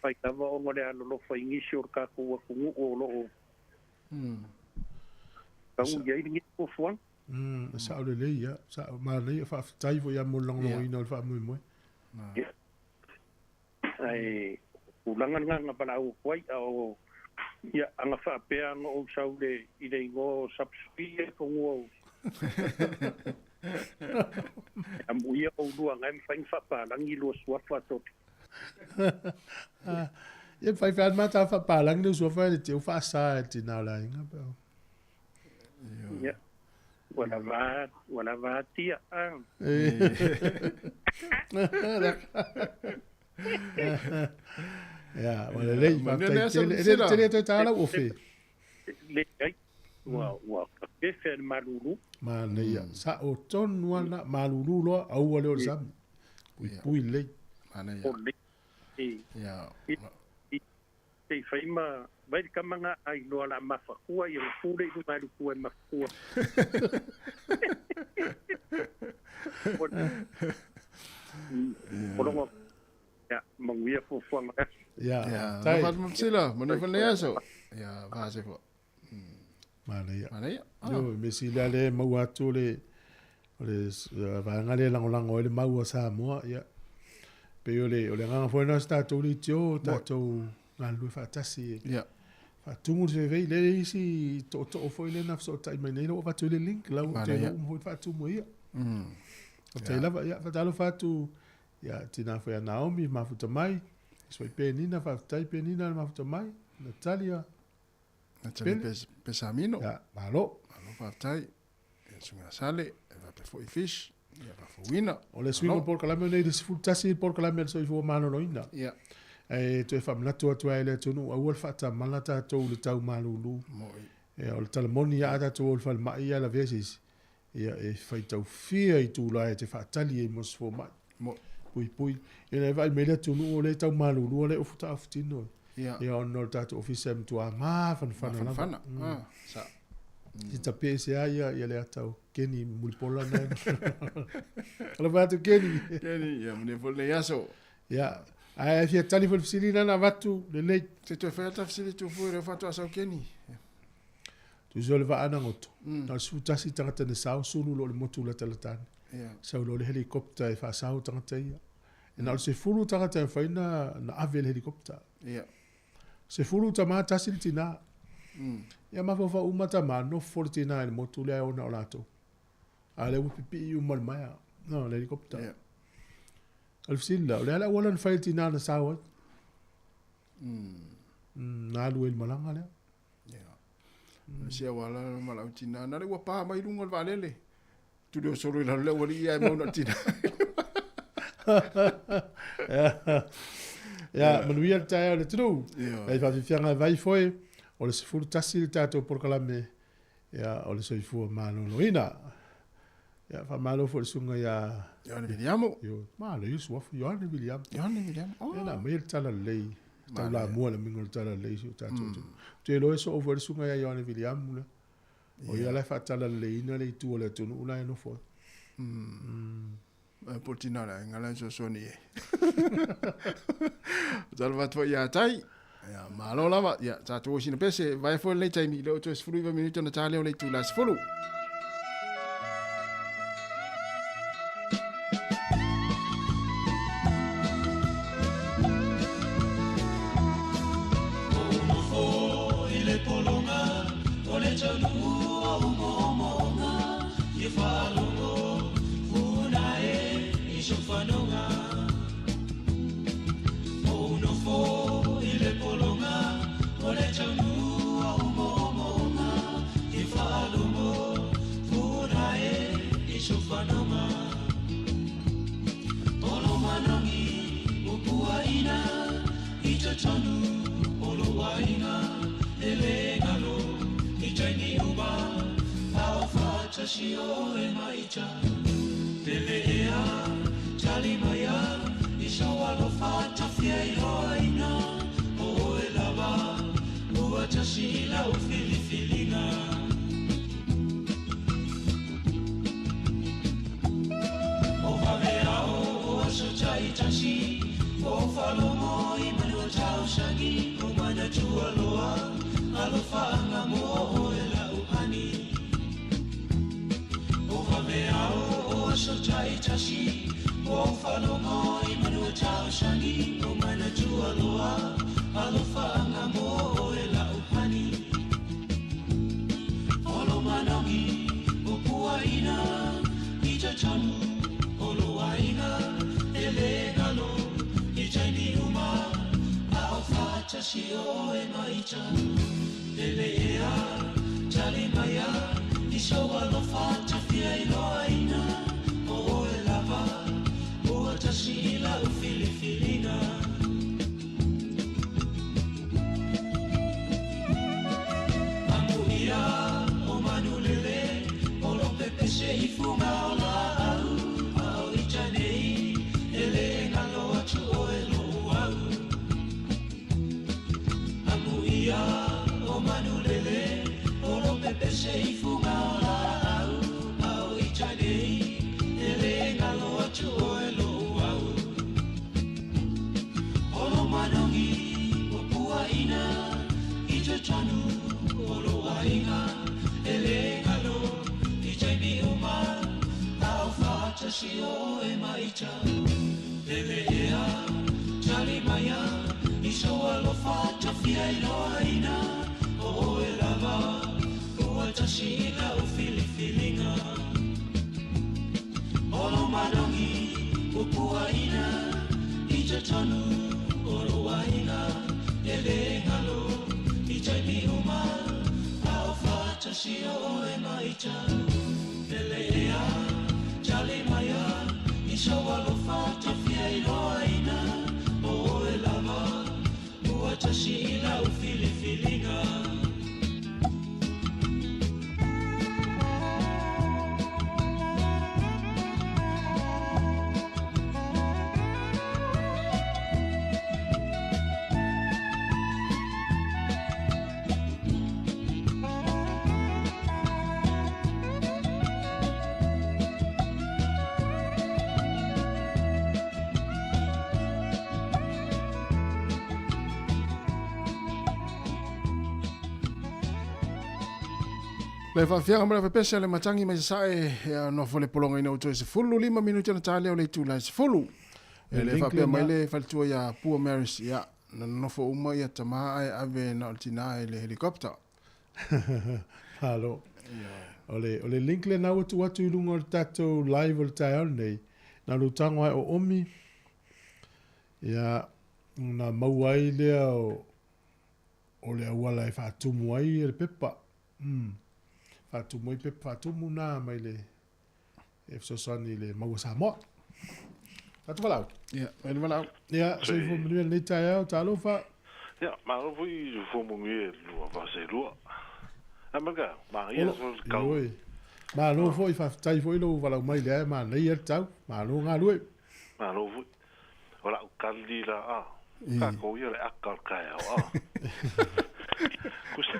Fai lava ona le alolofa i nisi o le tatou atunuu o loo tau i ai lenei fuafuaga. E sao lelei, ia. Sao, manaia, faafetai foi ia mo le lagolagoina o le faamoemoe. Ia. Ae tulaga lena na valaau atu ai, a o ia ana faapea ana ou sau le i le igoa o Sapsui e fanua o amuia oulua na e mafai ona faapalagi lua suafa to. Ia mafai foi lava ma faapalagi le suafa e le teu faasa e le tina o le aiga pe. Ia. Ua lava ua lava atia a. Ia, ua lelei, faafetai tele. E le tele toe ta lau ofe. Leai, ua ua fefe le malulu. Manaia, sao tonu ana, malulu loa, aua lea o le sami. Puipui lelei. Manaia. O le. Ia. Se i fai ma vai le tama na ai loa la mafakua ia pule i luga i le tua e mafakua. O longo ia manuia fuafuaga. Ia, Ia, tai. no faatamatisila, manuia foi lenei aso. Ia, faase foi. Manaia. Manaia. Ah. Io, me sili a le maua atu le o le vaega lea e lagolago ai le mau a Samoa, ia. Pei o le o le agaga foi lena o se tatou leitio, tatou galulue faatasi e Ia. faatumu le survey. Lea e i ai isi tootoo foi lea na fesootai mai nei, la ua avatu ai le link, la ua te Manaia. iloa uma foi le faatumu e ia. Faafetai lava, ia, faatalofa atu ia tina foi a Naomi mafuta mai, Soi Penina, faafetai Penina le mafuta mai, Natalia. Natalia Pele. Pesamino. Ia, malo. Malo faafetai. Ia suiga sale, e faapea foi fish, ia faafouina. O le suiga o le polokalame lenei, le 11 le polokalame a le soifua maloloina. Ia. Ae toe faamanatu atu ai i le atunuu, aua le faatamala tatou i le tau malulu. Ia, o le tala moni lava a tatou o i le falemai ae lavea se isi, ia e faitaufia itula e te faatali ai mo se fomai. Puipui. Ia na e vaai mai le atunuu o lea e tau malulu o lea e ofu taofutino. Ia ona o le tatou ofisa e matua mafanafana lava. Mafanafana. Sa. Si tape ese lava ia le ata o Kenny Mulipola na. Alofa atu Kenny. Kenny, ia manuia foi lenei aso. Ia, ae fia tali foi le fesili lena na avatu lelei. Se toe fai ata fesili tu foi lea faatoa sau Kenny. Tusa o le vaa na goto. Na o le 11 tagata na sao, sulu loa i le motu latalata ane. Sau loa le helicopter e faasao tagata ia. E na o le 10 tagata e mafai ona ave i le helicopter. 10 tama, tasi le tina. Ia mafaufau uma tama, nofo le tina i le motu lea e ona o latou. A o lea ua pipii uma i le maea, no, le helicopter. O le fesili la, o le a le auala na fai e le tina na sao ai? Na alu ai i le malaga lea. O le isi auala ma lau tina, na le ua pa mai luga o le vaalele. Tuli o solo i lalo le aualii ae mau na o le tina. Ia, manuia le taeao i le atunuu. Nai faafiafiaga e vai foi, o le 11 le tatou polokalame, ia, o le soifua maloloina. Ia, faamalo foi i le susuga ia Ioane Viliamo. Malo ia suafa, Ioane Viliamo. Ioane Viliamo. Oh. Ia, na aumaia le tala lelei, taulamua le aumaia o le tala lelei i si o tatou atunuu. Ou te iloa e soo foi le susuga ia Ioane Viliamo lea. O ia la e faatalaleiina le itu o le atunuu la e nofo ai. Po o le tina o le aiga la e fesoasoani i ai. Talofa atu foi ia Tai. Ia, malo lava. Ia, tatou o i sina pese. Vaea foi lenei taimi, lea ua toe 19 minute ona ta lea o le itula e 10. faatasi i lau filifiliga. Le faafiaga ma le fepese le matangi mai sasae ia nofo le pologaina ua toe 15 minute ona ta lea o le itula e 10. E le faapea mai le faletua ia Pua Maris ia na nonofo uma ia tama ae ave na o le tina i le helicopter. Malo. O le, o le link lena ua tuu atu i luga o le tatou live o le taeao lenei, na o le utago ae o Omi, ia, ona maua ai lea o, o le auala e faatumu ai le pepa. Mm. Faatumu ai pepa, faatumu na mai le e fesoasoani i le maua Samoa. Tatou valaau. Ia, mai le valaau. Ia, soifua manuia lenei taeao, talofa. Ia, malo foi i le fua manuia i lua vase lua. A maka, magia so le kau. Ioe. Malo foi, faafetai foi lou valaau mai lea e manaia le tau. Malo galue. Malo foi. O lau kali la a. Kākou ia le aka o le taeao a. Kusa,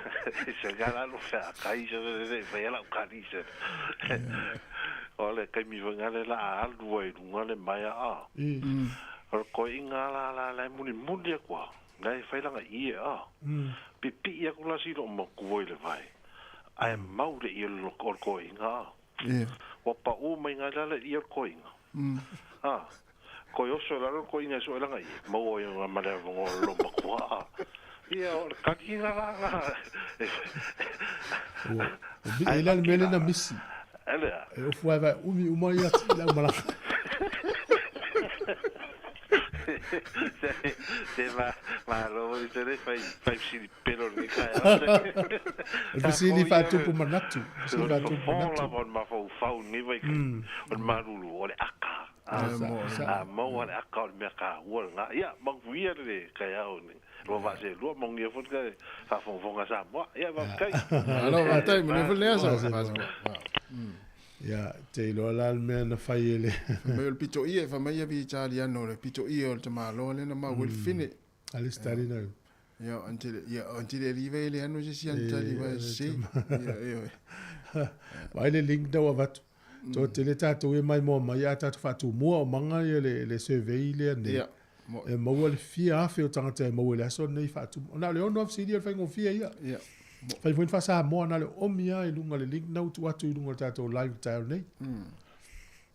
se nga la lo fea kai se le le fai lau kali se. O le kaimi fanga le la alu ai lunga le maia a. O le koiga la la la muni muni akua. Nai fai langa ie a. Pipi aku la si lo makua i le vai. Ae mau le ia o le koiga a. Ua pa'ū mai ga la le ia o le koiga. A. Koi oso la lo koiga so langa ie. Maua ia ma le avongo lo makua a. Ia o le kaliga la la. E la le mele na misi. Ele. E ofu ai vai umi uma ia ti lau malaga. Se ma malo i te le fai fai sili pelo le kai. O le fesili faatupu manatu. Fesili faatupu manatu. La bon ma fau fau ni vai. O le malulu o le aka. A maua le aka o le mea ka ua nga. Ia manguia le kai au ni. Lua vase lua manguia foi ka faafogafoga Samoa. Ia faafetai. Malo faafetai manuia foi lenei aso. Ia, te iloa la le mea na fai e le... Fai mai o le pito ie, fai mai ia Vitaliano o le pito ie o le tamaloa lea na mau ai le fine. A le study nau. Ia, ante ia ante le liva e le ano se si ante liva e se. Ia, ia. Vaai le link na ua avatu. To tele tatou e maimoa mai a tatou faatumua o maga ia le, le survey lea nei. Ia. E maua le fia afe o tagata e maua i le aso lenei faatumu. Na o le ono afe silia le faigofie ia. Ia. Fai foi ni faa-Samoa na o le omi lava i luga o le link na ua tuu atu i luga o le tatou live taeao nei.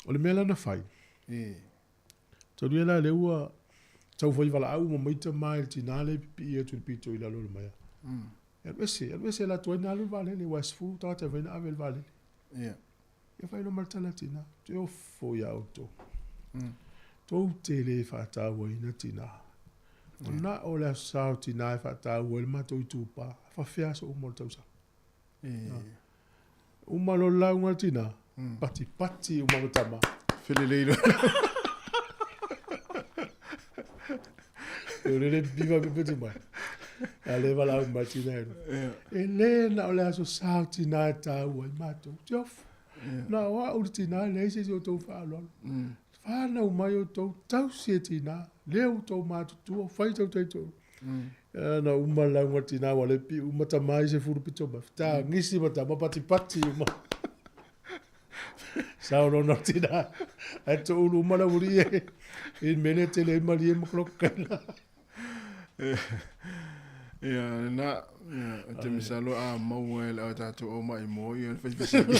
O le mea la na fai. Talu ia la lea ua tau fai valaau uma mai tama i le tina lea e pipii atu i le pito i lalo o le maea. E alu ese, alu ese latou ai na alu le vaalele, aua e 10 tagata e mafai ona ave i le vaalele. Ia fai loa ma le tala tina, te ofo ia outou. Tou te le faatauaina tina. O na o le aso sa o tina e faataua ai le matou itupa, e faafefea aso uma o le tausaga. Uma loa le lauga a le tina, patipati uma ma tama. Felelei loa. E o le piva pepeti mai. A le valaau mai tina e. E le na o le aso sa o tina e taua ai matou. Te ofo. Na o au le tina e leai se isi o outou faaaloalo. Fanau mai outou, tausi e tina, lea ua outou matutua, fai tou taitonu. Na uma le lauga a le tina ua le piu uma tama i se fulu pito mai. Fetagisi ma tama patipati uma. Sao lona o le tina. Ae toulu uma le aualii e i le mea lea e tele ai malie ma kolokaina. Ia, lena, ia, o te masalo a maua e le au tatou au maimoa ia le fai fesili.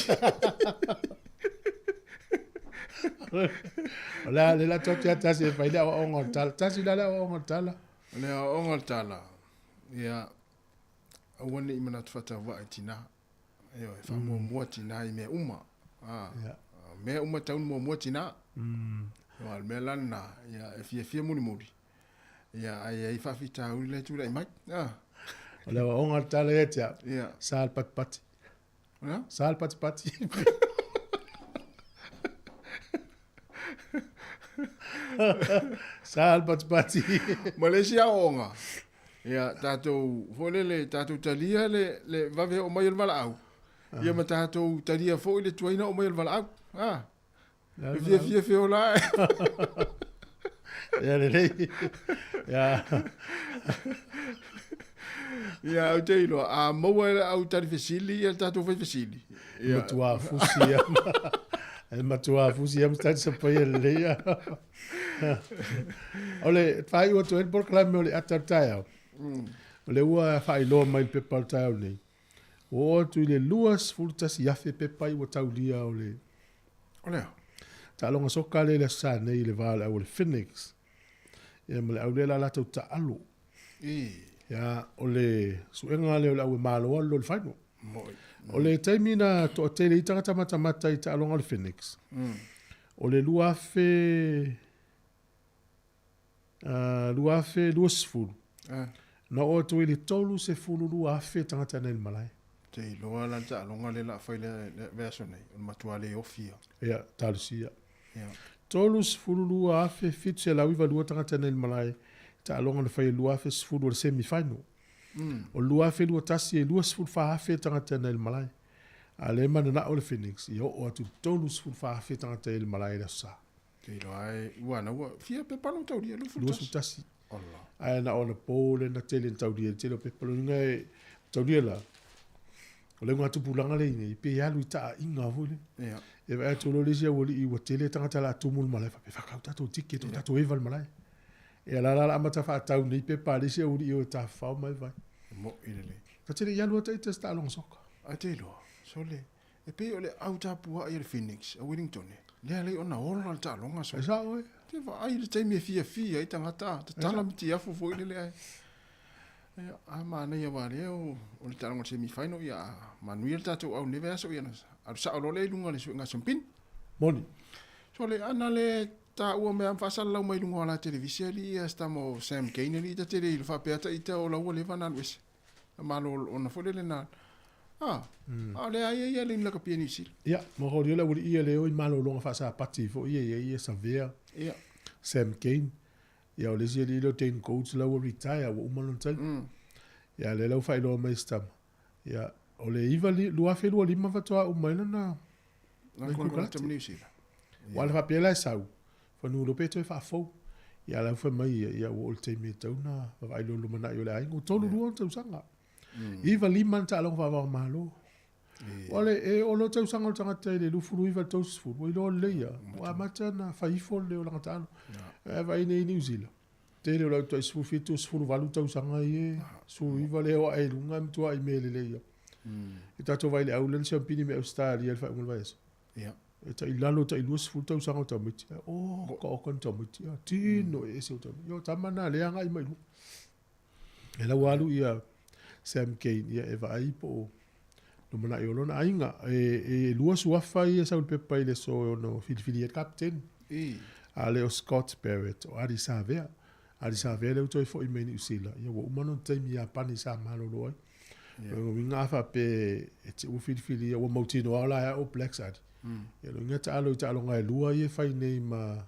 O le a le la atu ia tasi e fai le aoaoga o le tala. Tasi la le aoaoga o le tala. O le aoaoga o le tala, ia, aua ne i manatu faatauvaa i tinā. Ioe, faamuamua tinā i mea uma. A, mea uma tau muamua tinā. Aua o le mea la lena, ia, e fiafia mulimuli. Ia, ai ai faafitauli la e tulai mai. A. O le aoaoga o le tala ia te au. Ia. Sa le patipati. Ia? Sa le patipati. Sa le patipati. Ma le isi aoaoga, Ia, tatou, foi lele, tatou talia le, le vave o mai o le valaau. Ia ma tatou talia foi le tuaina o mai o le valaau. Ah. E fia fia fia ola. Ia lelei. Ia. Ia, au te iloa, a maua e le au tali fesili, ia le tatou fai fesili. Ia. Matua fusi ia. E matua fusi ia ma tali sapai e lelei ia. O le whai ua tu e polokalame o le ata o le taeao. O le ua faailoa mai le pepa o le taeao nei. Ua oo atu i le 21,000 pepa i ua taulia o le O lea. Taaloga soka lea i le aso sa nei i le va o le au o le Phoenix. Ia ma le au lea la latou taalo. Ia, o le suega lea o le au e malo alu loa i le final. Moi. O le taimi na toatele ai tagata matamata i taaloga o le Phoenix. O le 2000 2020. Na oo atu ai le 32,000 tagata nai le malae. Te iloa la le taaloga lea o le a fai le vaiaso nei, o le matua le ofi ia. Ia, talosia. 32,792 tagata nai le malae, taaloga na fai i le 2010 o le semi final. O le 2021 e 24,000 tagata nai le malae. A lea e mananao le Phoenix ia oo atu i le 34,000 tagata i le malae i le aso Sa. Te iloa e ua na ua fia pepa lo taulia 21. 21. Ola. Ae na ona po le na tele na taulia i le tele o pepa lo inga e taulia la. O le unga tupulaga le nei pe alu i taaiga foi le. Ia. E vaai atu loa le isi aualii ua tele tagata o le a tumu i le malae faapea faakau tatou ticket o tatou eva i le malae. Ia la la la amata faatau nei pepa a le isi aualii o e tafafao mai vai. Mo'i lelei. Ta te le i alu ata ita se taaloga soka. Ae te iloa, sole, e pei o le au tapuai a le Phoenix, a Wellington, lea lei ona ola le taaloga sole. E sao e. Te vaai i le taimi e fiafia ai tagata, tatala mitiafu foi lele ae. Ia, a manaia aua lea o, o le taaloga o le semi final, ia, a manuia le tatou au i lenei vaiaso, ia na alu sao loa lea i luga o le suega siumpini. Moni. Sole, ana le taua mea ma faasalalau mai luga o la televise alii ia se tama o Sam Cane alii ta te le ilo faapea ta ita o la ua leva ona alu ese. Na malo ona foi lele na a a o lea ia ia le lakapi e Niu Sila. Ia, ma ko le uli ia le o i malologa faasapati foi ia ia ia Savea. Ia. Sam Cane. Ia o le isi alii lea o Dane Coates la ua retire ua uma lona taimi. Ia lea la ua faailoa mai e se tama. Ia o le 9 2025 faatoa uma ai lona Na konekarate ma Niu Sila. Ua ala faapea la e sau, fanua loa pe toe faafou. Ia la ua fai mai ia, ia ua oo i le taimi e tatau ona vaavaai loa i le lumanai o le aiga, ua 32 ona tausaga. 95 na taaloga faavao Malo. Ua le, e oo loa tausaga o le tagata i le 29 i le 30, ua iloa lelei lava, ua amata ona fai ifo le olaga taalo. Ae vaai nei i Niu Sila, tele o le au tai 17, 18 tausaga ia, 19 lea e o ae i luga e matuai mea lelei lava. I tatou vaai i le au lea na siampini mai Ausetalia i le faaiuga o le vaiaso. Ia. E tai lalo tai 20 tausaga o tamaiti. Oh, oka oka ni tamaiti. Ia, tino e ese o tamaiti. Ia, tama na lea agai mai lua. E lau alu ia Sam Cane, ia e vaai po o lumanai o lona aiga. E lua suafa ia sau i le pepa i le aso e ono filifili ai le kapiteni. A le o Scott Barrett o Adi Savea. Adi Savea lea ua toe foi mai Niu Sila, ia ua uma lona taimi i Iapani sa malolo ai. O lona uiga a faapea e te ua filifilia ua mautinoa la e All Blacks Adi. Ia lona uiga taalo i taaloga e lua ia e fai nei ma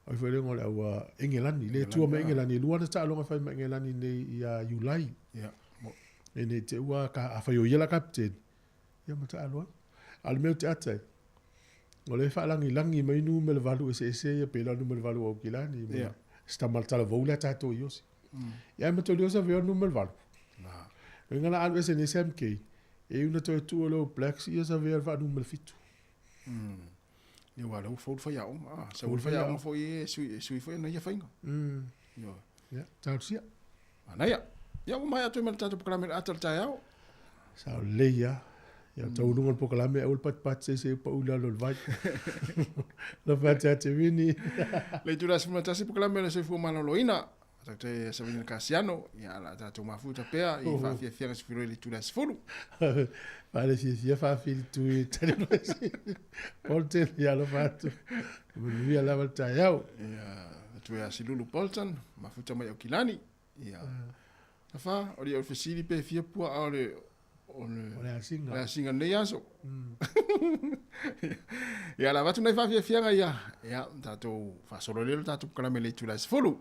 ai foi le igoa o le au a Engelani, le tua ma Engelani, e lua ana taaloga e fai ma Engelani nei ia Iulai. E nei te ua ka afai o ia la kapiteni, ia ma taalo ai. A o le mea ou te ata ai, o lea e faalagilagi mai numera 8 eseese ia pei la o le numera 8 o Aukilani ma se tama talavou lea tatou i Osi. Ia ma toli osa vea numera 8. Loiga la alu ese nei Sam Cane, e iu na toe tuu e le All Blacks ia sa vea le faanumera 7. Ia ua lea ua fou le faiaoga. Ah, sau le faiaoga foi e sui foi ana ia faiga. Ioe. Ia, talosia. Manaia. Ia ua maea atu ai ma le tatou polokalame i le ata o le taeao. Sao lelei lava. Ia taualuga o le polokalame aua le patipati se i se i pau i lalo o le vai. Alofa atu ia te Wini. Le itula 11 polokalame o le soifua maloloina. Tatou te Savini Kasiano, ia o le a tatou mafuta pea i faafiafiaga se filoi i le itula 10. Faalefiafia faafilitui tali mai si Bolton, ia alofa atu. Manuia lava le taeao. Ia, atu ia Silulu Bolton, mafuta mai Aukilani. Ia, Tafa, o le au fesili pe fia pua a o le o le O le asiga. Le asiga lenei aso. Ia, la avatu nai faafiafiaga ia. Ia, tatou faasolo lea le tatou polokalame i le itula e 10.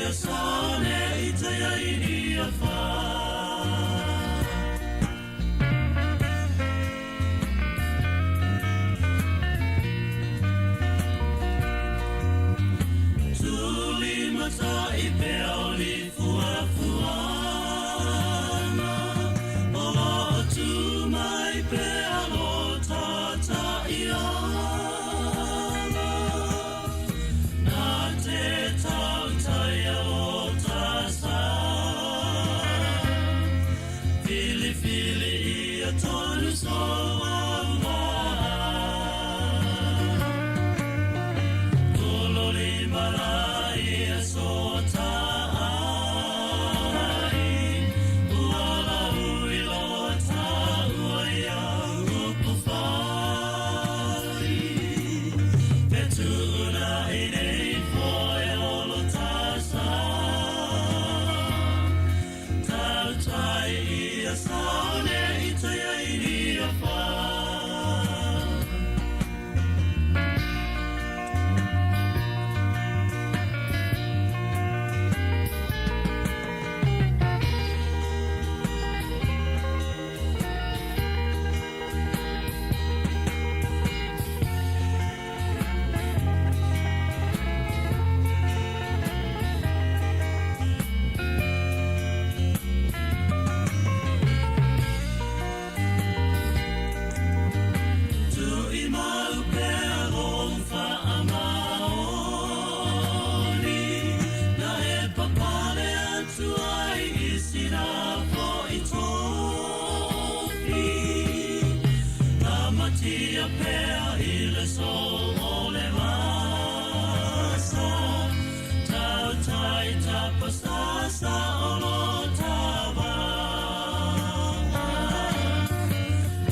ia saone i te ai ia wha. Tuli mata i pea o li fua fuana, o lo o tu mai pea lo tata i ana. Nā te tautai a o tasa, fili fili ia tonu so au. Kololi malai so tai, uala ui lo taua ia upu whai. Pe tuna i nei foe o lo tasa, tautai ia saone i te ai ia whai. Tu i mau pea lo whaamaoni, na e papale atu ai i sina fo i topi. Tamatia pea i le so o le vasa, tautai tapasasa o lo tava.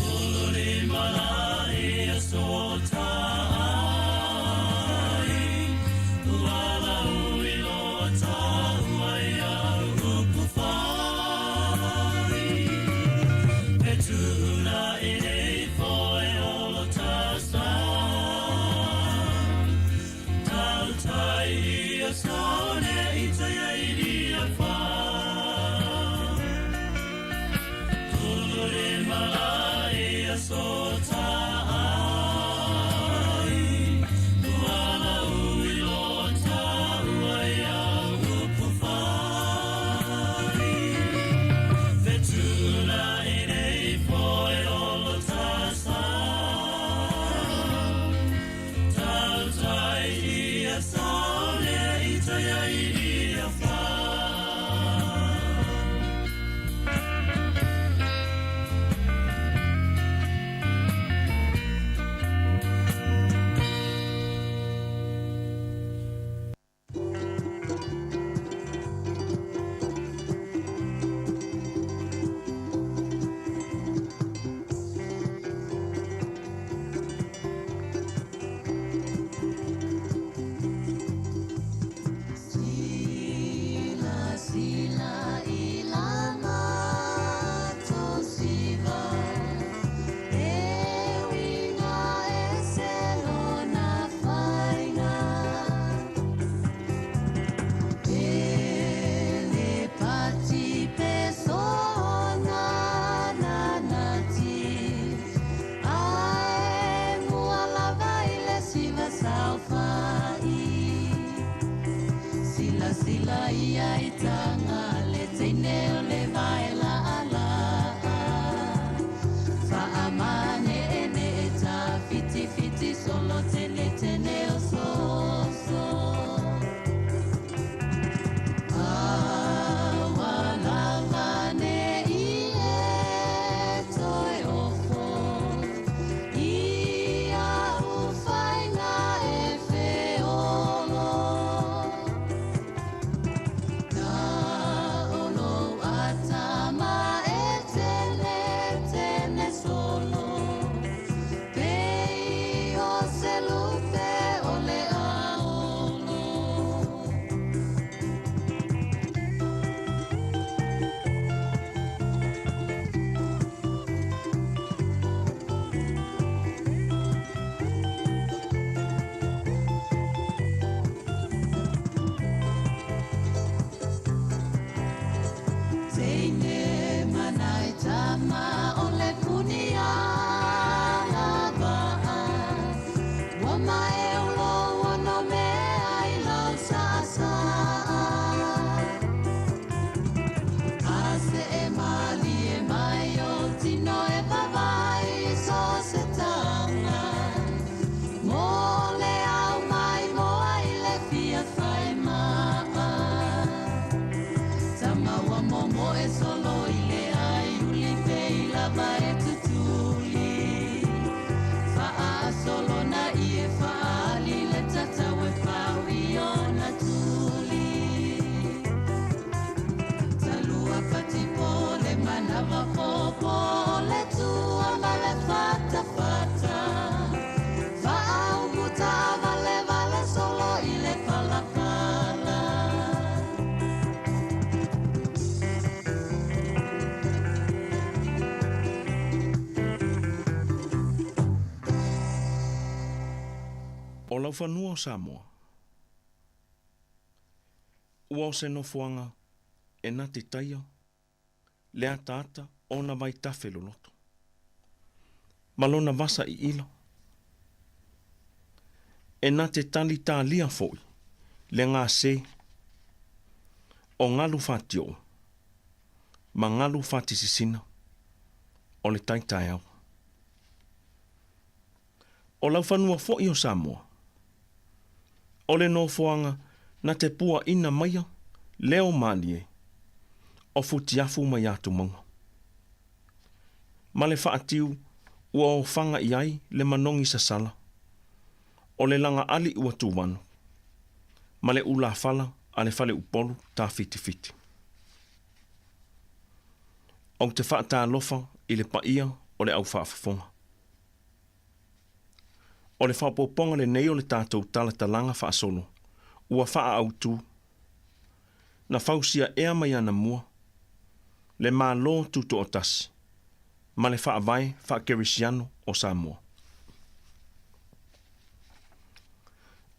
Uluri malai so tai, uala ui lo taua ia upu whai. Pe tuna i nei foe o lo tasa, tautai ia saone i te ai ia whai. Uluri malai so tai, uala ui lo taua ia upu whai. Fe tuna i nei foe o lo tasa, tautai ia saone i te ai ia whai. Sila, sila, ilanga to siva, ewinga eselona faina. Ele pati pesona nanati, ae mualava ile siva saufai. Sila sila ia itanga le teine o le vaela ala. Faamane ene eta fiti fiti solo tene tene o so so. Awa lava ne i e toe ofo, ia ufaina e feolo. Na laufanua o Samoa, ua o se nofoaga e na te taia le ataata o ona vaitafe loloto ma lona vasa iila. E na te talitalia foʻi le gase o galu fatioo ma galu fatisisina o le taitaeao. O laufanua foʻi o Samoa, o le nofoaga na te puaʻina maia leo malie o futiafu mai atumauga ma le faatiu ua ofaga i ai le manogi sasala o le lagaali ua tuvanu ma le ulafala a le faleupolu tafitifiti. Ou te faatalofa i le paia o le aufaafofoga. O le faaopoopoga lenei o le tatou talatalaga faasolo ua faaautu na fausia ea mai anamua le Malo Tutoatasi ma le Faavae Faakerisiano o Samoa.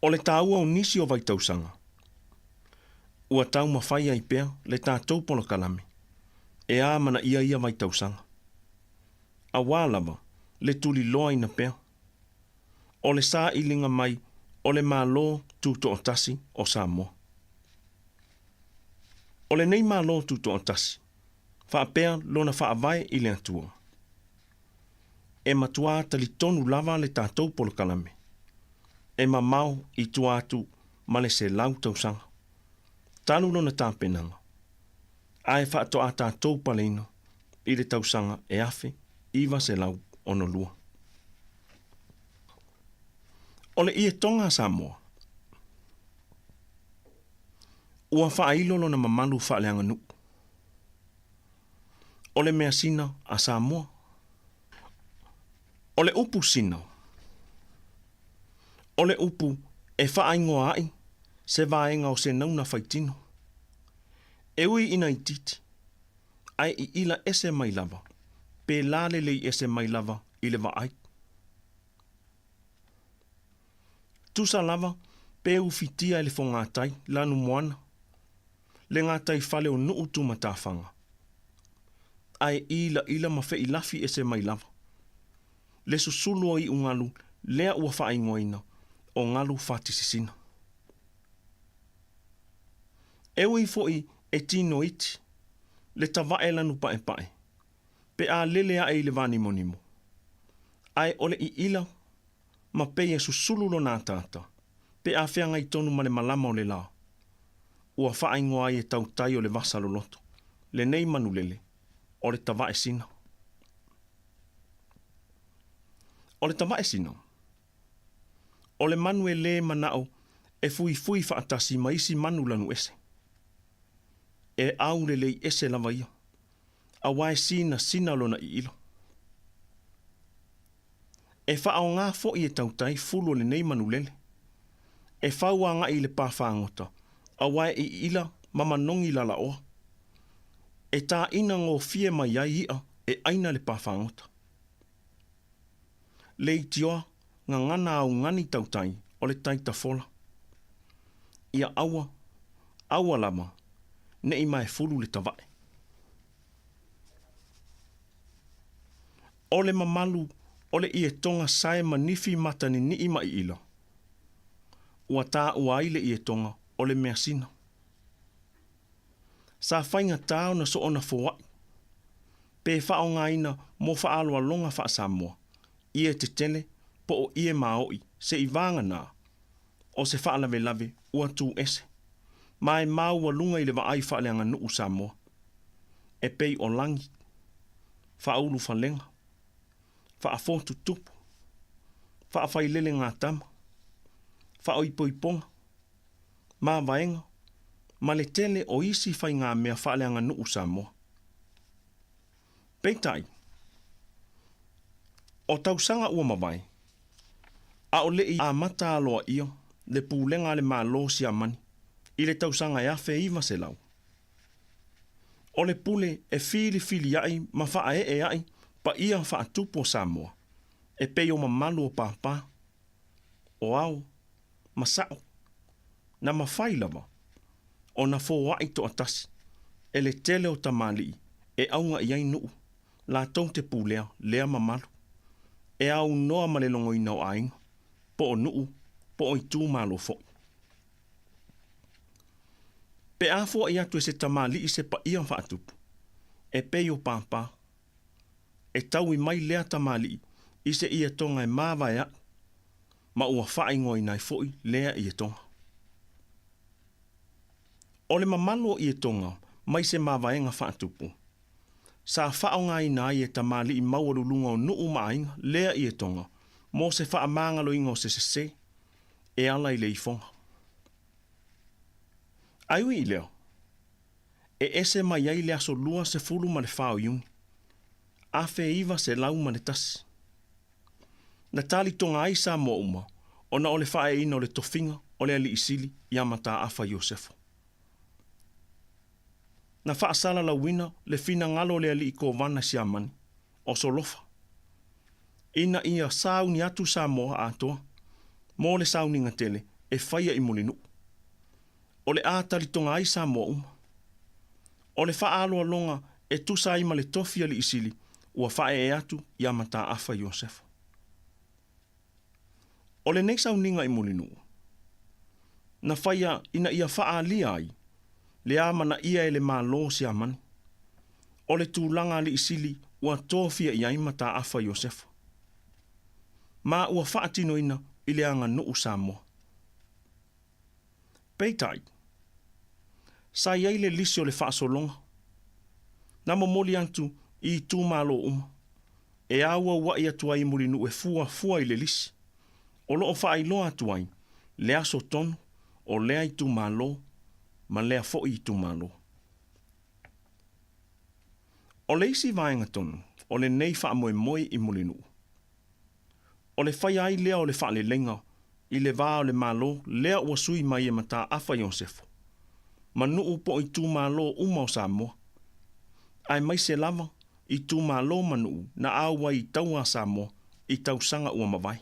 O le taua o nisi o vaitausaga ua taumafai ai pea le tatou polokalame e amanaia ia vaitausaga, auā lava le tuliloaina pea o le sailiga mai o le Malo Tutoatasi o Samoa. O lenei Malo Tutoatasi faapea lona faavae i le Atua, e matuā talitonu lava le tatou polokalame e mamao i tua atu ma le 100 tausaga talu lona tapenaga, ae faatoa tatou paleina i le tausaga e 1962. O le ietoga a Samoa ua faailo lona mamalu faaleaganuu. O le measina a Samoa. O le upu sina, o le upu e faaigoa ai se vaega o se nauna faitino. E ui ina itiiti, ae iila ese mai lava, pe lalelei ese mai lava i le vaai. Tusa lava pe ufitia e le fogatai lanumoana, le gataifale o nuu tumatafaga, ae ilaila ma feilafi ese mai lava le susulu o iugalu lea ua faaigoaina o galu fatisisina. E ui foʻi e tino iti le tavae lanupaepae pe a lele aʻe i le vanimonimo, ae o le iila ma pei e susulu lona ataata pe a feagai tonu ma le malama o le lā, ua faaigoa ai e tautai o le vasa loloto lenei manulele o le tavae sina. O le tavae sina, o le manu e lē manao e fuifui faatasi ma isi manu lanu ese. E aulelei ese lava ia, auā e sinasina lona iila. E faaogā foʻi e tautai fulu o lenei manulele e fau agaʻi i le pāfagota, auā e iila ma manogi lalaoa. E tāʻina gofie mai ai iʻa e ʻaina le pāfagota. Leitioa gagana augani tautai o le taitafola. Ia aua, aua lava neʻi maefulu le tavae. O le mamalu o le ietoga sae ma nifi mataninii ma iila, ua taua ai le ietoga o le measina. Sa faigatā ona soona foaʻi pe faaaogāina mo faaaloaloga faasamoa ie tetele po o ie maoʻi seʻi vaganā o se faalavelave ua tu ese ma e maualuga i le vaai faaleaganuu Samoa e pei o lagi, faaulufalega, faafotutupu, faafailelegātama, faaoipoipoga, mavaega ma le tele o isi faigamea faaleaganuu Samoa. Peitai, o tausaga ua mavae, a o leʻi amata aloaʻia le pulega a le Malo Siamani i le tausaga e 1900, o le pule e filifiliaʻi ma faaeʻeaʻi paia faatupu o Samoa e pei o mamalu o pāpā, o ao, ma sa'o, na mafai lava ona foa'i to'atasi e le tele o tamalii e auga i ai nu'u latou te pulea lea mamalu e aunoa ma le logoina o aiga po o nu'u po o itumalo fo'i. Pe a foa'i atu e se tamalii se paia fa'atupu e pei o pāpā, e taui mai lea tamalii i se ietoga e mavaea'i ma ua fa'aigoaina ai fo'i lea ietoga. O le mamalu o ietoga mai se mavaega fa'atupu, sa fa'aogāina ai e tamalii maualuluga o nu'u ma aiga lea ietoga mo se fa'amagaloina o se sesē e ala i le ifoga. Ae ui i lea, e ese mai ai le aso 24 o Iuni, 1901, na talitoga ai Samoa uma ona o le fa'ae'eina o le tofiga o le Ali'i Sili iā Mataafa Iosefo. Na fa'asalalauina le finagalo o le Ali'i Kovana Siamani, o Solofa, ina ia sauni atu Samoa atoa mo le sauniga tele e faia i Mulinu'u. O le a talitoga ai Samoa uma. O le fa'aaloaloga e tusa ai ma le tofi ali'i sili ua fa'ae'e atu iā Mataafa Iosefo. O lenei sauniga i Mulinu'u, na faia ina ia fa'aalia ai le amanaia e le Malo o Siamani o le tulaga ali'i sili ua tofia i ai Mataafa Iosefo, ma ua fa'atinoina i le aganu'u Samoa. Peitai, sa i ai le lisi o le fa'asologa na momoli atu i itumalo uma e auaua'i atu ai i Mulinu'u e fuafua i le lisi o lo'o fa'ailoa atu ai le aso tonu o lea itumalo ma lea fo'i itumalo. O le isi vaega tonu o lenei fa'amoemoe i Mulinu'u, o le faia ai lea o le fa'aleleiga i le va o le Malo lea ua sui mai e Mataafa Iosefo ma nu'u po o itumalo uma o Samoa, aemaise lava itumalo ma nu'u na auai i taua a Samoa i tausaga ua mavae.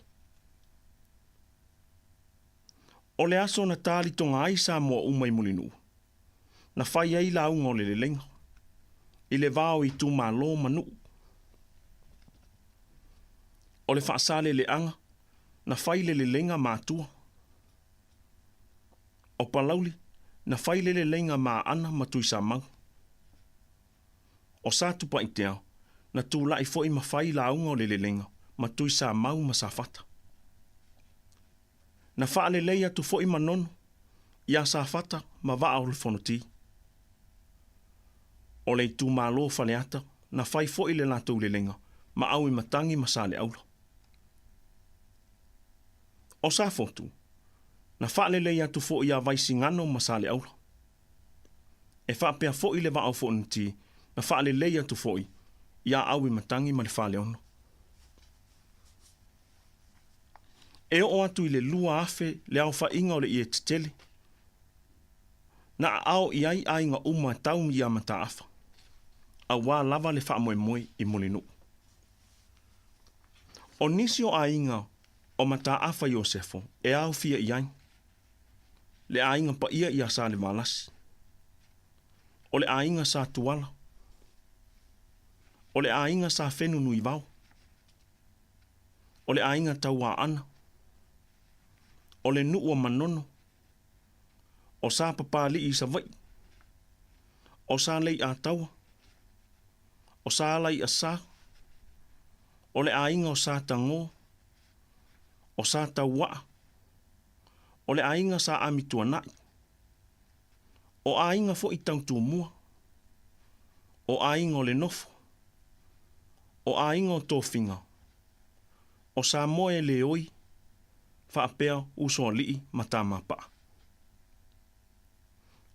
O le aso na talitoga ai Samoa uma i Mulinu'u, na fai ai lauga o le leleiga i le va o itumalo ma nu'u. O le fa'asaleleaga na fai le leleiga ma Atua. O Palauli na fai le leleiga ma Aana ma Tuisamau. O Satupaitea na tula'i fo'i ma fai lauga o le leleiga ma Tuisamau ma Safata. Na fa'alelei atu fo'i Manono iā Safata ma Vaa o le Fonoti. O le itumalo o Faleata na fai fo'i le latou leleiga ma Auimatagi ma Saleaula. O Safotu, na fa'alelei atu fo'i iā Vaisigano ma Saleaula. E fa'apea fo'i le Vaa o Fonoti na fa'alelei atu fo'i iā Auimatagi ma le Faleono. E oo atu i le 2000 le aofa'iga o le ie tetele na aao i ai aiga uma tau iā Mataafa, auā lava le faamoemoe i Mulinu'u. O nisi o aiga o Mataafa Iosefo e aofia i ai le aiga paia iā Salevalasi, o le aiga Sa Tuala, o le aiga Sa Fenunuivao, o le aiga Tauaana, o le nu'u o Manono, o Sa Papali'i i Savai'i, o Sa Lei'ataua, o Sa Alai'asā, o le aiga o Sa Tagō, o Sa Taua'a, o le aiga Sa Amituana'i, o aiga fo'i tau Tumua, o aiga o le Nofo, o aiga o Tofiga, o Samoa e Leoi fa'apea Usoali'i ma Tamapa'a.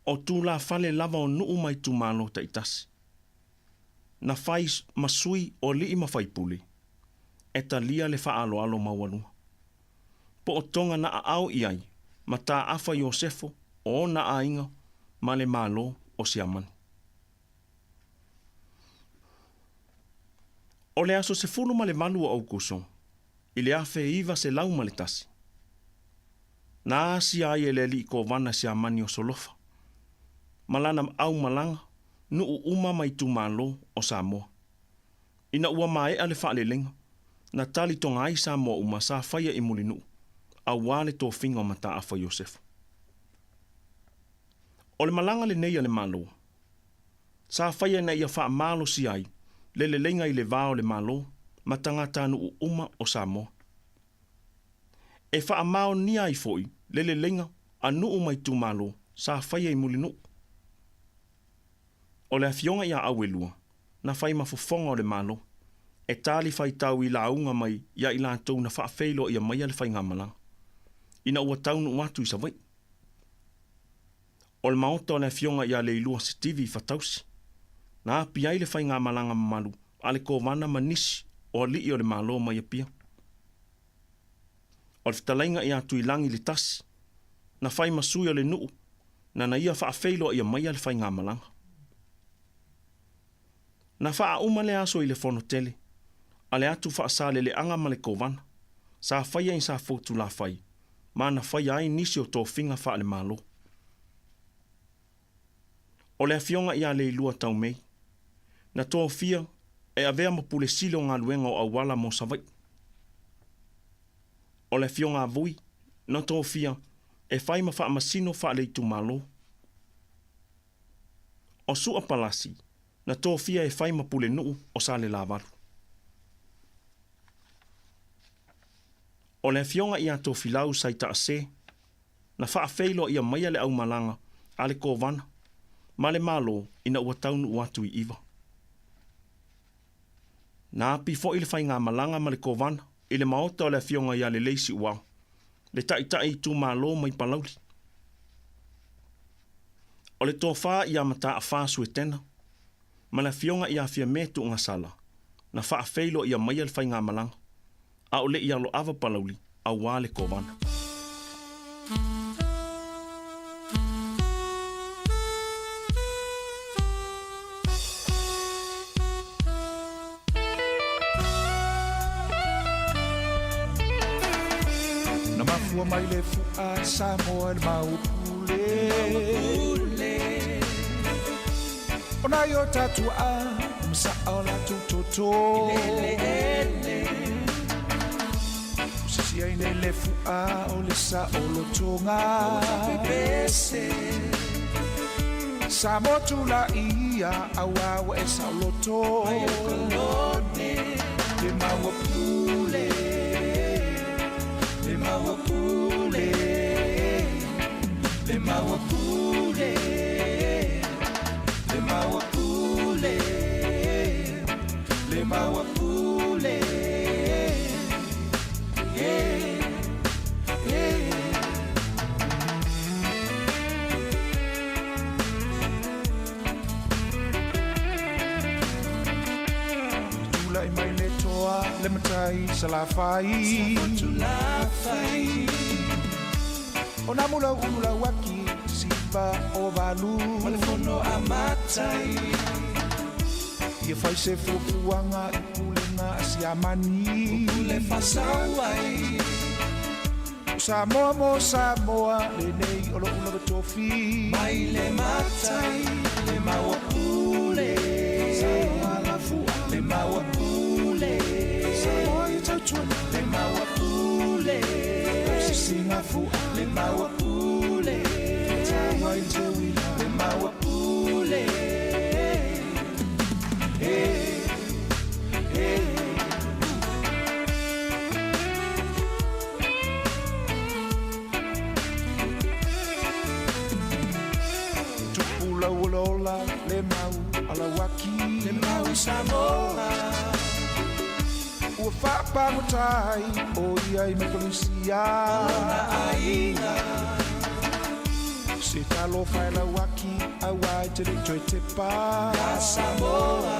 O tulafale lava o nu'u ma itumalo ta'itasi, na fai ma sui o ali'i ma faipule e talia le fa'aaloalo maualuga po o toga na aao i ai Mataafa Iosefo o ona aiga ma le Malo o Siamani. O le aso 18 o Aukuso i le 1901, Na asia ai e le ali'i kovana siamani o Solofa. Ma lana aumalaga nu'u uma ma itumālō o Samoa. Ina ua mae'a le fa'alelega, na talitoga ai Samoa uma sa faia i Mulinu'u, auā le tofiga o Mata'afa Iosefa. O le malaga lenei a le Mālō, sa faia ina ia fa'amalosi ai le leleiga i le vā o le Mālō ma tagatanu'u uma o Samoa. E fa'amaonia ai fo'i le leleiga a nu'u ma itumālō sa faia i Mulinu'u. O le afioga iā Auelua na fai ma fofoga o le Mālō, e talifaitau i lauga mai iā i latou na fa'afeiloaʻia maia le faigamalaga, ina ua taunu'u atu i Savai'i. O le maota o le afioga iā Leilua Sitivi i Fatausi, na api ai le faigamalaga mamalu a le kovana ma nisi o ali'i o le Mālō mai Apia. O le fetalaiga iā Tuilagi le Tasi, na fai ma sui o le nu'u nana ia fa'afeiloaʻia maia le faigamalaga. Na faauma lea aso i le fono tele a le atu faasaleleaga ma le kovana, sa faia i Safotulafai ma na faia ai nisi o tofiga faale-Malo. O le afioga iā Leilua Taumei, na tofia e avea ma pule sili o galuega o auala mo Savai'i. O le afioga a Vui, na tofia e fai ma faamasino faale-itumālō. O Su'a Palasi, na tofia e fai ma pulenu'u o Salelavalu. O le afioga iā Tofilau Saita'asē, na fa'afeiloaʻia maia le aumalaga a le kovana ma le Mālō ina ua taunu'u atu i 'Iva. Na api fo'i le faigamalaga ma le kovana i le maota o le afioga iā Lelei Si'uao, le ta'ita'i itumālō mai Palauli. O le tofā iā Mata'afā Suetena ma le afioga iā Fiamē Tu'ugasala na fa'afeiloaʻia maia le faigamalaga, a o le'i alo'ava Palauli auā le kovana. Na mafua mai le fu'a Samoa i le maupule O nai o tatou a'a ma sa'a o latou toto O sisi ai nei le fu'a o le sa'olotoga Samoa tula'i ia auā ua e sa'oloto Le maua pule Le maua pule Le maua pule Le maua pule Le maua pule Yeah, yeah. Tula'i mai le toa le matai Salafai O nā mula ulu lau aki siva o valu Ma le fono a matai Ia fai se fuafuaga i pulega a siamani Pule fasauai O Samoa mo Samoa lenei o lo'u lava tofi Mai le matai le maua pule Samoa lafua le maua pule Samoa i tautuana le maua pule Sisiga fua le maua pule Taua i te uila le maua pule Hey, hey. Tupu lau o lola le mau alauaki Le mau i Samoa Ua fa'apagotai o ia i Mekolusia Lona aiga Se talofa e lauaki auā i te le toe tepa Ia Samoa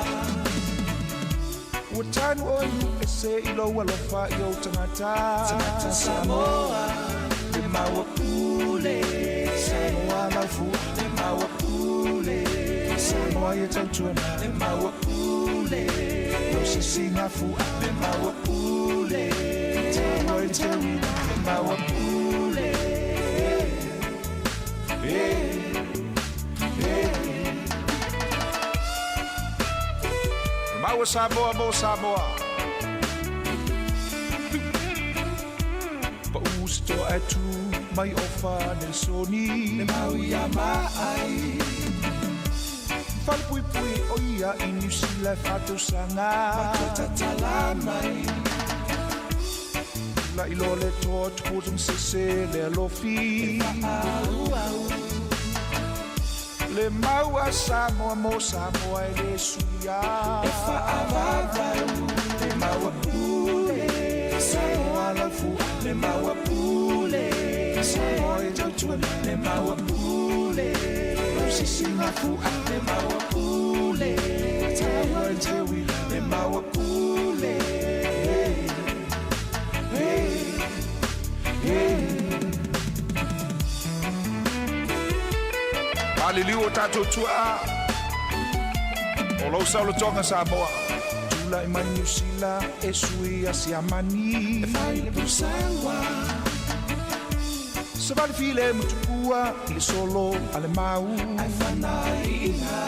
Ua tanu o i ese i lou alofa i ou tagata Tagata Samoa Le maua pule Samoa laufua Le maua pule Samoa ia tautuana Le maua pule Lau sisiga fua Le maua pule Taua i te uila Le maua pule E Maua Samoa mo Samoa. Pa'u se toa e tu mai ofa Nelsoni. Le mau ia maai. Fale pui pui o ia i New Zealand whatausanga. Whatatatala mai. La i lo le toa tupu sese le alofi. E whaau au. Le mau a Samoa mo Samoa e le suia. E whaavavau. Le mau a pule. Samoa laufu. Le mau a pule. Samoa e tautua. Le mau a pule. Sisi ngā fua. Le mau a pule. Taua e te wila. Le mau a pule. Hey, hey. Maliliu o tātou tua O lau saulotoga Samoa. Tula i mai New Zealand e sui a Siamani. E fai le pusawa. Savali file mutukua i le solo a le mau. Ai whanai ina.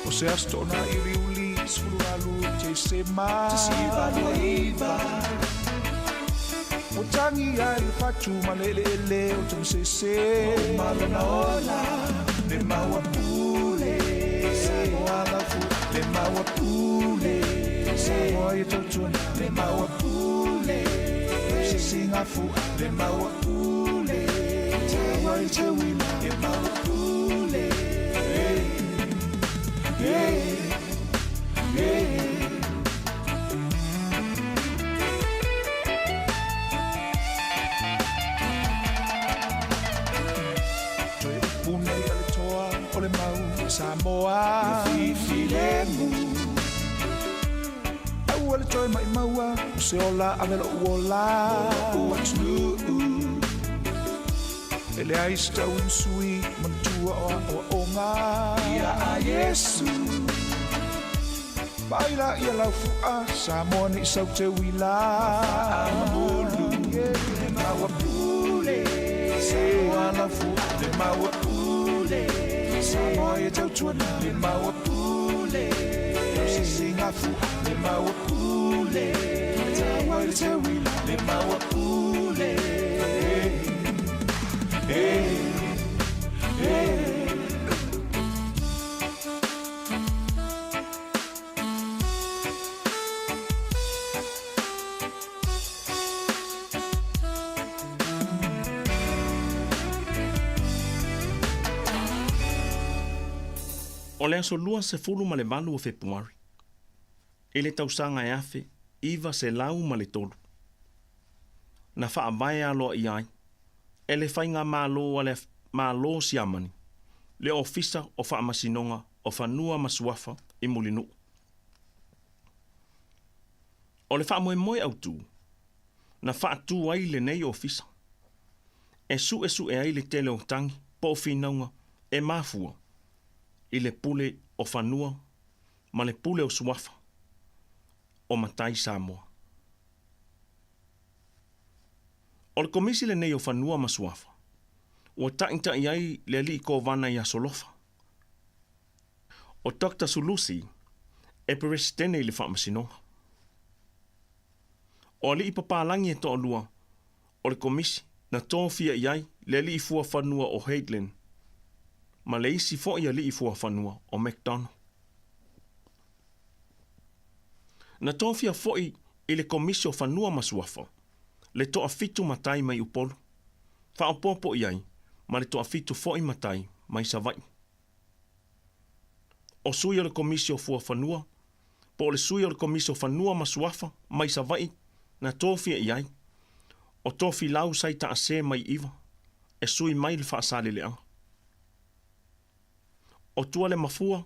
O se aso tona i riuli 18 te sema. Te siva iva. O tangi ai le fatu ma le ele ele o tamasese. O malona ola. Le mau a pule. Samoa laufu. Le mau a pule. Samoa e tautuana. Le mau a pule. Sisi ngā fua. Le mau a pule. Taua i te wila. Le mau a pule. Hey, hey. Toe upu nei a le toa o le mau Samoa. Fifilemu. Aua le toe mai maua o se ola ave lo uola. O atunuu. E le ai se tau sui manatua o a o onga. Ia a Yesu. Vai la ia lau fua Samoa ni sau te wila. Mamulu. Le mau a pule. Samoa lau fua. Le mau a pule. Samoa e tautuana. Le mau a pule. Sisi ngā fua. Le mau a pule. Taua i te wila. Le mau a pule. Hey, hey. O le aso 28 o Fepuari. I le tausaga e 1903. Na faavae aloa i ai. E le whainga malo a le malo siamani. Le ofisa o whaamasinoga o whanua masuafa i Mulinuu. O le whaamoemoe autu. Na whaatu ai le nei ofisa. E su e su e ai le tele o tangi po o whinaunga e mafua. I le pule o whanua ma le pule o suafa o matai Samoa. O le komisi le nei o whanua ma suafa. Ua ta'itai ai le ali'i kovana i Asolofa. O Dr. Sulusi e peresetene i le faamasinoga. O ali'i papalagi e to'alua o le komisi na tofia i ai le ali'i fuafanua o Heitland ma le isi fo'i ali'i fuafanua o McDonald. Na tofia fo'i i le komisi o fanua ma suafa le to'afitu matai mai Upolu, faaopoopo i ai ma le to'afitu fo'i matai mai Sava'i. O sui o le komisi o fuafanua, po o le sui o le komisi o fanua ma suafa mai Sava'i na tofia i ai, o Tofilau sai ta'asē mai Iva, e sui mai le faasaleleaga. O tua le mafua,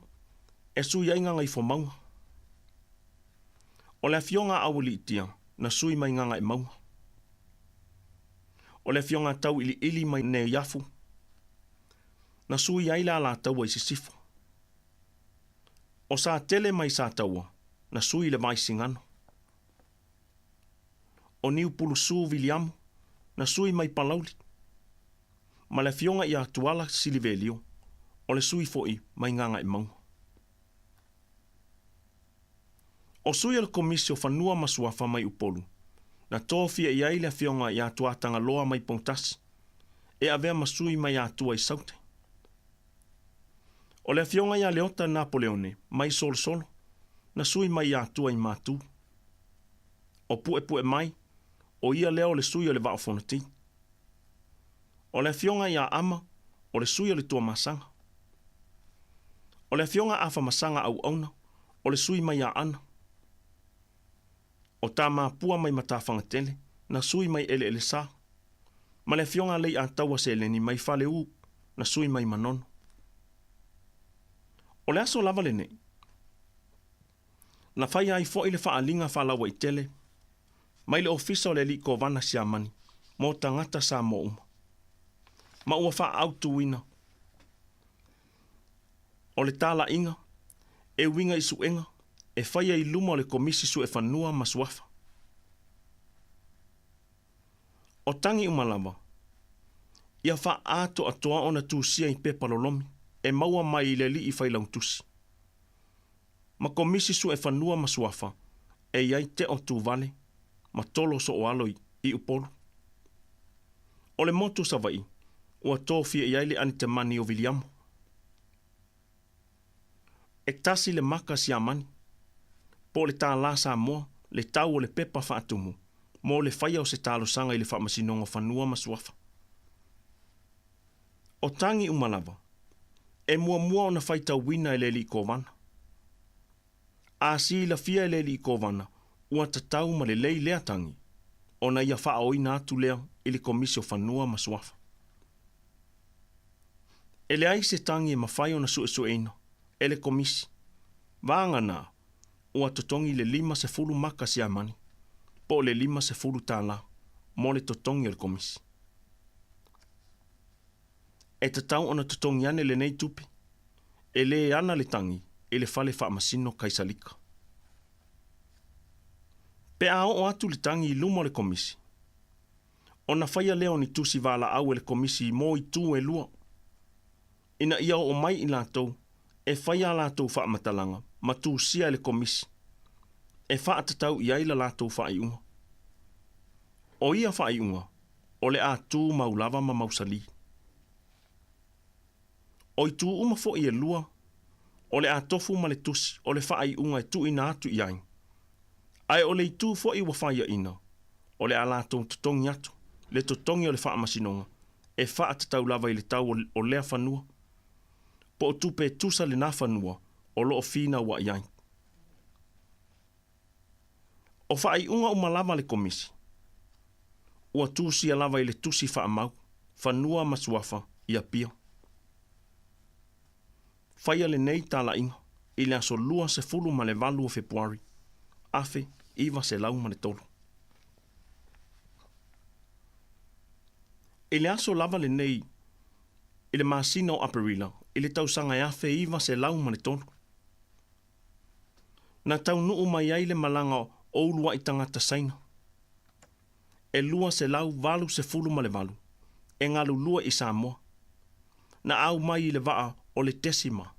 e sui ai Gagaifomauga. O le afioga a Aualiitia na sui mai Gagaemauga. O le afioga a Tauiliili mai Neiafu na sui ai le Alataua i Sisifo. O Satele mai Sataua na sui le Vaisigano. O Niupulusū Viliamu na sui mai Palauli. ma le Afioga ia Tuala Silivelio, o le sui fo'i mai Gagaemauga. O sui o le Komisi o Fanua ma Suafa mai Upolu, na tofia i ai le Afioga ia Tuatagaloa mai Poutasi, e avea ma sui mai Atua i Saute. O le Afioga ia Leota Napoleone mai Solosolo, na sui mai Atua i Matu. O Puepuemai, o ia lea o le sui o le Vaa o Fonoti. O le Afioga ia Ama, o le sui o le Tuamasaga. O le Afioga Afamasaga Auauna, o le sui mai Aana. O Tamapua mai Matafagatele, na sui mai Eleelesa. Ma le Afioga Leiataua Seleni mai Faleu, na sui mai Manono. O le aso lava lenei, na faia ai fo'i le faaaliga faalauaitele mai le Ofisa o le Alii Kovana Siamani mo tagata Samoa uma, ma ua faaautuina o le talaiga e uiga i suega e faia i luma o le Komisi Suefanua ma Suafa. O tagi uma lava, ia faaatoatoa ona tusia i pepa lolomi e maua mai i le Alii Failautusi ma Komisi Suefanua ma Suafa e i ai Teo Tuvale ma Tolo Sooalo i Upolu. O le motu Savaii ua tofia i ai le Anitamani o Viliamo. E tasi le maka siamani, po o le tālā Samoa, le tau o le pepa faatumu mo le faia o se talosaga i le Faamasinoga o Fanua ma Suafa. O tagi uma lava, e muamua ona faitauina e le Alii Kovana. A silafia e le Alii Kovana ua tatau ma lelei lea tagi, ona ia faaoina atu lea i le Komisi o Fanua ma Suafa. E leai se tagi e mafai ona suesueina e le Komisi, vagana ua totogi le 50 maka siamani, po o le 50 tālā mo le totogi o le Komisi. E tatau ona totogi ane lenei tupe, e lē ana le tagi i le fale faamasino Kaisalika. Pe a oo atu le tagi i luma o le Komisi, ona faia lea o ni tusi valaau e le Komisi mo itu e lua, ina ia oo mai i latou e fai a latou faamatalaga ma tusia e le Komisi e faatatau i ai la latou faaiuga. O ia faaiuga o le a tumau lava ma mausali. O itu uma fo'i e lua, o le a tofu ma le tusi o le faaiuga e tuuina atu i ai, ae o le itu fo'i ua faiaina, o le a latou totogi atu le totogi o le faamasinoga e faatatau lava i le tau o lea fanua, po o tupe e tusa lena fanua o lo o finaua'i ai. O faaiuga uma lava a le Komisi, ua tusia lava i le tusi faamau, Fanua ma Suafa i Apia. Faia lenei talaiga i le aso 28 o Fepuari, 1903. I le aso lava lenei i le masina o Aperila i le tausaga e 1903, na taunuu mai ai le malaga o uluai tagata Saina e 288 e galulue i Samoa, na au mai i le vaa o le Decima.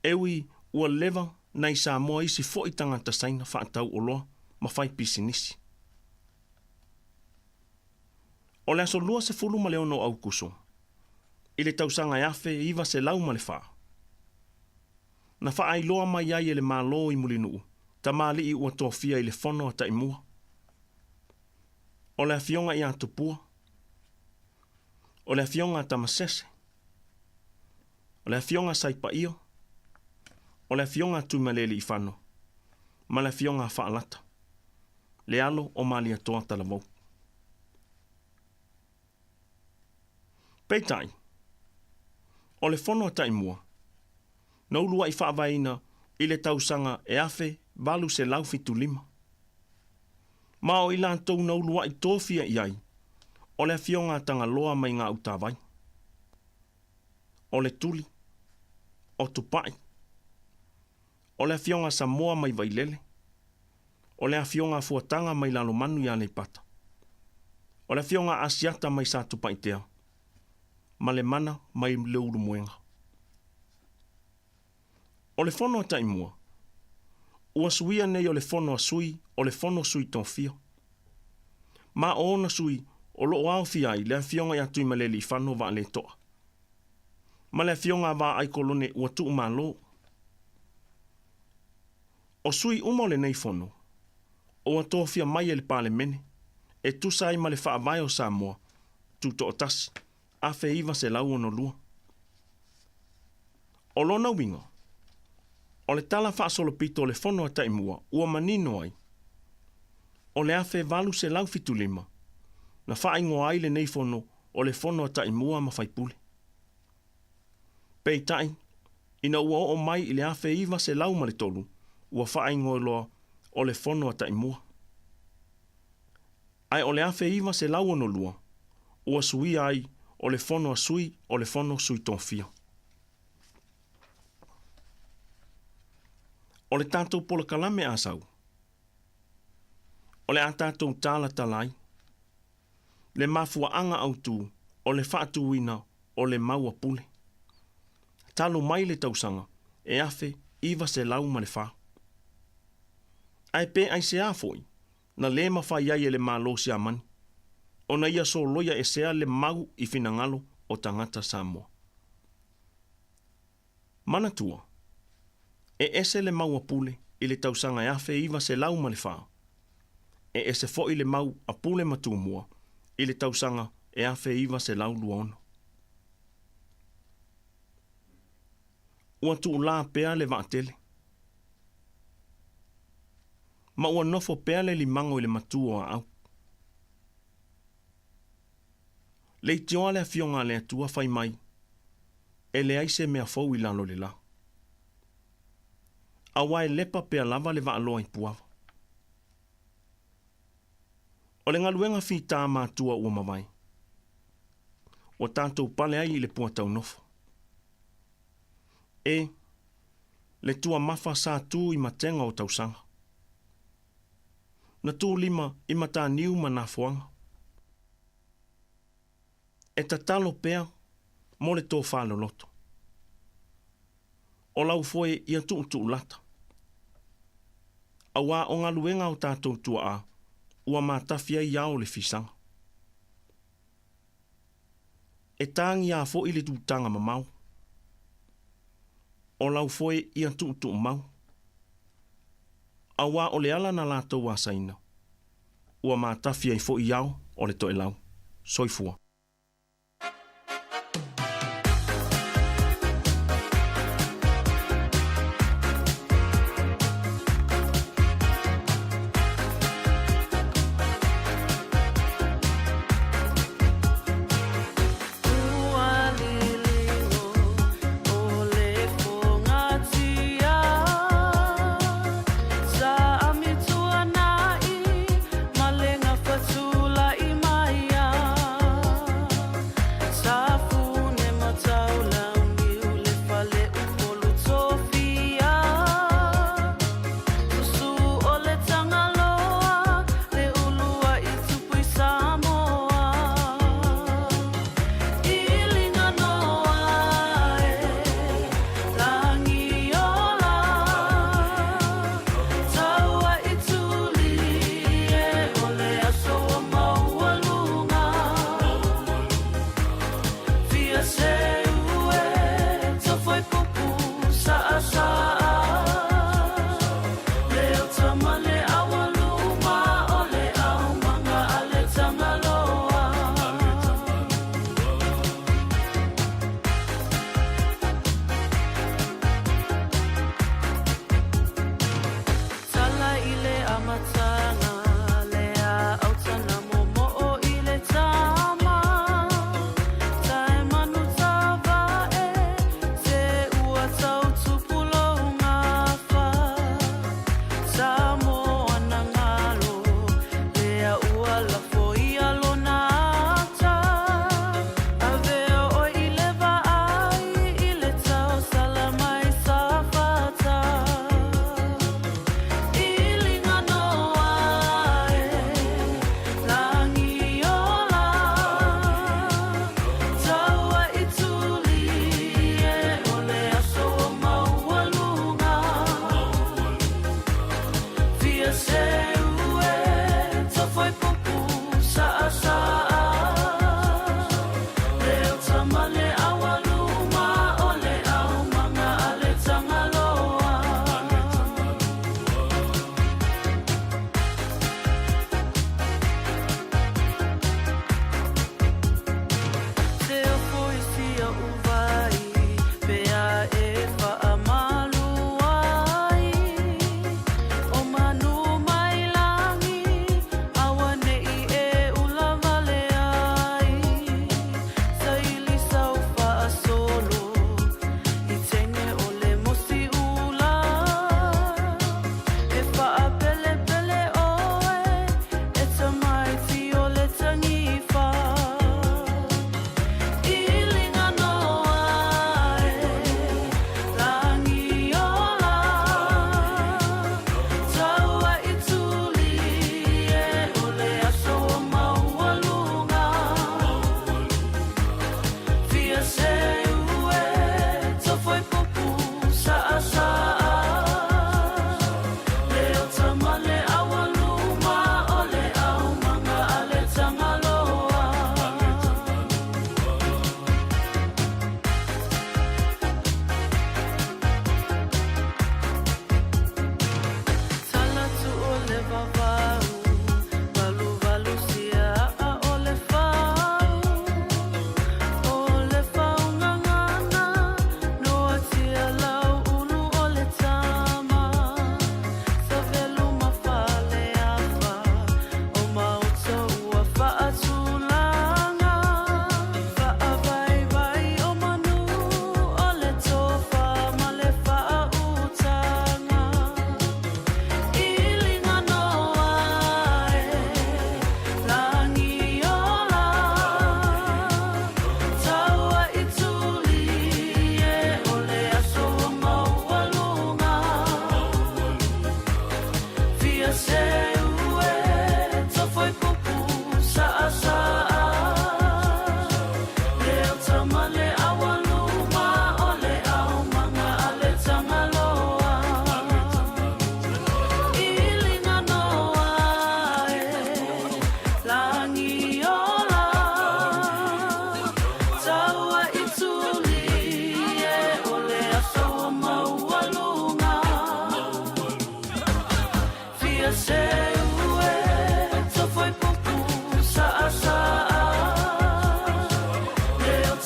E ui ua leva na i Samoa isi fo'i tagata Saina faatau oloa ma fai pisinisi. O le aso 26 o Aukuso, i le tausaga e 1904, na faailoa mai ai e le Malo i Mulinuu tamalii ua tofia i le fono a Taimua. O le Afioga ia Tupua, o le Afioga a Tamasese, o le Afioga a Saipaia, o le Afioga a Tuimalealiifano ma le Afioga a Faalata, le alo o Malietoa Talavou. Peitai, o le fono a Taimua, na uluai faavaeina i le tausaga e 1875. Ma o i latou na uluai tofia i ai, o le Afioga a Tagaloa mai Gautavai, o le Tuli, o Tupai, o le Afioga a Samoa mai Vailele, o le Afioga a Fuataga mai Lalomanu i Aleipata. O le afioga a Asiata mai Satupaitea ma Lemana mai Leulumoega. O le Fono a Taimua, ua suia nei o le Fono a Sui o le Fono Sui Tofia. Ma o ona sui o lo o aofia ai le afioga ia Tuimalealiifano Vaaletoa ma le afioga a Vaai Kolone ua tuu malo. O sui uma o lenei Fono, ua tofia mai e le Palemene e tusa ai ma le Faavae o Samoa, Tutoatasi, 1962. O lona uiga, o le tala faasolopito o le Fono a Taimua ua manino ai, o le 1875 na faaigoa ai lenei Fono o le Fono a Taimua ma Faipule. Peitai, ina ua oo mai i le 1903 ua faaigoa loa o le Fono a Taimua. Ae o le 1962 ua suia ai o le Fono a Sui o le Fono Sui Tofia. O le tatou polokalame a sau, o le a tatou talatala ai le mafuaaga autu o le faatuina o le mau a Pule. Talu mai le tausaga e 1904. Ae pe aisea foi na lē mafai ai e le Malo Siamani ona ia soloia esea le mau i finagalo o tagata Samoa. Manatua, e ese le mau a Pule i le tausaga e 1904, e ese foi le mau a Pule ma Tumua i le tausaga e 1926. Ua tuulā pea le vaatele. Ma ua nofo pea le limago i le matū o aau. Leitioa le afioga a le Atua fai mai, e leai se mea fou i lalo o le la. Auā e lepa pea lava le vaaloa i Puava. O le galuega fitā matua ua mavae, ua tatou pale ai i le puataunofo. E, le tuamafa sa tu i matega o tausaga. Na tu lima i Mataniu ma Nafoaga. E tatalo pea mo le tofa loloto. O lau foe ia tuutuulata. Auā o galuega o tatou tua'a ua matafi ai ao le fisaga. E tagiā foi le tutaga mamao. O lau foe ia tuutuumau. Auā o le ala na latou asaina, ua matafi ai foi ao o le toelau. Soifua.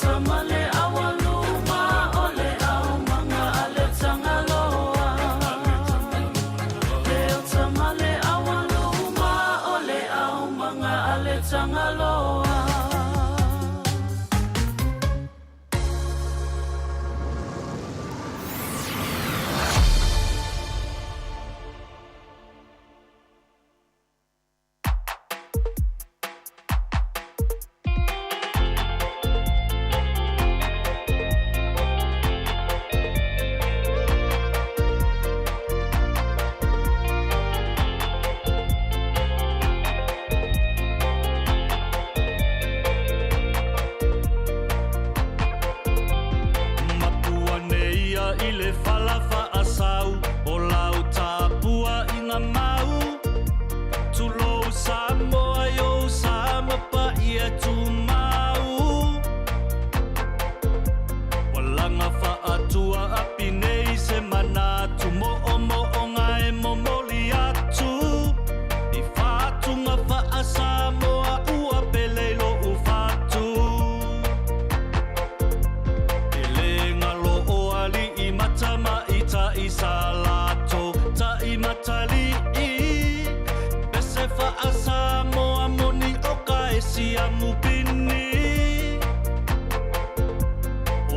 ota ma le aualuma o le aumaga a le Tagaloa. Le ota ma le aualuma o le aumaga a le Tagaloa. Mapua nei ia i le fala faasau o lau tapua i ngā mau. Tulou Samoa i ou sa mapaia tumau. Walaga faatua api nei se manatu mo'omo'oga e momoli atu. I fatuga faasamoa ua pele i lo'u fatu. E lē galo o ali'i ma tamaita'i sa latou ta'imatali'i. Pese faasamoa moni o ka e siamu pini.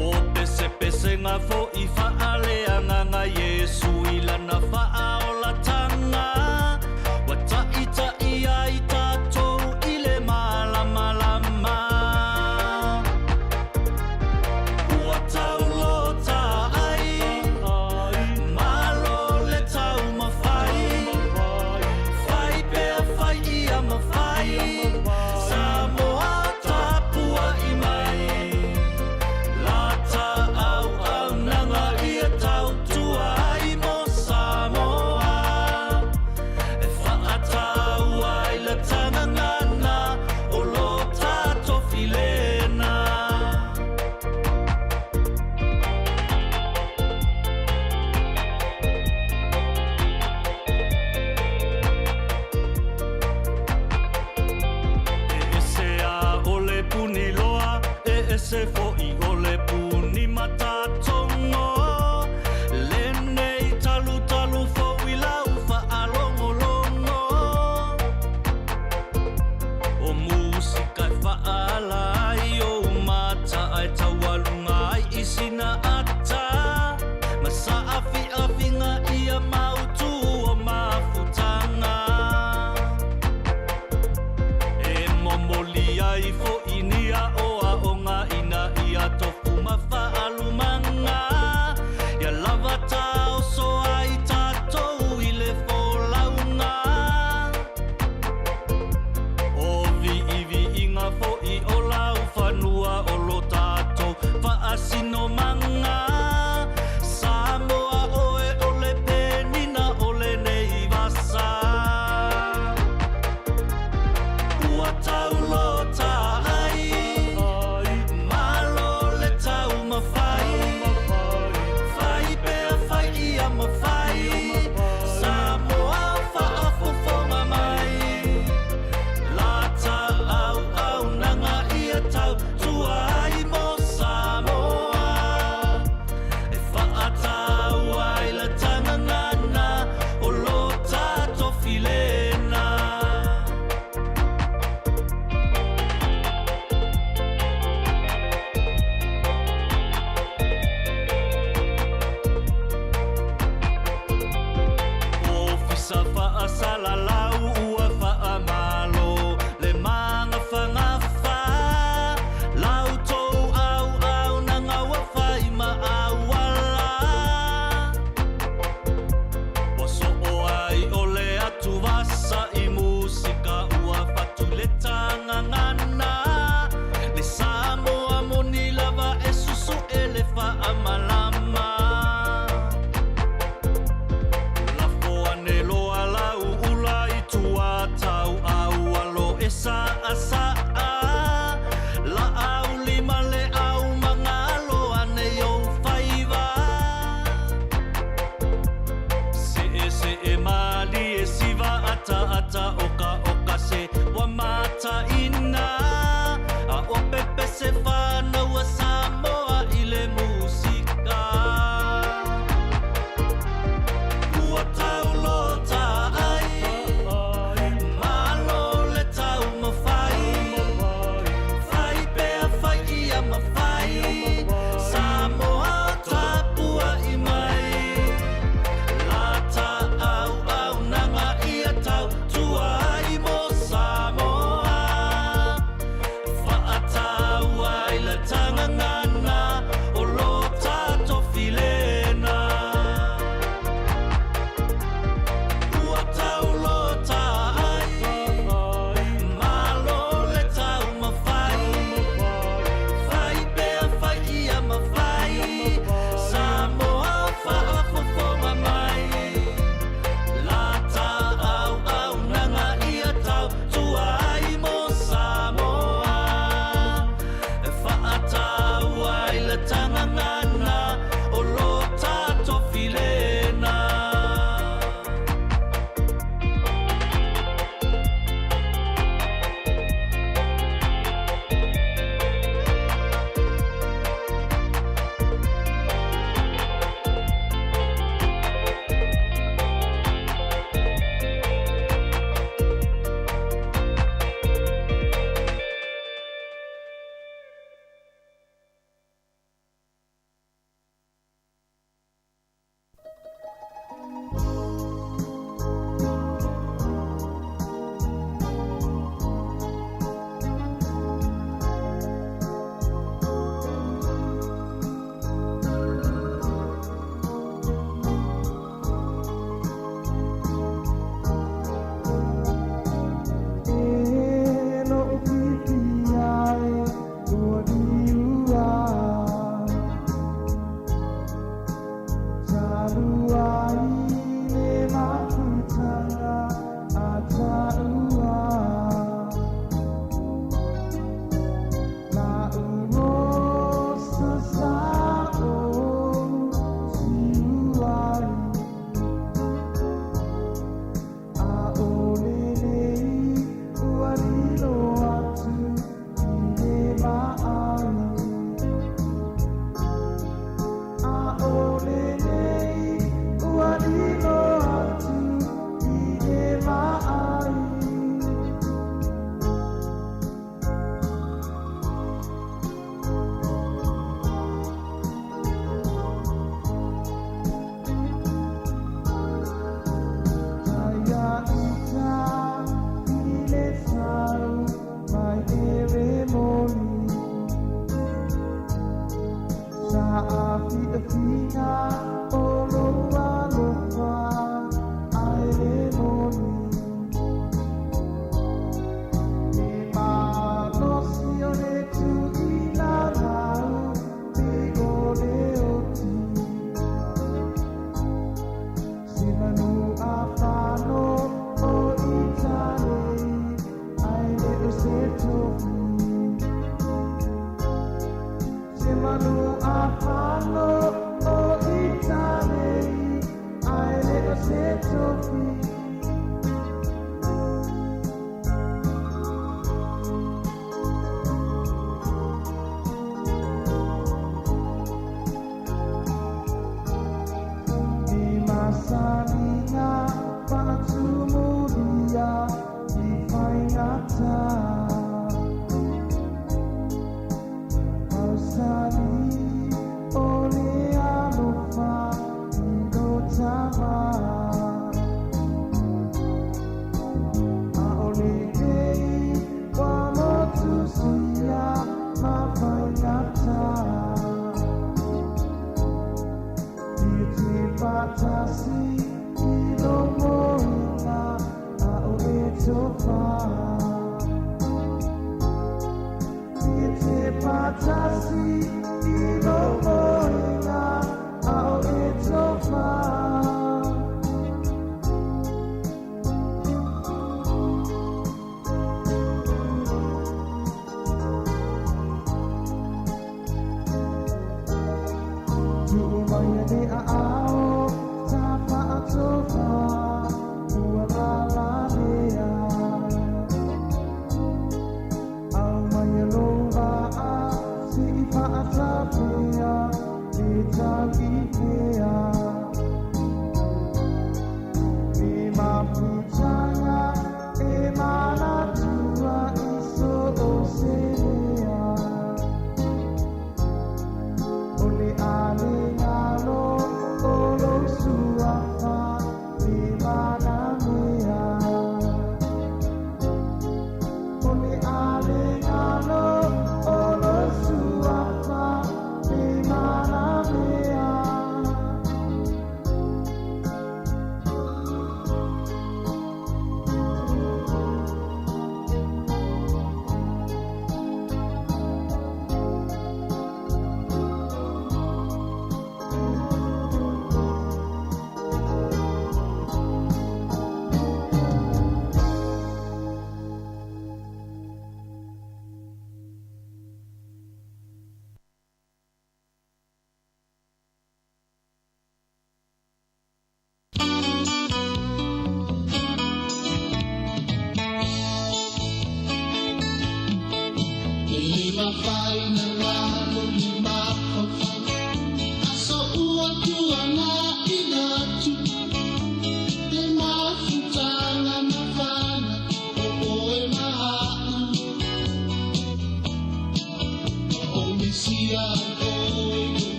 O pesepesega fo'i faaleagaga Iesu i lana faaolataga. Ua taʻitaʻi ai tatou i le malamalama. Ua taulota ai malo le taumafai. Fai pea fai ia mafai. Samoa tapuaʻi mai. Lata auaunaga ia tautua ai mo Samoa. E faataua ai le tagagana o lo tatou filena. E ese a o le puni loa, e ese fo'i o le puni matatogo. Lenei talutalu fou i lau faalogologo. O musika e faaala ai ou mata ae taualuga ai i sina ata. Ma saafiafiga ia mautu o mafutaga. E momoli ai fo'i ni aoaoga ina ia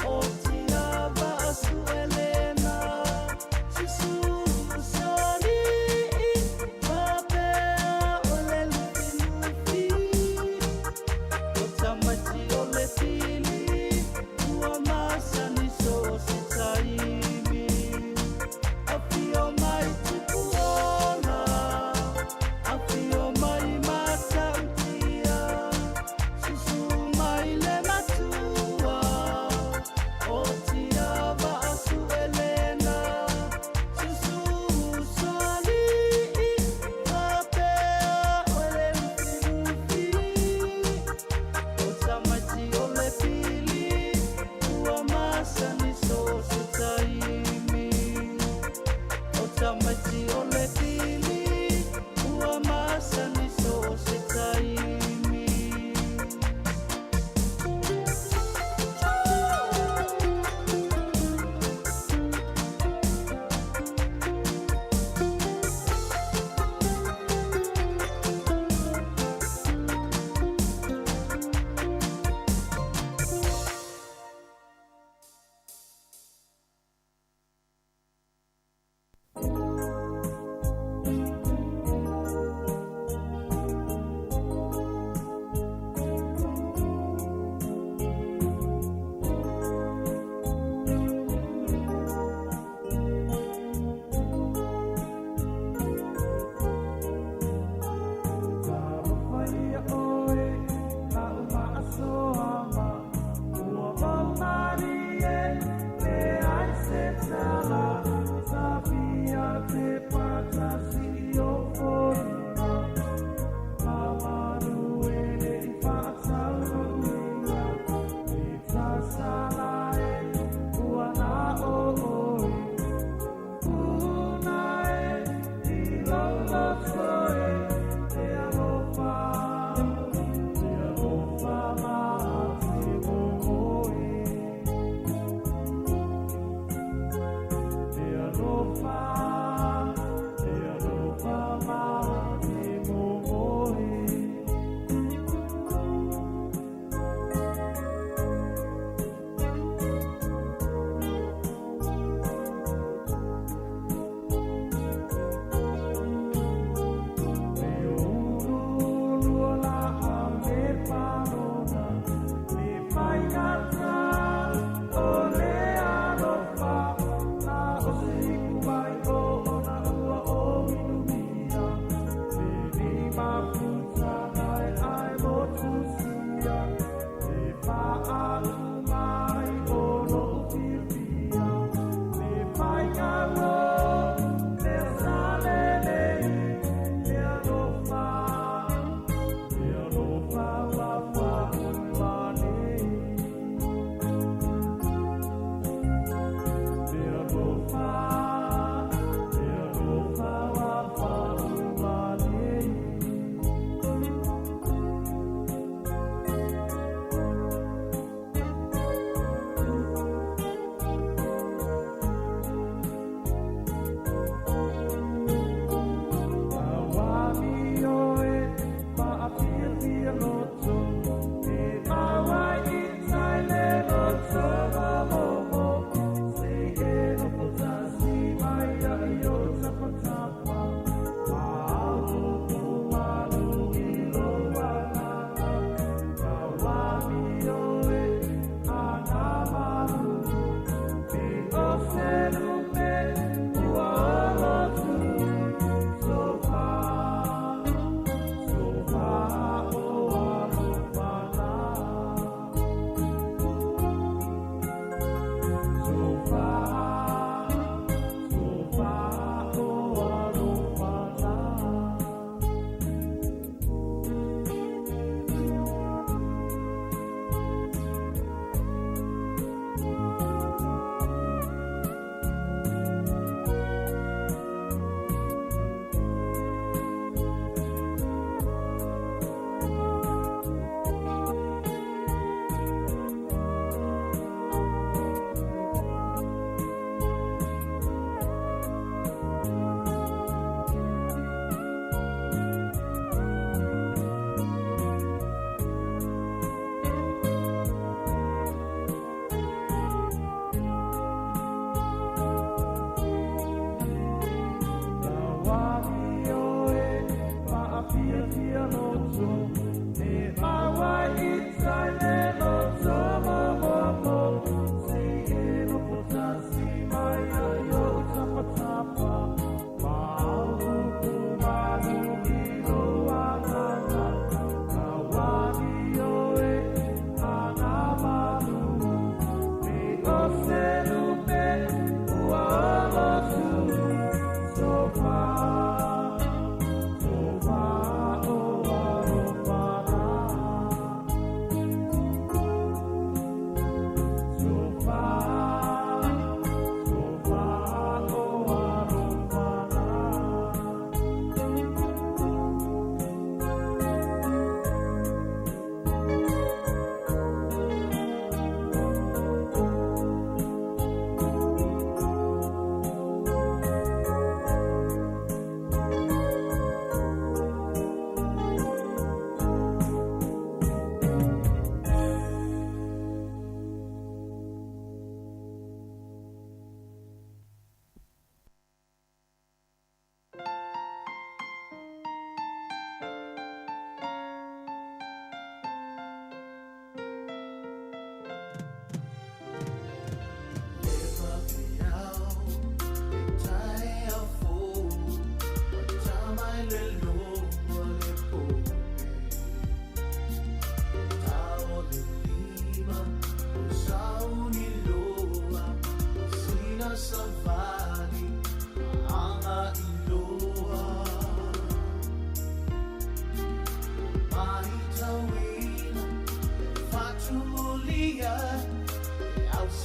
O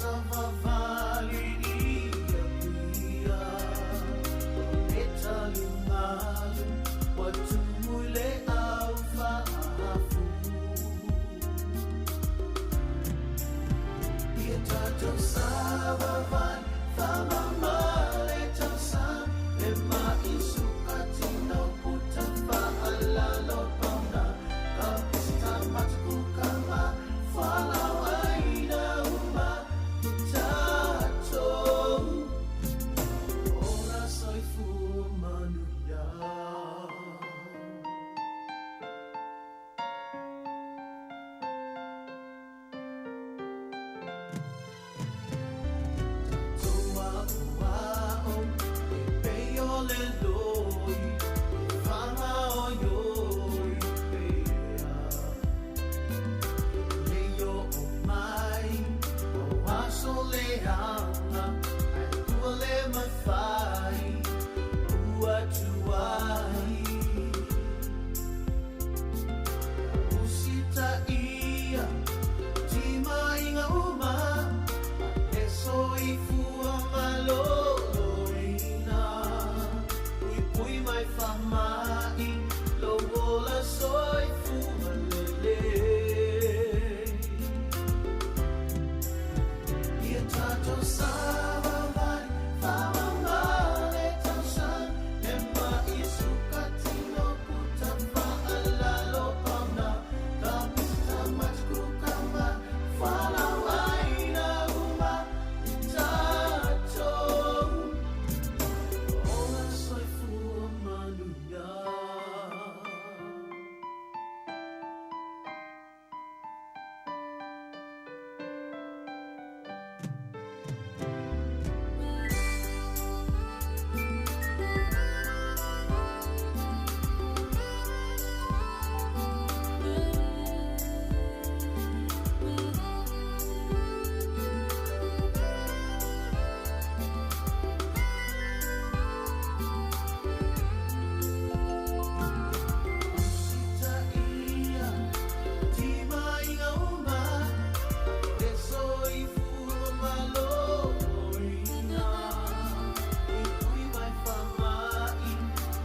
Savavali i Apia O le taligalu ua tumu i le au faafu Ia tatou savavali faamama le tausaga le ma'i sukatino puta faalalo pauna ka pista matakuka ma fualaau aina uma i tatou ola soifua manuia. Tatou aoao e pei o le loi e fāgaoioi pea. E lei oo mai o aso leaga ae ua le mafai ua tuai. Usitaia timaiga uma le soifua maloloina. Puipui mai faamai lou ola soifua lelei. Ia tatou savavali faamama le tausaga le ma'i sukatino puta faalalo pauna ka pista matakuka ma fualaau aina uma i tatou ola soifua manuia. Usitaia timaiga uma le soifua maloloina. Puipui mai faamai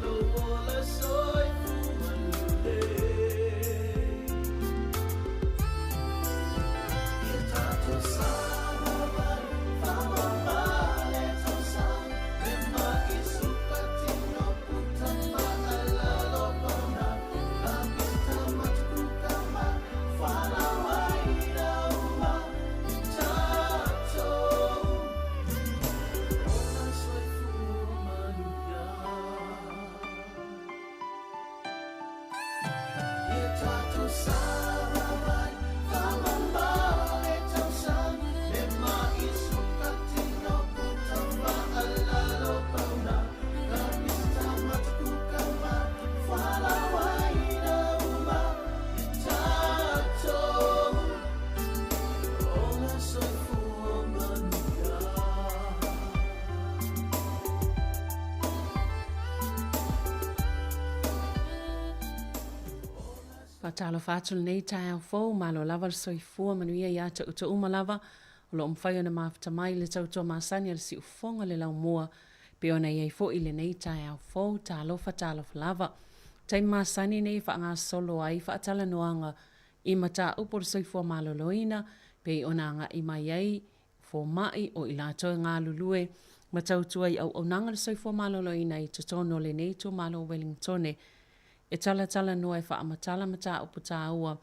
lou ola soifua lelei. Ia tatou savavali faamama le tausaga le ma'i sukatino puta faalalo pauna ka pista matakuka ma fualaau aina uma i tatou ola soifua manuia. Ia tatou savavali faamama le tausaga le ma'i sukatino puta faalalo pauna ka pista matakuka ma fualaau aina uma i tatou ola soifua manuia. Faatalofa atu lenei taeao fou, malo lava le soifua manuia ia te outou uma lava o lo o mafai ona mafuta mai i le tautua masani a le siufofoga le laumua pei ona i ai foi lenei taeao fou. Talofa talofa lava. Taimi masani nei e faagasolo ai faatalanoaga i mataupu o le soifua maloloina pei ona agai mai ai fomai o i latou e galulue ma tautua i auaunaga le soifua maloloina i totonu o lenei itumalo o Wellingtone e talatalanoa e faamatala mataupu taua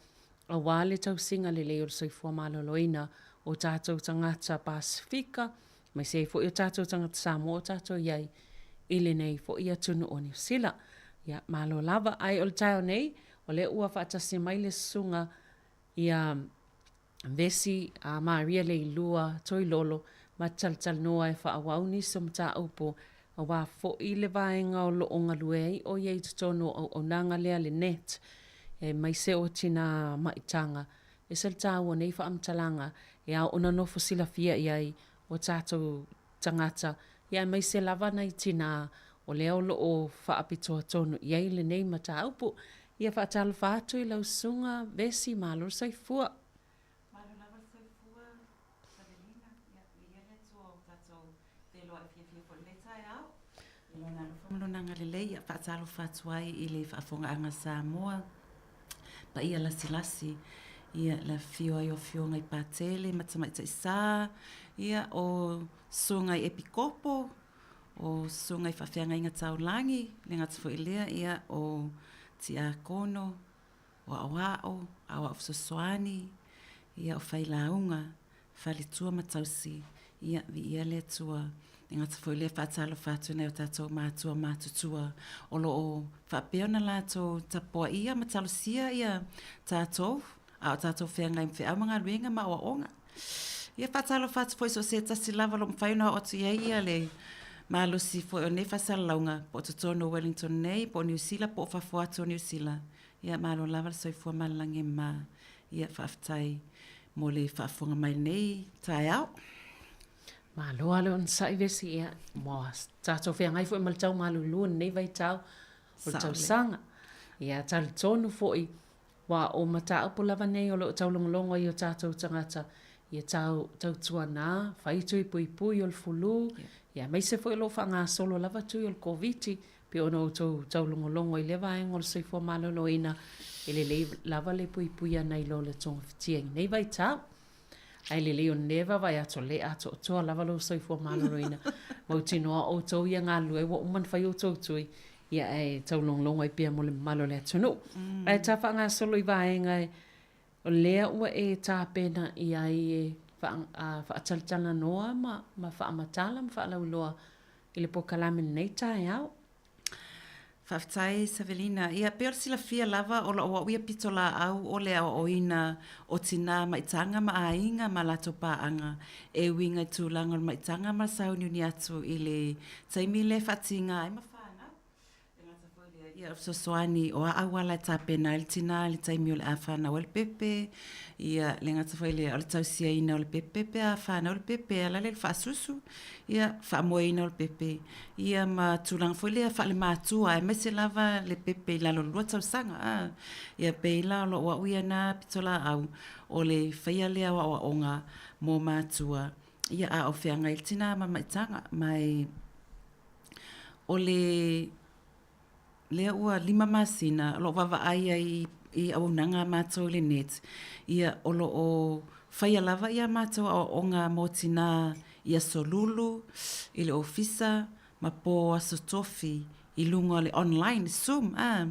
aua le tausiga lelei o le soifua maloloina o tatou tagata Pasefika aemaise ai foi o tatou tagata Samoa o tatou i ai i lenei foi atunuu o Niu Sila. Ia, malo lava. Ae o le taeao nei, o lea ua faatasi mai le susuga ia Vesi a Maria Leilua Toilolo ma te talatalanoa e faaauau nisi o mataupu aua foi le vaega o lo o galue ai ʻo ia i totonu o auaunaga lea le NET aemaise o tina maitaga. Ese le taua o nei faamatalaga e ao ona nofo silafia i ai o tatou tagata ia aemaise lava nai tina o lea o lo o faapitoa tonu i ai lenei mataupu. Ia faatalofa atu i lau susuga Vesi, malo le soifua. Malo lava le soifua Savelina. Faafeiloai fiafia foi i lenei taeao i Lona alofa ma Lona agalelei. Ia faatalofa atu ai i le faafofogaaga a Samoa, paia lasilasi, ia le afifio ai o Afioga i Patele ma Tamaitai Sa, ia o Susuga i Epikopo, o Susuga i Faafeagaiga Taulagi, le gata foi i lea, ia o Tiakono, o Aoao, Aoao Fesoasoani, ia o Failauga, Faletua ma Tausi, ia, viia le Atua. E gata foi lea faatalofa atu i nai o tatou matua matutua o lo o faapea ona latou tapuaia ma talosia ia tatou a o tatou feagai ma feau ma galuega ma aoaoga. Ia faatalofa atu foi i so o se tasi lava o lo o mafai ona oo atu i ai ia le malosi foi o lenei faasalalauga po o totonu o Wellington nei, po o Niu Sila po o fafo atu o Niu Sila. Ia malo lava le soifua ma le lagi e mama. Ia faafetai mo le faafofoga mai i lenei taeao. Malo lava le onosai Vesi, ia ua tatou feagai foi ma le tau malulu i lenei vaitau o le tausaga. Ia talitonu foi ua o mataupu lava nei o lo o taulogologo ai o tatou tagata ia tau tautuana, fai tui puipui o le fulu, ia aemaise foi o lo o faagasolo lava tui o le Koviti Pei ona outou taulogologo i lea vaega o le soifua maloloina, e lelei lava le puipui ana i lo le togafitia i lenei vaitau. Ae lelei o lenei vaavaai atu o lea e atoatoa lava lou soifua maloloina. Mautinoa o outou ia galulue ua uma ona fai outou tui, ia ae taulogologo ai pea mo le mamalu o le atunuu. Ae ta faagasolo i vaega o lea ua e tapena i ai e faatalatalanoa ma faamatala ma faalauiloa i le polokalame i lenei taeao. Faafetai Savelina. Ia, pei o le silafia lava o lau au ia pitolaau o le aoaoina o tinā maitaga ma aiga ma latou paaga e uiga i tulaga o le maitaga ma le sauniuni atu i le taimi lea e faatiga ai ma fanau. E gata foi i lea, ia, o le fesoasoani o a auala e tapena ai le tinā i le taimi o le a fanau ai le pepe, ia, le gata foi i lea, o le tausiaina o le pepe pe a fanau le pepe e ala lea i le faasusu, ia, faamoeina o le pepe, ia ma tulaga foi lea faalematua aemaise lava le pepe i lalo o le 2 tausaga. A, ia pei la o lou au ia na pitolaau o le faia lea o aoaoga mo matua, ia a o feagai le tinā ma le maitaga. Ma e o le lea ua 5 masina o lo o vaavaai ai i auaunaga a matou i le net, ia o lo o faia lava ia matou aoaoga mo tinā i Aso Lulu i le ofisa ma po Aso Tofi i luga o le online, Zoom, a.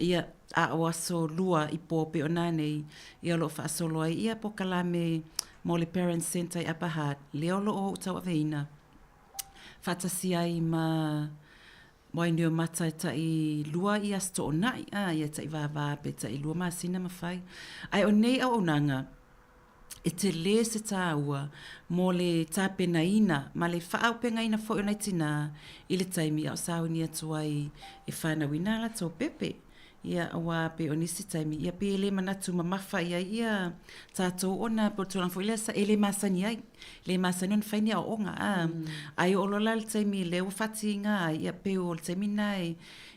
Ia, a o Aso Lua i po pei ona nei, ia o lo o faasolo ai ia polokalame mo le Parents Centre i Upper Hutt, lea o lo o ou tauaveina faatasi ai ma Wainuiomata e tai lua i Aso Toonai, a, ia tai vāvā pe tai 2 masina ma fai. Ae o nei auaunaga, e telē se tāua mō le tapenaina ma le faaaupegaina foi o nai tinā i le taimi a o sauni atu ai e whānauina a latou pepe. Ia, aua pei o nisi taimi, ia pei e le manatu mamafa i ai ia tatou ona pei o le tulaga foi lea e le masani ai, le masani ona fai ni aoaoga, a. Ae oo loa la i le taimi lea ua faatiga ai, ia pei o le taimi lena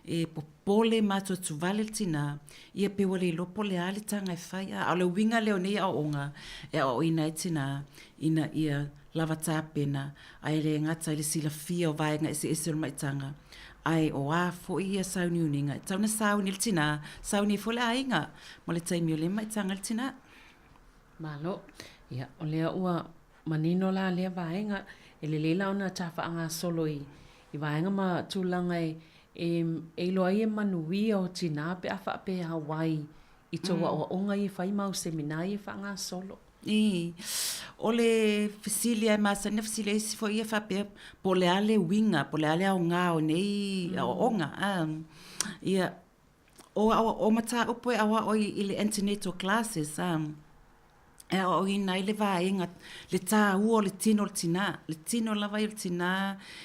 e popole ma atuatuvale le tinā, ia pei ua le iloa po o le a le taga e fai, a. A o le uiga lea o nei aoaoga e aoaoina ai tinā ina ia lava tapena, ae le gata i le silafia o vaega eseese o le maitaga, ae o a foi ia sauniuniga e tatau ona sauni ai le tinā, sauni ai foi le aiga mo le taimi o lea maitaga ai le tinā. Malo. Ia, o lea ua manino la lea vaega. E lelei la ona ta faagasolo i vaega ma tulaga e e iloa ai e manuia o tinā pe a faapea auai i tou aoaoga ia e fai ma au semina ia e faagasolo. Ii. O le fesili lava e masani ona fesili ai isi foi ia faapea, po o le a le uiga, po o le a le aoga o nei aoaoga, a. Ia, o o mataupu e aoao i le antenatal classes, a, e aoaoina ai le vaega, le taua o le tino o le tinā, le tino lava ia o le tinā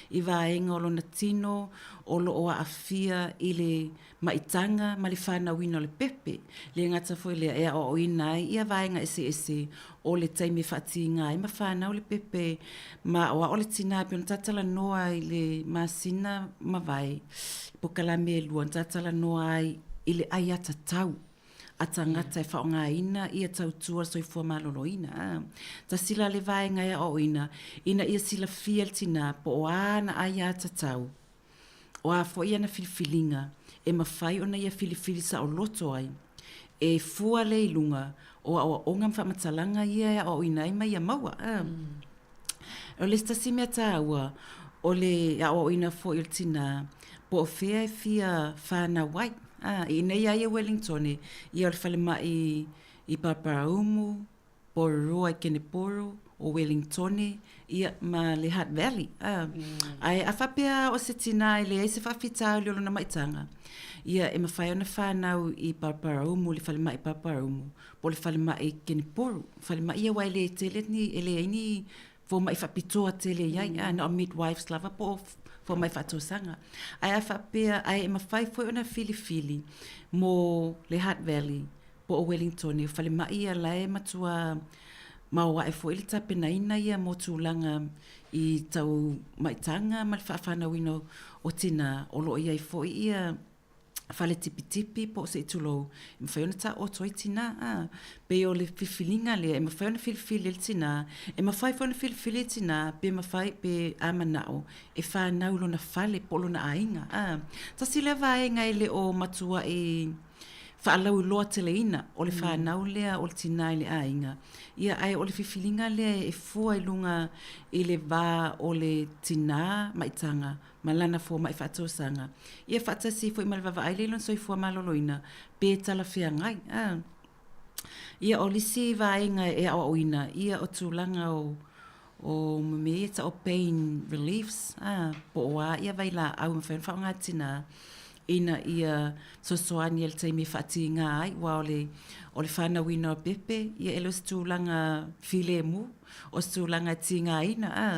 i vaega o lona tino o lo o aafia i le maitaga ma le fanauina o le pepe. Le gata foi lea, e aoaoina ai ia vaega eseese o le taimi e faatiga ai ma fanau le pepe ma aoao le tinā e pei ona tatalanoa i le masina mavae i pokalame e lua na tatalanoa ai i le aiatatau. a tagata e faaaogaina ia tautua soifua maloloina. A. Tasi la le vaega e aoaoina ina ia silafia e le tinā po o a ana aiātatau, o a foi ana filifiliga e mafai ona ia filifili saoloto ai, e fua lea i luga o aoaoga ma faamatalaga ia e aoaoina ai ma ia maua. A. O le isi tasi mea taua, o le aoaoina foi o le tinā, po o fea e fia fanau ai. A, i inei lava ia Wellingtone, ia o le falemai i Paraparaumu, Porirua i Kenepuru, o Wellingtone, ia ma le Hutt Valley. A, ae a faapea o se tinā e leai se faafitauli o lona maitaga, ia e mafai ona fanau i Paraparaumu, le falemai i Paraparaumu, po o le falemai Kenepuru. Falemai ia aua e le tele ni, e leai ni fomai faapitoa tele i ai, mm. na o midwives lava po o fomai faatausaga. Ae a faapea, ae e mafai foi ona filifili mo le Hutt Valley po o Wellington, o falemai ia la e matua maoae foi le tapenaina ia mo tulaga i tau maitaga ma le faafanauina o tinā, o lo o i ai foi ia fale tipitipi po o se i tulou, e mafai ona taoto ai tinā. A, pei o le filifiliga lea, e mafai ona filifili e le tinā, e mafai foi ona filifili e tinā pe mafai, pe a manao e fanau i lona fale po o lona aiga. A, tasi lea vaega e le o matuai faalauiloa teleina o le fanau lea o le tinā i le aiga, ia ae o le filifiliga lea e fua i luga i le va o le tinā maitaga ma lana fomai faatausaga, ia faatasi ai foi ma le vaavaai lea i lona soifua maloloina, pe talafeagai. A. Ia, o le isi vaega e aoaoina, ia o tulaga o, o mea ia tau o pain reliefs, a, po o a ia vailaau e mafai ona faaaoga e tinā, ina ia fesoasoani i le taimi e faatigā ai, aua o le, o le fanauina o pepe, ia e le o se tulaga filemu, o se tulaga e tigaina, a.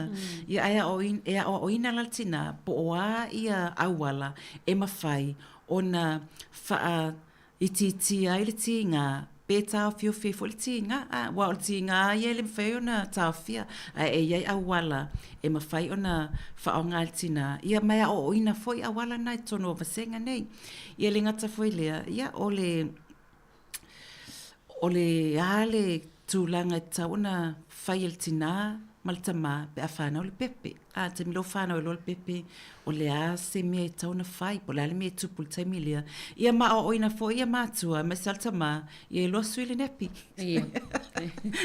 Ia ae e aoaoina la le tinā, po o a ia auala e mafai ona faaitiitia ai le tigā, pe taofiofi ai foi le tigā, a, aua o le tigā ia e le mafai ona taofia, ae e i ai auala e mafai ona faaaoga e le tinā, ia ma e aoaoina foi auala na i totonu o vasega nei. Ia e le gata foi i lea, ia o le O le a le tulaga e tatau ona fai e le tinā ma le tamā pe a fanau le pepe? A, taimi loa ua fanau ai loa le pepe, o le a se mea e tatau ona fai? Po o le a le mea e tupu i le taimi lea? Ia ma aoaoina foi ia matua aemaise lava le tamā, ia iloa sui le nepi. Ia.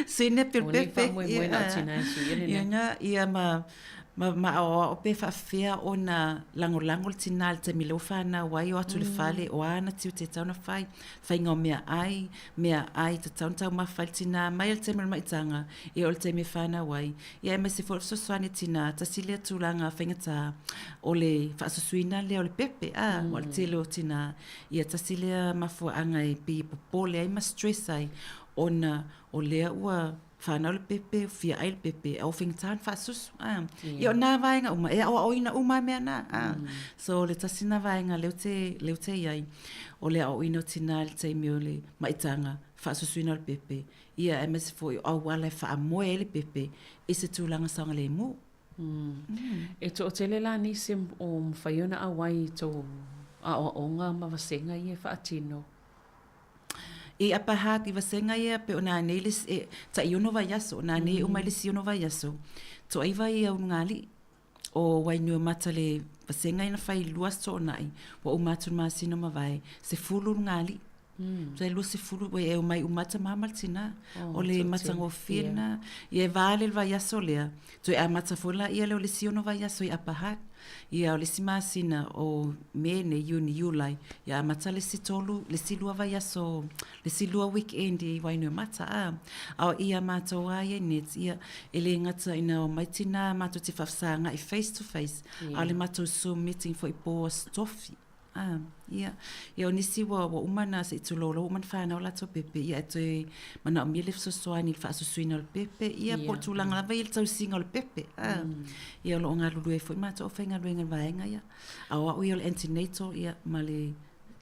Sui nepi o le pepe. Ua le faamoemoe na o tinā e suia le nepi. Ia, ia ma ma ma aoao pe faafefea ona lagolago le tinā i le taimi lea ua fanau ai, o atu i le fale, o a ana tiute e tatau ona fai, faiga o meaai, meaai e tatau ona taumafa ai le tinā mai le taimi o le maitaga, ia o le taimi e fanau ai, ia aemaise foi o le fesoasoani a tinā, tasi lea tulaga faigata o le faasusuina lea o le pepe, a, aua o le tele o tinā, ia tasi lea mafuaaga e pei e popole ai ma stress ai ona o lea ua Whanau le pepe, fia ai le pepe, a ua faigata ona faasusu. A. Ia o nā vaega uma, e aoaoina uma lava mea na. A. So o le tasi na vaega lea ou te, lea ou te i ai, o le aoaoina o tinā i le taimi o le maitaga, faasusuina o le pepe, ia aemaise foi o auala e faamoe ai le pepe i se tulaga saogalemu. E toatele la nisi o mafai ona auai i tou aoaoga ma vasega ia e faatino. I Upper Hutt, i vasega ia, pe o nanei le, e, tai ono vaiaso, o nanei e uma ai le isi ono vaiaso, toaiva i Ulugalii, o Wainuiomata le vasega ia na fai i lua aso toonai, ua uma atu le masina ua mavae, 10 Ulugalii. Mm. Tai 20, ua e omai uma lava tamā ma le tinā. Oh, o le matagofie yeah. lena. Ia e va le vaiaso lea, toe amata foi laia lea o le isi ono vaiaso i Upper Hutt. Ia o le isi masina o Me nei, Iuni, Iulai, ia amata le isi tolu, le isi lua vaiaso, le isi lua weekend i Wainuiomata, a. A o i a mātou a ia i NETS, ia, e le gata ina omai tinā mātou te whawhasāngai face to face, a o le mātou Zoom meeting foi po Aso Tofi. Ah, ia. Ia o nisi ua, ua uma na se i tulou la ua uma na whanau latou pepe, ia e toe manaomia le fesoasoani i le faasusuina o le pepe, ia po o tulaga lava ia i le tausiga o le pepe. Ah, ia o lo o galulue ai foi matou aufaigaluega i le vaega ia. A o au ia o le antenatal, ia, ma le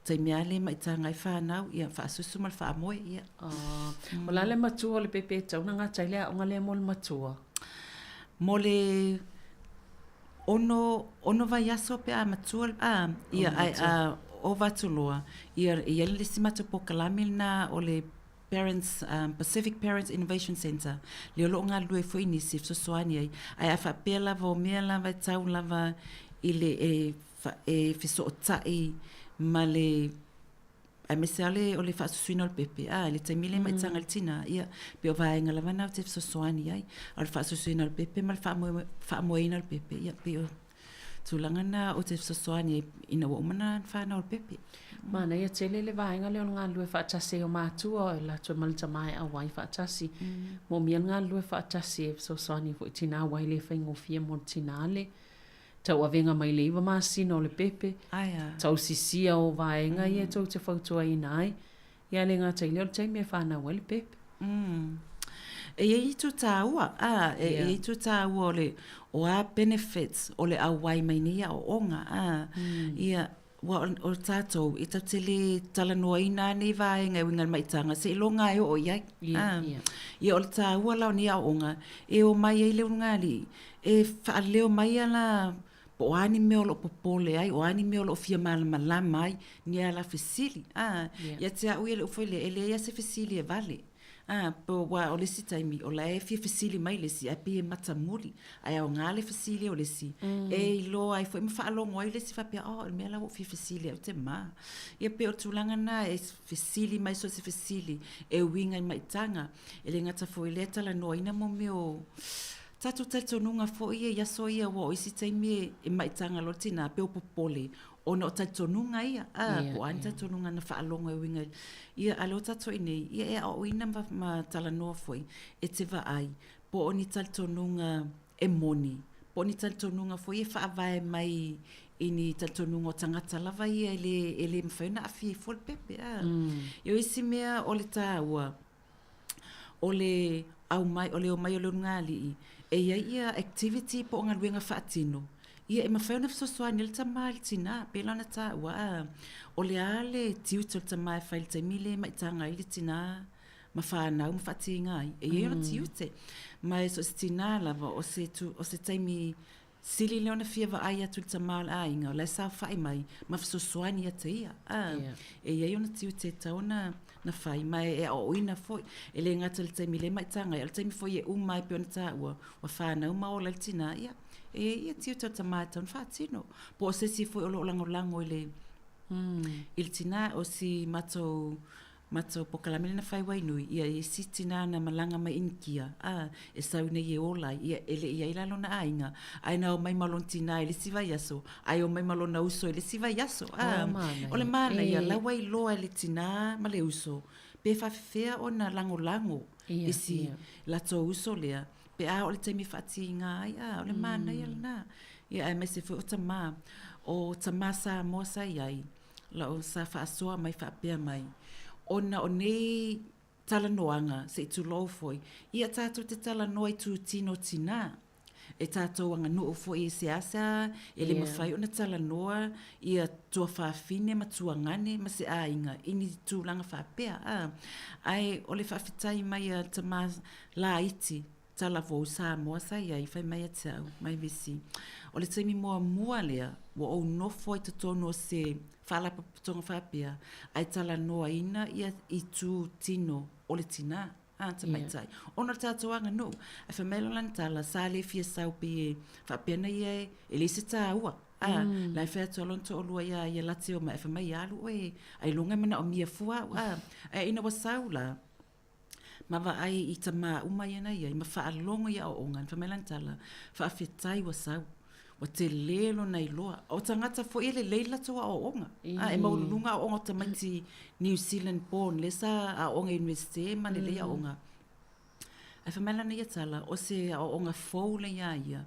taimi lava lea e maitaga ai whanau, ia, faasusu ma le faamoe, ia. Ah, o le a le matua o le pepe e tatau ona gata ai le aoga lea mo le matua? Mo le ono, ono vaiaso pe a matua, a, ia, ae a, ova atu loa, ia, e i ai le isi matou polokalame lena o le Parents, Pacific Parents Innovation Centre, lea o lo o galulue ai foi nisi e fesoasoani ai. Ae a faapea lava o mea lava e tau lava i le e, e fesootai ma le aemaise lava le, o le faasusuina o le pepe, a, i le taimi lea e maitaga ai le tinā, ia, pei o vaega lava na ou te fesoasoani ai. O le faasusuina o le pepe ma le faamoeina o le pepe, ia, pei o tulaga na ou te fesoasoani ai ina ua uma ona fanau le pepe. Manaia tele le vaega lea o le galulue faatasi ai o matua o le latou ma le tama e auai faatasi. Moomia le galulue faatasi e fesoasoani foi i tinā aua e le faigofie mo le tinā le tauavega mai le 9 masina o le pepe, tausisia o vaega ia tou te fautuaina ai. Ia le gata i lea o le taimi e fanau ai le pepe. E i ai itu tāua, a, e i ai itu tāua o le, o a benefits o le auai mai nei aoaoga, a, ia, ua o tātou, e tatou te le talanoaina lava nei vaega e uiga i le maitaga, seiloga e oo i ai, a. Ia, o le tāua la o nei aoaoga, e omai ai le ulugalii, e faaleo mai a la Po o a ni mea o lo o popole ai, o a ni mea o lo o fia malamalama ai, ni a la fesili, a. Yeah. Ia te au ia le upu foi lea, e leai lava se fesili e vale. A, po aua o le isi taimi, o la e fia fesili mai le isi, ae pei e matamuli, ae aoga le fesili o le isi, e iloa ai foi ma faalogo ai le isi faapea, oh, o le mea la ua ou fia fesili ai ou te ma. Ia pei o le tulaga lena e fesili mai so o se fesili e uiga i maitaga. E le gata foi i lea e talanoaina mo mea o Tatou talitonuga foi ia i aso ia aua o isi taimi e maitaga loa le tinā pei o popole ona o talitonuga ia a po o a ni talitonuga na faalogo e uiga ia a o lea ua tatou i inei ia e aoaoina ma, ma talanoa foi e te vaai po o ni talitonuga e moni po o ni talitonuga foi e faavae mai i ni talitonuga o tagata lava ia e le, e le mafai ona aafia ai fua le pepe a. Ia o isi mea o le taua o le aumai, o le omai o le ulugalii, e i ai ia activity po o galuega faatino, ia e mafai ona fesoasoani ai le tama i le tinā, pēlā ona taua, a, o le a le tiute o le tama e fai i le taimi lea e maitaga ai le tinā ma fanau ma faatiga ai, e i ai ona tiute. Ma e so o se tinā lava, o se, o se taimi Sili lea ona fia vaai atu i le tama o le aiga o la e saofai mai ma fesoasoani ia te ia. A, E i ai ona tiute e tatau ona na fai ma e aoaoina foi. E le gata i le taimi lea e maitaga ai, a o le taimi foi e uma ai pei ona taua, ua fanau ma ola ai le tinā, ia, e i ai ia tiute o le tama e tatau ona faatino. Po o se isi foi o lo o lagolago i le, i le tinā, o si matou Matou polokalame lea na fai Wainui, ia i isi tinā na malaga mai Inikia, a, e sau nei e ola ai, ia e le i ai la lona aiga, ae na omai ma lona tinā i le isi vaiaso, ae omai ma lona uso i le isi vaiaso, a. O le manaia, la ua iloa e le tinā ma le uso, pe faafefea ona lagolago i si latou uso lea, pe a o le taimi e faatiga ai, a, o le manaia lena. Ia aemaise foi o tamā, o tamā Samoa sa i ai, Lau sa faasoa mai faapea mai, ona o nei talanoaga, se i tulou foi, ia tatou te talanoa i tūtino tinā. E tatou aganuu foi e seasea e le mafai ona talanoa ia tuafafine ma tuagane ma se aiga i ni tulaga faapea, a. Ae o le faafetai mai a tama laiti Talavou Samoa sa i ai, fai mai ia te au, mai Vesi, o le taimi muamua lea ua ou nofo ai totonu o se faalapotopotoga faapea ae talanoaina ia itu tino o le tinā, a, tamaitai, ona o le tatou aganuu. Ae fai mai lana tala, sa le fia sau pei e faapea na ia e leai se taua, a, la e fai atu lava lona toalua ia ia late omai, ae fai mai, alu oe ailoga e manaomia fua au, a. Ae ina ua sau la, Ma vaai i tamā uma ia na i ai, ma faalogo i aoaoga, na fai mai lana tala, Faafetai ua sau, ua tele lona iloa. O tagata foi e lelei le latou aoaoga. A, e maualuluga aoaoga o tamaiti New Zealand born lea sa aooga i Iunivesite ma lelei aoaoga. Ae fai mai lana ia tala, o se aoaoga fou lea iā ia,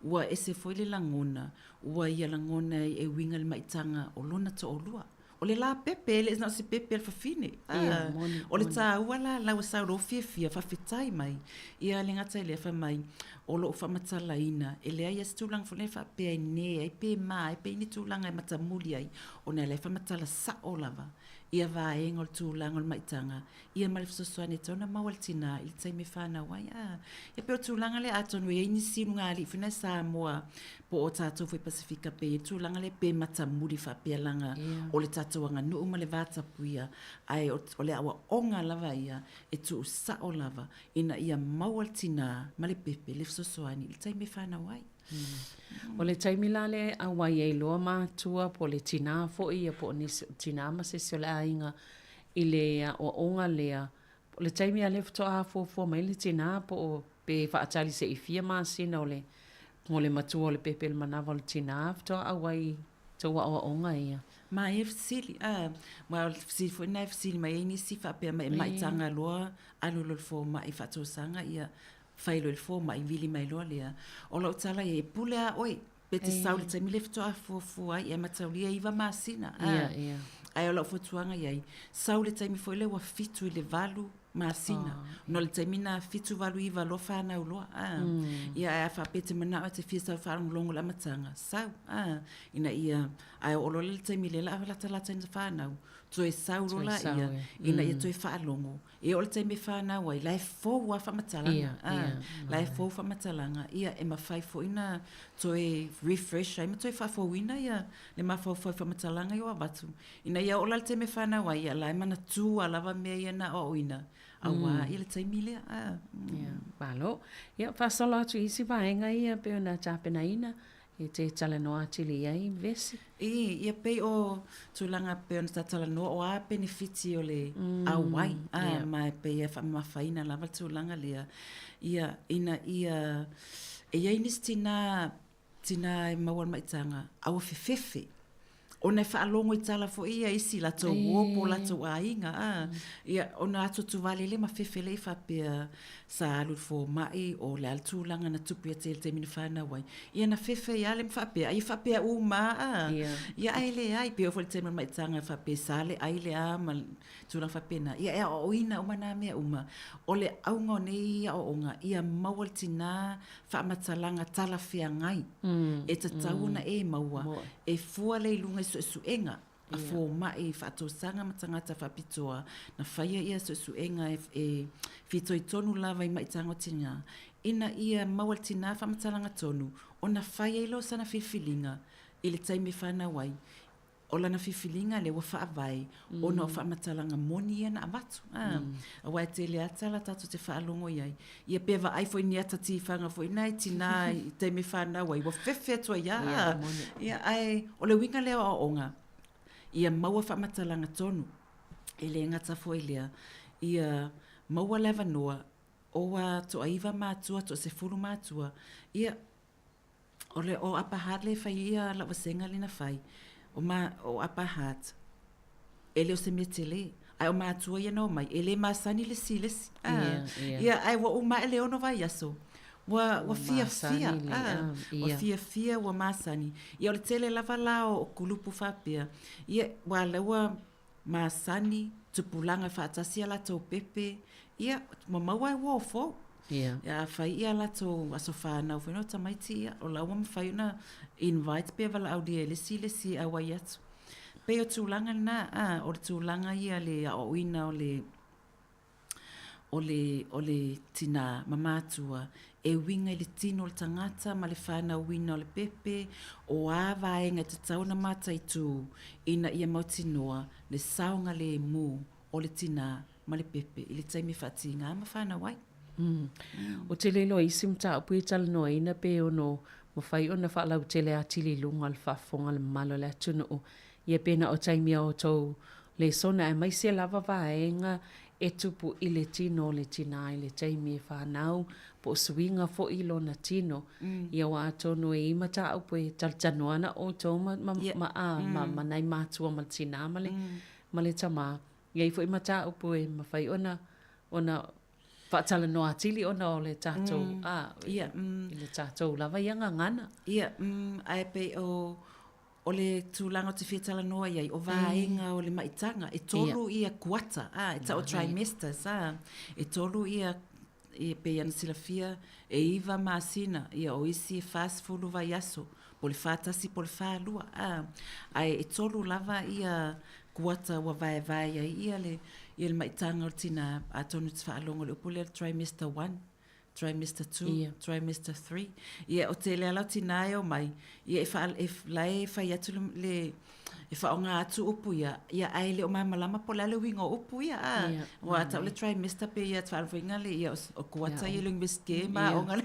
ua ese foi le lagona, ua ia lagona ai e uiga i le maitaga o lona toalua. O le la pepe, e le na o se pepe a le fafine. Ah, moni, o le tāua la, lau sau lou fiafia, faafetai mai. Ia le gata i lea, fai mai, o lou faamatalaina, e leai lava se tulaga foi lea faapea e nē ai pe ma ai pe i ni tulaga e matamuli ai, ona o la e faamatala sao lava. ia vaega o le tulaga o le maitaga, ia ma le fesoasoani e tatau ona maua e le tinā i le taimi e fanau ai. A, e pei o le tulaga lea atonu e i ai nisi ulugalii foi na e Samoa po o tatou foi Pasefika pe i ai le tulaga lea pe matamuli faapea leaga o le tatou aganuu ma le vatapuia, ae o le aoaoga lava ia e tuusao lava ina ia maua le tinā ma le pepe le fesoasoani i le taimi e fanau ai. O le taimi la lea e auai ai loa matua po o le tinā foi ia po o nisi o tinā ma se isi o le aiga i le aoaoga lea, o le taimi lava lea faatoa fuafua mai le tinā po o pe faatali se i fia masina o le o le matua o le pepe i le manava o le tinā faatoa auai i tou aoaoga ia. Ma e fesili, a, ma o le fesili foi lena e fesili mai ai nisi faapea mai e maitaga loa alu loa i le fomai faatausaga ia fai loa i le fomai vili mai loa lea. O lau tala ia, e pule a oe pe te sau i le taimi lea faatoa fuafua ai, e mataulia e 9 masina. A, ae o lau fautuaga i ai, sau i le taimi foi lea ua 7 i le 8 masina. Ona o le taimi lena 7, 8, 9 loa fanau loa. A, ia ae a faapea e te manao e te fia sau faalogologo i le amataga, sau. A, ina ia, ae oo loa la i le taimi lea o le a latalata ina fanau, toe sau loa laia, ina ia toe faalogo. E oo i le taimi e fanau ai, la e fou lava faamatalaga. La e fou faamatalaga, ia e mafai foi ona toe refresh ai ma toe faafouina ia le mafaufau i faamatalaga ia ua avatu. Ina ia oo la i le taimi e fanau ai, ia la e manatua lava mea ia na aoaoina, auā ia le taimi lea. Ia, malo. Ia, faasolo atu i isi vaega ia pei ona tapenaina E te talanoa atili i ai, Vesi? I, ia pei o tulaga pei ona ta talanoa, o a penefiti o le auai, a, ma e pei e faamamafaina lava le tulaga lea, ia, ina ia, e i ai nisi tinā, tinā e maua i le maitaga, a ua fefefe, ona e faalogo i tala foi ia isi latou uo po o latou aiga a ia ona atuatuvale lea ma fefe lea faapea sa alu i le fomai o le a le tulaga na tupu ia te ia i le taimi na fanau ai ia na fefe ai lava lea ma faapea ai e faapea uma a ia ae leai pe oo foi i le taimi o le maitaga faapea sa le ai le a ma tulaga faapena ia e aoaoina uma na mea uma o le auga o nei aoaoga ia maua le tinā faamatalaga talafeagai e tatau ona e maua e fua lea i luga i suesuega a fomai faatausaga ma tagata faapitoa na faia ia suesuega e fitoitonu lava i maitaga o tinā ina ia maua e le tinā faamatalaga tonu ona fai ai lea o sana filifiliga i le taimi e fanau ai O lana filifiliga lea ua faavae ona o faamatalaga moni ia na avatu. A, aua e tele lava tala tatou te faalogo i ai. Ia pe vaai foi i ni ata tifaga foi na i tinā i taimi e fanau ai, ua fefe atu ai lava. Ia, ae o le uiga lea o aoaoga, ia maua faamatalaga tonu. E le gata foi i lea, ia maua le avanoa o a toaiva matua, toasefulu matua, ia, O le o Upper Hutt lea e fai ia lau vasega lea na fai, o ma, o Upper Hutt, e le o se mea tele. Ae o matua ia na omai, e le masani le isi i le isi. Ah, yeah, yeah. Ia, ae ua uma ae le ono vaiaso, ua, ua fiafia, ah, ua fiafia, ua masani. Ia, o le tele lava la o kulupu faapea, ia, ua la ua masani, tupulaga faatasi a latou pepe, ia, ua maua e uo fou. Ia. Ia, a fai ia latou aso fanau foi na o tamaiti, ia, o la ua mafai ona invite pe valaaulia e le isi i le isi e auai atu. Pei o tulaga lena, a, o le tulaga ia le aoaoina o le, o le, o le tinā ma matua e uiga i le tino o le tagata ma le fanauina o le pepe, o a vaega e tatau ona mataitū ina ia mautinoa le saogalemu o le tinā ma le pepe i le taimi e faatīgā ma fanau ai. Ou te le iloa i isi mataupu e talanoaina pe ono mafai ona faalautele atili i luga o le faafofoga a le mamalu o le atunuu. Ia pe na o taimi a outou lesona aemaise lava vaega e tupu i le tino o le tinā i le taimi e fanau po o suiga foi i lona tino. Ia aua atonu e i ai mataupu e talatalanoa ana outou ma, ma, ma, a, ma, ma nai matua ma le tinā ma le, ma le tamā. I ai foi mataupu e mafai ona, ona faatalanoa atili ona o le tatou, a, i le tatou lava ia gagana. Ia, ae pei o, o le tulaga ou te fia talanoa i ai, o vaega o le maitaga, e tolu ia kuata, a, e tau o trimesters, a, e tolu ia, e pei ona silafia, e iva masina, ia o isi e 40 vaiaso, po o le 41 po o le 42, a, ae e tolu lava ia. kuata ua vaevae ai ia le ia le maitaga o le tinā atonu e te faalogo i le upu lea o le trimester one, trimester 2, yeah. trimester 3. Ia, o tele ala o tinā e omai, ia e, wha, e la e whai atu le, le e whaonga atu upu ia, ia ae le o malamalama po le a le uiga o upu ia, a. Yeah. Ua mm. tau le trimester pe ia te whaalawinga le ia o kuata yeah. ia le miske ma yeah. onga le.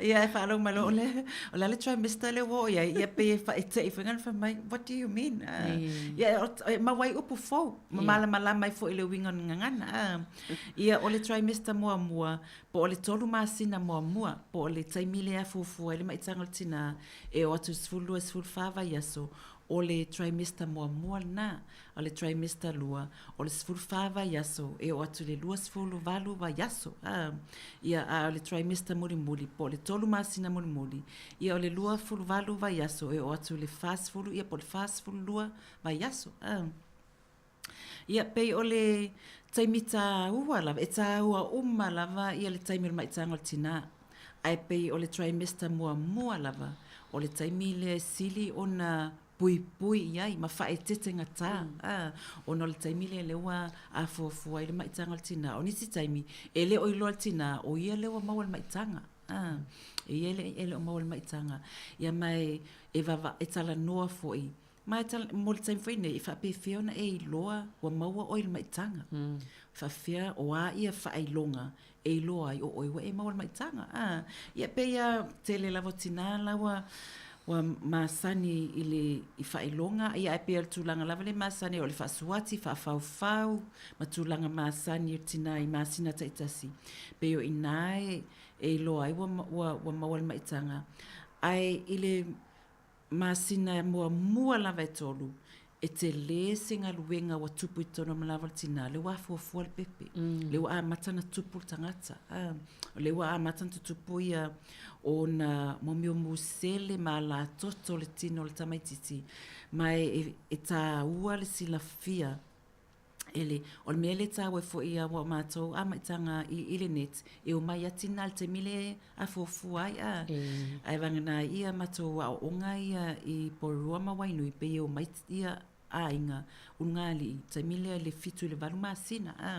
ia e whaalo malo o le, o le le trimester le wo ia, ia pe e wha e te i whainga le mai, what do you mean? Uh, yeah. Ia, o, ma wai upu fou, ma yeah. malamalama i fo i le uiga o ngangana. Uh. Ia, o le trimester muamua, po o le tolu masina muamua, po o le taimi lea fuafua ai le maitaga o le tinā, e oo atu i le 12, 14 vaiaso, o le trimester muamua lena. O le trimester lua, o le 14 vaiaso, e oo atu i le 28 vaiaso. A, ia, a o le trimester mulimuli, po o le tolu masina mulimuli, ia o le 28 vaiaso, e oo atu i le 40, ia po o le 42 vaiaso. A. Ia, pei o le taimi tāua lava, e tāua uma lava ia le taimi o le maitaga o le tinā. Ae pei o le trimester muamua lava, o le taimi lea e sili ona puipui i ai ma faaetetegatā, ā, ona o le taimi lea lea ua afuafua ai le maitaga o le tinā. O nisi taimi, e le o iloa le tinā, o ia lea ua maua le maitaga, ā, e ia e le o maua le maitaga. Ia ma e, e vava, e talanoa foi Ma e tala, mo le taimi foi nei, e faapefea ona e iloa ua maua oe i le maitaga. Mm. Faafefea o a ia faailoga e iloa ai o oe ua e maua le maitaga. Ah, ia pei a tele lava o tinā la ua, ua masani i le i faailoga, ia ae pei o le tulaga lava le masani o le faasuati, faafaufau, ma tulaga masani o tinā i masina taitasi. Pei o inā e, e iloa ai ua, ua, ua maua le maitaga. Ae i le masina muamua lava e tolu, e telē se galuega ua tupu i totonu o le manava o le tinā, lea ua afuafua le pepe, mm. lea ua amata ona tupu le tagata, ah, lea ua amata ona tutupu ia ona momio musele ma alatoto le tino o le tamaititi, ma e, e, e tāua le silafia e le, o le mea lea e tāua ai foi ia ua mātou āmaitaga i, i le net, e omai ati nā le taimi le afuafua ai, a. E. Ae vagana ia matou aoaoga ia i Porirua ma Wainui, pei e omai ia aiga ulugalii, taimi lea i le 7 i le 8 masina, a.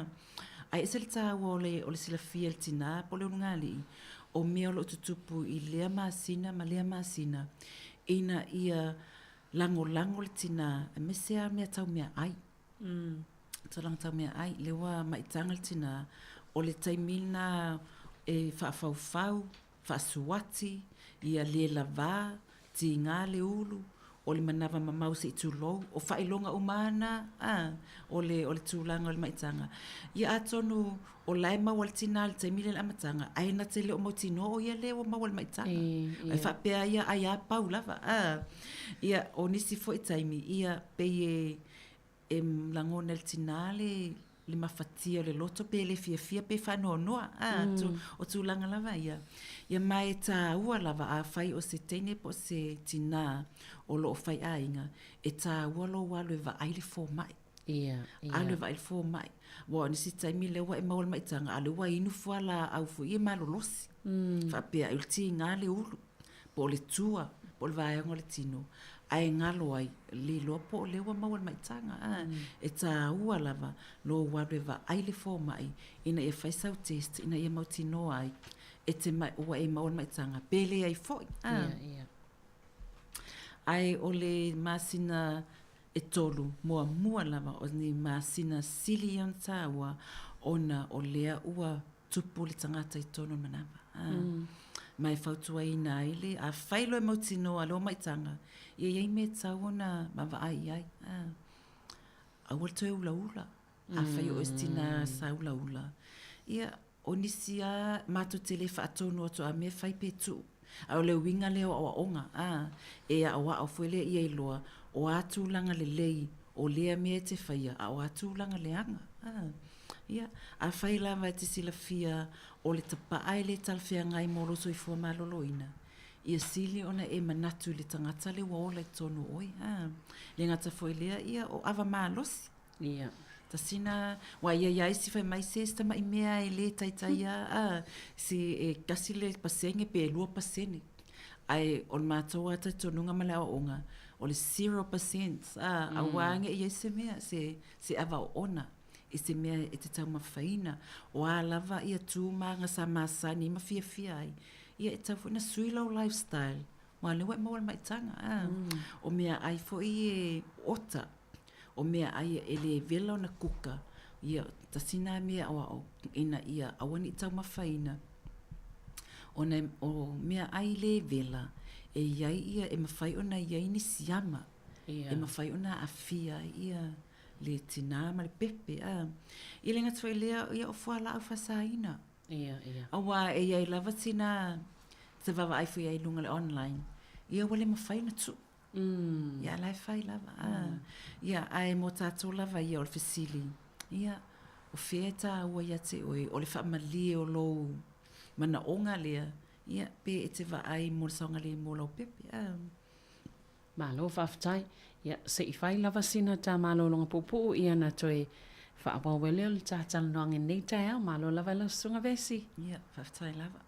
Ae ese le tāua o le, o le silafia e le tinā po o le ulugalii, o mea o lo o tutupu i lea masina ma lea masina, ina ia lagolago le tinā, aemaise lava mea tau meaai. Mm. Tulaga tau meaai, lea ua maitaga le tinā, o le taimi lena e faafaufau, faasuati, ia le lavā, tigā le ulu, o le manava mamao se i tulou, o faailoga uma lava na, ā, o le, o le tulaga o le maitaga. Ia atonu o la e maua le tinā i le taimi lea i le amataga, ae na te le o mautinoa o ia lea ua maua le maitaga. E, e faapea ia ai a pau lava, ā. Ia, o nisi foi taimi, ia, pei e, e lagona e le tinā le, le mafatia o le loto pe le fiafia pe faanoanoa, ā, mm. tu, o tulaga lava ia. Ia ma e tāua lava afai o se teine po o se tinā o loo faiaiga, e tāua lou alu e vaai le fomai. Ia, ia. Alu e vaai le fomai. Ua o nisi taimi lea ua e maua le maitaga, a lea ua inu fualaau foi e malolosi. Mm. Faapea, ai o le tigā le ulu. po o le tua, po o le vaega o le tino, ae galo ai, le iloa po o lea ua maua le maitaga, a, mm. e tāua lava lou alu e vaai le fomai ina ia fai sau test, ina ia mautinoa ai, e te mai, ua e maua le maitaga, pe leai foi, a. Yeah, yeah. Ae o le masina e tolu, muamua lava o ni masina sili ia ona tāua, ona o lea ua tupu le tagata i totonu o le manava. A, mm. Ma e fautuaina ai le, afai loa e mautinoa le omaitaga, ia i ai mea e tatau ona vaavaai i ai. A, aua le toe ulaula. Afai o oe se tinā sa ulaula. Ia, o nisi lava, matou te le faatonu atu a mea fai pe tuu. A o le uiga lea o aoaoga, a, e aoao foi lea ia iloa, o a tulaga lelei o lea mea e te faia, a o a tulaga leaga. A. Ia, afai lava e te silafia o le tapaa e le talafeagai mo lou soifua maloloina, ia sili ona e manatu i le tagata lea ua ola i totonu o oe. A, le gata foi lea, ia, o ava malosi. Ia. Tasina, wa ia ia isi fai mai se se tama'i mea e le taitai a, a, se e kasi le pasene pe 2%. Ae o le matou lava talitonuga ma le aoaoga, o le 0% a, auā ne i ai se mea, se, se ava oona i se mea e te taumafaina. O a lava ia tū ma aga sa masani ma fiafia ai, ia e tatau foi ona sui lou lifestyle, aua o lea ua e maua le maitaga, a. O meaai foi e ota, o meaai e le vela ona kuka, ia, tasi na mea aoao ina ia aua ne i taumafaina, ona o meaai le vela, e i ai ia, e mafai ona i ai ni siama, e mafai ona aafia ai ia le tinā ma le pepe, a. E le gata foi i lea, ia o fualaau faasaina. Aua e i ai lava tinā te vaavaai foi ai i luga o le online, ia ua le mafai ona tuu. Ia a la e fai lava. A. Ia, ae mo tatou lava ia o le fesili, ia, o fea e tāua ia te oe, o le faamalie o lou manaoga lea, ia, pe e te vaai mo le saogalemu o lau pepe, a. Malo faafetai. Ia, se i fai lava sina ta malologa puupuu ia ona toe faaauau ai lea o le ta talanoaga i lenei taeao. Malo lava i lau Susuga Vesi. Ia, faafetai lava.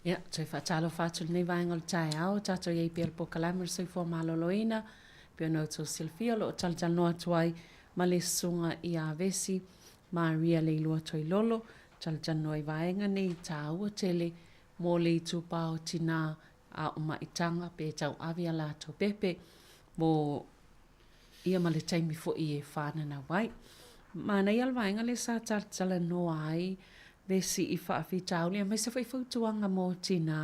Ia, toe faatalofa atu i lenei vaega o le taeao, tatou i ai pea i le polokalame o le soifua maloloina, pei ona outou silafia o lo o talatalanoa atu ai ma le Susuga ia Vesi Maria Leilua Toilolo, talatalanoa i vaega nei taua tele mo le itupa o tinā a o maitaga pe tauave a latou pepe mo ia ma le taimi foi e whananau ai. Manaia le vaega lea sa talatalanoa ai Vesi i faafitauli aemaise foi fautuaga mo tinā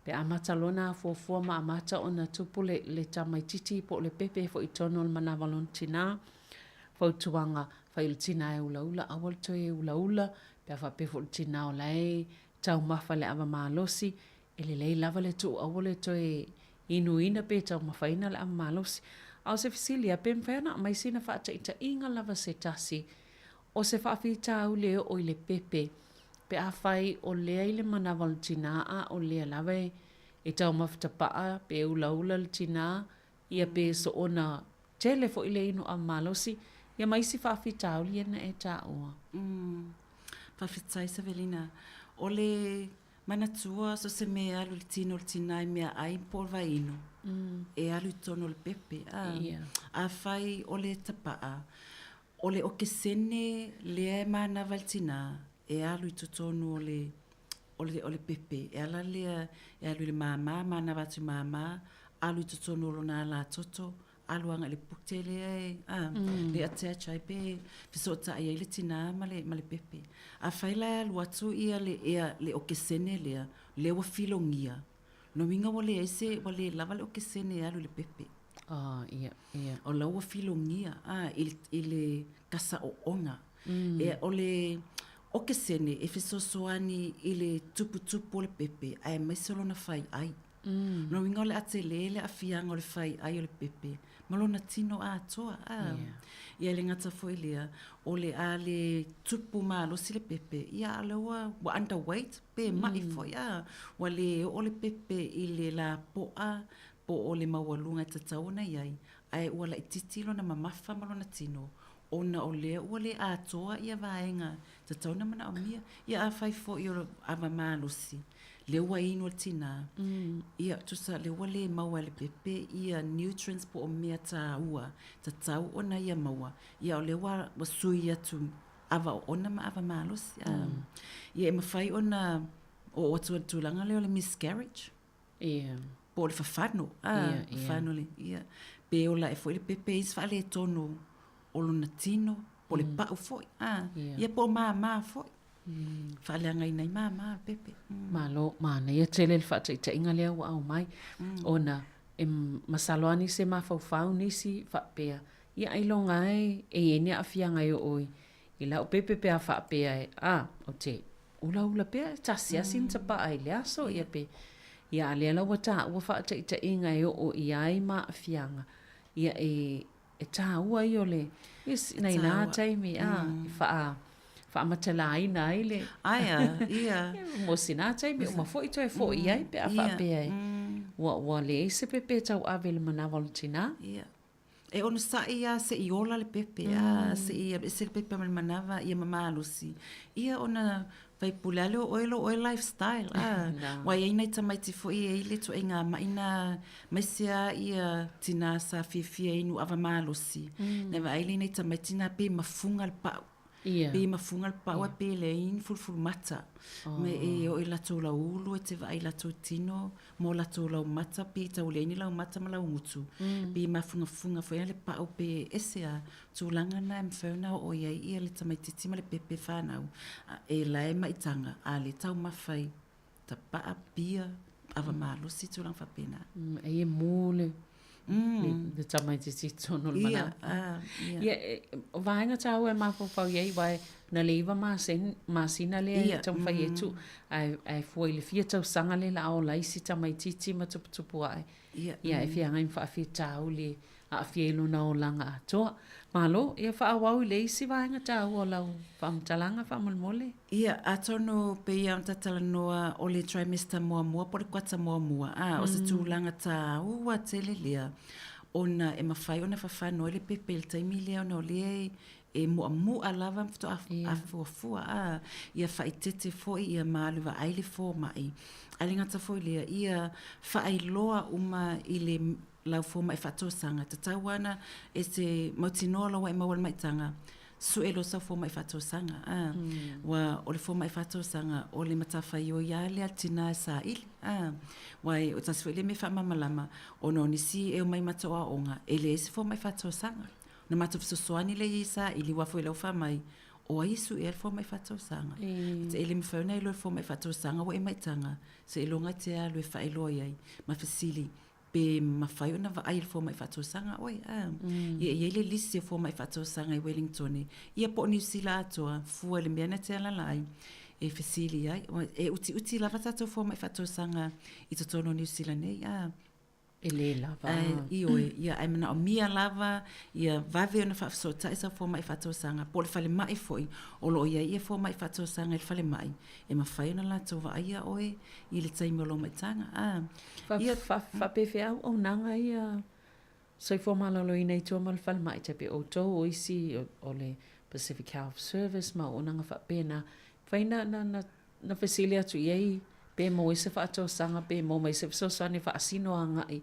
pe amata loa ona afuafua ma amata ona tupu le, le tamaititi po o le pepe foi i totonu o le manava o lona tinā. Fautuaga, fai o le tinā e ulaula, aua le toe ulaula, pe a faapea foi o le tinā o la e taumafa i le ava malosi, e lelei lava le tuu aua le toe inuina pe taumafaina le ava malosi. A o se fesili lava, pe mafai ona aumai sina faataitaiga lava se tasi o se faafitauli e oo i le pepe pe afai o lea i le manawa o le tinā a o lea lava e taumafa tapaa pe ulaula le tinā ia pe soona tele foi le inu ava malosi ia ma isi faafitauli ia na e taua. Umm. Faafetai Savelina. O le manatua so o se mea e alu i le tino o le tinā i meaai po o le vaiinu, e alu i totonu o le pepe. A, afai o le tapaa, o le okesene lea e manava i le tinā, e alu i totonu o le, o le, o le pepe. E ala lea e alu i le māmā, manava atu i māmā, alu i totonu o lona alatoto, alu agai i le pute lea e, a, le attach ai pe fesootai ai le tinā ma le, ma le pepe. Afai la e alu atu ia le ea, le okesene lea, lea ua filogia, lona uiga ua leai se, ua le lava le okesene e alu i le pepe. Ah, ia, ia. O la ua filogia, a, i le, i le kasa oona. E, o le okesene e fesoasoani i le tuputupu o le pepe aemaise o lona faiai. Lona uiga o le a tele le aafiaga o le faiai o le pepe ma lona tino atoa. A, ia e le gata foi i lea, o le a le tupu malosi le pepe, ia a o lea ua, ua underweight pe ma'i foi, a, ua le oo le pepe i le lapoa po o le maualuga e tatau ona i ai, ae ua laitiiti lona mamafa ma lona tino, ona o lea ua le atoa ia vaega tatau ona manaomia. Ia afai foi o le ava malosi, lea ua inu e le tinā, ia tusa lea ua le maua e le pepe ia nutrients po o mea tāua tatau ona ia maua, ia o lea ua ua sui atu ava oona ma ava malosi. Ia e mafai ona oo atu i le tulaga lea o le miscarriage. Ia. Po o le fafano, a, Ia, ia. fafano le, ia. Pe ola ae foi le pepe i isi faaletonu o lona tino, po o le pau foi, a. Ia. Ia po o māmā foi. Faaleagaina ai māmā o le pepe. Malo, manaia tele le faataitaiga lea ua aumai, ona e masalo lava nisi e mafaufau nisi faapea, ia ailoga lava e i ai ni aafiaga e oo i lau pepe pe a faapea e, a, ou te ulaula pea e tasi lava sina tapaa i le aso, ia pe, ia a lea la ua taua faataitaiga e oo i ai ma aafiaga, ia e, e tāua ia o le, yes, nai nā taimi, a, e whaa, faamatalaina ai le. Aia, ia. Mo sina taimi, uma foi toe foi i ai pe a faapea e. Ua, ua leai se pepe e tauave i le manawa o le tinā. Ia. E onosai lava seʻi ola le pepe, a, seʻi aveese le pepe mai le manava ia ma malosi, ia ona faipule lava lea o oe lo oe lifestyle, a. Ua i ai nai tamaiti foi e i ai le ituaiga maʻi na, aemaise lava ia tinā sa fiafia inu ava malosi, na vaai lea i nai tamaiti na pei e mafuga le pau. Ia. Pei e mafuga le pau ae pei e leai ni fulufulu mata. Ma e oo i latou lauulu e te vaai i latou tino ma o latou laumata pei e tau leai ni laumata ma laugutu. Pei e mafugafuga foi le pau pe ese lava. Tulaga na e mafai ona oo i ai ia le tamaititi ma le pepe fanau e la e maitaga a le taumafa i tapaa, pia, ava malosi, tulaga faapena. E mō le, le tamaititi i totonu o le manawa. Ia, ia. Ia, o vaega tāua e mafaufau i ai, wai, na le iwa masina lea e taumafai e tuu, ae fua i le fia tausaga lea la a ola ai si tamaititi ma tuputupu ae. Ia, e feagai ma faafitauli aafia i lona olaga atoa. Malo, ia faaauau i le isi vaega taua o lau faamatalaga faamolemole. Ia, atonu pei lava ona ta talanoa o le trimester muamua po o le kuata muamua, a, o se tulaga taua tele lea ona e mafai ona fafano ai le pepe i le taimi lea ona o lea e e mu'amu'a lava ma faatoa afuafua a ia faaeteete foi ia ma alu e vaai le foma'i. Ae le gata foi i lea, ia faailoa uma i le lau foma'i faatausaga, tatau lava ona e te mautinoa loa ua e maua i le maitaga, sue loa sau foma'i faatausaga. A, aua o le foma'i faatausaga, o le matafaioi lava lea a le tina e saili. A, aua o tasi foi lea mea faamalamalama, ona o nisi e omai matou aoaoga, e leai se foma'i faatausaga. Ona matou fesoasoani lea i ai e saili, aua foi o la ua fai mai, o ai e suea le foma'i faatausaga? E le mafai ona e iloa e le foma'i faatausaga ua e maitaga, seiloga e te alu e faailoa i ai ma fesili pe mafai ona vaai e le foma'i faatausaga oe. A. Ia e i ai le lisi o foma'i faatausaga i Wellingtone, ia po o Niu Sila atoa, fua i le mea na e te alaala ai, e fesili ai. E utiuti lava tatou foma'i faatausaga i totonu o Niu Sila nei. A. E lē lava. Ae, ioe, ia, ae manaomia lava ia vave ona faafesootai sau foma'i faatausaga, po o le falemai foi, o lo o i ai ia foma'i faatausaga i le falemai, e mafai ona latou vaaia oe i le taimi o lou maitaga. A, ia. Faapefea auaunaga ia soifua maloloina i tua ma le falemai, tai pei o outou o isi o le Pacific Health Service ma auaunaga faapena, mafai na na fesili atu i ai pe maua ai se faatosaga pe maua mai se fesoasoani e faasino agai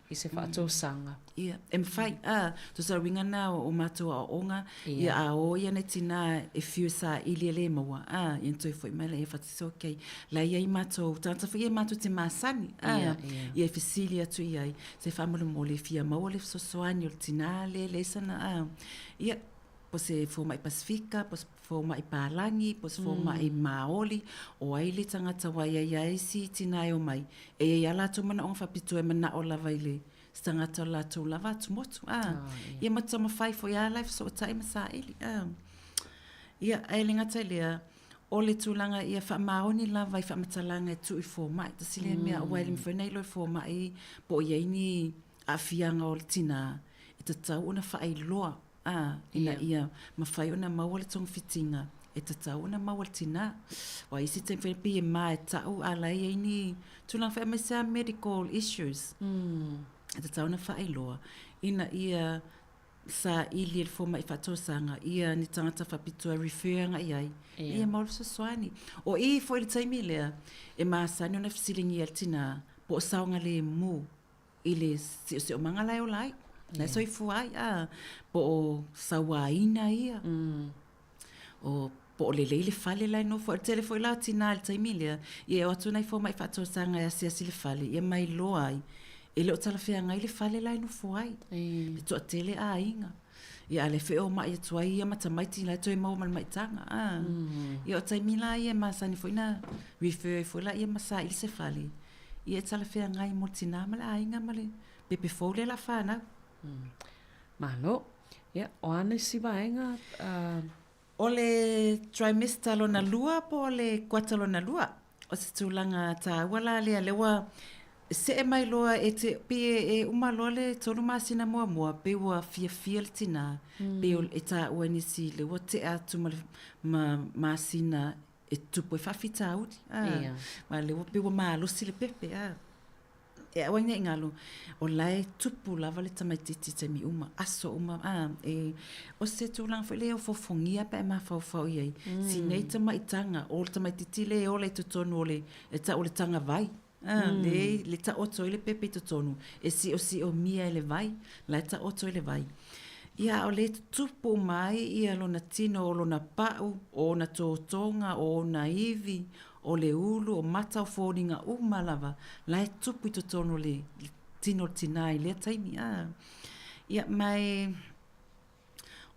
i se faatosaga. Ia, e mafai, a, tusa o le uiga lena o matou aoaoga, ia a o ia nai tinā e fiu e saili e le maua, a, ia ona toe foi mai lea, fai, okay, la e i ai matou, tagata foi ia matou te masani, a, ia e fesili atu i ai, se faamolemole e fia maua le fesoasoani o le tinā lea e leai sana, a, ia, po o se fomai Pasefika, po o se fomai palagi, po o se fomai Māori, o ai le tagata aua e i ai lava isi tinā e omai, e i ai lava latou manaoga faapitoa e manao lava i le se tagata o le latou lava atumotu, a. Ia ma taumafai foi lava la e fesootai ma saili, a. Ia, ae le gata i lea, o le tulaga ia faamaoni lava i faamatalaga e tuu i fomai. Tasi lea mea, aua e le mafai ona iloa e fomai po o i ai ni aafiaga o le tinā, e tatau ona faailoa ā, ina ia mafai ona maua le togafitiga e tatau ona maua e le tinā. Aua i isi taimi foi pei e ma e ta'u a la e i ai ni tulaga foi aemaise lava medical issues e tatau ona faailoa ina ia saili e le fomai faatausaga ia ni tagata faapitoa e refer agai i ai ia maua le fesoasoani. O i foi i le taimi lea e masani ona fesiligia e le tinā po o saogalemu i le siosiomaga la e ola ai, la e soifua ai, a, po o sauaina ia, o, po o lelei le fale la e nofo ai. O le tele foi la o tinā i le taimi lea, ia e o atu nai fomai faatausaga e asiasi i le fale, ia ma iloa ai, e le o talafeagai le fale la e nofo ai, e toatele aiga. Ia, a o lea foi e omai atu ai ia ma tamaiti la e toe maua ma le maitaga, a. Ia, o taimi la ia e masani foi ona refer ai foi laia ma saili se fale, Ia e talafeagai mo le tinā ma le aiga ma le pepe fou lea o le a fanau. Malo. Ia, o a nisi vaega? O le trimester lona lua po o le kuata lona lua, o se tulaga taua la lea, lea ua see mai loa e te, pei e uma loa le tolu masina muamua, pei ua fiafia le tinā, pei e taua e nisi lea ua tea atu ma le ma masina e tupu ai faafitauli. A, yeah. Ma lea ua pei ua malosi le pepe. A. E aua ne i galo, o la e tupu lava le tamaitiiti i taimi uma, aso uma. A, e, o se tulaga foi lea e ofoofogia pe a e mafaufau i ai. Sinei tamaitaga, o le tamaitiiti lea e ola i totonu o le, e tau o le tagavai. A, le, le taoto ai le pepe i totonu, e siosiomia e le vai, la e taoto i le vai. Ia, a o lea e tutupu uma ai ia lona tino, o lona pa'u, o ona totoga, o ona ivi, o le ulu, o mata, o foliga uma lava, la e tupu i totonu o le tino o le tinā i lea taimi. A, ia, ma e,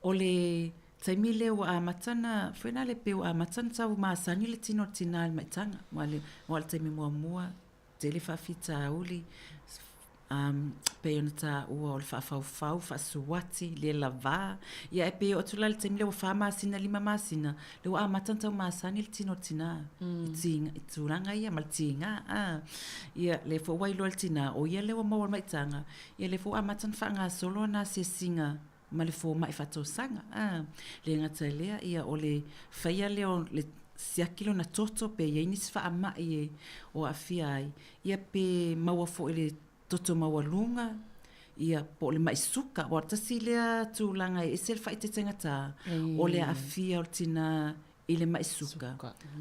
O le taimi lea ua amata ona, foi lea pei ua amata ona tau masani le tino o le tinā i le maitaga. Aua o le taimi muamua, tele faafitauli, pei ona taua o le faafaufau, faasuati, le lava. Ia ae pei e oo atu la i le taimi lea ua fa masina, lima masina, lea ua amata ona tau masani le tino o le tinā i tulaga ia ma le tiga. Ia lea foi ua iloa e le tinā, o ia lea ua maua i le maitaga, Ia lea foi ua amata ona faagasolo ana asiasiga ma le fomai faatausaga. A, le gata i lea, ia o le faia lea o le siaki lona toto pe i ai nisi faamai e o aafia ai, ia pe maua foi i le toto maualuga, Ia, po o le ma'i suka, aua o le tasi lea tulaga e ese le faaeteetegatā, o le aafia o le tinā i le ma'i suka,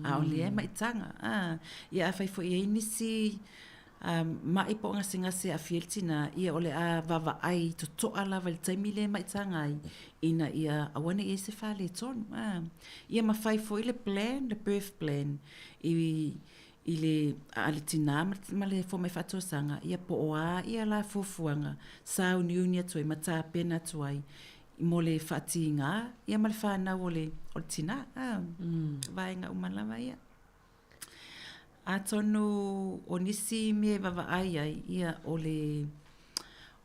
a o lea e maitaga. A, ia afai foi e i ai nisi ma'i po o gasegase e aafia ai le tinā, ia o le a vaavaai toto'a lava i le taimi lea e maitaga ai, ina ia aua ne i i ai se faaletonu. A, ia ma fai foi le plan, le birth plan i i le a le tinā ma le fomai faatosaga, ia po o a ia la fuafuaga sauniuni atu ai ma tapena atu ai mo le faatigā ia ma le fanau o le o le tinā. A, vaega uma lava ia. Atonu o nisi mea e vaavaai ai, ia o le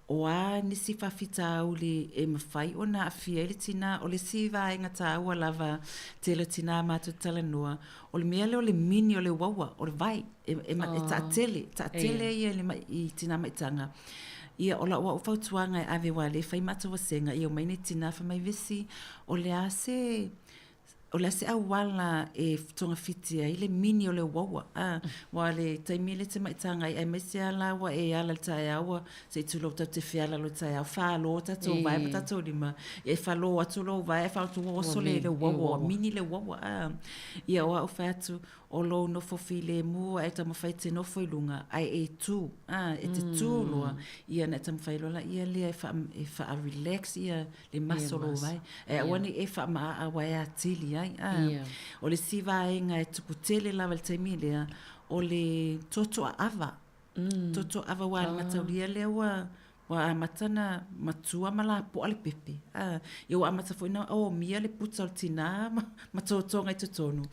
O a nisi faafitauli e mafai ona aafia ai le tinā? O le isi vaega taua lava tele o tinā matou te talanoa, o le mea lea o le mini o le uaua, o le vai, e, e, e taatele, taatele ia i le mai, i tinā maitaga. Ia, o lau au fautuaga e ave aua o lea e fai matou vasega, ia omai nei tinā fai mai Vesi, o le a se o le a se auala e togafiti ai le mini o le uaua, a, aua o le taimi lea e te maitaga ai, aemaise lava la ua e ala i le taeao ua, se i tulou tatou te feala loa i le taeao, falo tatou vae ma tatou lima, ia e falo atu lou vae ae falo atu ua oso le uaua, ua mini le uaua, a. Ia o au fai atu, o lou nofo filemu ae taumafai e te nofo i luga, ae e tū, a, e te tū loa, ia ona e taumafai loa laia lea e faa-relax ia le maso lou vae. Ae aua ne i e faamaaa aua e atili ai. A. O le isi vaega e tupu tele lava i le taimi lea, o le toatoaava. Toatoaava aua o le mataulia lea ua ua amata ona matua ma lapoa le pepe. A. Ia ua amata foi ona omia le puta o le tinā ma totoga i totonu.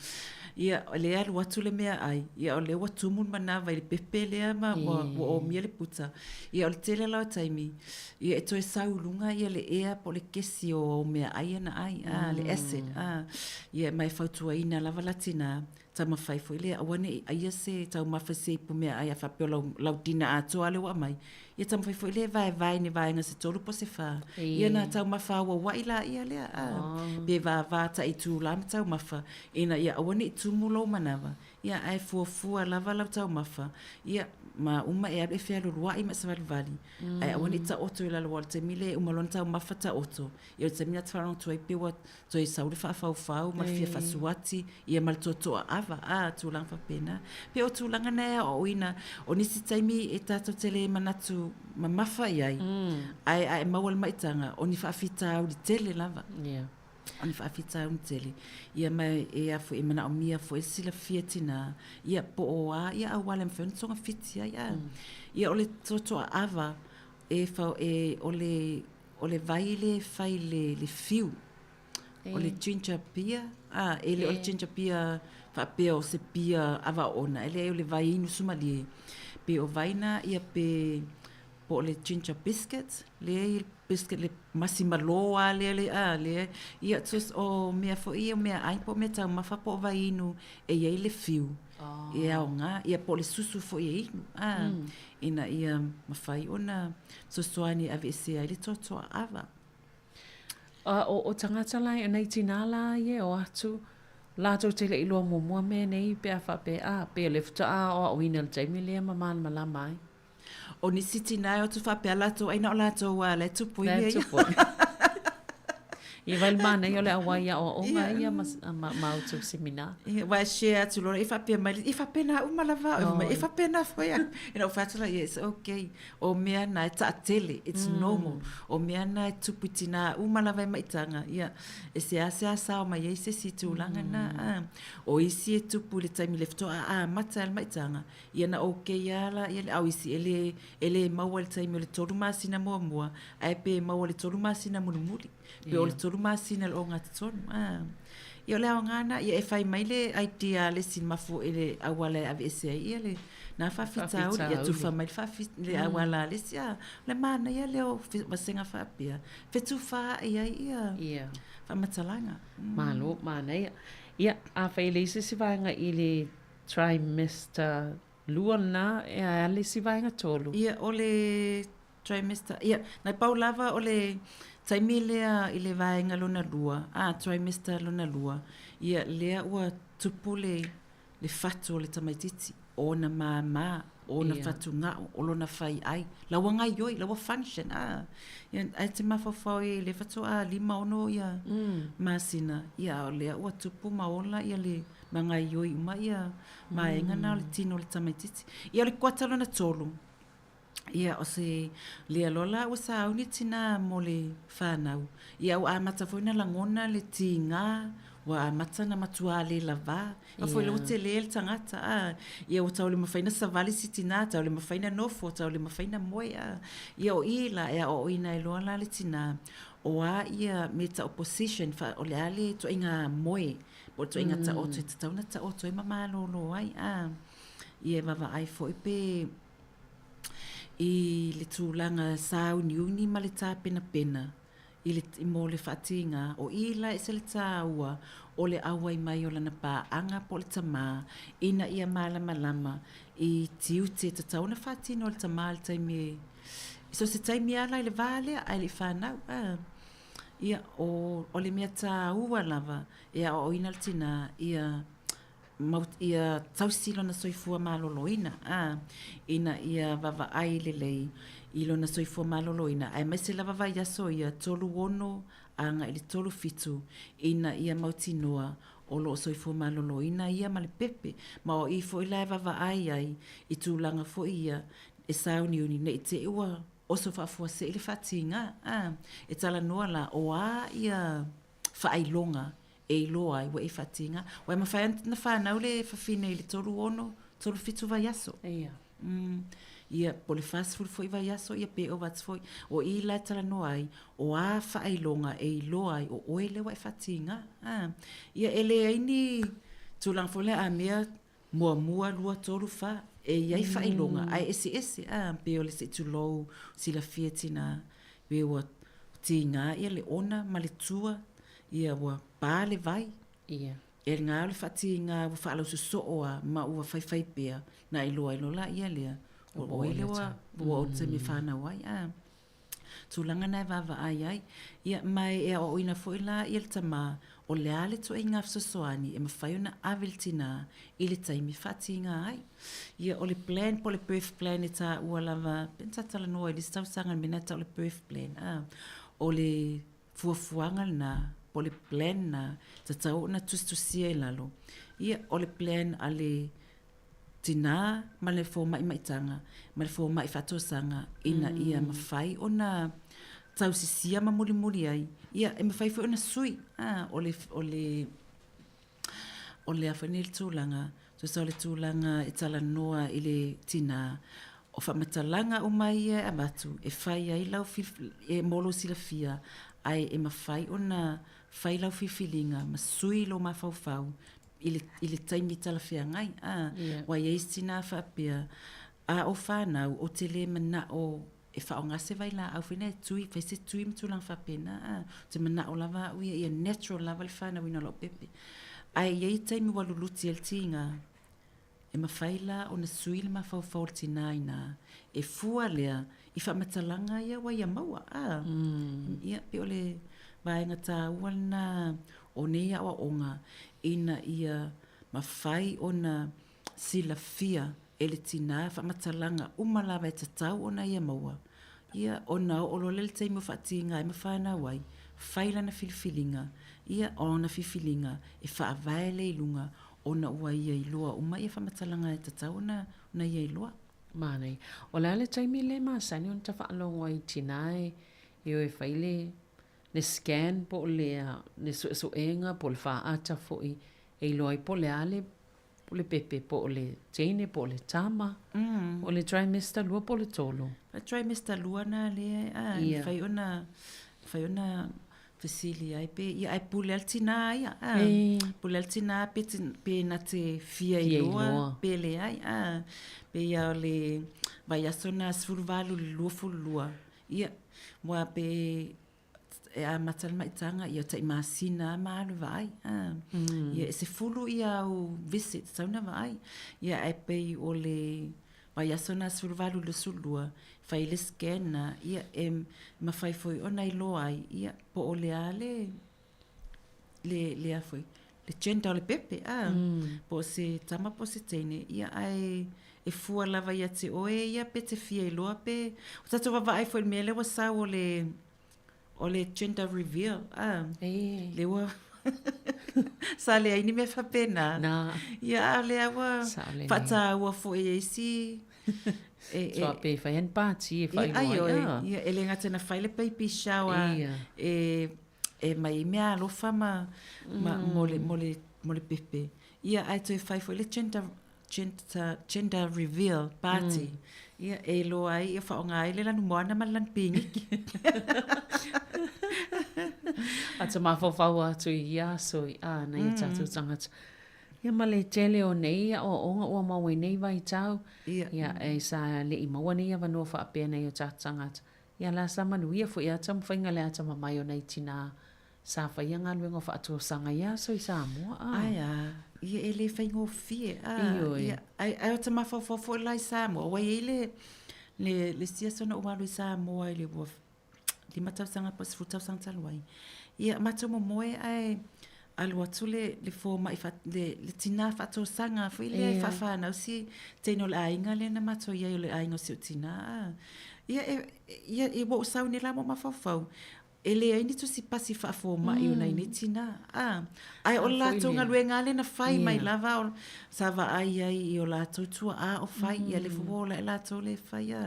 Ia, o lea e alu atu le meaai, ia o lea ua tumu le manava i le pepe lea ma ua ua omia le puta. Ia o le tele la o taimi, Ia e toe sau i luga ia le ea po o le kesi o au meaai ia na ai, a, le acid, a. Ia ma e fautuaina lava la tinā, taumafai foi lea aua ne i aia se taumafa i se ipu meaai a faapea o lau, lau dina atoa lea ua aumai, ia taumafai foi lea e vaevae i ni vaega se tolu po o se fā, ia ona taumafa auauai laia lea, a. Pe vava tai itulā ma taumafa, ina ia aua ne i tumu lou manava, Ia, ae fuafua lava lau taumafa, ia, ma uma e alu e fealualuaʻi ma e savalivali, ae aua ne i taoto i lalo aua o le taimi lea e uma loa ona taumafa taoto, ia o le taimi lena e te faalogo atu ai pei ua toe sau le faafaufau ma le fia faasuati, ia ma le toatoaava, a, tulaga faapena. Pei o tulaga na e aoaoina, o nisi taimi e tatou te le manatu mamafa i ai, ae a e maua i le maitaga, o ni faafitauli tele lava. O ni faafitauli tele, ia ma e a foi e manaomia foi le silafia tinā, ia po o a ia auala e mafai ona togafiti ai, a. Ia o le toatoaava e fau, e, o le, o le vai lea e fai i le, le fiu, o le ginger beer, a, e le o le ginger beer faapea o se pia ava oona, e leai o le vai inu sumalie, pe o vai na ia pe po o le ginger biscuits, lea e i le biscuit le masi malo lava lea le, a, lea, ia just o mea foi ia o meaai po o meataumafa po o vaiinu e i ai le fiu e aoga, ia po o le susu foi e inu, a, ina ia mafai ona fesoasoani e aveesea ai le toatoaava. A o, o tagata la e nei tinā la ia e o atu, latou te le i loa muamua mea nei pe a faapea, a, pei o le faatoa aoaoina i le taimi lea ma malamalama ai. O nisi tinā e o atu faapea latou ai na o latou a la e tupu i mea ia. Ia vai le manaia o le auai aoaoga ia ma, ma, ma outou seminar. Ia, ua e share atu loa, e faapea mai, e faapena uma lava au, e faapena foi au. Ina ou fai atu la, yeah, it's okay. O mea na e taatele, it's normal. O mea na e tupu i tinā uma lava e maitaga, ia, e seasea sao mai ai se isi tulaga na. O isi e tupu i le taimi le faatoa amata ai le maitaga, Ia na okay a la ia le au isi e le e le maua i le taimi o le tolu masina muamua ae pe maua i le tolu masina mulimuli pe o le tolu masina i le ogatotonu a. Ia o le aoga na ia e fai mai le idea a le isi mafu i le auala e aveese ai ia le na faafitauli ia tufa mai le faafi le auala a le isi a. O le manaia lea o vasega faapea fetufaai ai ia Ia. faamatalaga. Malo, manaia. Ia, afai e leai se isi vaega i le Trimester lua lena e a le isi vaega tolu. Ia, o le trimester, ia, na pau lava o le taimi lea i le vaega lona lua, a, trimester lona lua, ia, lea ua tupu le, le fatu o le tamaitiiti, o ona māmā. O ona fatugao, o lona faiai, la ua gaioi, la ua function, a. Ia, ae te mafaufau i le faatoa 5, 6 ia masina, ia a o lea ua tupu ma ola ia le ma gaioi uma ia vaega na o le tino o le tamaititi. Ia o le kuata lona tolu, ia o se lea loa la ua sauni tinā mo le fanau, ia ua amata foi ona lagona le tiga, ua amata ona matua le lavā. A foi lea ua tele le tagata, a, ia ua tau le mafai ona savali si tinā, tau le mafai ona nofo, tau le mafai ona moe, a. Ia o i la e aoaoina ai loa la le tinā, o a ia mea e tau o position, fa, o le a le ituaiga moe, po o le ituaiga taoto e tatau ona taoto ai ma malolo ai, a. Ia e vaavaai foi pe i le tulaga sāuniuni ma le tapenapena i le, mo le faatiga, o i la e ese le tāua o le auai mai o lana paaga po o le tamā ina ia malamalama i tiute e tatau ona faatino e le tamā i le taimi e, so o se taimi lava la i le va lea ae le i fanau. A, ia, o, o le mea tāua lava e aoaoina le tinā ia mau, ia tausi lona soifua maloloina, a, ina ia vaavaai lelei i lona soifua maloloina, aemaise lava vaiaso ia 36 agai i le 37, ina ia mautinoa o lo o soifua maloloina ia ma le pepe. Ma o i foi la e vaavaai ai i tulaga foi ia e sauniuni ne i te i ua oso faafuasei le faatiga, a, e talanoa la o a ia faailoga e iloa ai ua e faatiga. Ua e mafai ona fanau le fafine i le 36, 37 vaiaso. Ia. Ia, po o le 40 foi vaiaso, ia pe ova atu foi. O i la e talanoa ai, o a faailoga e iloa ai o oe lea ua e faatiga. A. Ia, e leai ni tulaga foi lea a mea muamua, lua, tolu, fa, e i ai faailoga, ae eseese, a, pei o le se i tulou, silafia e tinā, pe ua tiga ia le ona ma le tua, ia ua pa le vai. Ia. E lena o le faatiga ua faalausoso'o a ma ua faifai pea, na iloa ai loa laia lea, o oe lea ua, ua oo i le taimi e fanau ai, a. Tulaga na e vaavaai ai. Ia, ma e aoaoina foi la ia le tamā, o le a le ituaiga fesoasoani e mafai ona ave i le tinā i le taimi e faatiga ai. Ia, o le plan po o le birth plan e taua lava, pe na ta talanoa i le isi tausaga i le mea lena e tau o le birth plan, a. O le fuafuaga lena, po o le plan lena, tatau ona tusitusia i lalo. Ia, o le plan a le tinā ma le fomai maitaga ma le fomai faatosaga ina ia mafai ona tausisia ma mulimuli ai, ia e mafai foi ona sui, a, o le, o le, o le a foi nei le tulaga, tusa o le tulaga e talanoa i le tinā, o faamatalaga uma ia e avatu e fai ai lau e mo lou silafia, ae e mafai ona fai lau filifiliga ma sui lou mafaufau i le, i le taimi talafeagai. A, yeah. Ua i ai isi tinā faapea, a o fanau, ou te lē mana'o e faaaoga se vailaau foi lea e tui, fai se tui ma tulaga faapena. A, ou te mana'o lava au ia, ia natural lava le fanauina o la'u pepe. Ae i ai taimi ua luluti ai le tiga, E mafai la ona sui le mafaufau o le tinā inā e fua lea i faamatalaga ia ua ia maua, a? Ia, pei o le vaega tāua lena o nei aoaoga ina ia mafai ona silafia e le tinā faamatalaga uma lava e tatau ona ia maua. Ia, ona oo loa lea i le taimi o faatiga ai ma fanau ai, fai lana filifiliga, ia, o lana filifiliga e faavae lea i luga ona ua ia iloa uma ia faamatalaga e tatau ona ona ia iloa. Manaia. O le a le taimi le masani ona tafaalogo ai i tinā e e o e fai le le scan po o le le suesuega po o le faata foi e iloa ai po o le a le le pepe po o le teine po o le tama, o le trimester lua po o le tolu. O le trimester lua na lea a e mafai ona mafai ona fesili ai pe ia ae pule a le tinā ia a pule a le tinā pe pe na te fia iloa pe leai a pei a o le vaiaso na 18 i le 22 ia ua pe e amata le maitaga ia tai masina a ma alu vaai a ia e 10 ia au visit tatau ona vaai ia ae pei o le vaiaso na 18 i le 22 fai le scan na ia e mafai foi ona iloa ai ia po o le a le le le a foi le gender o le pepe a po o se tama po o se teine ia ae e fua lava ia te oe ia pe te fia iloa pe o tatou vaavaai foi i le mea lea ua sau o le o le gender reveal a lea ua sa leai ni mea faapena ia a o lea ua faataua foi e isi e pe fai ani pati e faailoa ai a ia e le gata na fai le baby shower e e mai ai mea alofa ma ma mo le mo le mo le pepe ia ae toe fai foi le gender gender gender reveal party ia e iloa ai e faaaoga ai le lanumoana ma le lanupiniki. A te mafaufau atu i ia aso i a nai o tatou tagata. Ia ma le tele o nei aoaoga ua maua i nei vaitau, ia e sa le'i maua nei avanoa faapea nai o tatou tagata. Ia la sa manuia foi a taumafaiga le atamamai o nai tinā sa faia galuega o faatosaga ia aso i Samoa a. Ae a, ia e le faigofie a. Ioe. Ia, ae, ae o te mafaufau foi la i Samoa, ua i ai le, le, le isi aso na ou alu i Samoa i le ua 5 tausaga po o 10 tausaga talu ai. Ia, matou momoe ae alu atu le, le fomai, fa, le, le tinā faatosaga foi lea e faafanau si teine o le aiga lea na matou i ai o le aiga o si ou tinā a. Ia, e, ia, e, ua ou sau nei la ma mafaufau, E leai ni tusi pasi faafomai o nai nei tinā, ā, ae o le latou galuega lava lea na fai mai lava o, sa vaai ai i o latou tuaa o fai, ia le foi ua ola ae latou lea e fai, ā.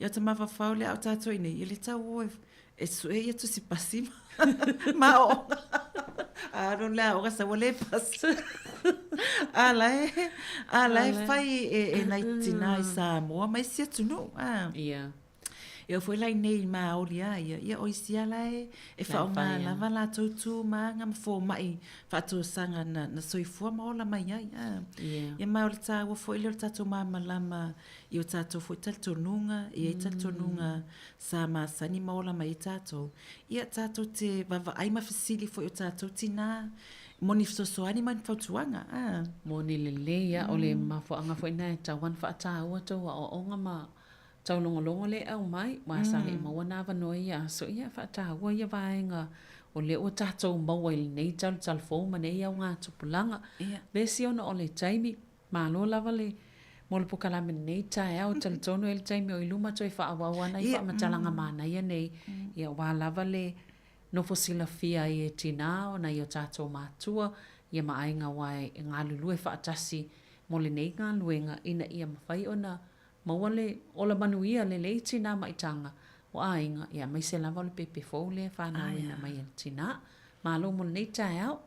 Ia o ta mafaufau lea a o tatou i inei, e le tau o e sue ia tusi pasi ma aoaoga. A alu le aoga sau ua le pasi. A la e, a la e fai e nai tinā i Samoa ma isi atunuu, ā. Ia. E oo foi la i nei Māori a ia, ia o isi a la e, e whaonga lava latou tū mānga ma fōma'i whaatōsanga na, na soifua ma ola mai ai. A. Yeah. Ia ma o le tāua foi lea o le tātou māmalama i o tātou foi talitonuga, e i ai talitonuga sa masani ma ola mai ai tātou. Ia tātou te vavaai ma fesili foi o tātou tinā, mo ni fesoasoani ma ni fautuaga. A. Moni lelei ia, o le mafuaaga foi lena e tatau ona faataua tou aoaoga ma Taulogologo le aumai, aua sa le i maua na avanoa i ia aso, ia faataua ia vaega o lea ua tatou maua i lenei talutalufou ma nei augatupulaga. Vesi ona o le taimi, malo lava le mo le pokalame lenei taeao, talitonu e le taimi o i luma toe faaauau ana i faamatalaga manaia nei, ia aua lava le nofo silafia ai e tinā o nai o tatou matua ia ma aiga aua e galulue faatasi mo lenei galuega ina ia mafai ona Maua le ola manuia lelei tinā maitaga o aiga, ia aemaise lava o le pepe fou lea e fanauina mai e le tinā. Malo mo lenei taeao.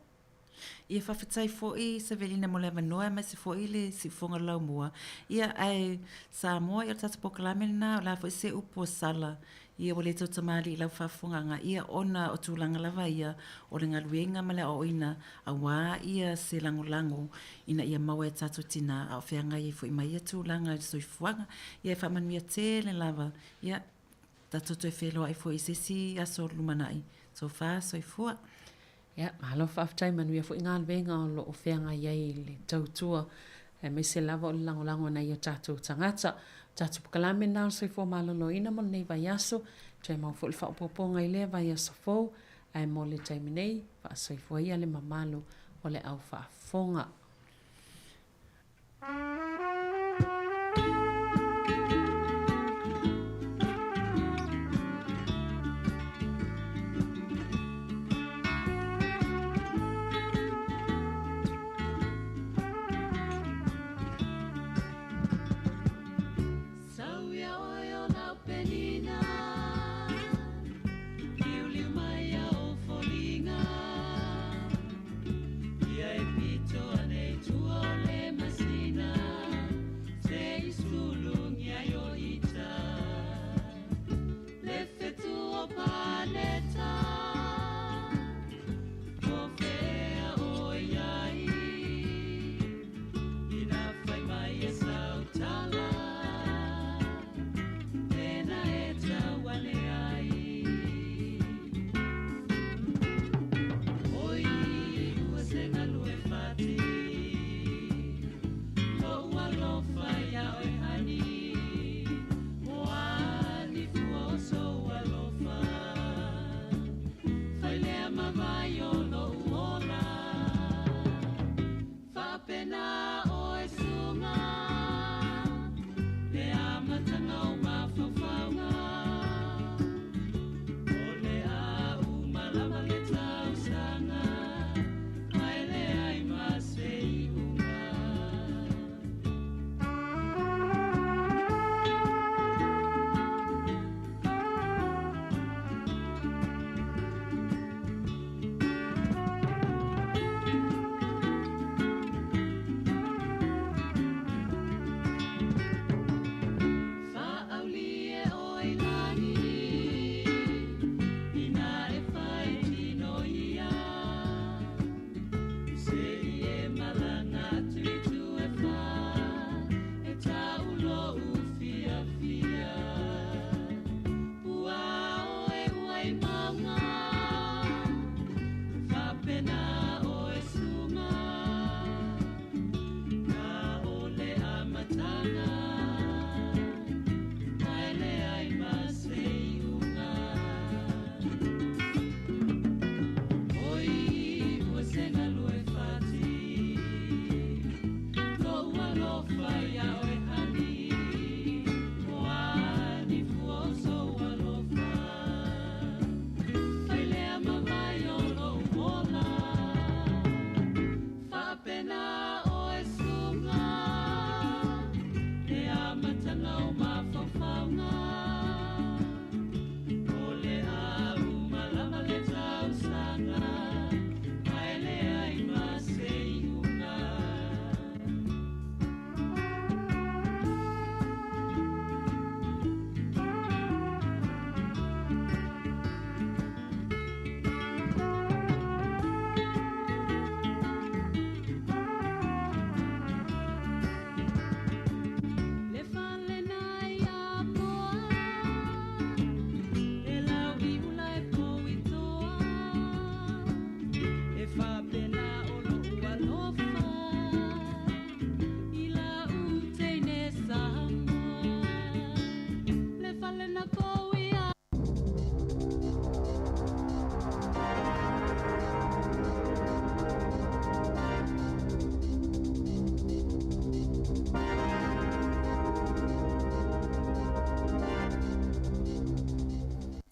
Ia faafetai foi Savelina mo le avanoa aemaise foi le siufofoga o le laumua. Ia ae Samoa ia o le tatou polokalame lena o le a foi se upu o sala ia ua le tau tamalii i lau faafofogaaga ia ona o tulaga lava ia o le galuega ma le aoaoina auā ia se lagolago ina ia maua e tatou tinā a o feagai ai foi ma ia tulaga i le soifuaga. Ia e faamanuia tele lava ia tatou toe feiloai foi i se isi aso lumanai. Sofa, soifua. Ia, malo faafetai, manuia foi galuega o lo o feagai ai i le tautua, aemaise lava o le lagolago a nai o tatou tagata. O tatou pokalame lena o le soifua maloloina mo lenei vaiaso, toe maua foi le faaopoopoga i lea vaiaso fou, ae mo le taimi nei, faasoifua ia le mamalu o le au faafofoga.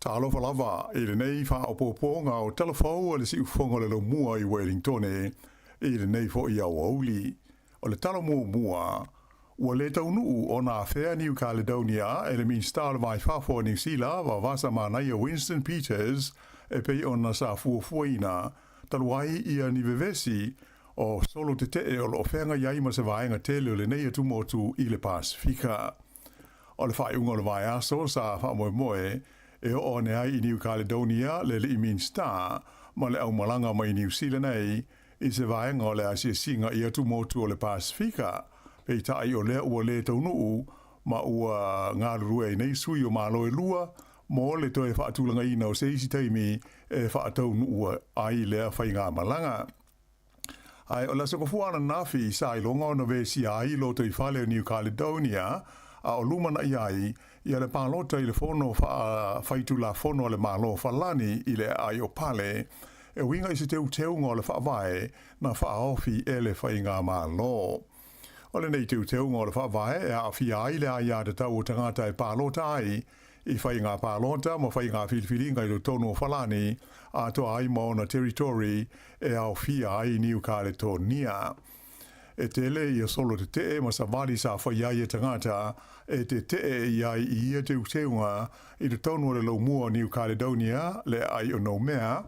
Talofa lava i lenei faaopoopoga o tala fou a le siufofoga o le Laumua i Welingtone i lenei foi aoauli. O le tala muamua, ua lē taunuu ona afea New Caledonia e le Minisita o le Va i Fafo a Niu Sila Vavasa Manaia Winston Peters e pei ona sa fuafuaina talu ai ia ni vevesi o solo tetee o lo o feagai ai ma se vaega tele o lenei atumotu i le Pasefika. O le faaiuga o le vaiaso sa faamoemoe e oo ane ai i New Caledonia le alii Minisita ma le aumalaga mai Niu Sila nei i se vaega o le asiasiga i atumotu o le Pasefika, peitai o lea ua lē taunuu ma ua galulue ai nei sui o Malo e lua mo le toe faatulagaina o se isi taimi e faataunuu ai lea faigamalaga. Ae o le Aso Gafua ananafi sa iloga ona vesia ai lotoifale o New Caledonia a o lumanaʻi ai ia le palota i le fono faafaitulafono a le Malo o Falani i le aai o Pale e uiga i se teuteuga o le faavae na faaofi e le faigamalo. O lenei teuteuga o le faavae e aafia ai le aiatatau o tagata e palota ai i faiga palota ma faiga filifiliga i totonu o Falani atoa ai ma ona territory e aofia ai Niu Kaletonia. E tele ia solo tetee ma savali sa fai ai e tagata e tetee i ai i ia teuteuga i totonu o le laumua o New Caledonia le aai o Noumea,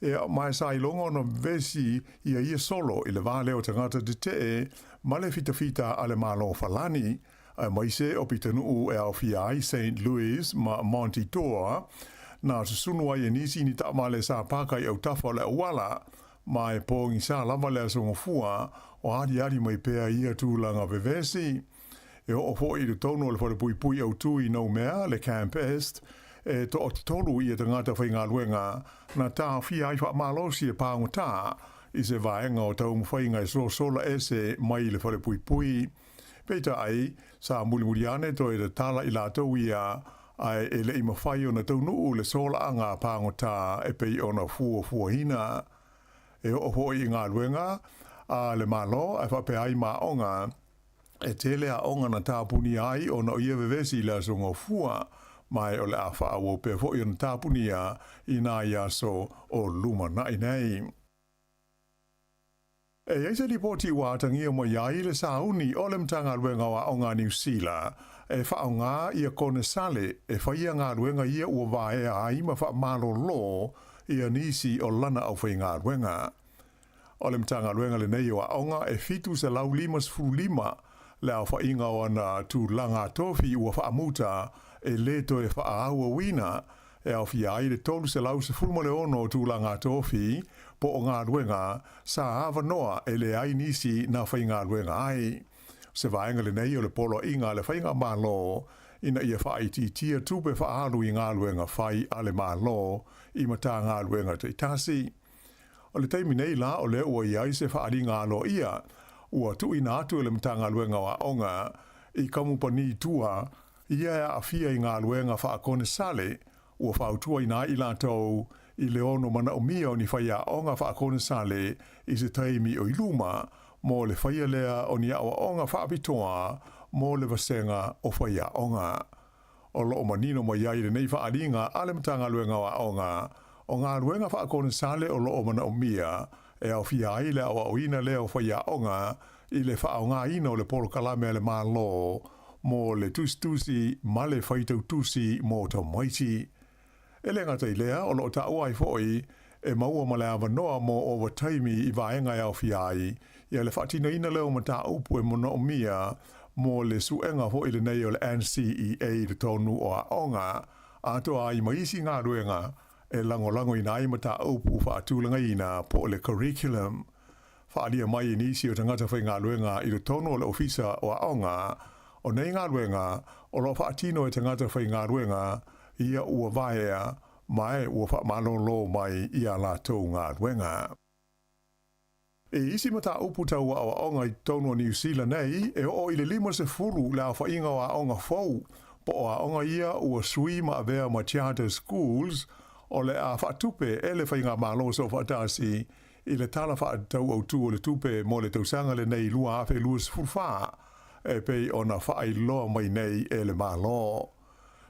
Ia, ma e sa iloga ona vesi ia ia solo i le va lea o tagata tetee ma le fitafita a le Malo o Falani, aemaise o pitanuu e aofia ai Saint Louis ma Monte D'Or, na susunu ai e nisi ni taavale sa paka i autafa o le auala, ma e pogisa lava le aso gafua o aliali mai pea ia tulaga vevesi. E oo foi i totonu o le falepuipui autū i Noumea, le Camp Est, e toatolu ia tagata faigaluega na taofia ai faamalosi e pagotā i se vaega o taumafaiga e sosola ese mai le falepuipui. Peitai, sa mulimuli ane toe tatala i latou ia, ae e le i mafai ona taunuu le solaaga a pagotā e pei ona fuafuaina. E oo foi i galuega a le Malo ae faapea ai ma aoga, e tele aoga na tapunia ai ona o ia vevesi i le aso Gafua, ma e o le a faaauau pea foi ona tapunia i nai aso o lumanai nei. E i ai se lipoti ua atagia mai ai le sauni o le Matagaluega o Aoga a Niu Sila e faaaoga ia konesale e faia galuega ia ua vaea ai ma faamalolo ia nisi o lana aufaigaluega. O le Matagaluega lenei o Aoga e 755 le aofaiga o ana tulaga tofi ua faamuta e lē toe faaauauina e aofia ai le 316 o tulaga tofi po o galuega sa avanoa e leai nisi na faigaluega ai. O se vaega lenei o le poloaiga a le Faigamalo ina ia faaitiitia tupe faaalu i galuega fai a le Malo i Matagaluega taitasi. O le taimi nei la o lea ua i ai se faaaliga aloaia ua tuuina atu e le Matagaluega o Aoga i kamupani tua ia e aafia i galuega faakonesale ua fautuaina ai i latou i le ono manaomia o ni faiaoga faakonesale i se taimi o i luma mo le faia lea o ni aoaoga faapitoa mo le vasega o faiaoga. O lo o manino mai ai lenei faaaliga a le Matagaluega o Aoga, o galuega faakonesale o lo o manaomia e aofia ai le aoaoina lea o faiaoga i le faaaogaina o le polokalame a le Malo mo le tusitusi ma le faitautusi mo tamaiti. E le gata i lea, o lo o taua ai foi e maua ma le avanoa mo ovataimi i vaega e aofia ai ia le faatinoina lea o mataupu e manaomia mo le suega foi lenei o le NCEA i totonu o aoga, atoa ai ma isi galuega e lagolagoina ai mataupu faatulagaina po o le curriculum. Faaalia mai e nisi o tagata faigaluega i totonu o le Ofisa o Aoga, o nei galuega o lo o faatino e tagata faigaluega ia ua vaea ma e ua faamalolo mai i a latou galuega. I isi mataupu tau aoaoga i totonu o Niu Sila nei, e oo i le 50 le aofaiga o aoga fou, po o aoga ia ua sui ma avea ma charter schools, o le a faatupe e le Faigamalo Soofaatasi i le Tala Faatatau Autu o le Tupe mo le tausaga lenei 2024, e pei ona faailoa mai nei e le Malo.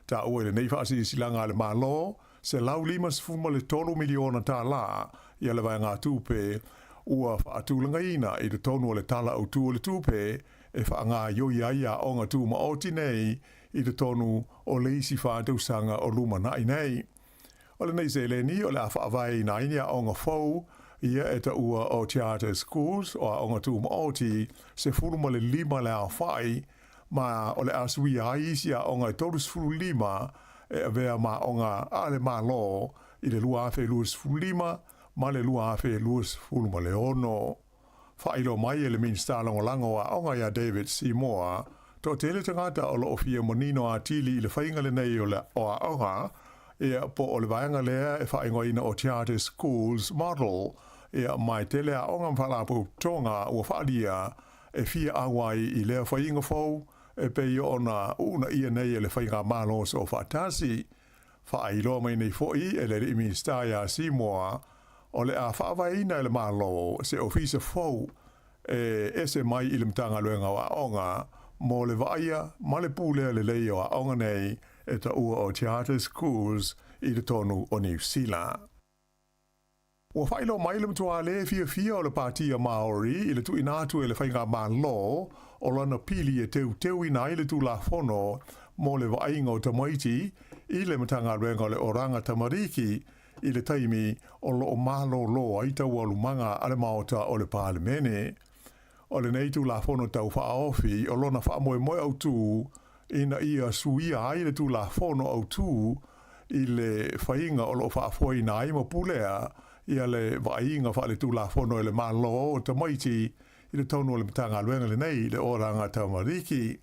Taua i lenei faasilasilaga a le Malo, $153 miliona tālā ia le vaegatupe ua faatulagaina i totonu o le Tala Autu o le Tupe e faagaoioi ai aoga tumaoti nei i totonu o le isi 4 tausaga o lumanai nei. O lenei seleni o le a faavaeina ai ni aoga fou ia e taua o charter schools o aoga tumaoti 15 le aofai, ma o le a suia ai isi aoga e 35 e avea ma aoga a le Malo i le 2025 ma le 2026. Faailoa mai e le Minisita Lagolago o Aoga ia David Seymour, toatele tagata o loo fia manino atili i le faiga lenei o le o aoga ia po o le vaega lea e faaigoaina o Charter Schools Model ia, ma e tele aoga ma faalapotopotoga ua faaalia e fia auai i lea faiga fou e pei ona uunaia nei e le Faigamalo Soofaatasi. Faailoa mai nei foʻi e le alii Minisita ia Seymour, o le a faavaeina e le Malo se ofisa fou e ese mai i le Matagaluega o Aoga mo le vaaia ma le pulea lelei o aoga nei e taua o charter schools i totonu o Niu Sila. Ua faailoa mai le matuā lē fiafia o le Patia Maori i le tuuina atu e le Faigamalo o lana pili e teuteuina ai le Tulafono mo le Vaaiga o Tamaiti i le Matagaluega o le Oraga Tamariki i le taimi o loo malōlō ai taualumaga a le Maota o le Palemene. O lenei Tulafono Tau Faaofi o lona faamoemoe autū ina ia suia ai le Tulafono autū i le faiga o loo faafoeina ai ma pulea ia le vaaiga faaletulafono e le Malo o tamaiti i totonu o le Matagaluega lenei le Oraga Tamariki.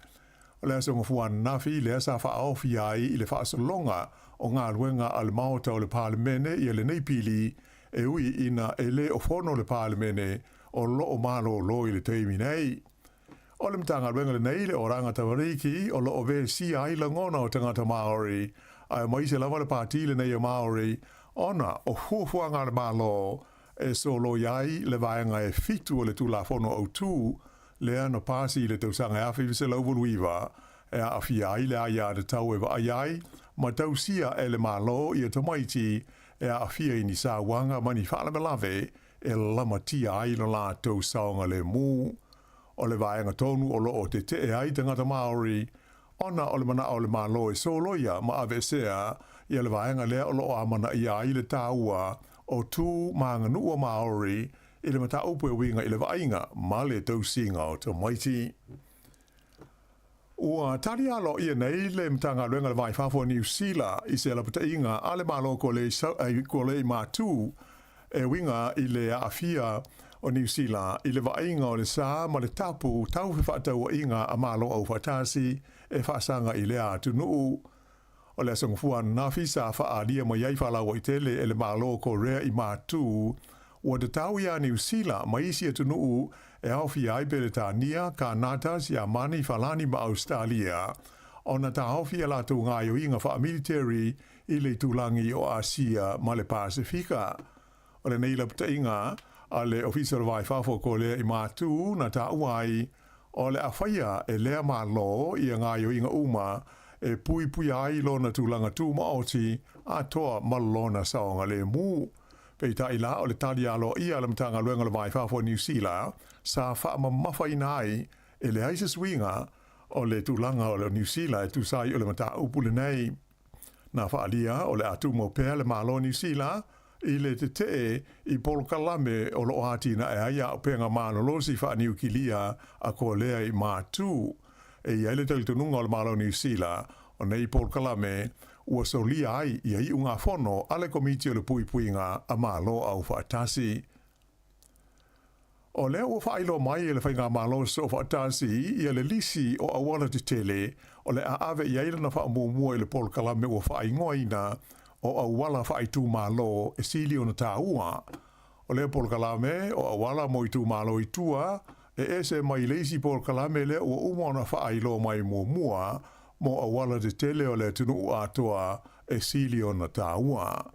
O le aso Gafua ananafi lea sa faaofi ai i le faasologa o galuega a le Maota o le Palemene ia lenei pili, e ui ina e lē o fono le Palemene o loo malōlō i le taimi nei. O le Matagaluega lenei le Oraga Tamariki o loo vesia ai lagona o tagata Maori, aemaise lava le pati lenei o Maori, ona o fuafuaga a le Malo e soloia ai le vaega e 7 o le Tulafono Autū lea na pasi i le tausaga e 1989, e aafia ai le aiatatau e vaai ai ma tausia e le Malo ia tamaiti e aafia i ni sauaga ma ni faalavelave e lamatia ai lo latou saogalemu. O le vaega tonu o loo tetee ai tagata Maori, ona o le manao o le Malo e soloia ma aveesea ia le vaega lea o loo amanaia ai le taua o tu ma aganuu a Maori i le mataupu e uiga i le vaaiga ma le tausiga o tamaiti. Ua tali aloaia nei le Matagaluega o le Va i Fafo o Niu Sila i se lapataiga a le Malo Kolea i Matū e uiga i le aafia o Niu Sila i le vaaiga o le sa ma le tapu tau fefaatauaiga a Malo Aufaatasi e faasaga i lea atunuu. O le aso Gafua ananafi sa faaalia mai ai faalauaitele e le Malo o Korea i Matū ua tatau iā Niu Sila ma isi atunuu e aofia ai Peretania, Kanata, Siamani, Falani ma Ausetalia ona taofi a latou gaoioiga faamiliteri i le itulagi o Asia ma le Pasefika. O lenei lapataiga a le Ofisa o le Va i Fafo o Kolea i Matū na taua ai o le a faia e lea Malo ia gaoioiga uma e puipuia ai lona tulaga tumaoti atoa ma lona saogalemu. Peitai la o le tali aloaia a le Matagaluega o le Va i Fafo o Niu Sila sa faamamafaina ai e leai se suiga o le tulaga o le Niu Sila e tusa ai o le mataupu lenei. Na faaalia o le a tumau pea le Malo o Niu Sila i le tetee i polokalame o loo atinae ai auupega malolosi faaniukilia a Kolea i Matū. E i ai le talitonuga o le Malo o Niu Sila o nei polokalame ua solia ai ia iugafono a le Komiti o le Puipuiga a Malo Aufaatasi. O lea ua faailoa mai e le Faigamalo Soofaatasi ia le lisi o auala tetele o le a ave i ai lana faamuamua i le polokalame ua faaigoaina o auala faaitumalo e sili ona taua. O lea polokalame o auala mo itumalo i tua e ese mai le isi polokalame lea ua uma ona faailoa mai muamua mo auala tetele o le atunuu atoa e sili ona taua.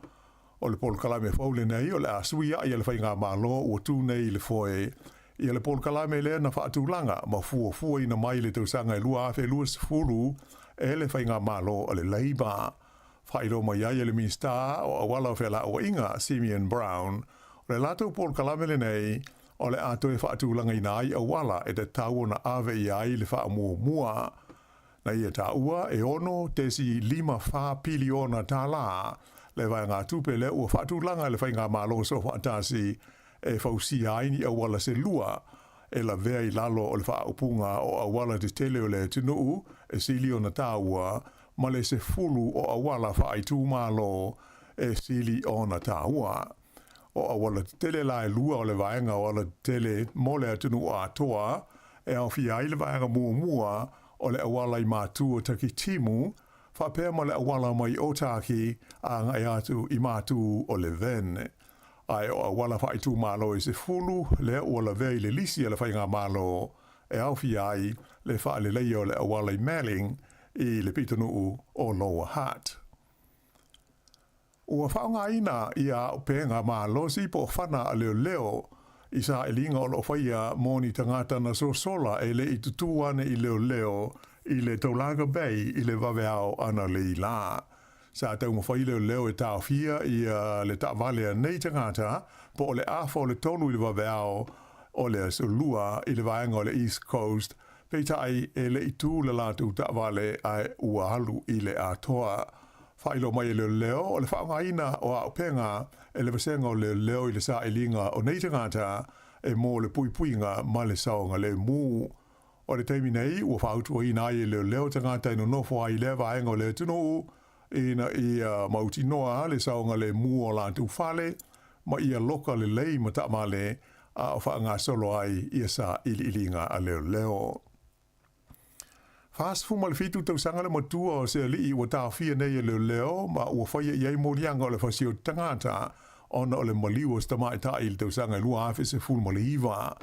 O le polokalame fou lenei o le a suiai e le Faigamalo ua tu nei i le foe ia le polokalame lea na faatulaga ma fuafuaina mai i le tausaga e 2020. e le Faigamalo a le Labour. Faailoa mai ai e le Minisita o Auala o Felauaiga, Simeon Brown, o le latou polokalame lenei o le a toe faatulagaina ai auala e tatau ona ave i ai le faamuamua. Na ia taua e 6.54 piliona tālā le vaegatupe lea ua faatulaga e le Faigamalo Soofaatasi e fausia ai ni auala se lua e lavea i lalo o le faaupuga o auala tetele o le atunuu e sili ona taua ma le 10 o auala faaitumalo e sili ona taua. O auala tetele la e lua o le vaega o ala tetele mo le atunuu atoa e aofia ai le vaega muamua o le auala i Matu o Takitimu faapea ma le auala mai Otaki agai atu i Matu o Levin. Ae o auala faaitumalo e 10 lea ua lavea i le lisi a le Faigamalo e aofia ai le faaleleia o le auala i Melling i le pitonuu o Lower Hutt. Ua faaaogaina ia auupega malosi po o fana a leoleo i sailiga o lo o faia mo ni tagata na sosola e le i tutū ane i leoleo i le Tolaga Bay i le vaveao analeila. Sa taumafai leoleo e taofia ia le taavale a nei tagata po o le 2:30 i le vaveao o le aso Lua i le vaega o le East Coast, peitai e le i tū le latou taavale ae ua alu i le atoa. Faailoa mai e leoleo o le faaaogaina o auupega e le vasega o leoleo i le sailiga o nei tagata e mo le puipuiga ma le saogalemu. O le taimi nei ua fautuaina ai e leoleo tagata e nonofo ai i lea vaega o le atunuu ina ia mautinoa le saogalemu o latou fale ma ia loka lelei ma taavale a o faagasolo ai ia sailiiliga a leoleo. 47 tausaga le matua o se alii ua taofia nei e leoleo ma ua faia i ai moliaga o le fasioti tagata ona o le maliu o se tamaitai i le tausaga e 2019.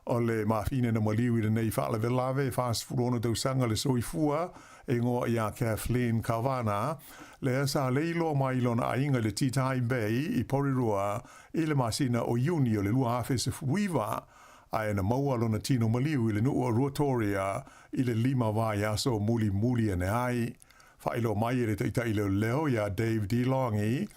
O le mafine na maliu i lenei faalavelave e 46 tausaga le soifua e igoa ia Kathleen Kavanagh, lea sa leiloa mai i lona aiga i le Titahi Bay i Porirua i le masina o Iuni o le 2019, ae na maua lona tino maliu i le nuu o Ruatoria i le 5 vaiaso mulimuli ane ai. Faailoa mai e le taitai leoleo iā Dave DeLonghi,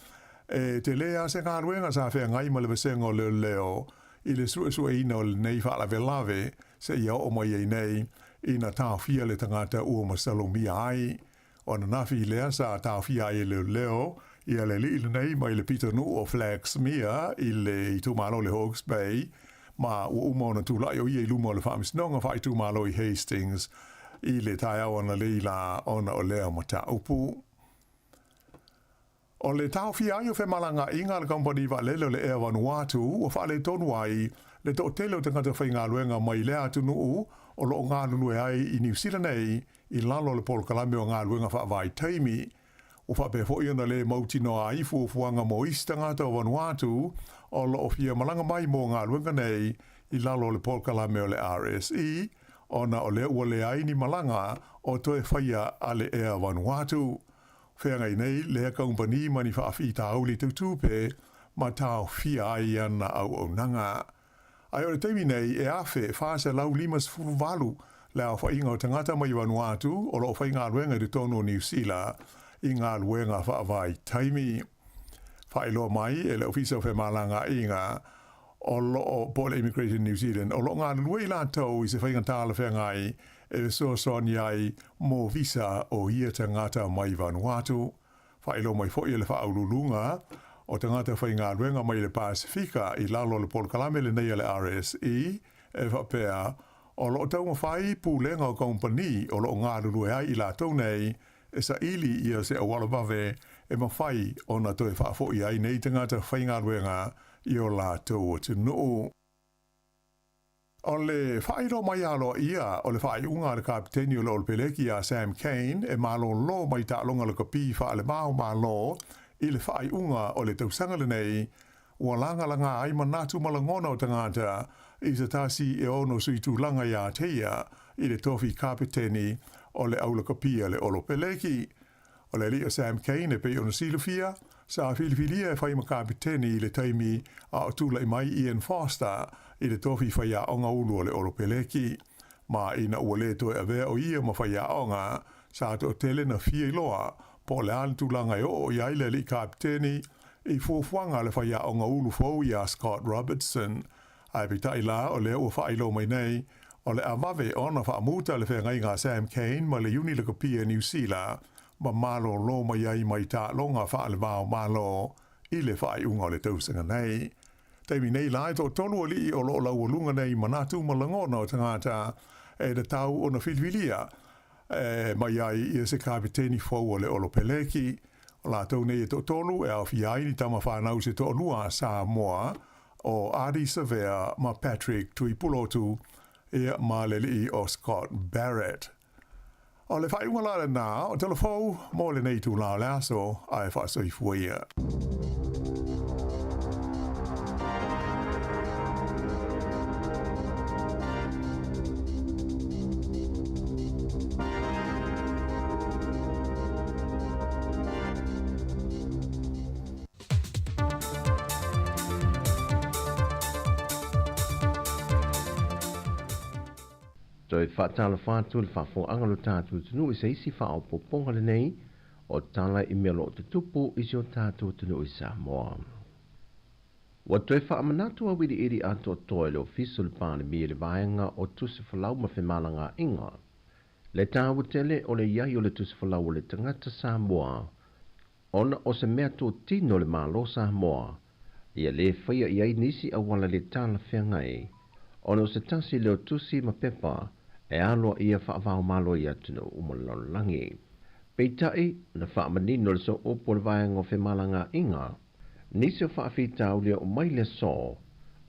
e tele lava se galuega sa feagai ma le vasega o leoleo i le suesueina o lenei faalavelave seia oo mai ai nei ina taofia le tagata ua masalomia ai. O ananafi lea sa taofia ai e leoleo ia le alii lenei mai le pitonuu o Flaxmere i le itumalo o le Hawke's Bay, ma ua uma ona tulai o ia i luma o le Faamasinoga Faaitumalo i Hastings i le taeao analeila ona o lea mataupu. O le taofia ai o femalagaaiga a le kamupani vaalele o le Air Vanuatu ua faaletonu ai le toatele o tagata faigaluega mai lea atunuu o lo o galulue ai i Niu Sila nei i lalo o le polokalame o galuega faavaitaimi. Ua faapea foi ona le mautinoa ai fuafuaga mo isi tagata o Vanuatu o lo o fia malaga mai mo galuega nei i lalo o le polokalame o le RSE ona o lea ua leai ni malaga o toe faia a le Air Vanuatu. Feagai nei lea kamupani ma ni faafitauli tau tupe ma taofia ai ana auaunaga. Ae o le taimi nei e 1,458 le aofaiga o tagata mai Vanuatu o lo o faigaluega i totonu o Niu Sila i galuega faavaitaimi. Faailoa mai e le Ofisa o Femalagaaiga o lo o, po o le Immigration New Zealand, o lo o galulue i latou i se faiga talafeagai e fesoasoani ai mo visa o ia tagata mai Vanuatu. Faailoa mai foi e le Faauluuluga o Tagata Faigaluega mai le Pasefika i lalo o le polokalame lenei a le RSE e faapea, o lo o taumafai pulega o kamupani o lo o galulue ai i latou nei e saili ia se auala vave e mafai ona toe faafoi ai nei tagata faigaluega i o latou atunuu. O le faailoa mai aloaia o le faaiuga a le Kapiteni o le Olopeleki iā Sam Cane e malōlō mai taaloga lakapi faale-va-o-Malo i le faaiuga o le tausaga lenei, ua lagalaga ai manatu ma lagona o tagata i se tasi e ono suitulaga iā te ia i le tofi Kapiteni o le aulakapi a le Olopeleki. O le alii o Sam Cane e pei ona silafia, sa filifilia e fai ma Kapiteni i le taimi a o tulai mai Ian Foster i le tofi faiaoga ulu o le Olopeleki. Ma ina ua le toe avea o ia ma faiaoga, Sa toʻatele na fia iloa po o le a le tulaga e oo i ai le aliʻi kapiteni i fuafuaga a le faiaoga ulu fou iā Scott Robertson. Ae peitai la o lea ua faailoa mai nei, o le a vave ona faamuta le feagaiga a Sam Cane ma le Iuni Lakapi a Niu Sila ma malōlō mai ai mai taaloga faale-va-o-Malo i le faaiuga o le tausaga nei. Taimi nei la e toatolu alii o loo laualuga nei manatu ma lagona o tagata e tatau ona filifilia e mai ai ia se kapiteni fou o le Olopeleki. O latou nei e toatolu e aofia ai ni tama fanau se toalua a Samoa o Ardie Savea ma Patrick Tuipulotu ia ma le alii o Scott Barrett. O le faaiuga la lenā o Tala Fou mo lenei itulā o le aso, ae faasoifua ia. Toe faatalofa atu le faafofogaaga o lo tatou atunuu i se isi faaopoopoga lenei o tala i mea o lo o tutupu i si o tatou atunuu i Samoa. Ua toe faamanatu auiliili atoatoa e le Ofisa o le Palemia i le vaega o Tusi Folau ma Femalagaaiga le taua tele o le i ai o le Tusi Folau o le tagata Samoa ona o se mea totino le Malo Samoa ia lē faia i ai nisi auala le talafeagai ona o se tasi lea o tusi ma pepa e aloaia faavaomalo i atunuu uma o le lalolagi. Peitai, na faamanino le sooupu o le vaega o femalagaaiga, nisi o faafitauli e oo mai le aso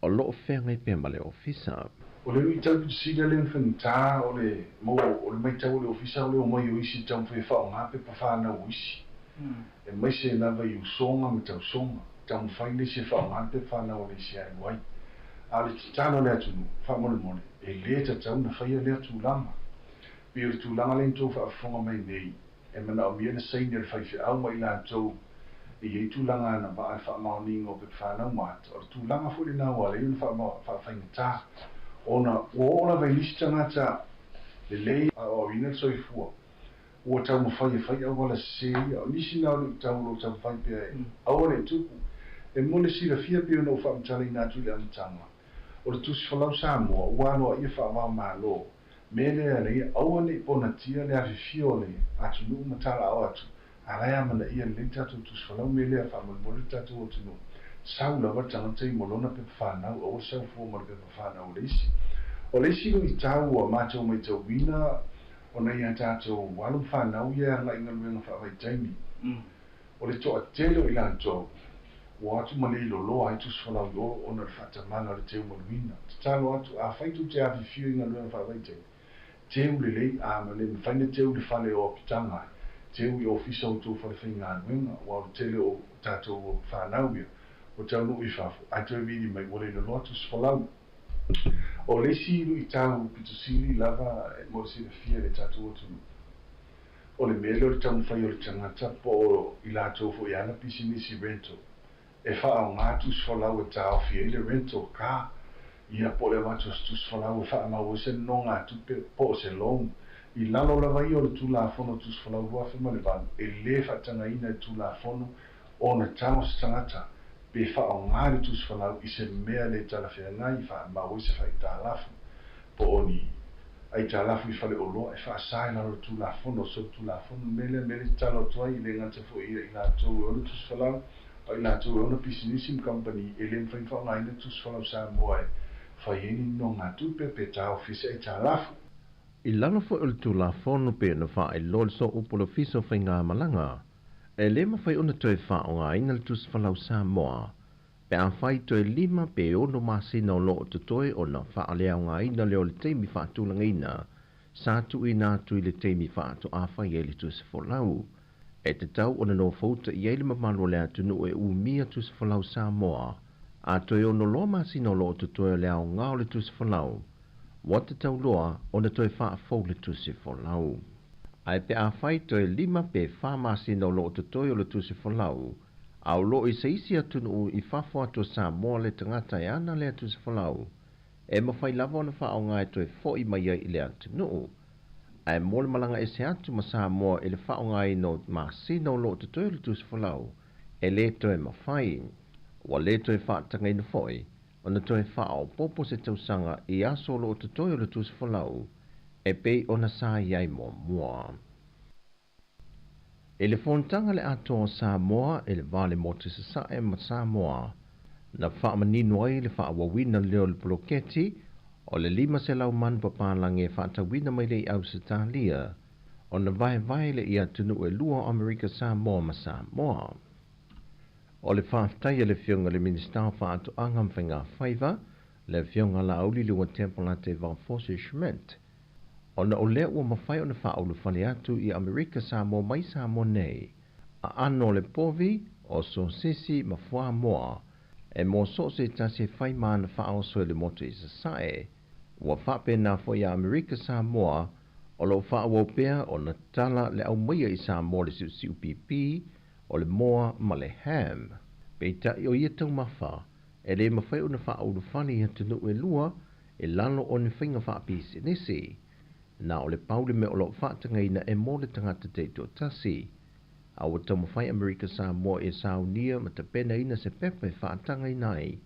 o lo o feagai pea ma le Ofisa. O le luitau pito sili lea na faigata o le mo o le matau a le Ofisa o le omai o isi e taumafai e faaaoga pepa fanau o isi, aemaise lava i usoga ma tausoga, taumafai le isi e faaaoga le pepa fanau a le isi e alu ai. A o le tatalo a le atunuu, faamolemole, e le tatau ona faia lea tulaga. Pei o le tulaga lea na tou faafofoga mai nei, e manaomia le saini a le faifeau ma i latou e i ai tulaga agavaa i le faamaoniga o pepa fanau ma ata. O le tulaga foi lena ua ala ai ona faafaigata, ona ua oo lava i nisi tagata lelei aoaoina le soifua, ua taumafai e fai auala sese ia. O nisi na o luitau o lo o taumafai pea e aua ne i tupu. E mo le silafia pei ona ou faamatalaina atu i le amataga, o le Tusi Folau Samoa ua aloaia faava-o-Malo. Mea lea ala ia aua ne i ponatia le afifio o le atunuu ma talaao atu, a la e amanaia lelei le tatou Tusi Folau. Mea lea faamolemole le tatou atunuu, sau lava le tagata i mo lona pepa fanau, aua le sau fua ma le pepa fanau o le isi. O le isi luitau ua matou maitauina ona i a tatou alo ma fanau ia e agai i galuega faavaitaimi, o le toatele o i latou ua o atu ma le iloloa ai tusi folau i o ona o le faatamala o le teu maluina. Tatalo atu, afai tou te afifio i galuega faavaitaimi, teu lelei, a ma le mafai na teu i le fale o apitaga ai, teu i ofisa o outou fale faigaluega, aua o le tele o tatou fanau ia ua taunuu i fafo, ae toe vili mai ua le iloloa tusi folau. O le isi luitau pito sili lava mo le silafia e le tatou atunuu, o le mea lea o le taumafai o le tagata po o i latou foi e ana pisinisi rental e faaaoga tusi folau e taofi ai le rental car, ia po o le avatu o se tusi folau e faamau ai se nonogatupe po o se loan. I lalo lava ia o le Tulafono Tusi Folau 2008, e le faatagaina e le Tulafono ona tago se tagata pe faaaoga le tusi folau i se mea le talafeagai e faamau ai se faaitalafu po o ni aitalafu i faleoloa e faasa i lalo o le Tulafono solitulafono. Le mea lea, mea lea e tatalo atu ai, e le gata foi ia i latou e ona tusi folau, a o i latou e ona pisinisi ma kamupani e le mafai ona faaaogaina le tusi folau Samoa e fai ai ni nonogatupe pe taofi ai se aitalafu. I lalo foi o le Tulafono pei ona faailoa le Sooupu o le Ofisa o Faigamalaga, E le mafai ona toe faaaogaina le Tusi Folau Samoa pe afai toe lima pe ono masina o lo o totoe ona faaleaogaina lea o le taimi faatulagaina sa tuuina atu i le taimi faatoa fai ai le Tusi Folau. E tatau ona nofouta i ai le mamalu o le atunuu e umia Tusi Folau Samoa a toe ono loa masina o lo o totoe o le aoga o le Tusi Folau ua tatau loa ona toe faafou le Tusi Folau. Ae pe afai toe lima pe fa masina o lo o totoe o le tusi folau, a o lo o i se isi atunuu i fafo atu o Samoa le tagata e ana lea tusi folau, e mafai lava ona faaaoga e toe fo'i mai ai i le atunuu. Ae mo le malaga ese atu ma Samoa i le faaaogaina o masina o lo o totoe o le tusi folau, e lē toe mafai. Ua lē toe faatagaina foi ona toe faaopoopo se tausaga i aso o lo o totoe o le tusi folau e pei ona sa i ai muamua. I le fonotaga a le Atoa o Samoa i le va o le Motu i Sasae ma Samoa, na faamanino ai le faaauauina lea o le poloketi o le 500 manu papalagi e faatauina mai le i Ausetalia ona vaevae lea i atunuu e lua o Amerika Samoa ma Samoa. O le faafetai a le Afioga i le Minisita o Faatoaga ma Faigafaiva, le Afioga Laauli Leuatea Polataivao Fosi Schmidt, ona o lea ua mafai ona faaulufale atu i Amerika Samoa mai Samoa nei, aano o le povi, o sosisi ma fuamoa, e mo so o se tasi e fai ma ana faaoso i le motu i Sasae. Ua faapena foi iā Amerika Samoa o lo o faaauau pea ona tala le aumaia i Samoa o le siusiu pipi, o le moa ma le ham. Peitai o ia taumafa, e le mafai ona faaulufale i atunuu e lua i lalo o ni faiga faapisinisi. Na o le pau le mea o lo o faatagaina e mo le tagata taitoatasi. A ua taumafai Amerika Samoa e saunia ma tapenaina se pepa e faatagaina ai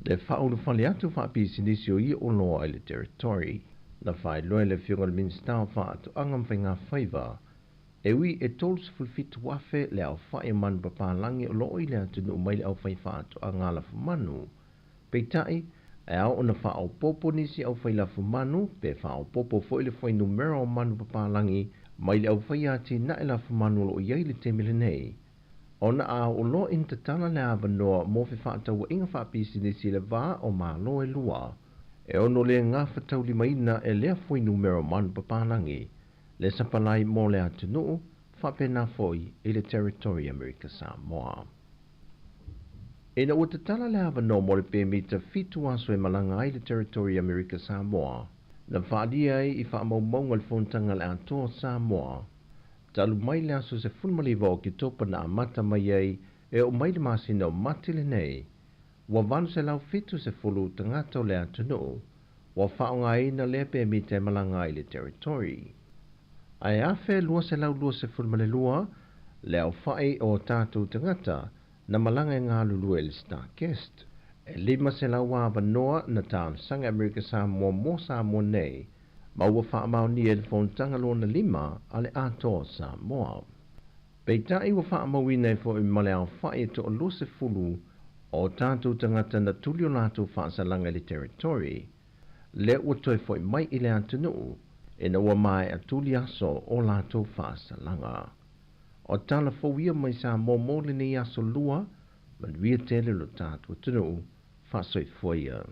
le faaulufale atu faapisinisi o ia oloa i le Territory. Na faailoa e le Afioga i le Minisita o Faatoaga ma Faigafaiva, e ui e 37,000 le aofai o manu papalagi o lo o i le atunuu mai le aufaifaatoaga alafomanu. Peitai, e ao ona faaopoopo nisi aufai lafumanu pe faaopoopo foi le fuainumera o manu papalagi mai le aufai atinae lafumanu o lo o i ai i le taimi lenei. Ona a oo loa ina tatala le avanoa mo fefaatauaiga faapisinisi i le va o Malo e lua, e ono le gafataulimaina e lea fuainumera o manu papalagi le sapalai mo le atunuu, faapena foi i le Territory Amerika Samoa. Ina ua tatala le avanoa mo le pemita fitu aso e malaga ai le Territory Amerika Samoa, na faaalia ai i faamaumauga le Fonotaga a le Atoa o Samoa, talu mai le aso 19 o Oketopa na amata mai ai e oo mai le masina o Mati lenei, ua 870 tagata o le atunuu ua faaaogaina lea pemita e malaga ai i le Territory. Ae 1,222 le aofai o tatou tagata na malaga e galulue i le Star Guest. E 500 avanoa na talosaga e Amerika Samoa mo Samoa nei, ma ua faamaonia e le Fonotaga lona lima a le Atoa o Samoa. Peitai ua faamauina ai foi ma le aofai e toa-20 o tatou tagata na tuli o latou faasalaga i le Territory, lea ua toe foi mai i le atunuu ina ua maea tuli aso o latou faasalaga. O tala fou ia mai Samoa mo lenei aso Lua, manuia tele lo tatou atunuu, faasoifua ia.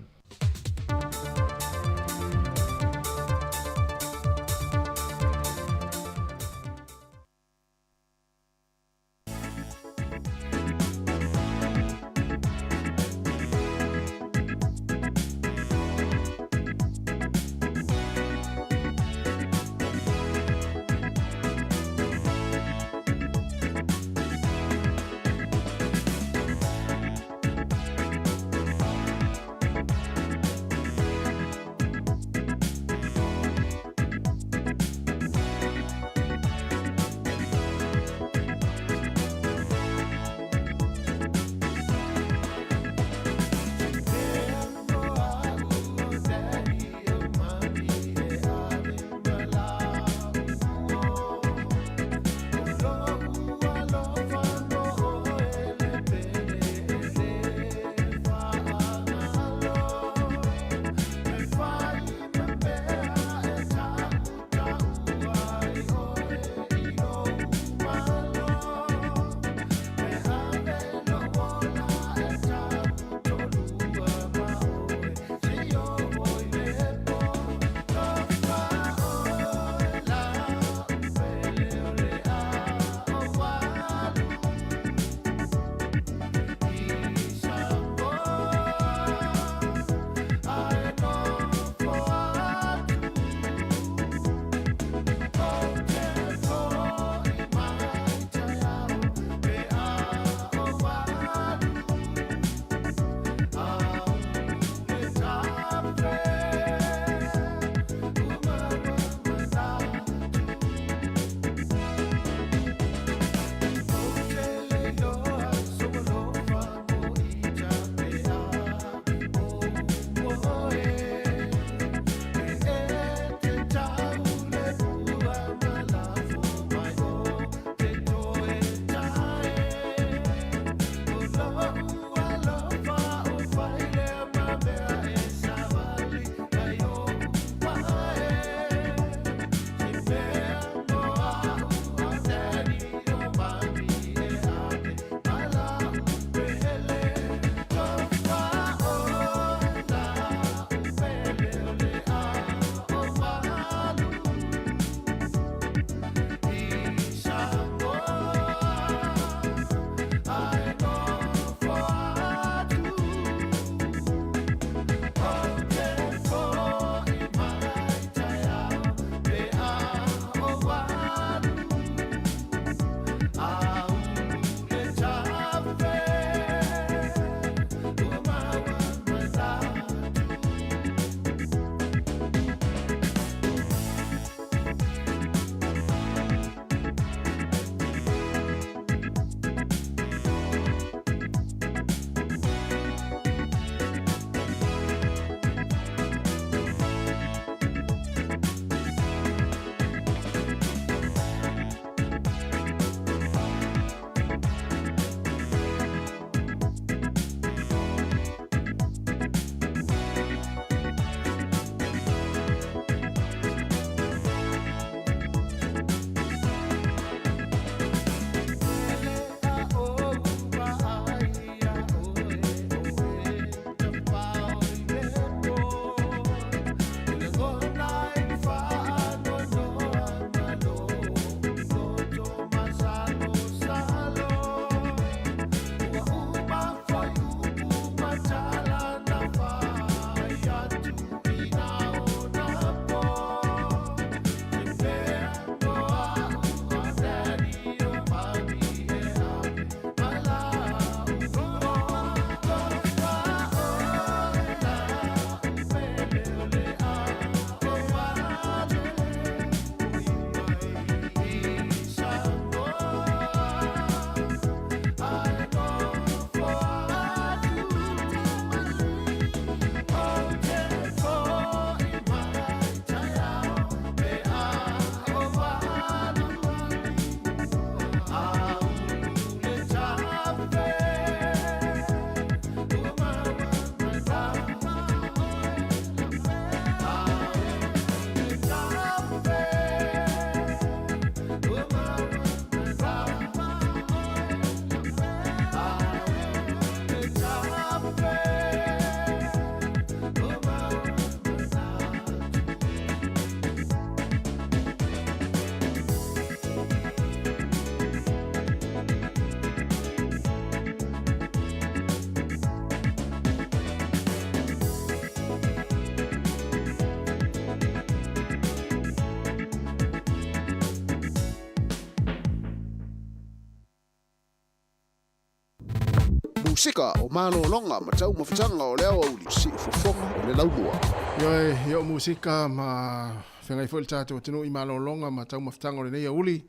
Musika o malologa ma taumafataga o le aoauli siufofoga o le laumua. Ioe, ia o musika ma feagai foi le tatou atunuu i malologa ma taumafataga o lenei aoauli.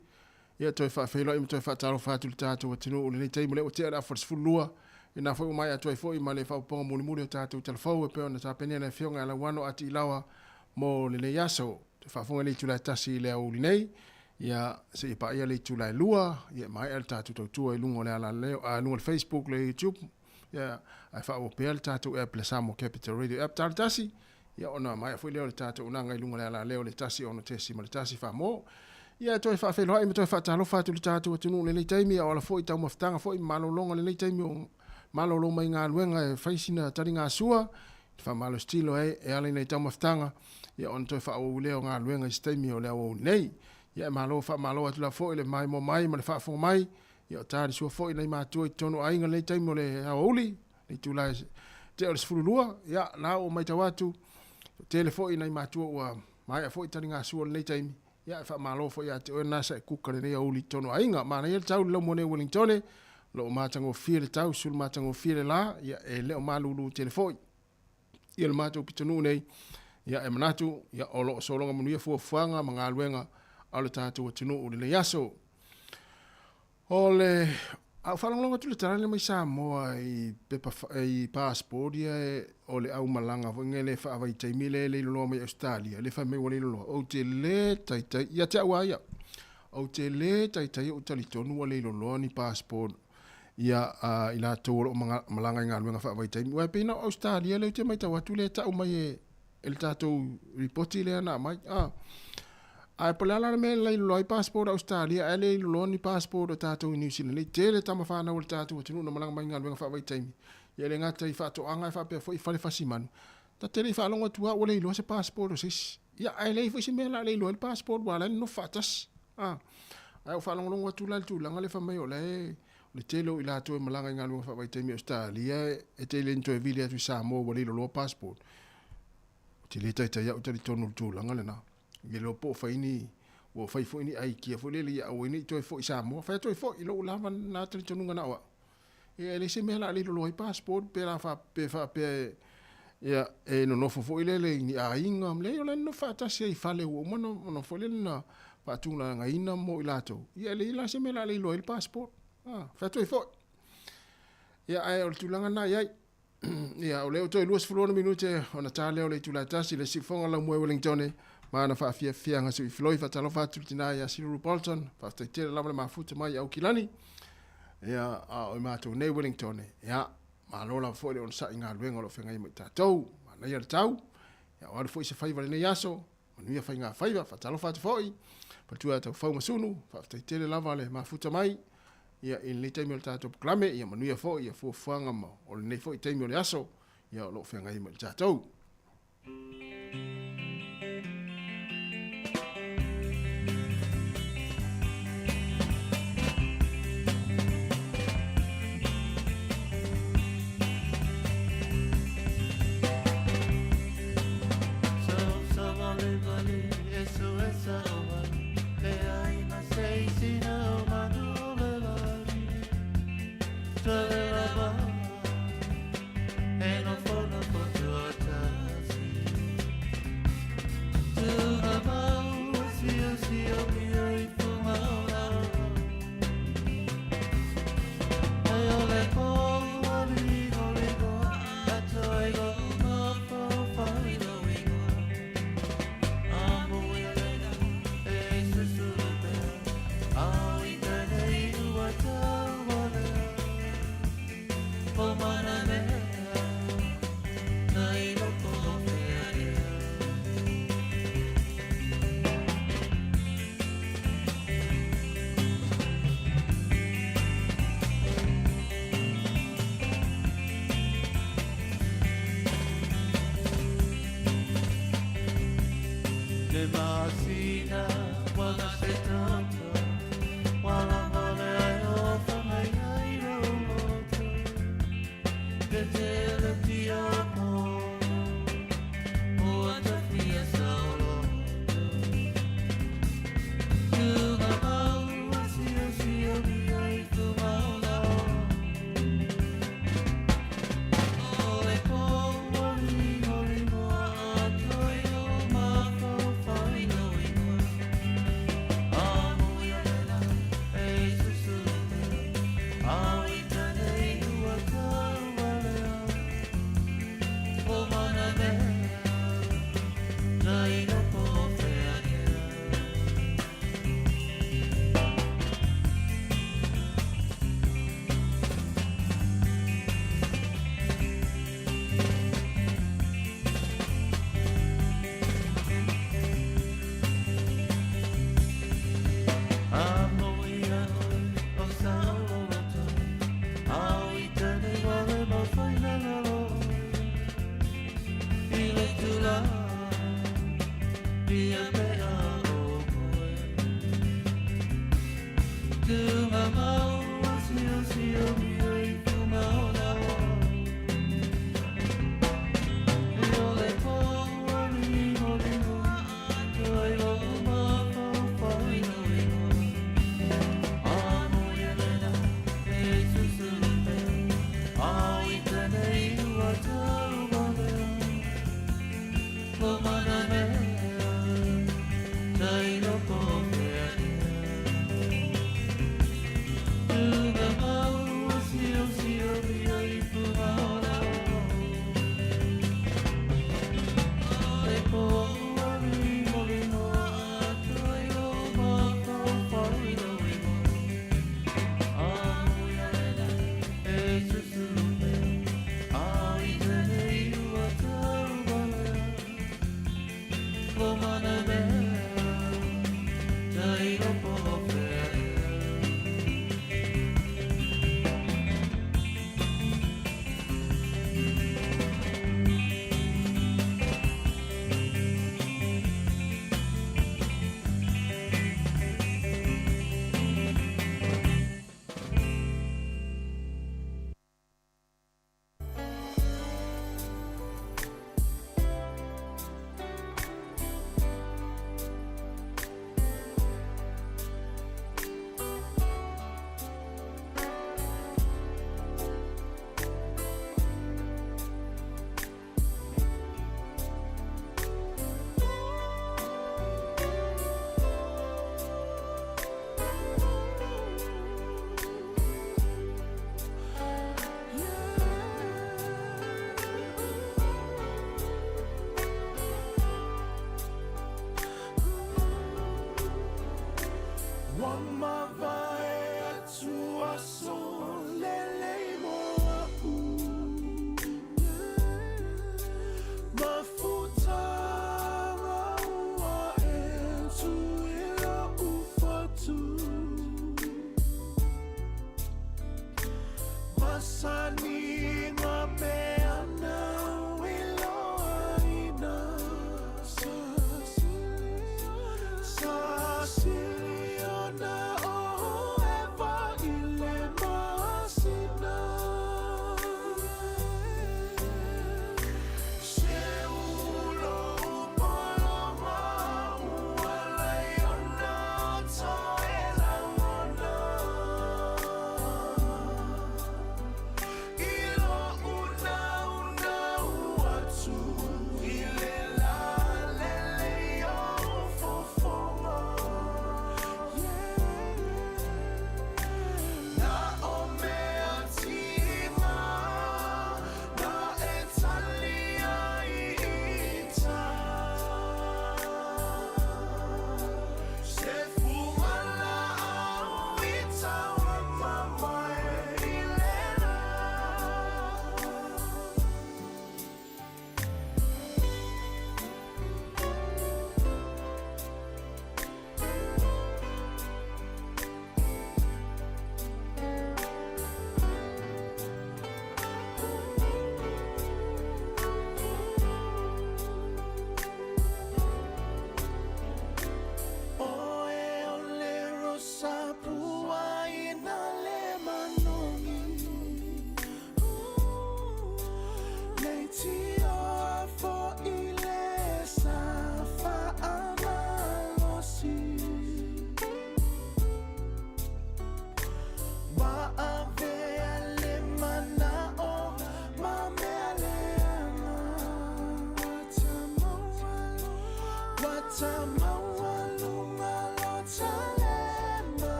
Ia toe faafeiloai ma toe faatalofa atu i le tatou atunuu i lenei taimi o lea ua tea le afa o le 12. Ia na foi ua maea atu ai foi ma le faaopoopoga mulimuli o tatou talafou e pei ona tapenea le Afioga ia Lauano Atiilawa mo lenei aso. Toe faafofoga i le itula e 1 i le aoauli nei, ia seia paia le itula e 2, ia e maea le tatou tautua i luga o le alaleo, a luga o le Facebook, le YouTube, ia ae faaauau pea le tatou app le Samoa Capital Radio app talo tasi, ia ona maea foi lea o le tatou unaga i luga o le alaleo le 1 6.1 Samoa. Ia toe faafeiloai ma toe faatalofa atu i le tatou atunuu i lenei taimi, a o ala foi taumafataga foi ma malologa i lenei taimi o malolo mai galuega e fai sina taligasua, te faamalositino ai e ala i nai taumafataga, ia ona toe faaauau lea o galuega i se taimi o le aoauli nei. Ia e malo faamalo atu lava foi le maimoa mai ma le faafofoga mai, ia o talisua foi nai matua i totonu o aiga i lenei taimi o le aoauli, le itula e tea o le 12, ia la ua matau atu, tele foi nai matua ua maea foi taligasua i lenei taimi, ia e faamalo foi ia te oe lena sa e kuka lenei aoauli i totonu o aiga. Manaia le tau i le laumua nei o Wellingtone, o lo o matagofie le tau, sulu matagofie le la, ia e le o malulu tele foi. Ia le matou pitonuu nei, ia e manatu, ia o lo o sologa manuia fuafuaga ma galuega a le tatou atunuu i lenei aso. O le a ou faalogologo atu i le tala lea mai Samoa i pepa i passport ia o le aumalaga foi lea faavaitaimi lea e leiloloa mai Ausetalia lea fai mai ua leiloloa. Ou te le taitai ia te au lava ia. Ou te le taitai ou talitonu ua leiloloa ni passport ia i latou o lo o malaga i galuega faavaitaimi. Aua e pei na o Ausetalia lea ou te matau atu lea e tau mai e e le tatou ripoti lea na aumai. Ah. Ae po o le a la le mea e lailoloa ai passport a Ausetalia ae le iloloa ni passport a tatou i New Zealand nei. Tele tama fanau a le tatou atunuu na malaga mai i galuega faavaitaimi. Ia e le gata i faatoaga ae faapea foi i fale fasimanu. Ta te le i faalogo atu lava ua leiloa se passport o se isi. Ia ae leai foi se mea o le a leiloa ai le passport aua o la e nonofo faatasi. Ah. Ae ou faalogologo atu la i le tulaga lea fai mai o la e o le tele o i latou e malaga i galuega faavaitaimi i Ausetalia e tele ina toe vili atu i Samoa ua leiloloa passport. Ou te le taitai au talitonu i le tulaga lena. E le iloa po o fai ni, ua fai foi ni aikia foi lele ia aua ai ne i toe foi i Samoa. Fai atu ai foi i lou lava lena talitonuga na o au. Ia e leai se mea o le a leiloloa ai passport pe la pe faapea e ia e nonofo foi lele i ni aiga, leai o la e nonofo faatasi ai i fale ua uma ona foi lele na faatulagaina mo i latou. Ia e leai la se mea o le a leiloa ai le passport. Ah, fai atu ai foi. Ia ae o le tulaga lena e i ai. Ia, o lea ua toe 26 minute ona ta lea o le itula e 1, le siufofoga laumua i Wellingtone, ma ana faafiafiaga sui filoi. Faatalofa atu i le tina ia Silulu Bolton, faafetai tele lava le mafuta mai i Aukilani. Ia, a o i matou nei Wellingtone, ia, malo lava foi le onosai i galuega o lo o feagai ma i tatou. Manaia le tau, ia, o alu foi se faiva i lenei aso, manuia faiga faiva. Faatalofa atu foi, faletua ia Taufau ma Sunu, faafetai tele lava le mafuta mai, ia, i lenei taimi o le tatou polokalame, ia manuia foi ia fuafuaga ma o lenei foi taimi o le aso, ia o lo o feagai ma i tatou.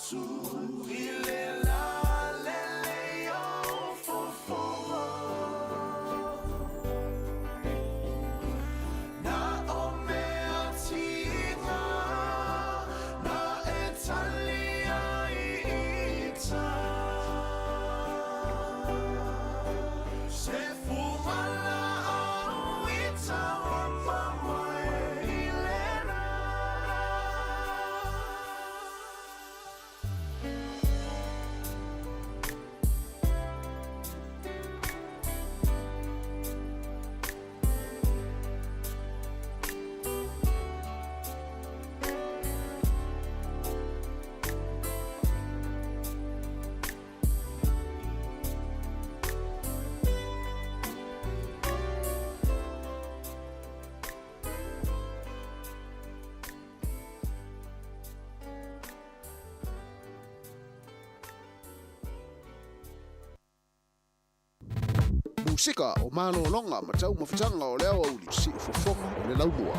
atu i le lalelei o fofoga. Na o mea tiga, na e tali ai ita. Se fumala au ita wa mamoe i lena. Musika o malōloga ma taumafataga o le aoauli siufofoga o le laumua.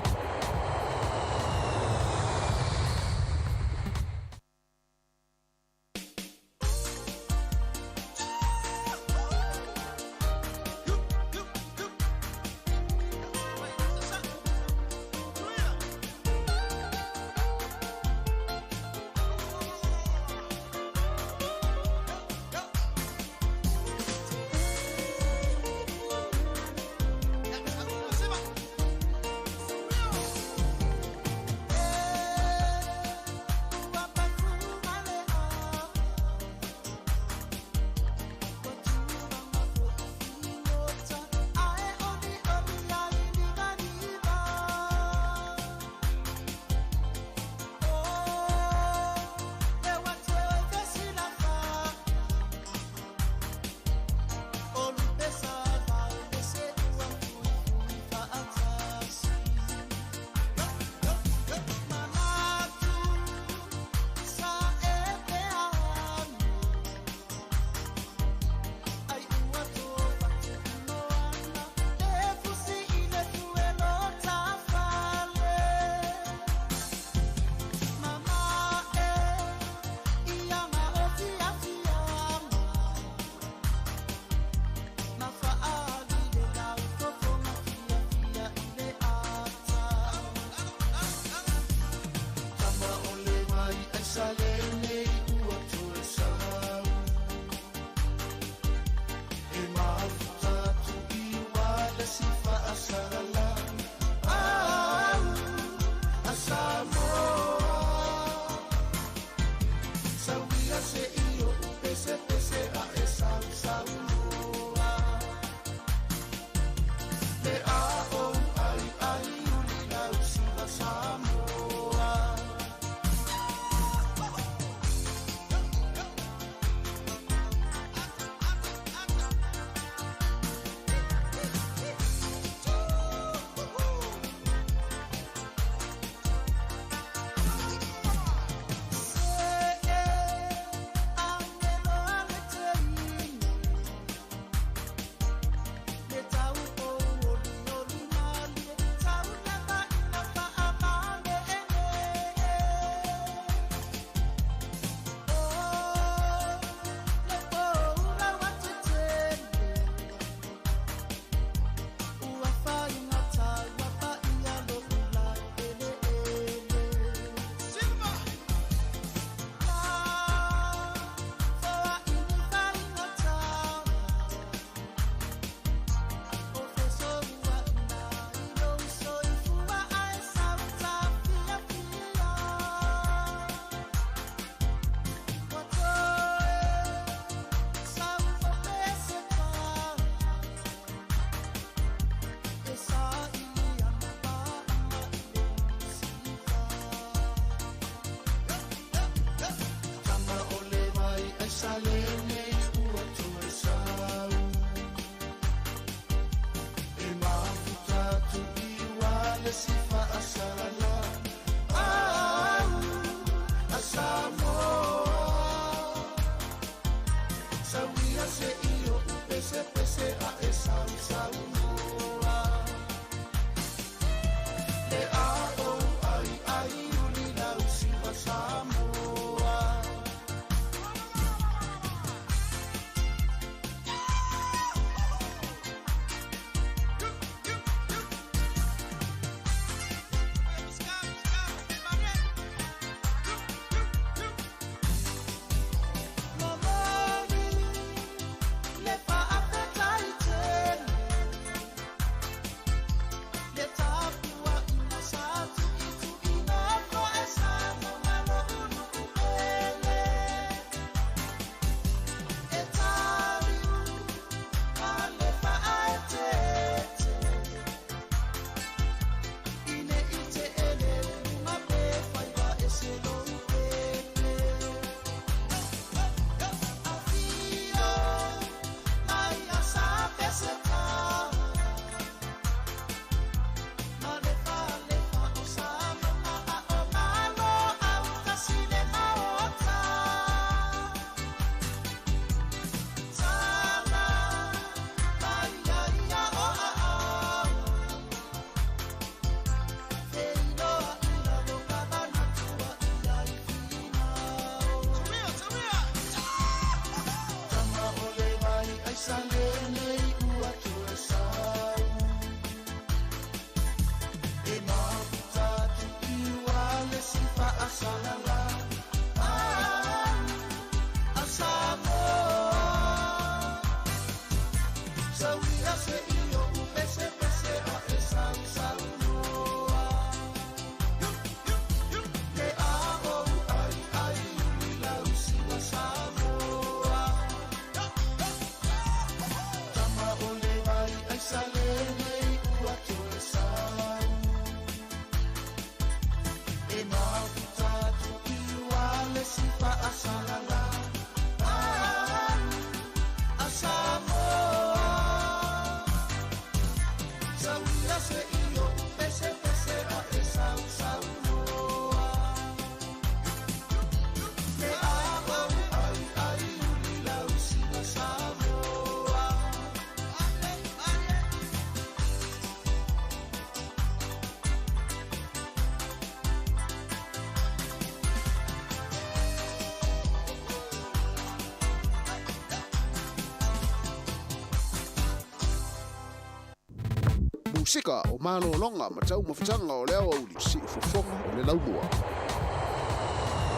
Musika o malologa ma taumafataga o le aoauli siufofoga o le laumua.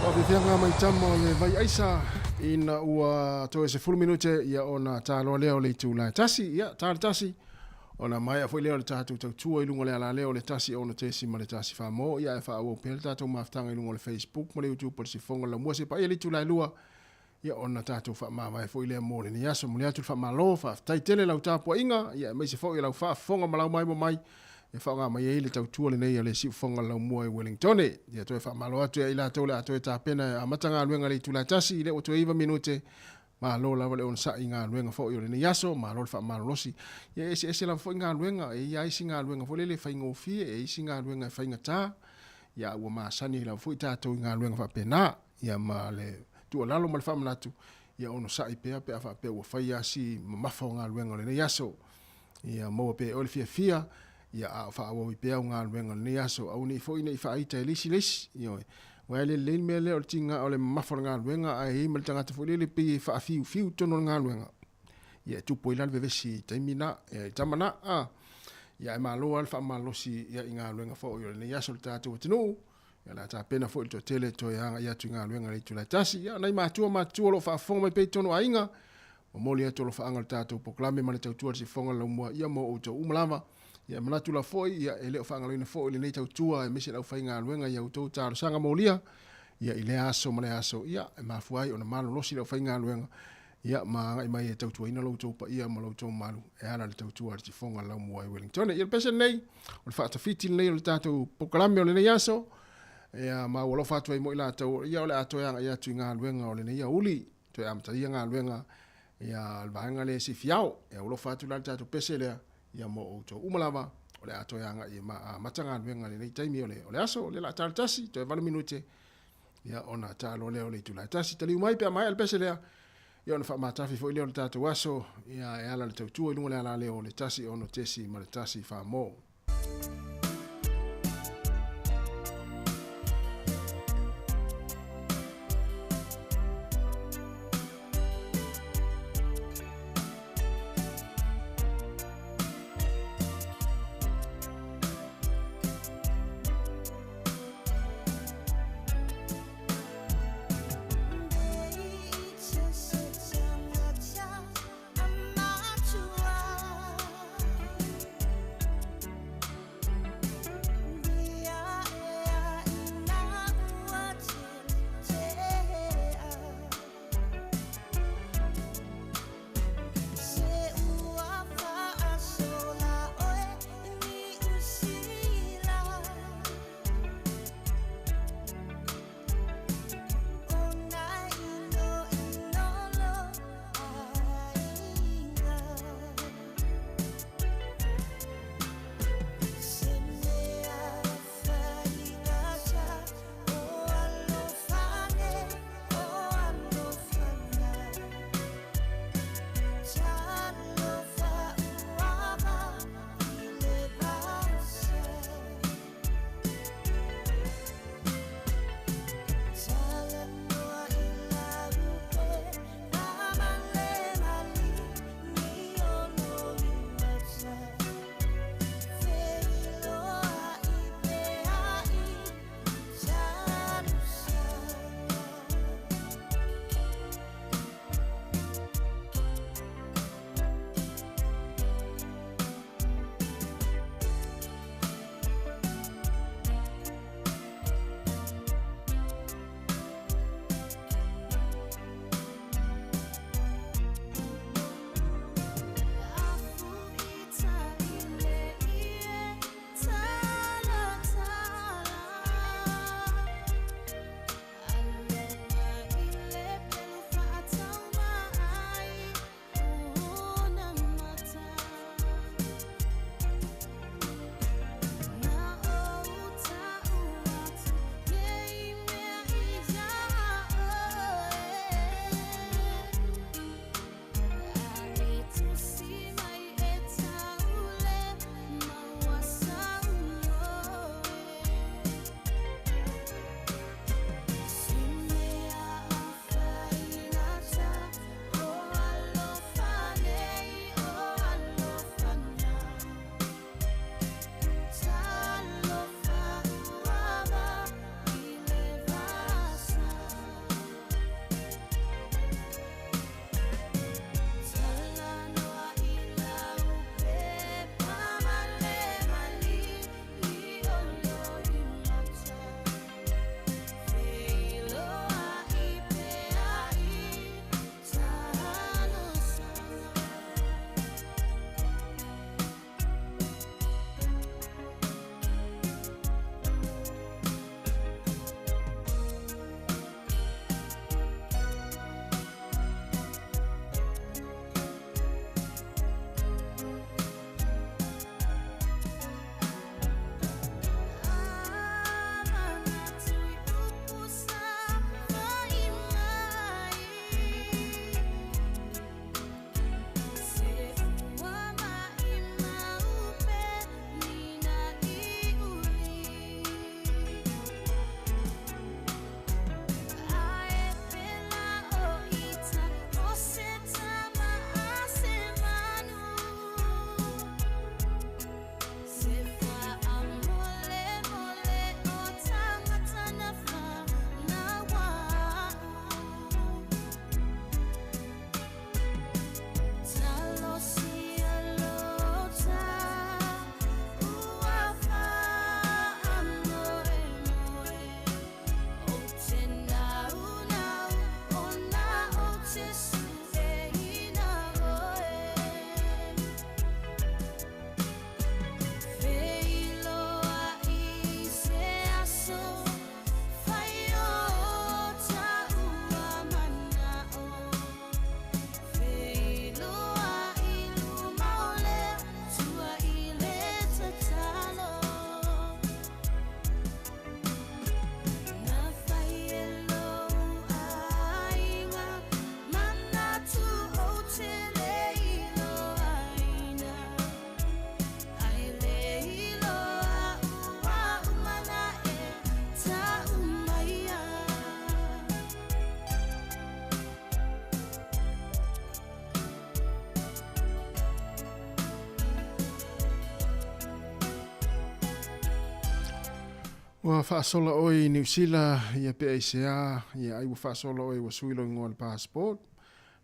Faafiafiaga mai tama o le vai aisa ina ua toe 10 minute ia ona taloa lea o le itula e 1, ia ta le 1 ona maea foi lea o le tatou tautua i luga o le alaleo o le 1 6.1 famo ia e faaauau pea le tatou mafutaga i luga o le Facebook ma le YouTube o le Sifoga o le Laumua se paia le itula e 2 ia ona tatou faamavae foi lea mo lenei aso. Momoli atu le faamalo, faafetai tele lau tapuaiga, ia aemaise foi o lau faafofoga ma lau maimoa mai e faaaoga mai ai le tautua lenei a le Siufofoga o le Laumua i Wellingtone. Ia toe faamalo atu ia i latou o le a toe tapena e amata galuega i le itula e 1, lea ua toe 9 minute. Malo lava le onosai i galuega foi o lenei aso, malo le faamalolosi. Ia e eseese lava foi galuega, e i ai isi galuega foi lele e faigofie, e i ai isi galuega e faigata. Ia a ua masani lava foi tatou i galuega faapena. Ia ma le tuualalo ma le faamanatu, ia onosai pea pe a faapea ua fai lava si mamafa o galuega o lenei aso. Ia maua pea e oe le fiafia, ia a o faaauau ai pea au galuega o lenei aso. Aua ne i foi ne i faaita e le isi le isi. Ioe. Aua e le lelei le mea lea o le tiga o le mamafa o le galuega ae i ai ma le tagata foi lele pei e faafiufiu i totonu o le galuega. Ia e tupu ai la le vevesi i taimi na, ia i tama na, a. Ia ae malo lava le faamalosi ia i galuega foi o lenei aso i le tatou atunuu. Ia o le a tapena foi le toatele e toe agai atu i galuega i le itula e 1. Ia, nai matua matutua o lo o faafofoga mai pea i totonu o aiga, momoli atu alofaaga o le tatou polokalame ma le tautua a le Siufofoga o le Laumua ia mo outou uma lava. Ia e manatu lava foi, ia e le o faagaloina foi lenei tautua aemaise le aufaigaluega i a outou talosaga molia ia i lea aso ma lea aso, ia e mafua ai ona malolosi le aufaigaluega ia ma agai mai e tautuaina lo outou paia ma lo outou mamalu e ala i le tautua a le Siufofoga o le Laumua i Wellington. Ia le pese lenei, o le faatafiti lenei o le tatou polokalame o lenei aso, ia ma ua alofa atu ai mo i latou, ia o le a toe agai atu i galuega o lenei aoauli, toe amatalia galuega ia le vaega lea e sifiao. Ia ua alofa atu la le tatou pese lea, ia mo outou uma lava, o le a toe agai e amata galuega i lenei taimi o le aso, o lea o le a ta le 1, toe 8 minute, ia ona ta loa lea o le itula e 1. Taliu mai pe a maea le pese lea, ia ona faamatafi foi lea o le tatou aso, ia e ala i le tautua i luga o le alaleo o le 1 6 ma le 1 famo. Ua faasola oe i Niu Sila, ia pe aisea, ia ai ua faasola oe ua sui lou igoa i le passport.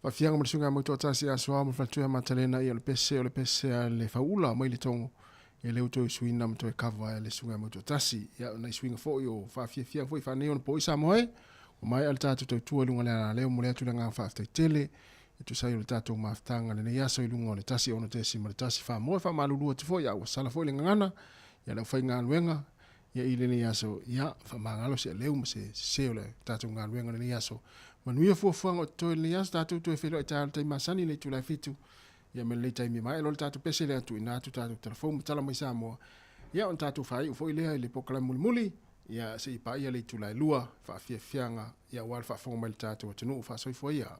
Faafiaga ma le Susuga Mautoatasi ia Aso Ao ma le Faletuia Matalena, ia o le pese o le pese a le Fauula mai Letogo, ia lea ua toe suiina ma toe cover e le Susuga Mautoatasi. Ia o nai suiga foi o faafiafiaga foi faaneionapo i Samoa e, ua maea le tatou tautua i luga o le alaleo, momoli atu le agaga faafetai tele e tusa ai o le tatou mafutaga i lenei aso i luga o le 16.1 Faamoe faamalulu atu foi a ua sala foi le gagana ia le aufaigaluega ia i lenei aso ia faamagalo se aleu ma se sese o le tatou galuega i lenei aso. Manuia fuafuaga o totoe i lenei aso tatou toe feiloai taeao i le taimi masani i le itula e 7 ia ma lenei taimi e maea loa le tatou pese lea tuuina atu tatou telefou ma tala mai Samoa ia ona tatou faaiu foi lea i le polokalame mulimuli ia se i paia le itula e 2 faafiafiaga ia aua le faafofoga mai le tatou atunuu faasoifua ia.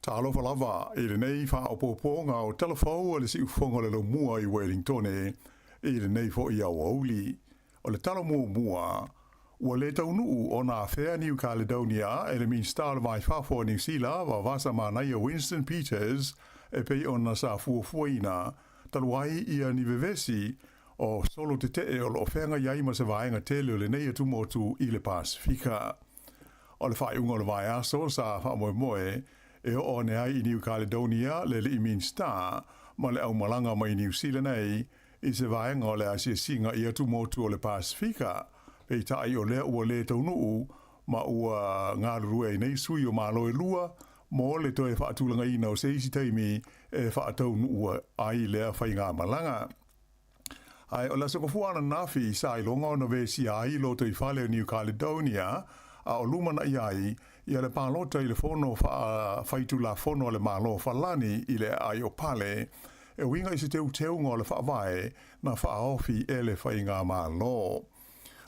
Talofa lava i lenei faaopoopoga o Tala Fou a le Siufofoga o le Laumua i Wellingtone. i lenei fo'i aoauli. O le tala muamua, ua lē taunuu ona afea New Caledonia e le Minisita o le Va i Fafo o Niu Sila Vaovasamanaia Winston Peters e pei ona sa fuafuaina talu ai ia ni vevesi o solo tetee o loo feagai ai ma se vaega tele o lenei atumotu i le Pasefika. O le faaiuga o le vaiaso sa faamoemoe e oo ane ai i New Caledonia le alii Minisita ma le aumalaga mai Niu Sila nei i se vaega o le asiasiga i atumotu o le Pasefika, peitai o lea ua lē taunuu ma ua galulue ai nei sui o Malo e lua mo le toe faatulagaina o se isi taimi e faataunuu ai lea faigamalaga. Ae o le Aso Gafua ananafi sa iloga ona vesia ai lotoifale o New Caledonia a o lumanaʻi ai ia le palota i le fono faafaitulafono a le Malo o Falani i le aai o Pale e uiga i se teuteuga o le faavae na faaofi e le Faigamalo.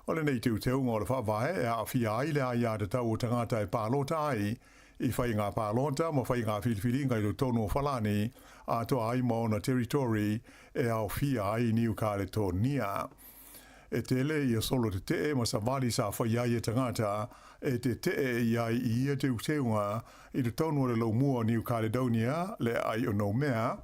O lenei teuteuga o le faavae e aafia ai le aiatatau o tagata e palota ai i faiga palota ma faiga filifiliga i totonu o Falani atoa ai ma ona territory e aofia ai Niu Kaletonia. E tele ia solo tetee ma savali sa faia ai e tagata e tetee i ai i ia teuteuga i totonu o le laumua o New Caledonia le aai o Noumea,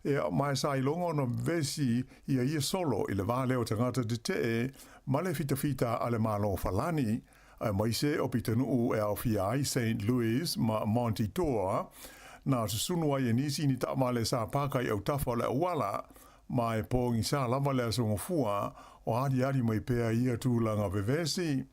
Ia, ma e sa iloga ona vesi ia ia solo i le va lea o tagata tetee ma le fitafita a le Malo o Falani, aemaise o pitonuu e aofia ai Saint Louis ma Monte D'Or, na susunu ai e nisi ni taavale sa paka i autafa o le auala, ma e pogisa lava le aso gafua o aliali mai pea ia tulaga vevesi.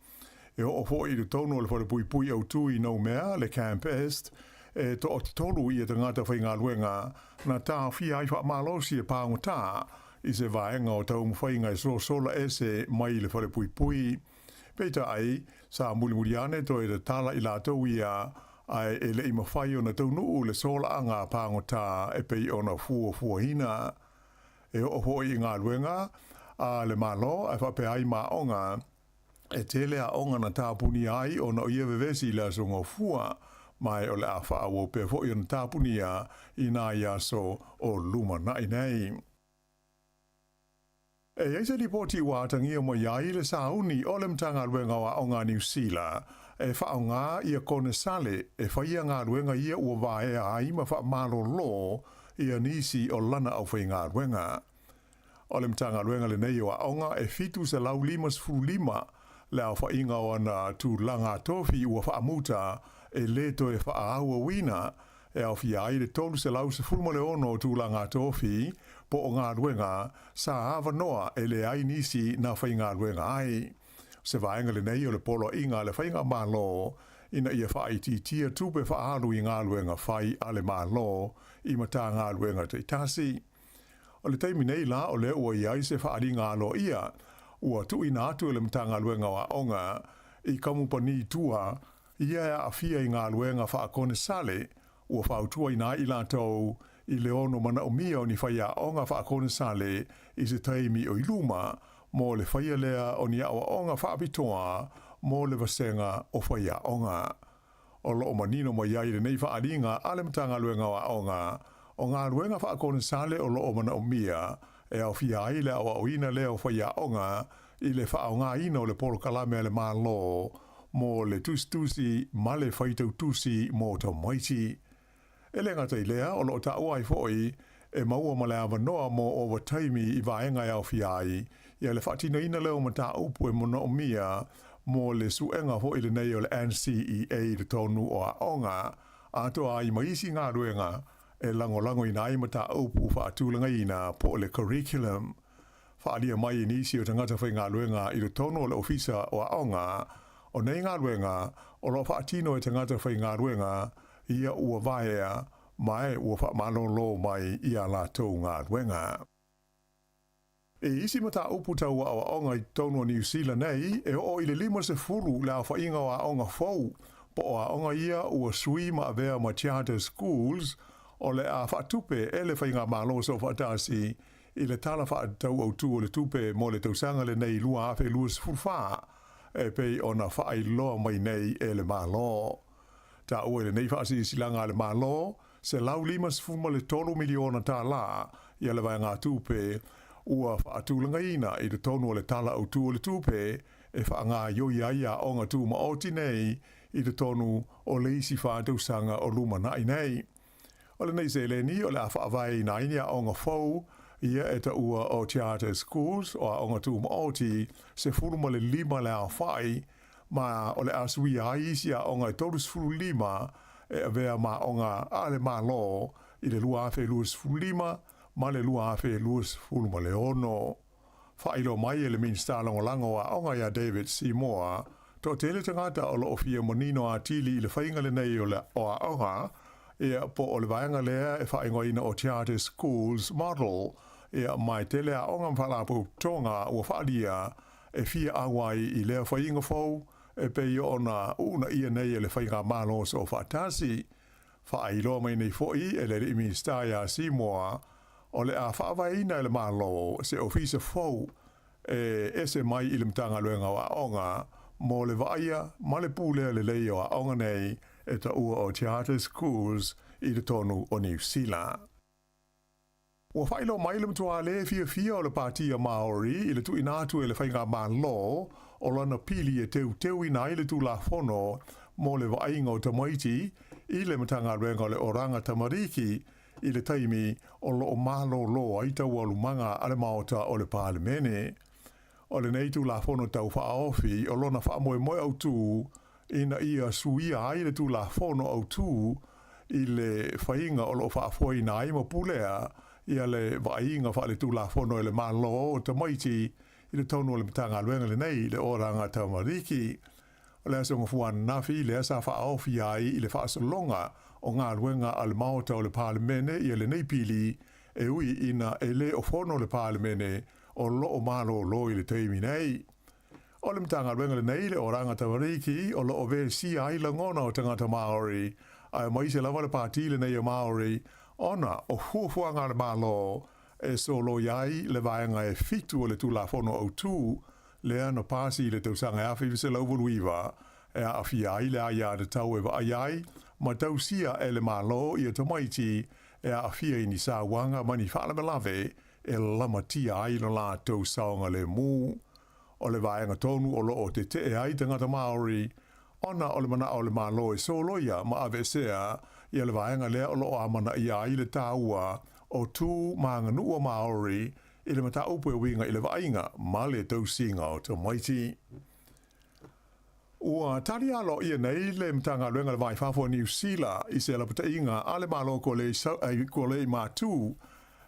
E oo foi i totonu o le falepuipui autū i Noumea, le Camp Est, e toatolu ia tagata faigaluega na taofia ai faamalosi e pagotā i se vaega o taumafaiga e sosola ese mai le falepuipui. Peitai, sa mulimuli ane toe tatala i latou ia, ae e le i mafai ona taunuu le solaaga a pagotā e pei ona fuafuaina. E oo foi i galuega a le Malo ae faapea ai ma aoga, e tele aoga na tapunia ai ona o ia vevesi i le aso gafua, ma e o le a faaauau pea foi ona tapunia i nai aso o lumanai nei. E i ai se lipoti ua atagia mai ai le sauni o le Matagaluega o Aoga a Niu Sila e faaaoga ia konesale e faia galuega ia ua vaea ai ma faamalolo ia nisi o lana aufaigaluega. O le Matagaluega lenei o Aoga e 755 le aofaiga o ana tulaga tofi ua faamuta e lē toe faaauauina e aofia ai le 316 o tulaga tofi po o galuega sa avanoa e leai nisi na faigaluega ai. O se vaega lenei o le poloaiga a le Faigamalo ina ia faaitiitia tupe faaalu i galuega fai a le Malo i Matagaluega taitasi. O le taimi nei la o lea ua i ai se faaaliga aloaia ua tuuina atu e le Matagaluega o Aoga i kamupani tua ia e aafia i galuega faakonesale ua fautuaina ai i latou i le ono manaomia o ni faiaoga faakonesale i se taimi o i luma mo le faia lea o ni aoaoga faapitoa mo le vasega o faiaoga. O lo o manino mai ai lenei faaaliga a le Matagaluega o Aoga, o galuega faakonesale o lo o manaomia e aofia ai le aoaoina lea o faiaoga i le faaaogaina o le polokalame a le Malo mo le tusitusi ma le faitautusi mo tamaiti. E le gata i lea, o lo o taua ai foi e maua ma le avanoa mo ovataimi i vaega e aofia ai ia le faatinoina lea o mataupu e manaomia mo le suega foi lenei o le NCEA i totonu o aoga, atoa ai ma isi galuega e lagolagoina ai mataupu faatulagaina po o le curriculum. Faaalia mai e nisi o tagata faigaluega i totonu o le Ofisa o Aoga, o nei galuega o lo o faatino e tagata faigaluega ia ua vaea ma e ua faamalolo mai i a latou galuega. I isi mataupu tau aoaoga i totonu o Niu Sila nei, e oo i le 50 le aofaiga o aoga fou, po o aoga ia ua sui ma avea ma charter schools, o le a faatupe e le Faigamalo Soofaatasi i le Tala Faatatau Autu o le Tupe mo le tausaga lenei 2024, e pei ona faailoa mai nei e le Malo. Taua i lenei faasilasilaga a le Malo, $153 miliona ia le vaegatupe ua faatulagaina i totonu o le Tala Autu o le Tupe e faagaoioi ai aoga tumaoti nei i totonu o le isi 4 tausaga o lumanai nei. O lenei seleni o le a faavaeina ai ni aoga fou ia e taua o charter schools o aoga tumaoti 15 le aofai, ma o le a suia ai isi aoga e 35 e avea ma aoga a le Malo i le 2025 ma le 2026. Faailoa mai e le Minisita Lagolago o Aoga ia David Seymour, toatele tagata o loo fia manino atili i le faiga lenei o le o aoga ia po o le vaega lea e faaigoaina o Charter Schools Model ia, ma e tele aoga ma faalapotopotoga ua faaalia e fia auai i lea faiga fou e pei ona uunaia nei e le Faigamalo Soofaatasi. Faailoa mai nei foʻi e le alii Minisita ia Seymour, o le a faavaeina e le Malo se ofisa fou e ese mai i le Matagaluega o Aoga mo le vaaia ma le pulea lelei o aoga nei e taua o charter schools i totonu o Niu Sila. Ua faailoa mai le matua le fiafia o le Patia Maori i le tuuina atu e le Faigamalo o lana pili e teuteuina ai le Tulafono mo le Vaaiga o Tamaiti i le Matagaluega o le Oranga Tamariki i le taimi o loo malōlō ai taualumaga a le Maota o le Palemene. O lenei Tulafono Tau Faaofi o lona faamoemoe autū ina ia suia ai le Tulafono autū i le faiga o loo faafoeina ai ma pulea ia le vaaiga faaletulafono e le Malo o tamaiti i totonu o le Matagaluega lenei le Oranga Tamariki. O le aso Gafua ananafi lea sa faaofi ai i le faasologa o galuega a le Maota o le Palemene ia lenei pili, e ui ina e lē o fono le Palemene o loo malōlō i le taimi nei. O le Matagaluega lenei le Oranga Tamariki o loo vesia ai lagona o tagata Maori, aemaise lava le pati lenei o Maori, ona o fuafuaga a le Malo e soloia ai le vaega e 7 o le Tulafono Autū lea na pasi i le tausaga 1989, e aafia ai le aiatatau e vaai ai ma tausia e le Malo ia tamaiti e aafia i ni sauaga ma ni faalavelave e lamatia ai lo latou saogalemu. O le vaega tonu o loo tetee ai tagata Maori, ona o le manao o le Malo e soloia ma aveesea ia le vaega lea o loo amanaia ai le taua o tu ma aganuu Maori i le mataupu e uiga i le vaaiga ma le tausiga o tamaiti. Ua tali aloaia nei le Matagaluega le Vai-i-Fafo o Niu Sila i se lapataiga a le Malo Kolea i Matū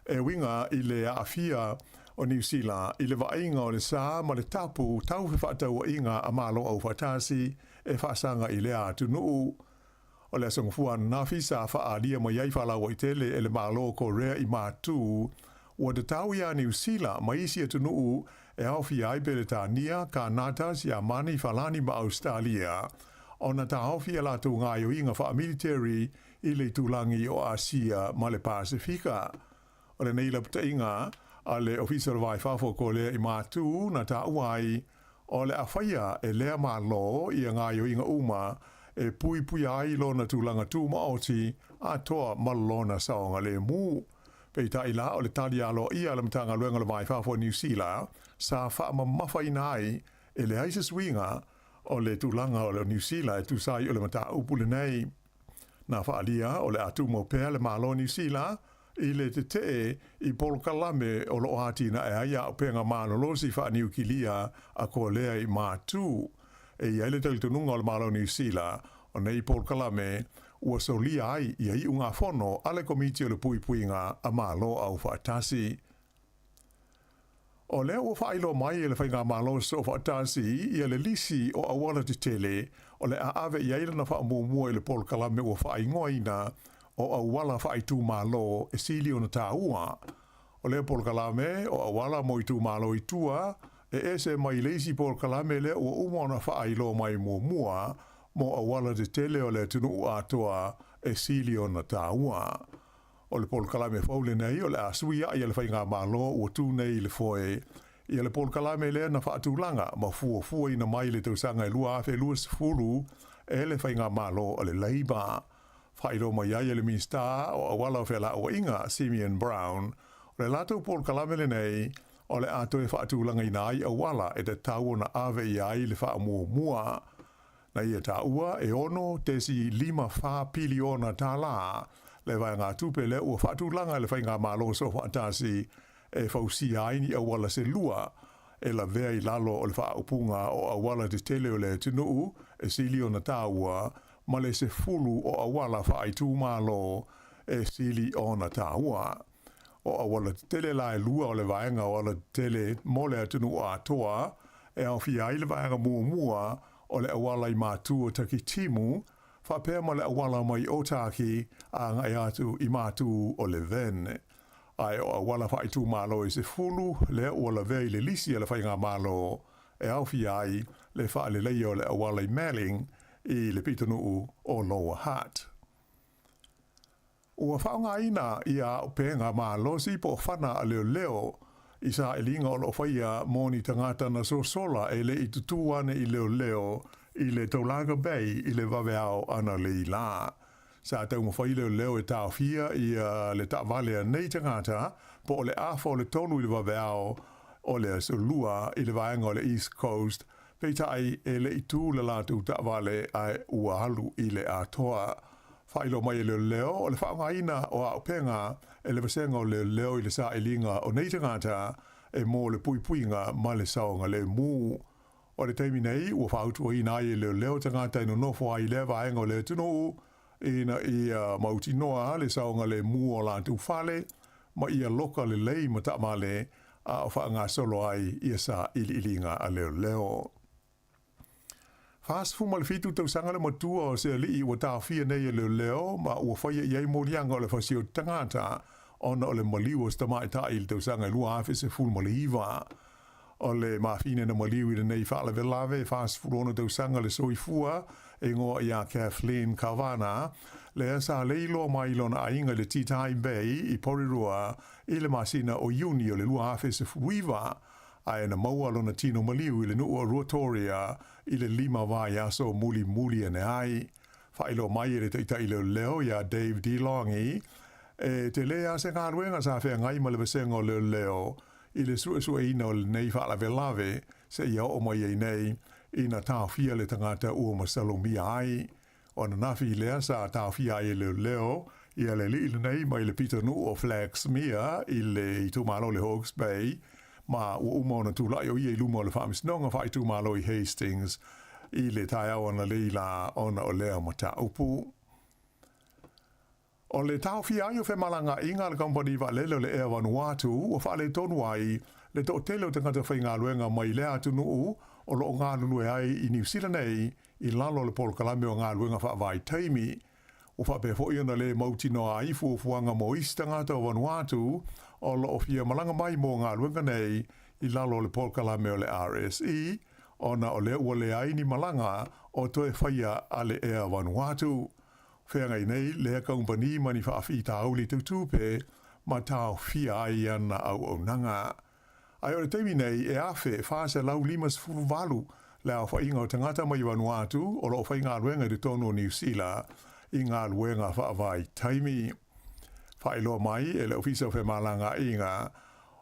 e uiga i le aafia o Niu Sila i le vaaiga o le sa ma le tapu tau fefaatauaiga a Malo Aufaatasi e faasaga i lea atunuu. O le aso Gafua ananafi sa faaalia mai ai faalauaitele e le Malo o Korea i Matū ua tatau iā Niu Sila ma isi atunuu e aofia ai Peretania, Kanata, Siamani, Falani ma Ausetalia ona taofi a latou gaoioiga faamiliteri i le itulagi o Asia ma le Pasefika. O lenei lapataiga a le Ofisa o le Vai-i-Fafo o Kolea i Matū na taua ai o le a faia e lea Malo ia gaoioiga uma e puipuia ai lona tulaga tumaoti atoa ma lona saogalemu. Peitai la o le tali aloaia a le Matagaluega o le Vai-i-Fafo o Niu Sila sa faamamafaina ai e leai se suiga o le tulaga o le Niu Sila e tusa ai o le mataupu lenei. Na faaalia o le a tumau pea le Malo o Niu Sila i le tetee i polokalame o loo atinae ai auupega malolosi faaniukilia a Kolea i Matū. E i ai le talitonuga o le Malo o Niu Sila o nei polokalame ua solia ai ia iugafono a le Komiti o le Puipuiga a Malo Aufaatasi. O lea ua faailoa mai e le Faigamalo Soofaatasi ia le lisi o auala tetele o le a ave i ai lana faamuamua i le polokalame ua faaigoaina o auala faaitumalo e sili ona taua. O lea polokalame o auala mo itumalo i tua e ese mai le isi polokalame lea ua uma ona faailoa mai muamua mo auala tetele o le atunuu atoa e sili ona taua. O le polokalame fou lenei o le a suiai e le Faigamalo ua tu nei i le foe ia le polokalame lea na faatulaga ma fuafuaina mai le tausaga e 2020 e le Faigamalo o le Labour. Faailoa mai ai e le Minisita o Auala o Felauaiga Simeon Brown o le latou polokalame lenei. o le a toe faatulagaina ai auala e tatau ona ave i ai le faamuamua. Na ia taua e 6.54 piliona tālā le vaegatupe lea ua faatulaga e le Faigamalo Soofaatasi e fausia ai ni auala se lua e lavea i lalo o le faaupuga o auala tetele o le atunuu e sili ona taua ma le 10 o auala faaitumalo e sili ona taua. O auala tetele la e lua o le vaega o ala tetele mo le atunuu atoa e aofia ai le vaega muamua o le auala i Matu o Takitimu faapea ma le auala mai Otaki agai atu i Matu o Levin. Ae o auala faaitumalo e 10 lea ua lavea i le lisi a le Faigamalo e aofia ai le faaleleia o le auala i Melling i le pitonuu o Lower Hutt. Ua faaaogaina ia auupega malosi po o fana a leoleo i sailiga o loo faia mo ni tagata na sosola e le i tutū ane i leoleo i le Tolaga Bay i le vaveao analeila. Sa taumafai leoleo e taofia ia le taavale a nei tagata po o le 2:30 i le vaveao o le aso Lua i le vaega o le East Coast, peitai e le i tū le latou taavale ae ua alu i le atoa. Faailoa mai e leoleo o le faaaogaina o auupega e le vasega o leoleo i le sailiga o nei tagata e mo le puipuiga ma le saogalemu. O le taimi nei ua fautuaina ai e leoleo tagata e nonofo ai i lea vaega o le atunuu ina ia mautinoa le saogalemu o latou fale ma ia loka lelei ma taavale a o faagasolo ai ia sailiiliga a leoleo. 47 tausaga le matua o se alii ua taofia nei e leoleo ma ua faia i ai moliaga o le fasioti tagata ona o le maliu o se tamaitai i le tausaga e 2019. O le mafine na maliu i lenei faalavelave e 46 tausaga le soifua e igoa ia Kathleen Kavanagh, lea sa leiloa mai lona aiga i le Titahi Bay i Porirua i le masina o Iuni o le 2019, ae na maua lona tino maliu i le nuu o Ruatoria i le 5 vaiaso mulimuli ane ai. Faailoa mai e le taitai leoleo ia Dave DeLonghi, e tele lava se galuega sa feagai ma le vasega o leoleo i le suesueina o lenei faalavelave seia oo mai ai nei ina taofia le tagata ua masalomia ai. O ananafi lea sa taofia ai e leoleo ia le alii lenei mai le pitonuu o Flaxmere i le itumalo o le Hawke's Bay, ma ua uma ona tulai o ia i luma o le Faamasinoga Faaitumalo i Hastings i le taeao analeila ona o lea mataupu. O le taofia ai o femalagaaiga a le kamupani vaalele o le Air Vanuatu ua faaletonu ai le toatele o tagata faigaluega mai lea atunuu o loo galulue ai i Niu Sila nei i lalo o le polokalame o galuega faavaitaimi. Ua faapea foi ona le mautinoa ai fuafuaga mo isi tagata o Vanuatu o loo fia malaga mai mo galuega nei i lalo o le polokalame o le RSE ona o lea ua leai ni malaga o toe faia a le Air Vanuatu. Feagai nei lea kamupani ma ni faafitauli tau tupe ma taofia ai ana auaunaga. Ae o le taimi nei e 1,458 le aofaiga o tagata mai Vanuatu o loo faigaluega i totonu o Niu Sila i galuega faavaitaimi. Faailoa mai e le Ofisa o Femalagaaiga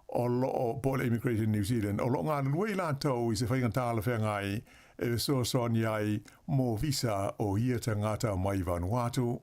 o loo po o le Immigration New Zealand o loo galulue i latou i se faiga talafeagai e fesoasoani ai mo visa o ia tagata mai Vanuatu.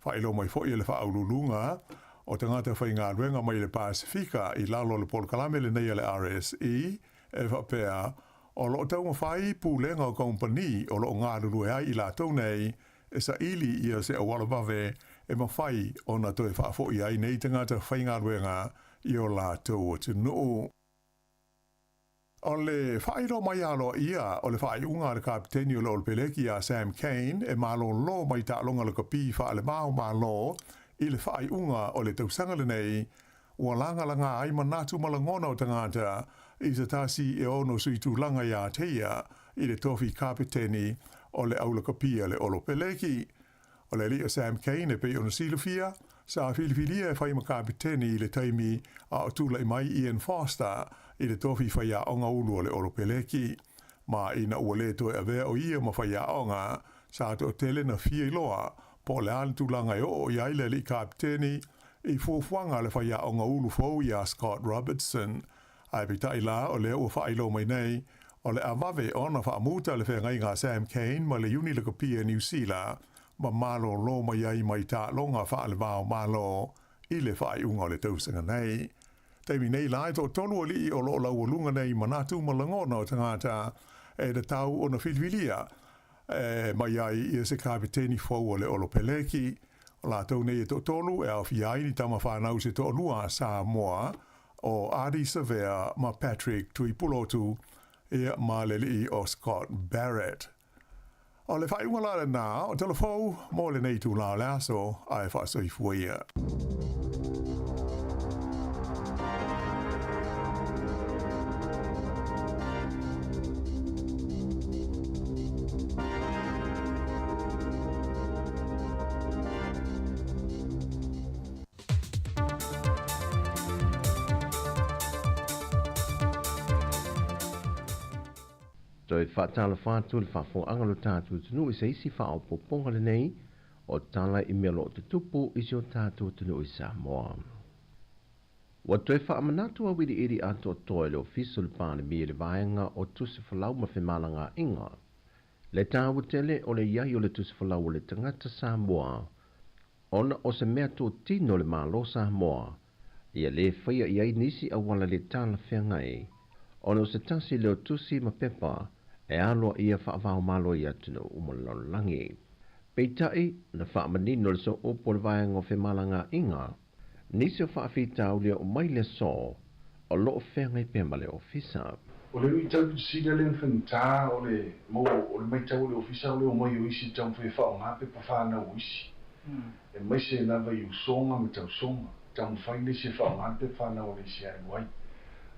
Faailoa mai foi e le Faauluuluga o tagata faigaluega mai le Pasefika i lalo o le polokalame lenei a le RSE e faapea o loo taumafai pulega o kamupani o loo galulue ai i latou nei e saili ia se auala vave e mafai ona toe faafoi ai nei tagata faigaluega i o latou atunuu. O le faailoa mai aloaia o le faaiuga a le kapiteni o le Olepeleki ia Sam Cane e malōlō mai taaloga lakapi faale-va-o-Malo i le faaiuga o le tausaga lenei, ua lagalaga ai manatu ma lagona o tagata i se tasi e ono suitulaga iā te ia i le tofi kapiteni o le aulakapi a le Olopeleki. O le alii o Sam Cane e pei ona silafia, sa filifilia e fai ma kapiteni i le taimi a o tulai mai Ian Foster i le tofi faiaoga ulu o le Olopeleki. Ma ina ua le toe avea o ia ma faiaoga, sa toatele na fia iloa po o le a le tulaga e oo i ai le alii kapiteni i fuafuaga a le faiaoga ulu fou iā Scott Robertson. Ae peitai la o lea ua faailoa mai nei, o le a vave ona faamuta le feagaiga a Sam Cane ma le Iuni Lakapi a Niu Sila ma malōlō mai ai mai taaloga faale-va-o-Malo i le faaiuga o le tausaga nei. Taimi nei la e toatolu alii o loo laualuga nei manatu ma lagona o tagata e tatau ona filifilia e mai ai ia se kapeteni fou o le Olopeleki. O latou nei e toatolu e aofia ai ni tama fanau se toalua a Samoa o Ardie Savea ma Patrick Tuipulotu ia ma le alii o Scott Barrett. O le faaiuga la lenā o Tala Fou mo lenei itulā o le aso, ae faasoifua ia. Toe faatalofa atu i le faafofogaaga o lo tatou atunuu i se isi faaopoopoga lenei o tala i mea o lo o tutupu i si o tatou atunuu i Samoa. Ua toe faamanatu auiliili atoatoa e le Ofisa o le Palemia i le vaega o Tusi Folau ma Femalagaaiga le taua tele o le i ai o le Tusi Folau o le tagata Samoa ona o se mea totino le Malo Samoa ia lē faia i ai nisi auala le talafeagai, ona o se tasi lea o tusi ma pepa e aloaia faavaomalo i atunuu uma o le lalolagi. Peitai, na faamanino le sooupu o le vaega o femalagaaiga, nisi o faafitauli e oo mai le aso o lo o feagai pea ma le Ofisa. O le luitau sili lea na faigata o le mo o le matau o le ofisa o le omai o isi e taumafai e faaaoga pepa fanau o isi, aemaise lava i usoga ma tausoga, taumafai le isi e faaaoga le pepa fanau a le isi e alu ai.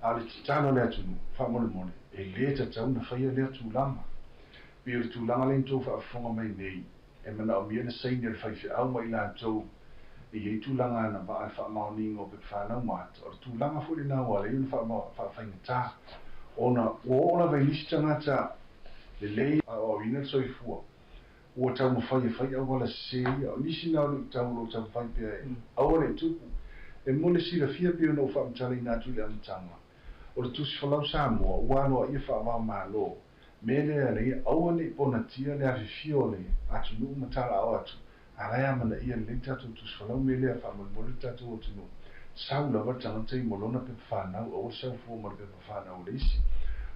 A o le tatalo a le atunuu, faamolemole, e le tatau ona faia lea tulaga. Pei o le tulaga lea na tou faafofoga mai nei, e manaomia le saini a le faifeau ma i latou e i ai tulaga agavaa i le faamaoniga o pepa fanau ma ata. O le tulaga foi lena ua ala ai ona faafaigata, ona ua oo lava i nisi tagata lelei aoaoina le soifua, ua taumafai e fai auala sese ia. O nisi na o luitau o lo o taumafai pea e aua ne i tupu. E mo le silafia pei ona ou faamatalaina atu i le amataga, o le Tusi Folau Samoa ua aloaia faava-o-Malo mea lea e ala ai aua ne i ponatia le afifio o le atunuu ma talaao atu, a la e amanaia lelei tatou tusi folau mea lea faamolemole le tatou atunuu, sau lava le tagata i mo lona pepa fanau aua le sau fua ma le pepa fanau o le isi.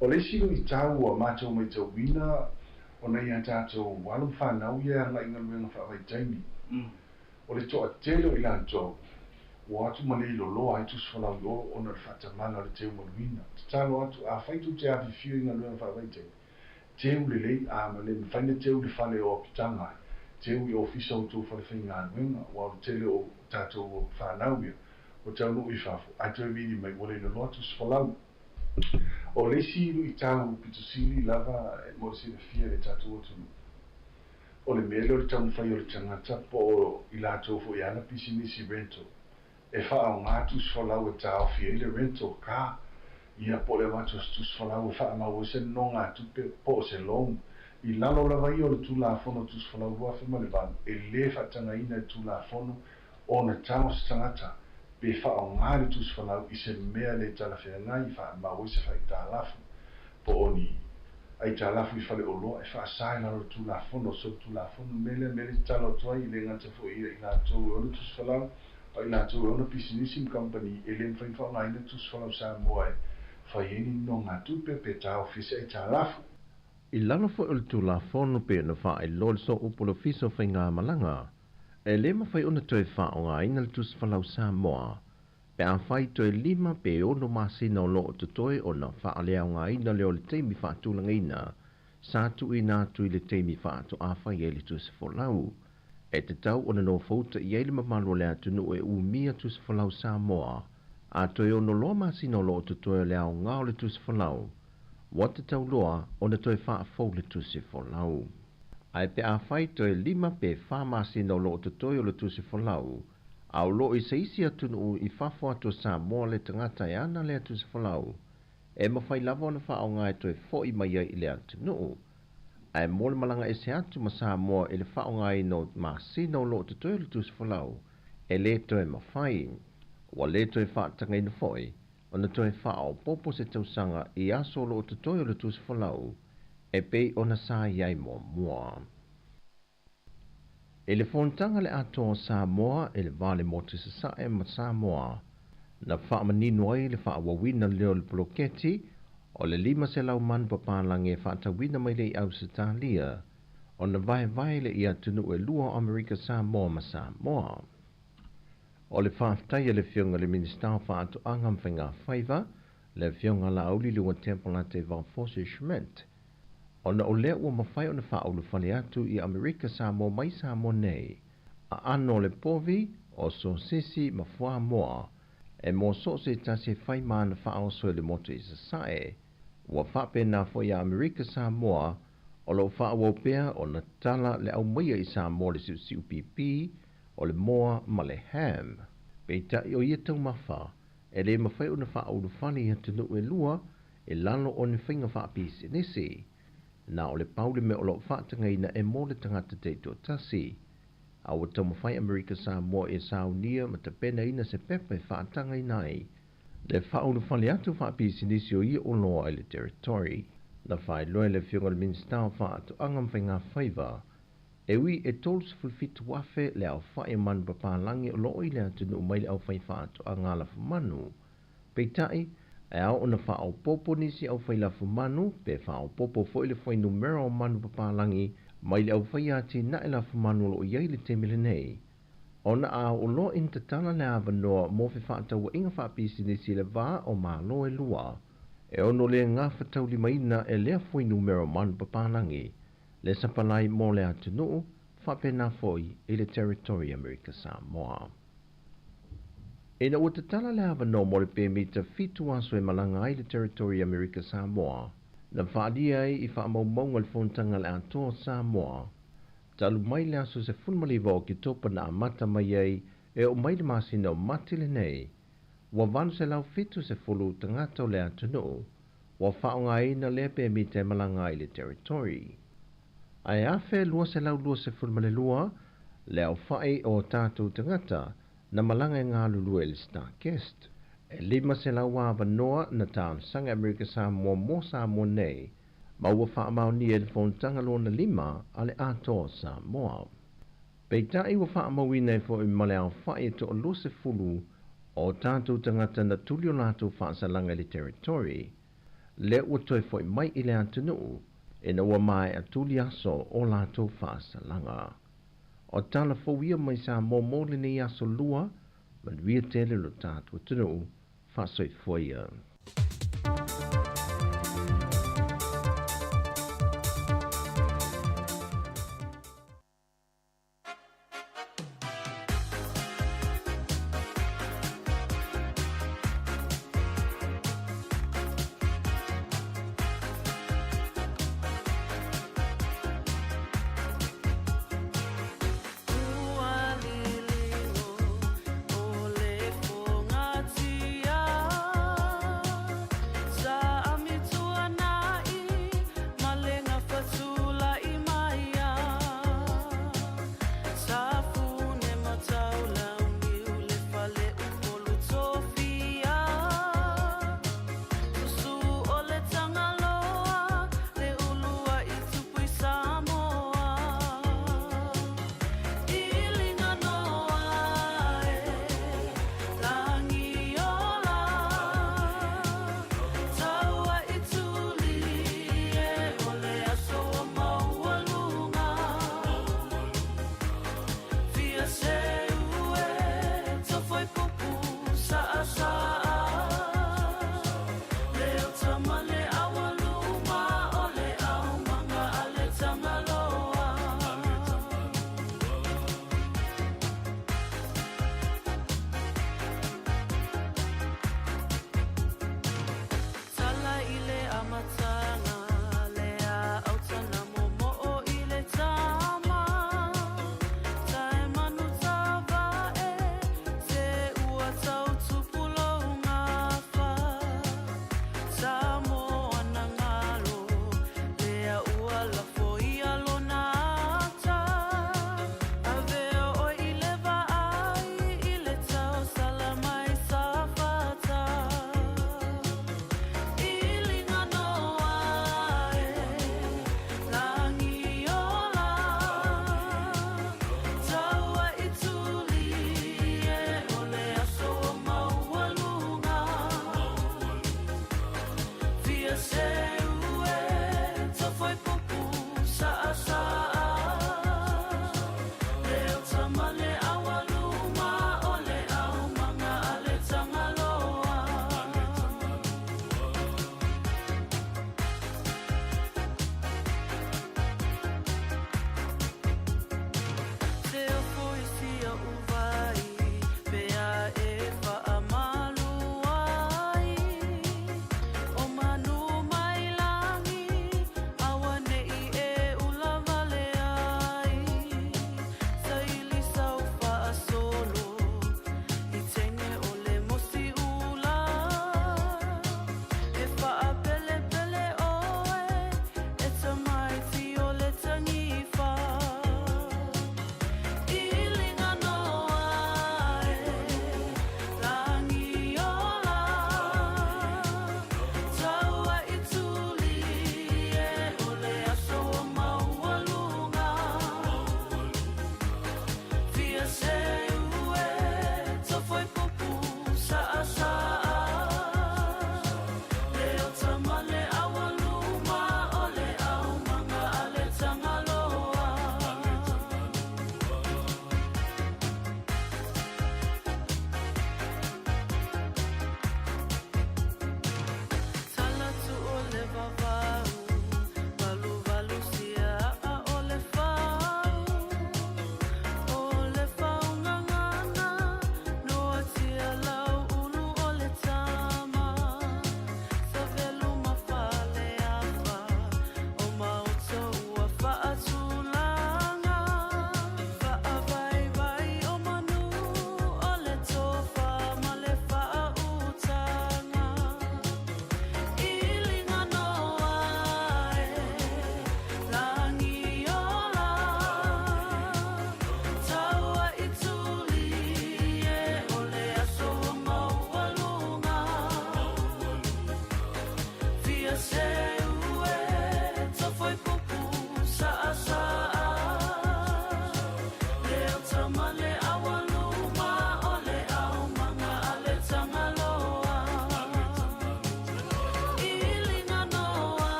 O le isi luitau ua matou maitauina ona i a tatou alo ma fanau ia e agai i galuega faavaitaimi, o le toatele o i latou ua atu ma le iloloa ai tusi folau i o ona o le faatamala o le teumaluina. Tatalo atu, afai tou te afifio i galuega faavaitaimi, teu lelei a ma le mafai na teu i le fale o apitaga ai, teu i ofisa o tou fale faigaluega, aua o le tele o tatou fanau ia ua taunuu i fafo ae toe vili mai ua le iloloa tusi folau. O le isi luitau pito sili lava mo le silafia e le tatou atunuu, O le mea lea o le taumafai o le tagata po o i latou foi e ana pisinisi rental e faaaoga tusi folau e taofi ai le rental car, ia po o le avatu o se tusi folau e faamau ai se nonogatupe po o se loan. I lalo lava ia o le Tulafono Tusi Folau 2008, e le faatagaina e le Tulafono ona tago se tagata pe faaaoga le tusi folau i se mea le talafeagai e faamau ai se faaitalafu po o ni aitalafu i faleoloa e faasa i lalo o le Tulafono, solitulafono. Le mea lea, mea lea e tatalo atu ai, e le gata foi ia i latou e ona tusi folau, a o i latou e ona pisinisi ma kamupani, e le mafai ona faaaogaina tusi folau Samoa e fai ai ni nonogatupe pe taofi ai se aitalafu. I lalo foi o le Tulafono pei ona faailoa le Sooupu o le Ofisa o Faigamalaga, e le mafai ona toe faaaogaina le Tusi Folau Samoa pe afai toe lima pe ono masina o lo o totoe ona faaleaogaina lea o le taimi faatulagaina sa tuuina atu i le taimi faatoa fai ai le Tusi Folau. E tatau ona nofouta i ai le mamalu o le atunuu e umia Tusi Folau Samoa a toe ono loa masina o lo o totoe o le aoga o le Tusi Folau ua tatau loa ona toe faafou le Tusi Folau. Ae pe afai toe lima pe fa masina o lo o totoe o le Tusi Folau, a o lo o i se isi atunuu i fafo atu o Samoa le tagata e ana lea tusi folau, e mafai lava ona faaaoga e toe fo'i mai ai i le atunuu. Ae mo le malaga ese atu ma Samoa i le faaaogaina o masina o lo o totoe o le tusi folau, e le toe mafai. Ua le toe faatagaina foi ona toe faaopoopo se tausaga i aso o loo totoe o le tusi folau e pei ona sa i ai muamua. I le fonotaga le Atoa o Samoa i le va o le Motu i Sasae ma Samoa, na faamanino ai le faaauauina lea o le poloketi o le 500 manu papalagi e faatauina mai le Ausetalia ona vaevae lea i atunuu e lua o Amerika Samoa ma Samoa. O le faafetai a le Afioga i le Minisita o Faatoaga ma Faigafaiva, le Afioga Laauli Luatepo Latevao Schmidt, ona o lea ua mafai ona faaulufale atu i Amerika Samoa mai Samoa nei, aano o le povi, o sosisi ma fuamoa, e mo so o se tasi e fai ma ana faaoso i le motu i Sasae. Ua faapena foi iā Amerika Samoa o loo faaauau pea ona tala le aumaia i Samoa le siusiu pipi, o le moa ma le ham. Peitai o ia taumafa, e lē mafai ona faaulufale i atunuu e lua i lalo o ni faiga faapisinisi. Na o le pau le mea o loo faatagaina e mo le tagata taitoatasi. A ua taumafai Amerika Samoa e saunia ma tapenaina se pepa e faatagaina ai le faaulufale atu faapisinisi o ia oloa i le territory. Na faailoa e le Afioga i le Minisita o Faatoaga ma Faigafaiva, e ui e 37,000 le aofai o manu papalagi o loo i le atunuu mai le aufai faatoaga lafumanu. Peitai, e ao ona faaopoopo nisi aufai lafumanu pe faaopoopo foi le fuainumera o manu papalagi mai le aufai atinae lafumanu o loo i ai le taimi lenei. Ona a oo loa ina tatala le avanoa mo fefaatauaiga faapisinisi i le va o Malo e lua, e ono le gafataulimaina e lea fuainumera o manu papalagi le sapalai mo le atunuu faapena foi i le Territory Amerika Samoa. Ina ua tatala le avanoa mo le pemita 7 aso e malaga ai le Territory Amerika Samoa, na faaalia ai i faamaumauga le fonotaga le Atoa o Samoa, talu mai le aso 19 o Oketopa na amata mai ai e oo mai le masina o Mati lenei, ua 870 tagata o le atunuu ua faaaogaina lea pemita e malaga ai le Territory. Ae 1,222 le aofai o tatou tagata na malaga e galulue i le StarKist. E 500 avanoa na talosaga Amerika Samoa mo Samoa nei, ma ua faamaonia e le fonotaga lona lima a le Atoa o Samoa. Peitai ua faamauina ai foi ma le aofai e toa-20 o tatou tagata na tuli o latou faasalaga i le Territory, lea ua toe foi mai i le atunuu ina ua maea tuli aso o latou faasalaga. O tala fou ia mai Samoa mo lenei aso Lua, manuia tele lo tatou atunuu, faasoifua ia. Ua liligo o le fogatia.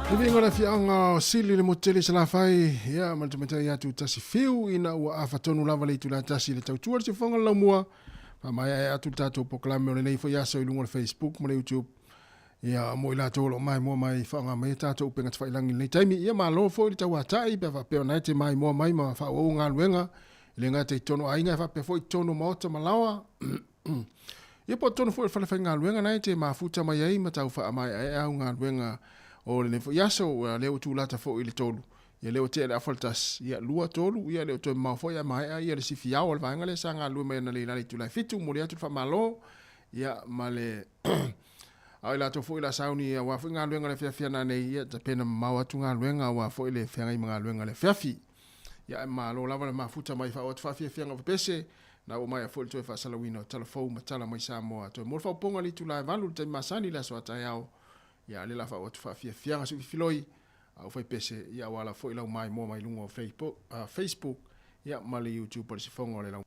Le viiga o le afiaga o Sili le motele Salafai, ia ma le tamaitai ia Tutasi Fiu ina ua afatonu lava le itula e tasi i le tautua le siufofoga o le laumua. Faamaeaea atu le tatou polokalame o lenei foi aso i luga o le Facebook ma le YouTube. Ia mo i latou o lo o maimoa mai faaaoga mai a tatou upega tafailagi i lenei taimi. Ia malo foi le tauatai pe a faapea o na e te maimoa mai ma faaauau galuega e le gata i totonu o aiga ae faapea foi i totonu o maota ma laoa. Ia po o totonu foi o le fale faigaluega na e te mafuta mai ai ma tau faamaeaea au galuega o lenei foi aso. Ua lea ua tulata foi i le tolu, ia lea ua tea le afa le tasi, ia lua, tolu, ia le o toe mamao foi ae maea ia le sifiao o le vaega lea sa galulue mai ana le i lalo i itula e fitu. Momoli atu le faamalo, ia ma le a o i latou foi la sauni aua foi galuega o le afiafi ana nei, ia tapena mamao atu galuega aua foi le feagai ma galuega o le afiafi. Ia ae malo lava le mafuta mai faaoo atu faafiafiaga o pepese, na ua maea foi le toe faasalauina o tala fou ma tala mai Samoa. Toe mo le faaupoga i le itula e valu i le taimi masani i le aso a taeao, ia a lea la faaoo atu faafiafiaga suifiloi a ufai pese, ia aua lava foi lau maimoa mai luga o Facebook, ia ma le YouTube o le sifoga o le lau.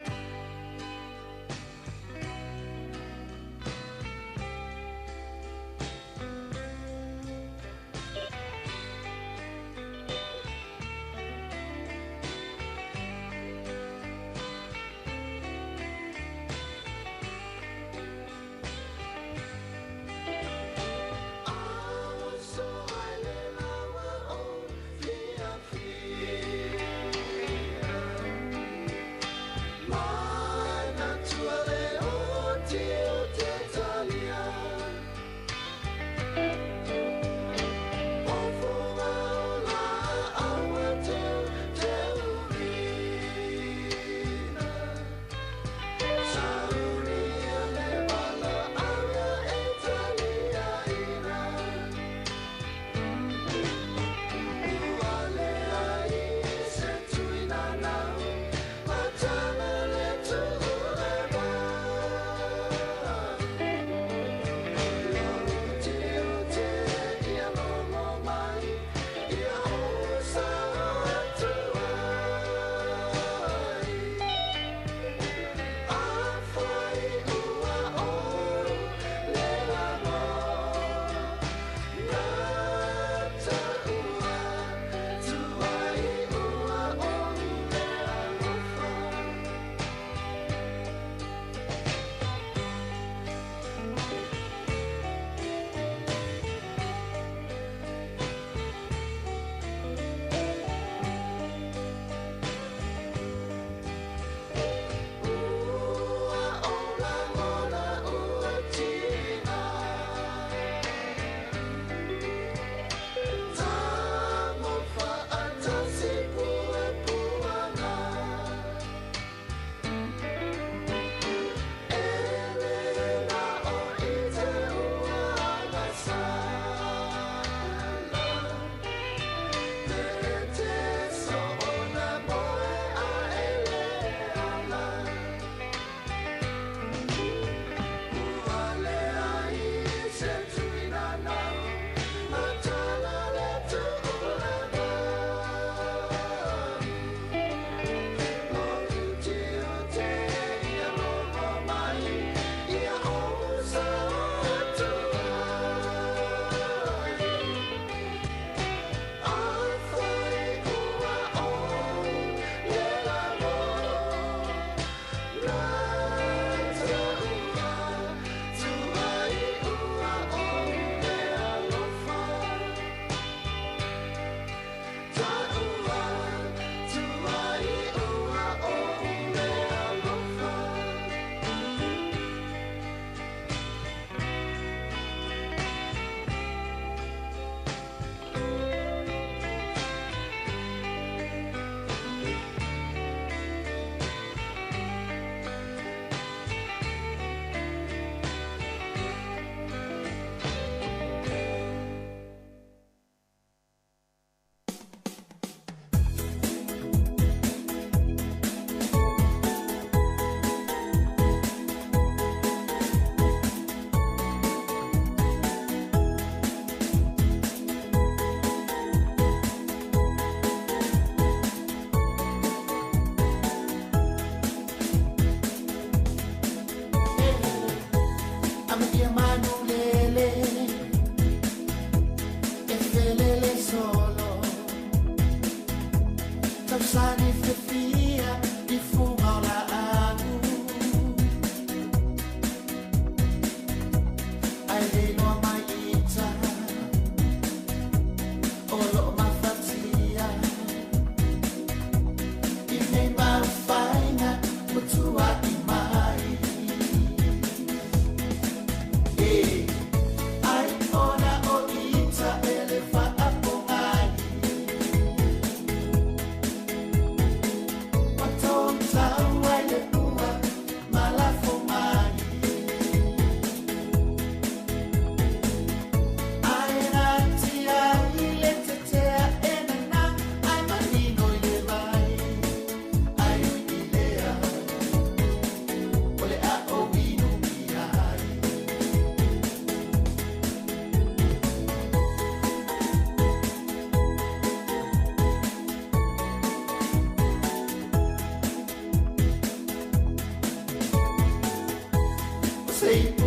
Time.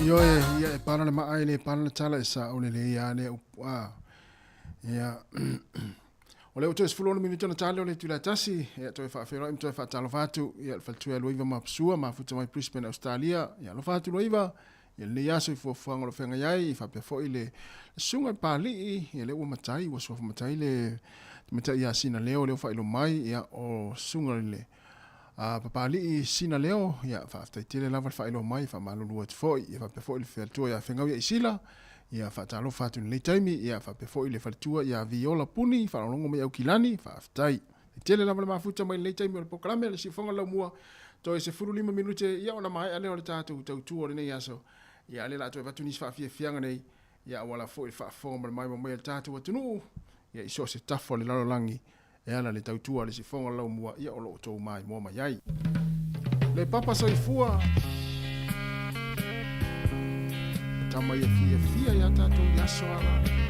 Ioe, ia e pala le maa e le pala le tala e sa o le le ia le upu a. Ia, o le o toe 16 minute na tale o le tula tasi, ia toe whaawheroa im toe whaatalofa atu, ia le faletua Luaiva Mapusua, mafuta mai Brisbane, Australia, ia alofa atu Luaiva, ia lenei aso i fuafuaga o lo feagai ai, faapea foi le susuga i Papalii, ia lea ua matai, ua suafa matai le tamaitai ia Sina Leo lea ua faailoa mai, ia o susuga i le Papalii Sina Leo, ia faafetai tele lava le faailoa mai, faamalulu atu foi, ia faapea foi le faletua ia Fegau ia Isila, ia faatalofa atu i lenei taimi, ia faapea foi le faletua ia Viola Puni, faalogologo mai Aukilani, faafetai. Tele lava le mafuta mai lenei taimi o le polokalame a le Siufoga Laumua, toe 15 minute ia ona maea lea o le tatou tautua o lenei aso. Ia a lea la a toe avatu nisi faafiafiaga nei, ia auala foi le faafofoga ma le maimoa mai a le tatou atunuu, ia i so o se tafa o le lalolagi e ala le tautua a le Siufoga Laumua ia o lo o outou maimoa mai ai. Le papa soifua tama ia fiafia ia tatou i aso ala.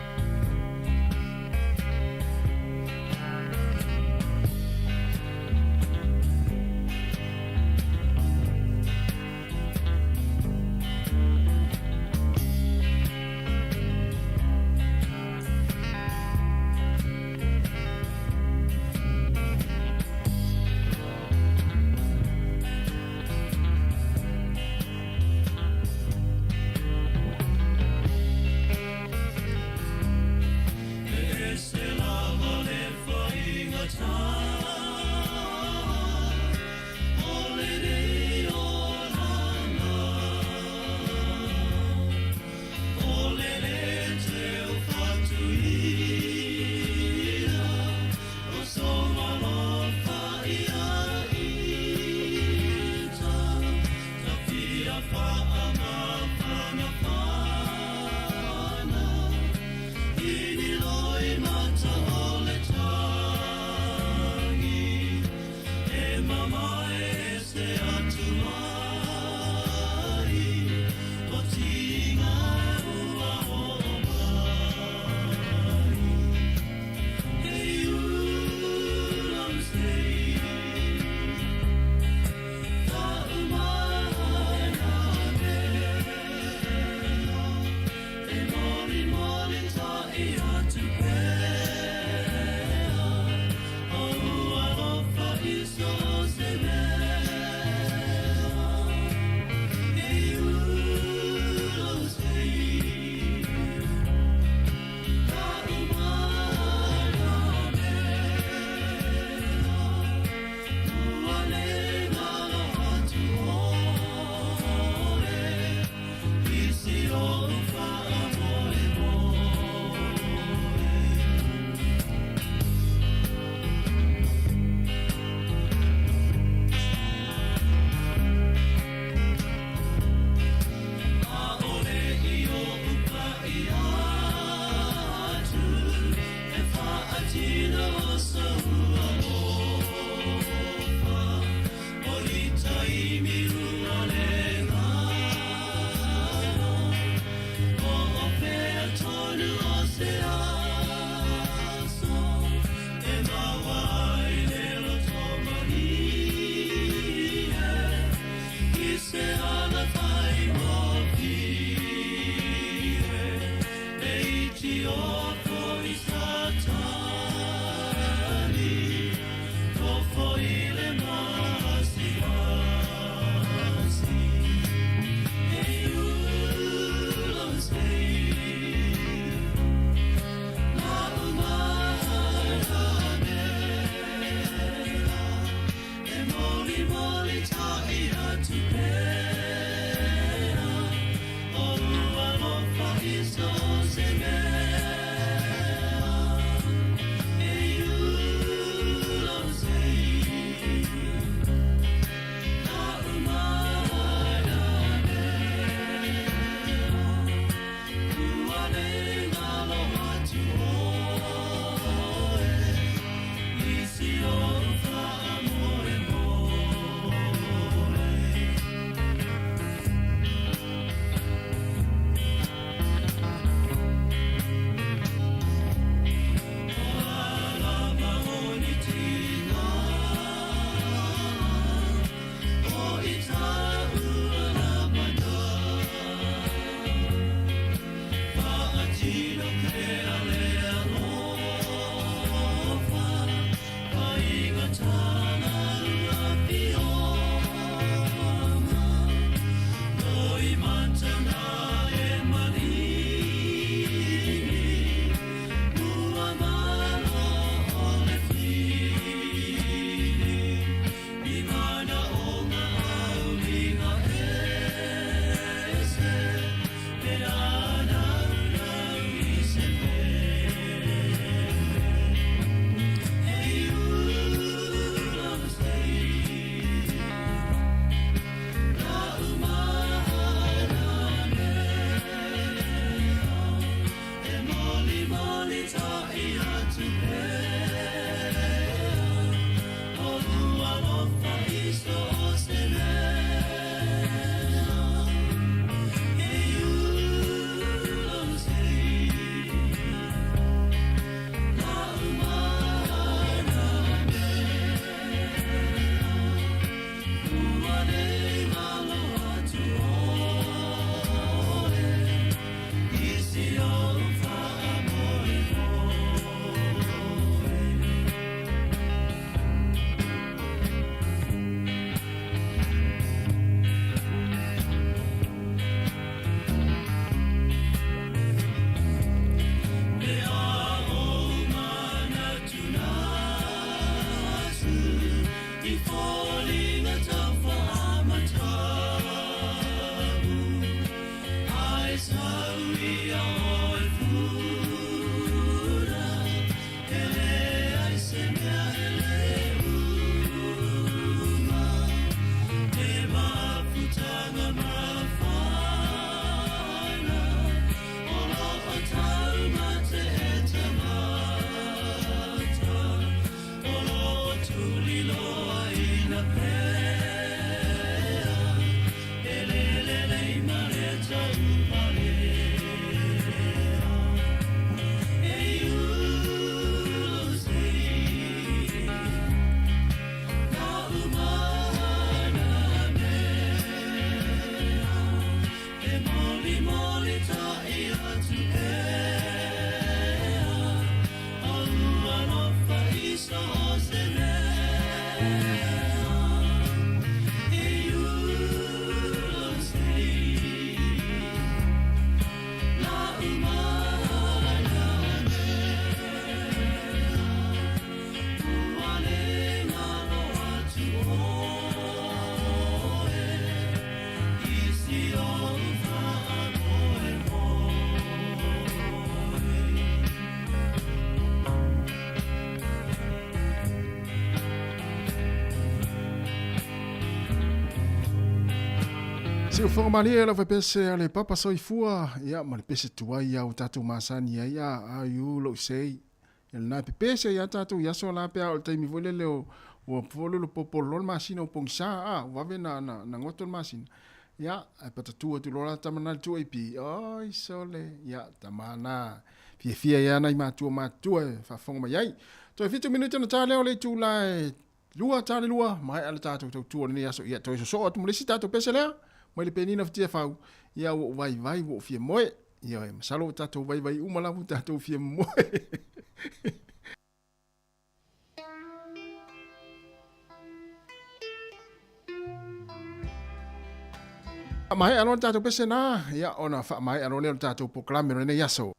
Siufoga malie lau faipese a le papa soifua ia ma le pese tuai ia ua tatou masani ai a ai u lou sei. Ia lena e pepese ai a tatou i aso la pe a o le taimi foi lele o ua fololo popolo loa le masina o pogisa a ua vave na na na goto le masina. Ia ae patatu atu loa la tama na le 2AP oi sole ia tama na fiafia ai a nai matua matutua e faafofoga mai ai. Toe 7 minute ona ta lea o le itula e 2 ta le 2, maea le tatou tautua o lenei aso. Ia, toe sosoo atu ma le isi tatou pese lea, mai le penina fatia fau. Ia, ua ou vaivai, ua ou fia moe. Ioe, masalo ua tatou vaivai uma lava ua tatou fia moe. Faamaea loa le tatou pese na, ia, ona faamaea loa lea o le tatou polokalame o lenei aso.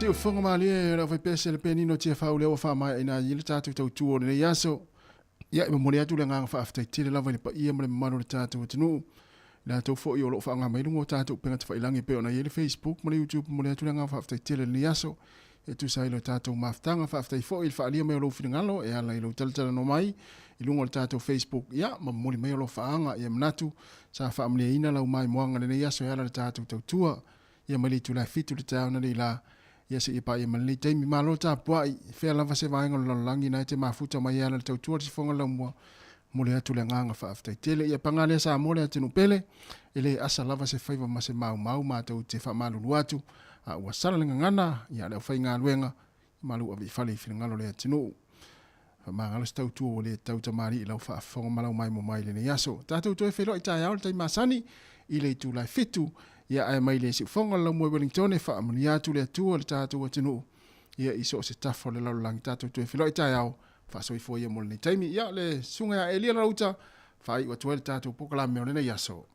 Siufofoga malie o le aufaipese le penino Tiafau lea ua faamaeaina ai le tatou tautua o lenei aso. Ia, e momoli atu le agaga faafetai tele lava i le paia ma le mamalu o le tatou atunuu, i latou foi o lo o faaaoga mai luga o tatou upega tafailagi e pei ona i ai le Facebook ma le YouTube. Momoli atu le agaga faafetai tele i lenei aso e tusa ai lo tatou mafutaga. Faafetai foi i le faaalia mai o lou finagalo e ala i lou talatalanoa mai i luga o le tatou Facebook, ia, ma momoli mai alofaaga. Ia manatu sa faamalieina lau maimoaga i lenei aso e ala i le tatou tautua. Ia mai le itula e 7 i le taeao nei la, ia seia paia mai lenei taimi. Malo tapuai, fea lava se vaega o le lalolagi na e te mafuta mai e ala i le tautua le sifoga laumua, momoli atu le agaga faafetai tele. Ia paga lea Samoa le atunuu pele, e le asa lava se faiva ma se maumau matou te faamalulu atu, a ua sala le gagana, ia le aufaigaluega, malu ave i fale i finagalo o le atunuu. Faamagalo se tautua ua le tau tamalii i lau faafofoga ma lau maimoa mai i lenei aso. Tatou toe feiloai taeao i le taimi masani i le itula e 7, ia ae mai le siufofoga o le laumua i Wellington e faamanuia atu le Atua i le tatou atunuu ia i so o se tafa o le lalolagi. Tatou toe feiloai taeao, faasoifua ia mo lenei taimi. Ia le susuga ia Elia Lalauta, faaiu atu ai le tatou polokalame o lenei aso.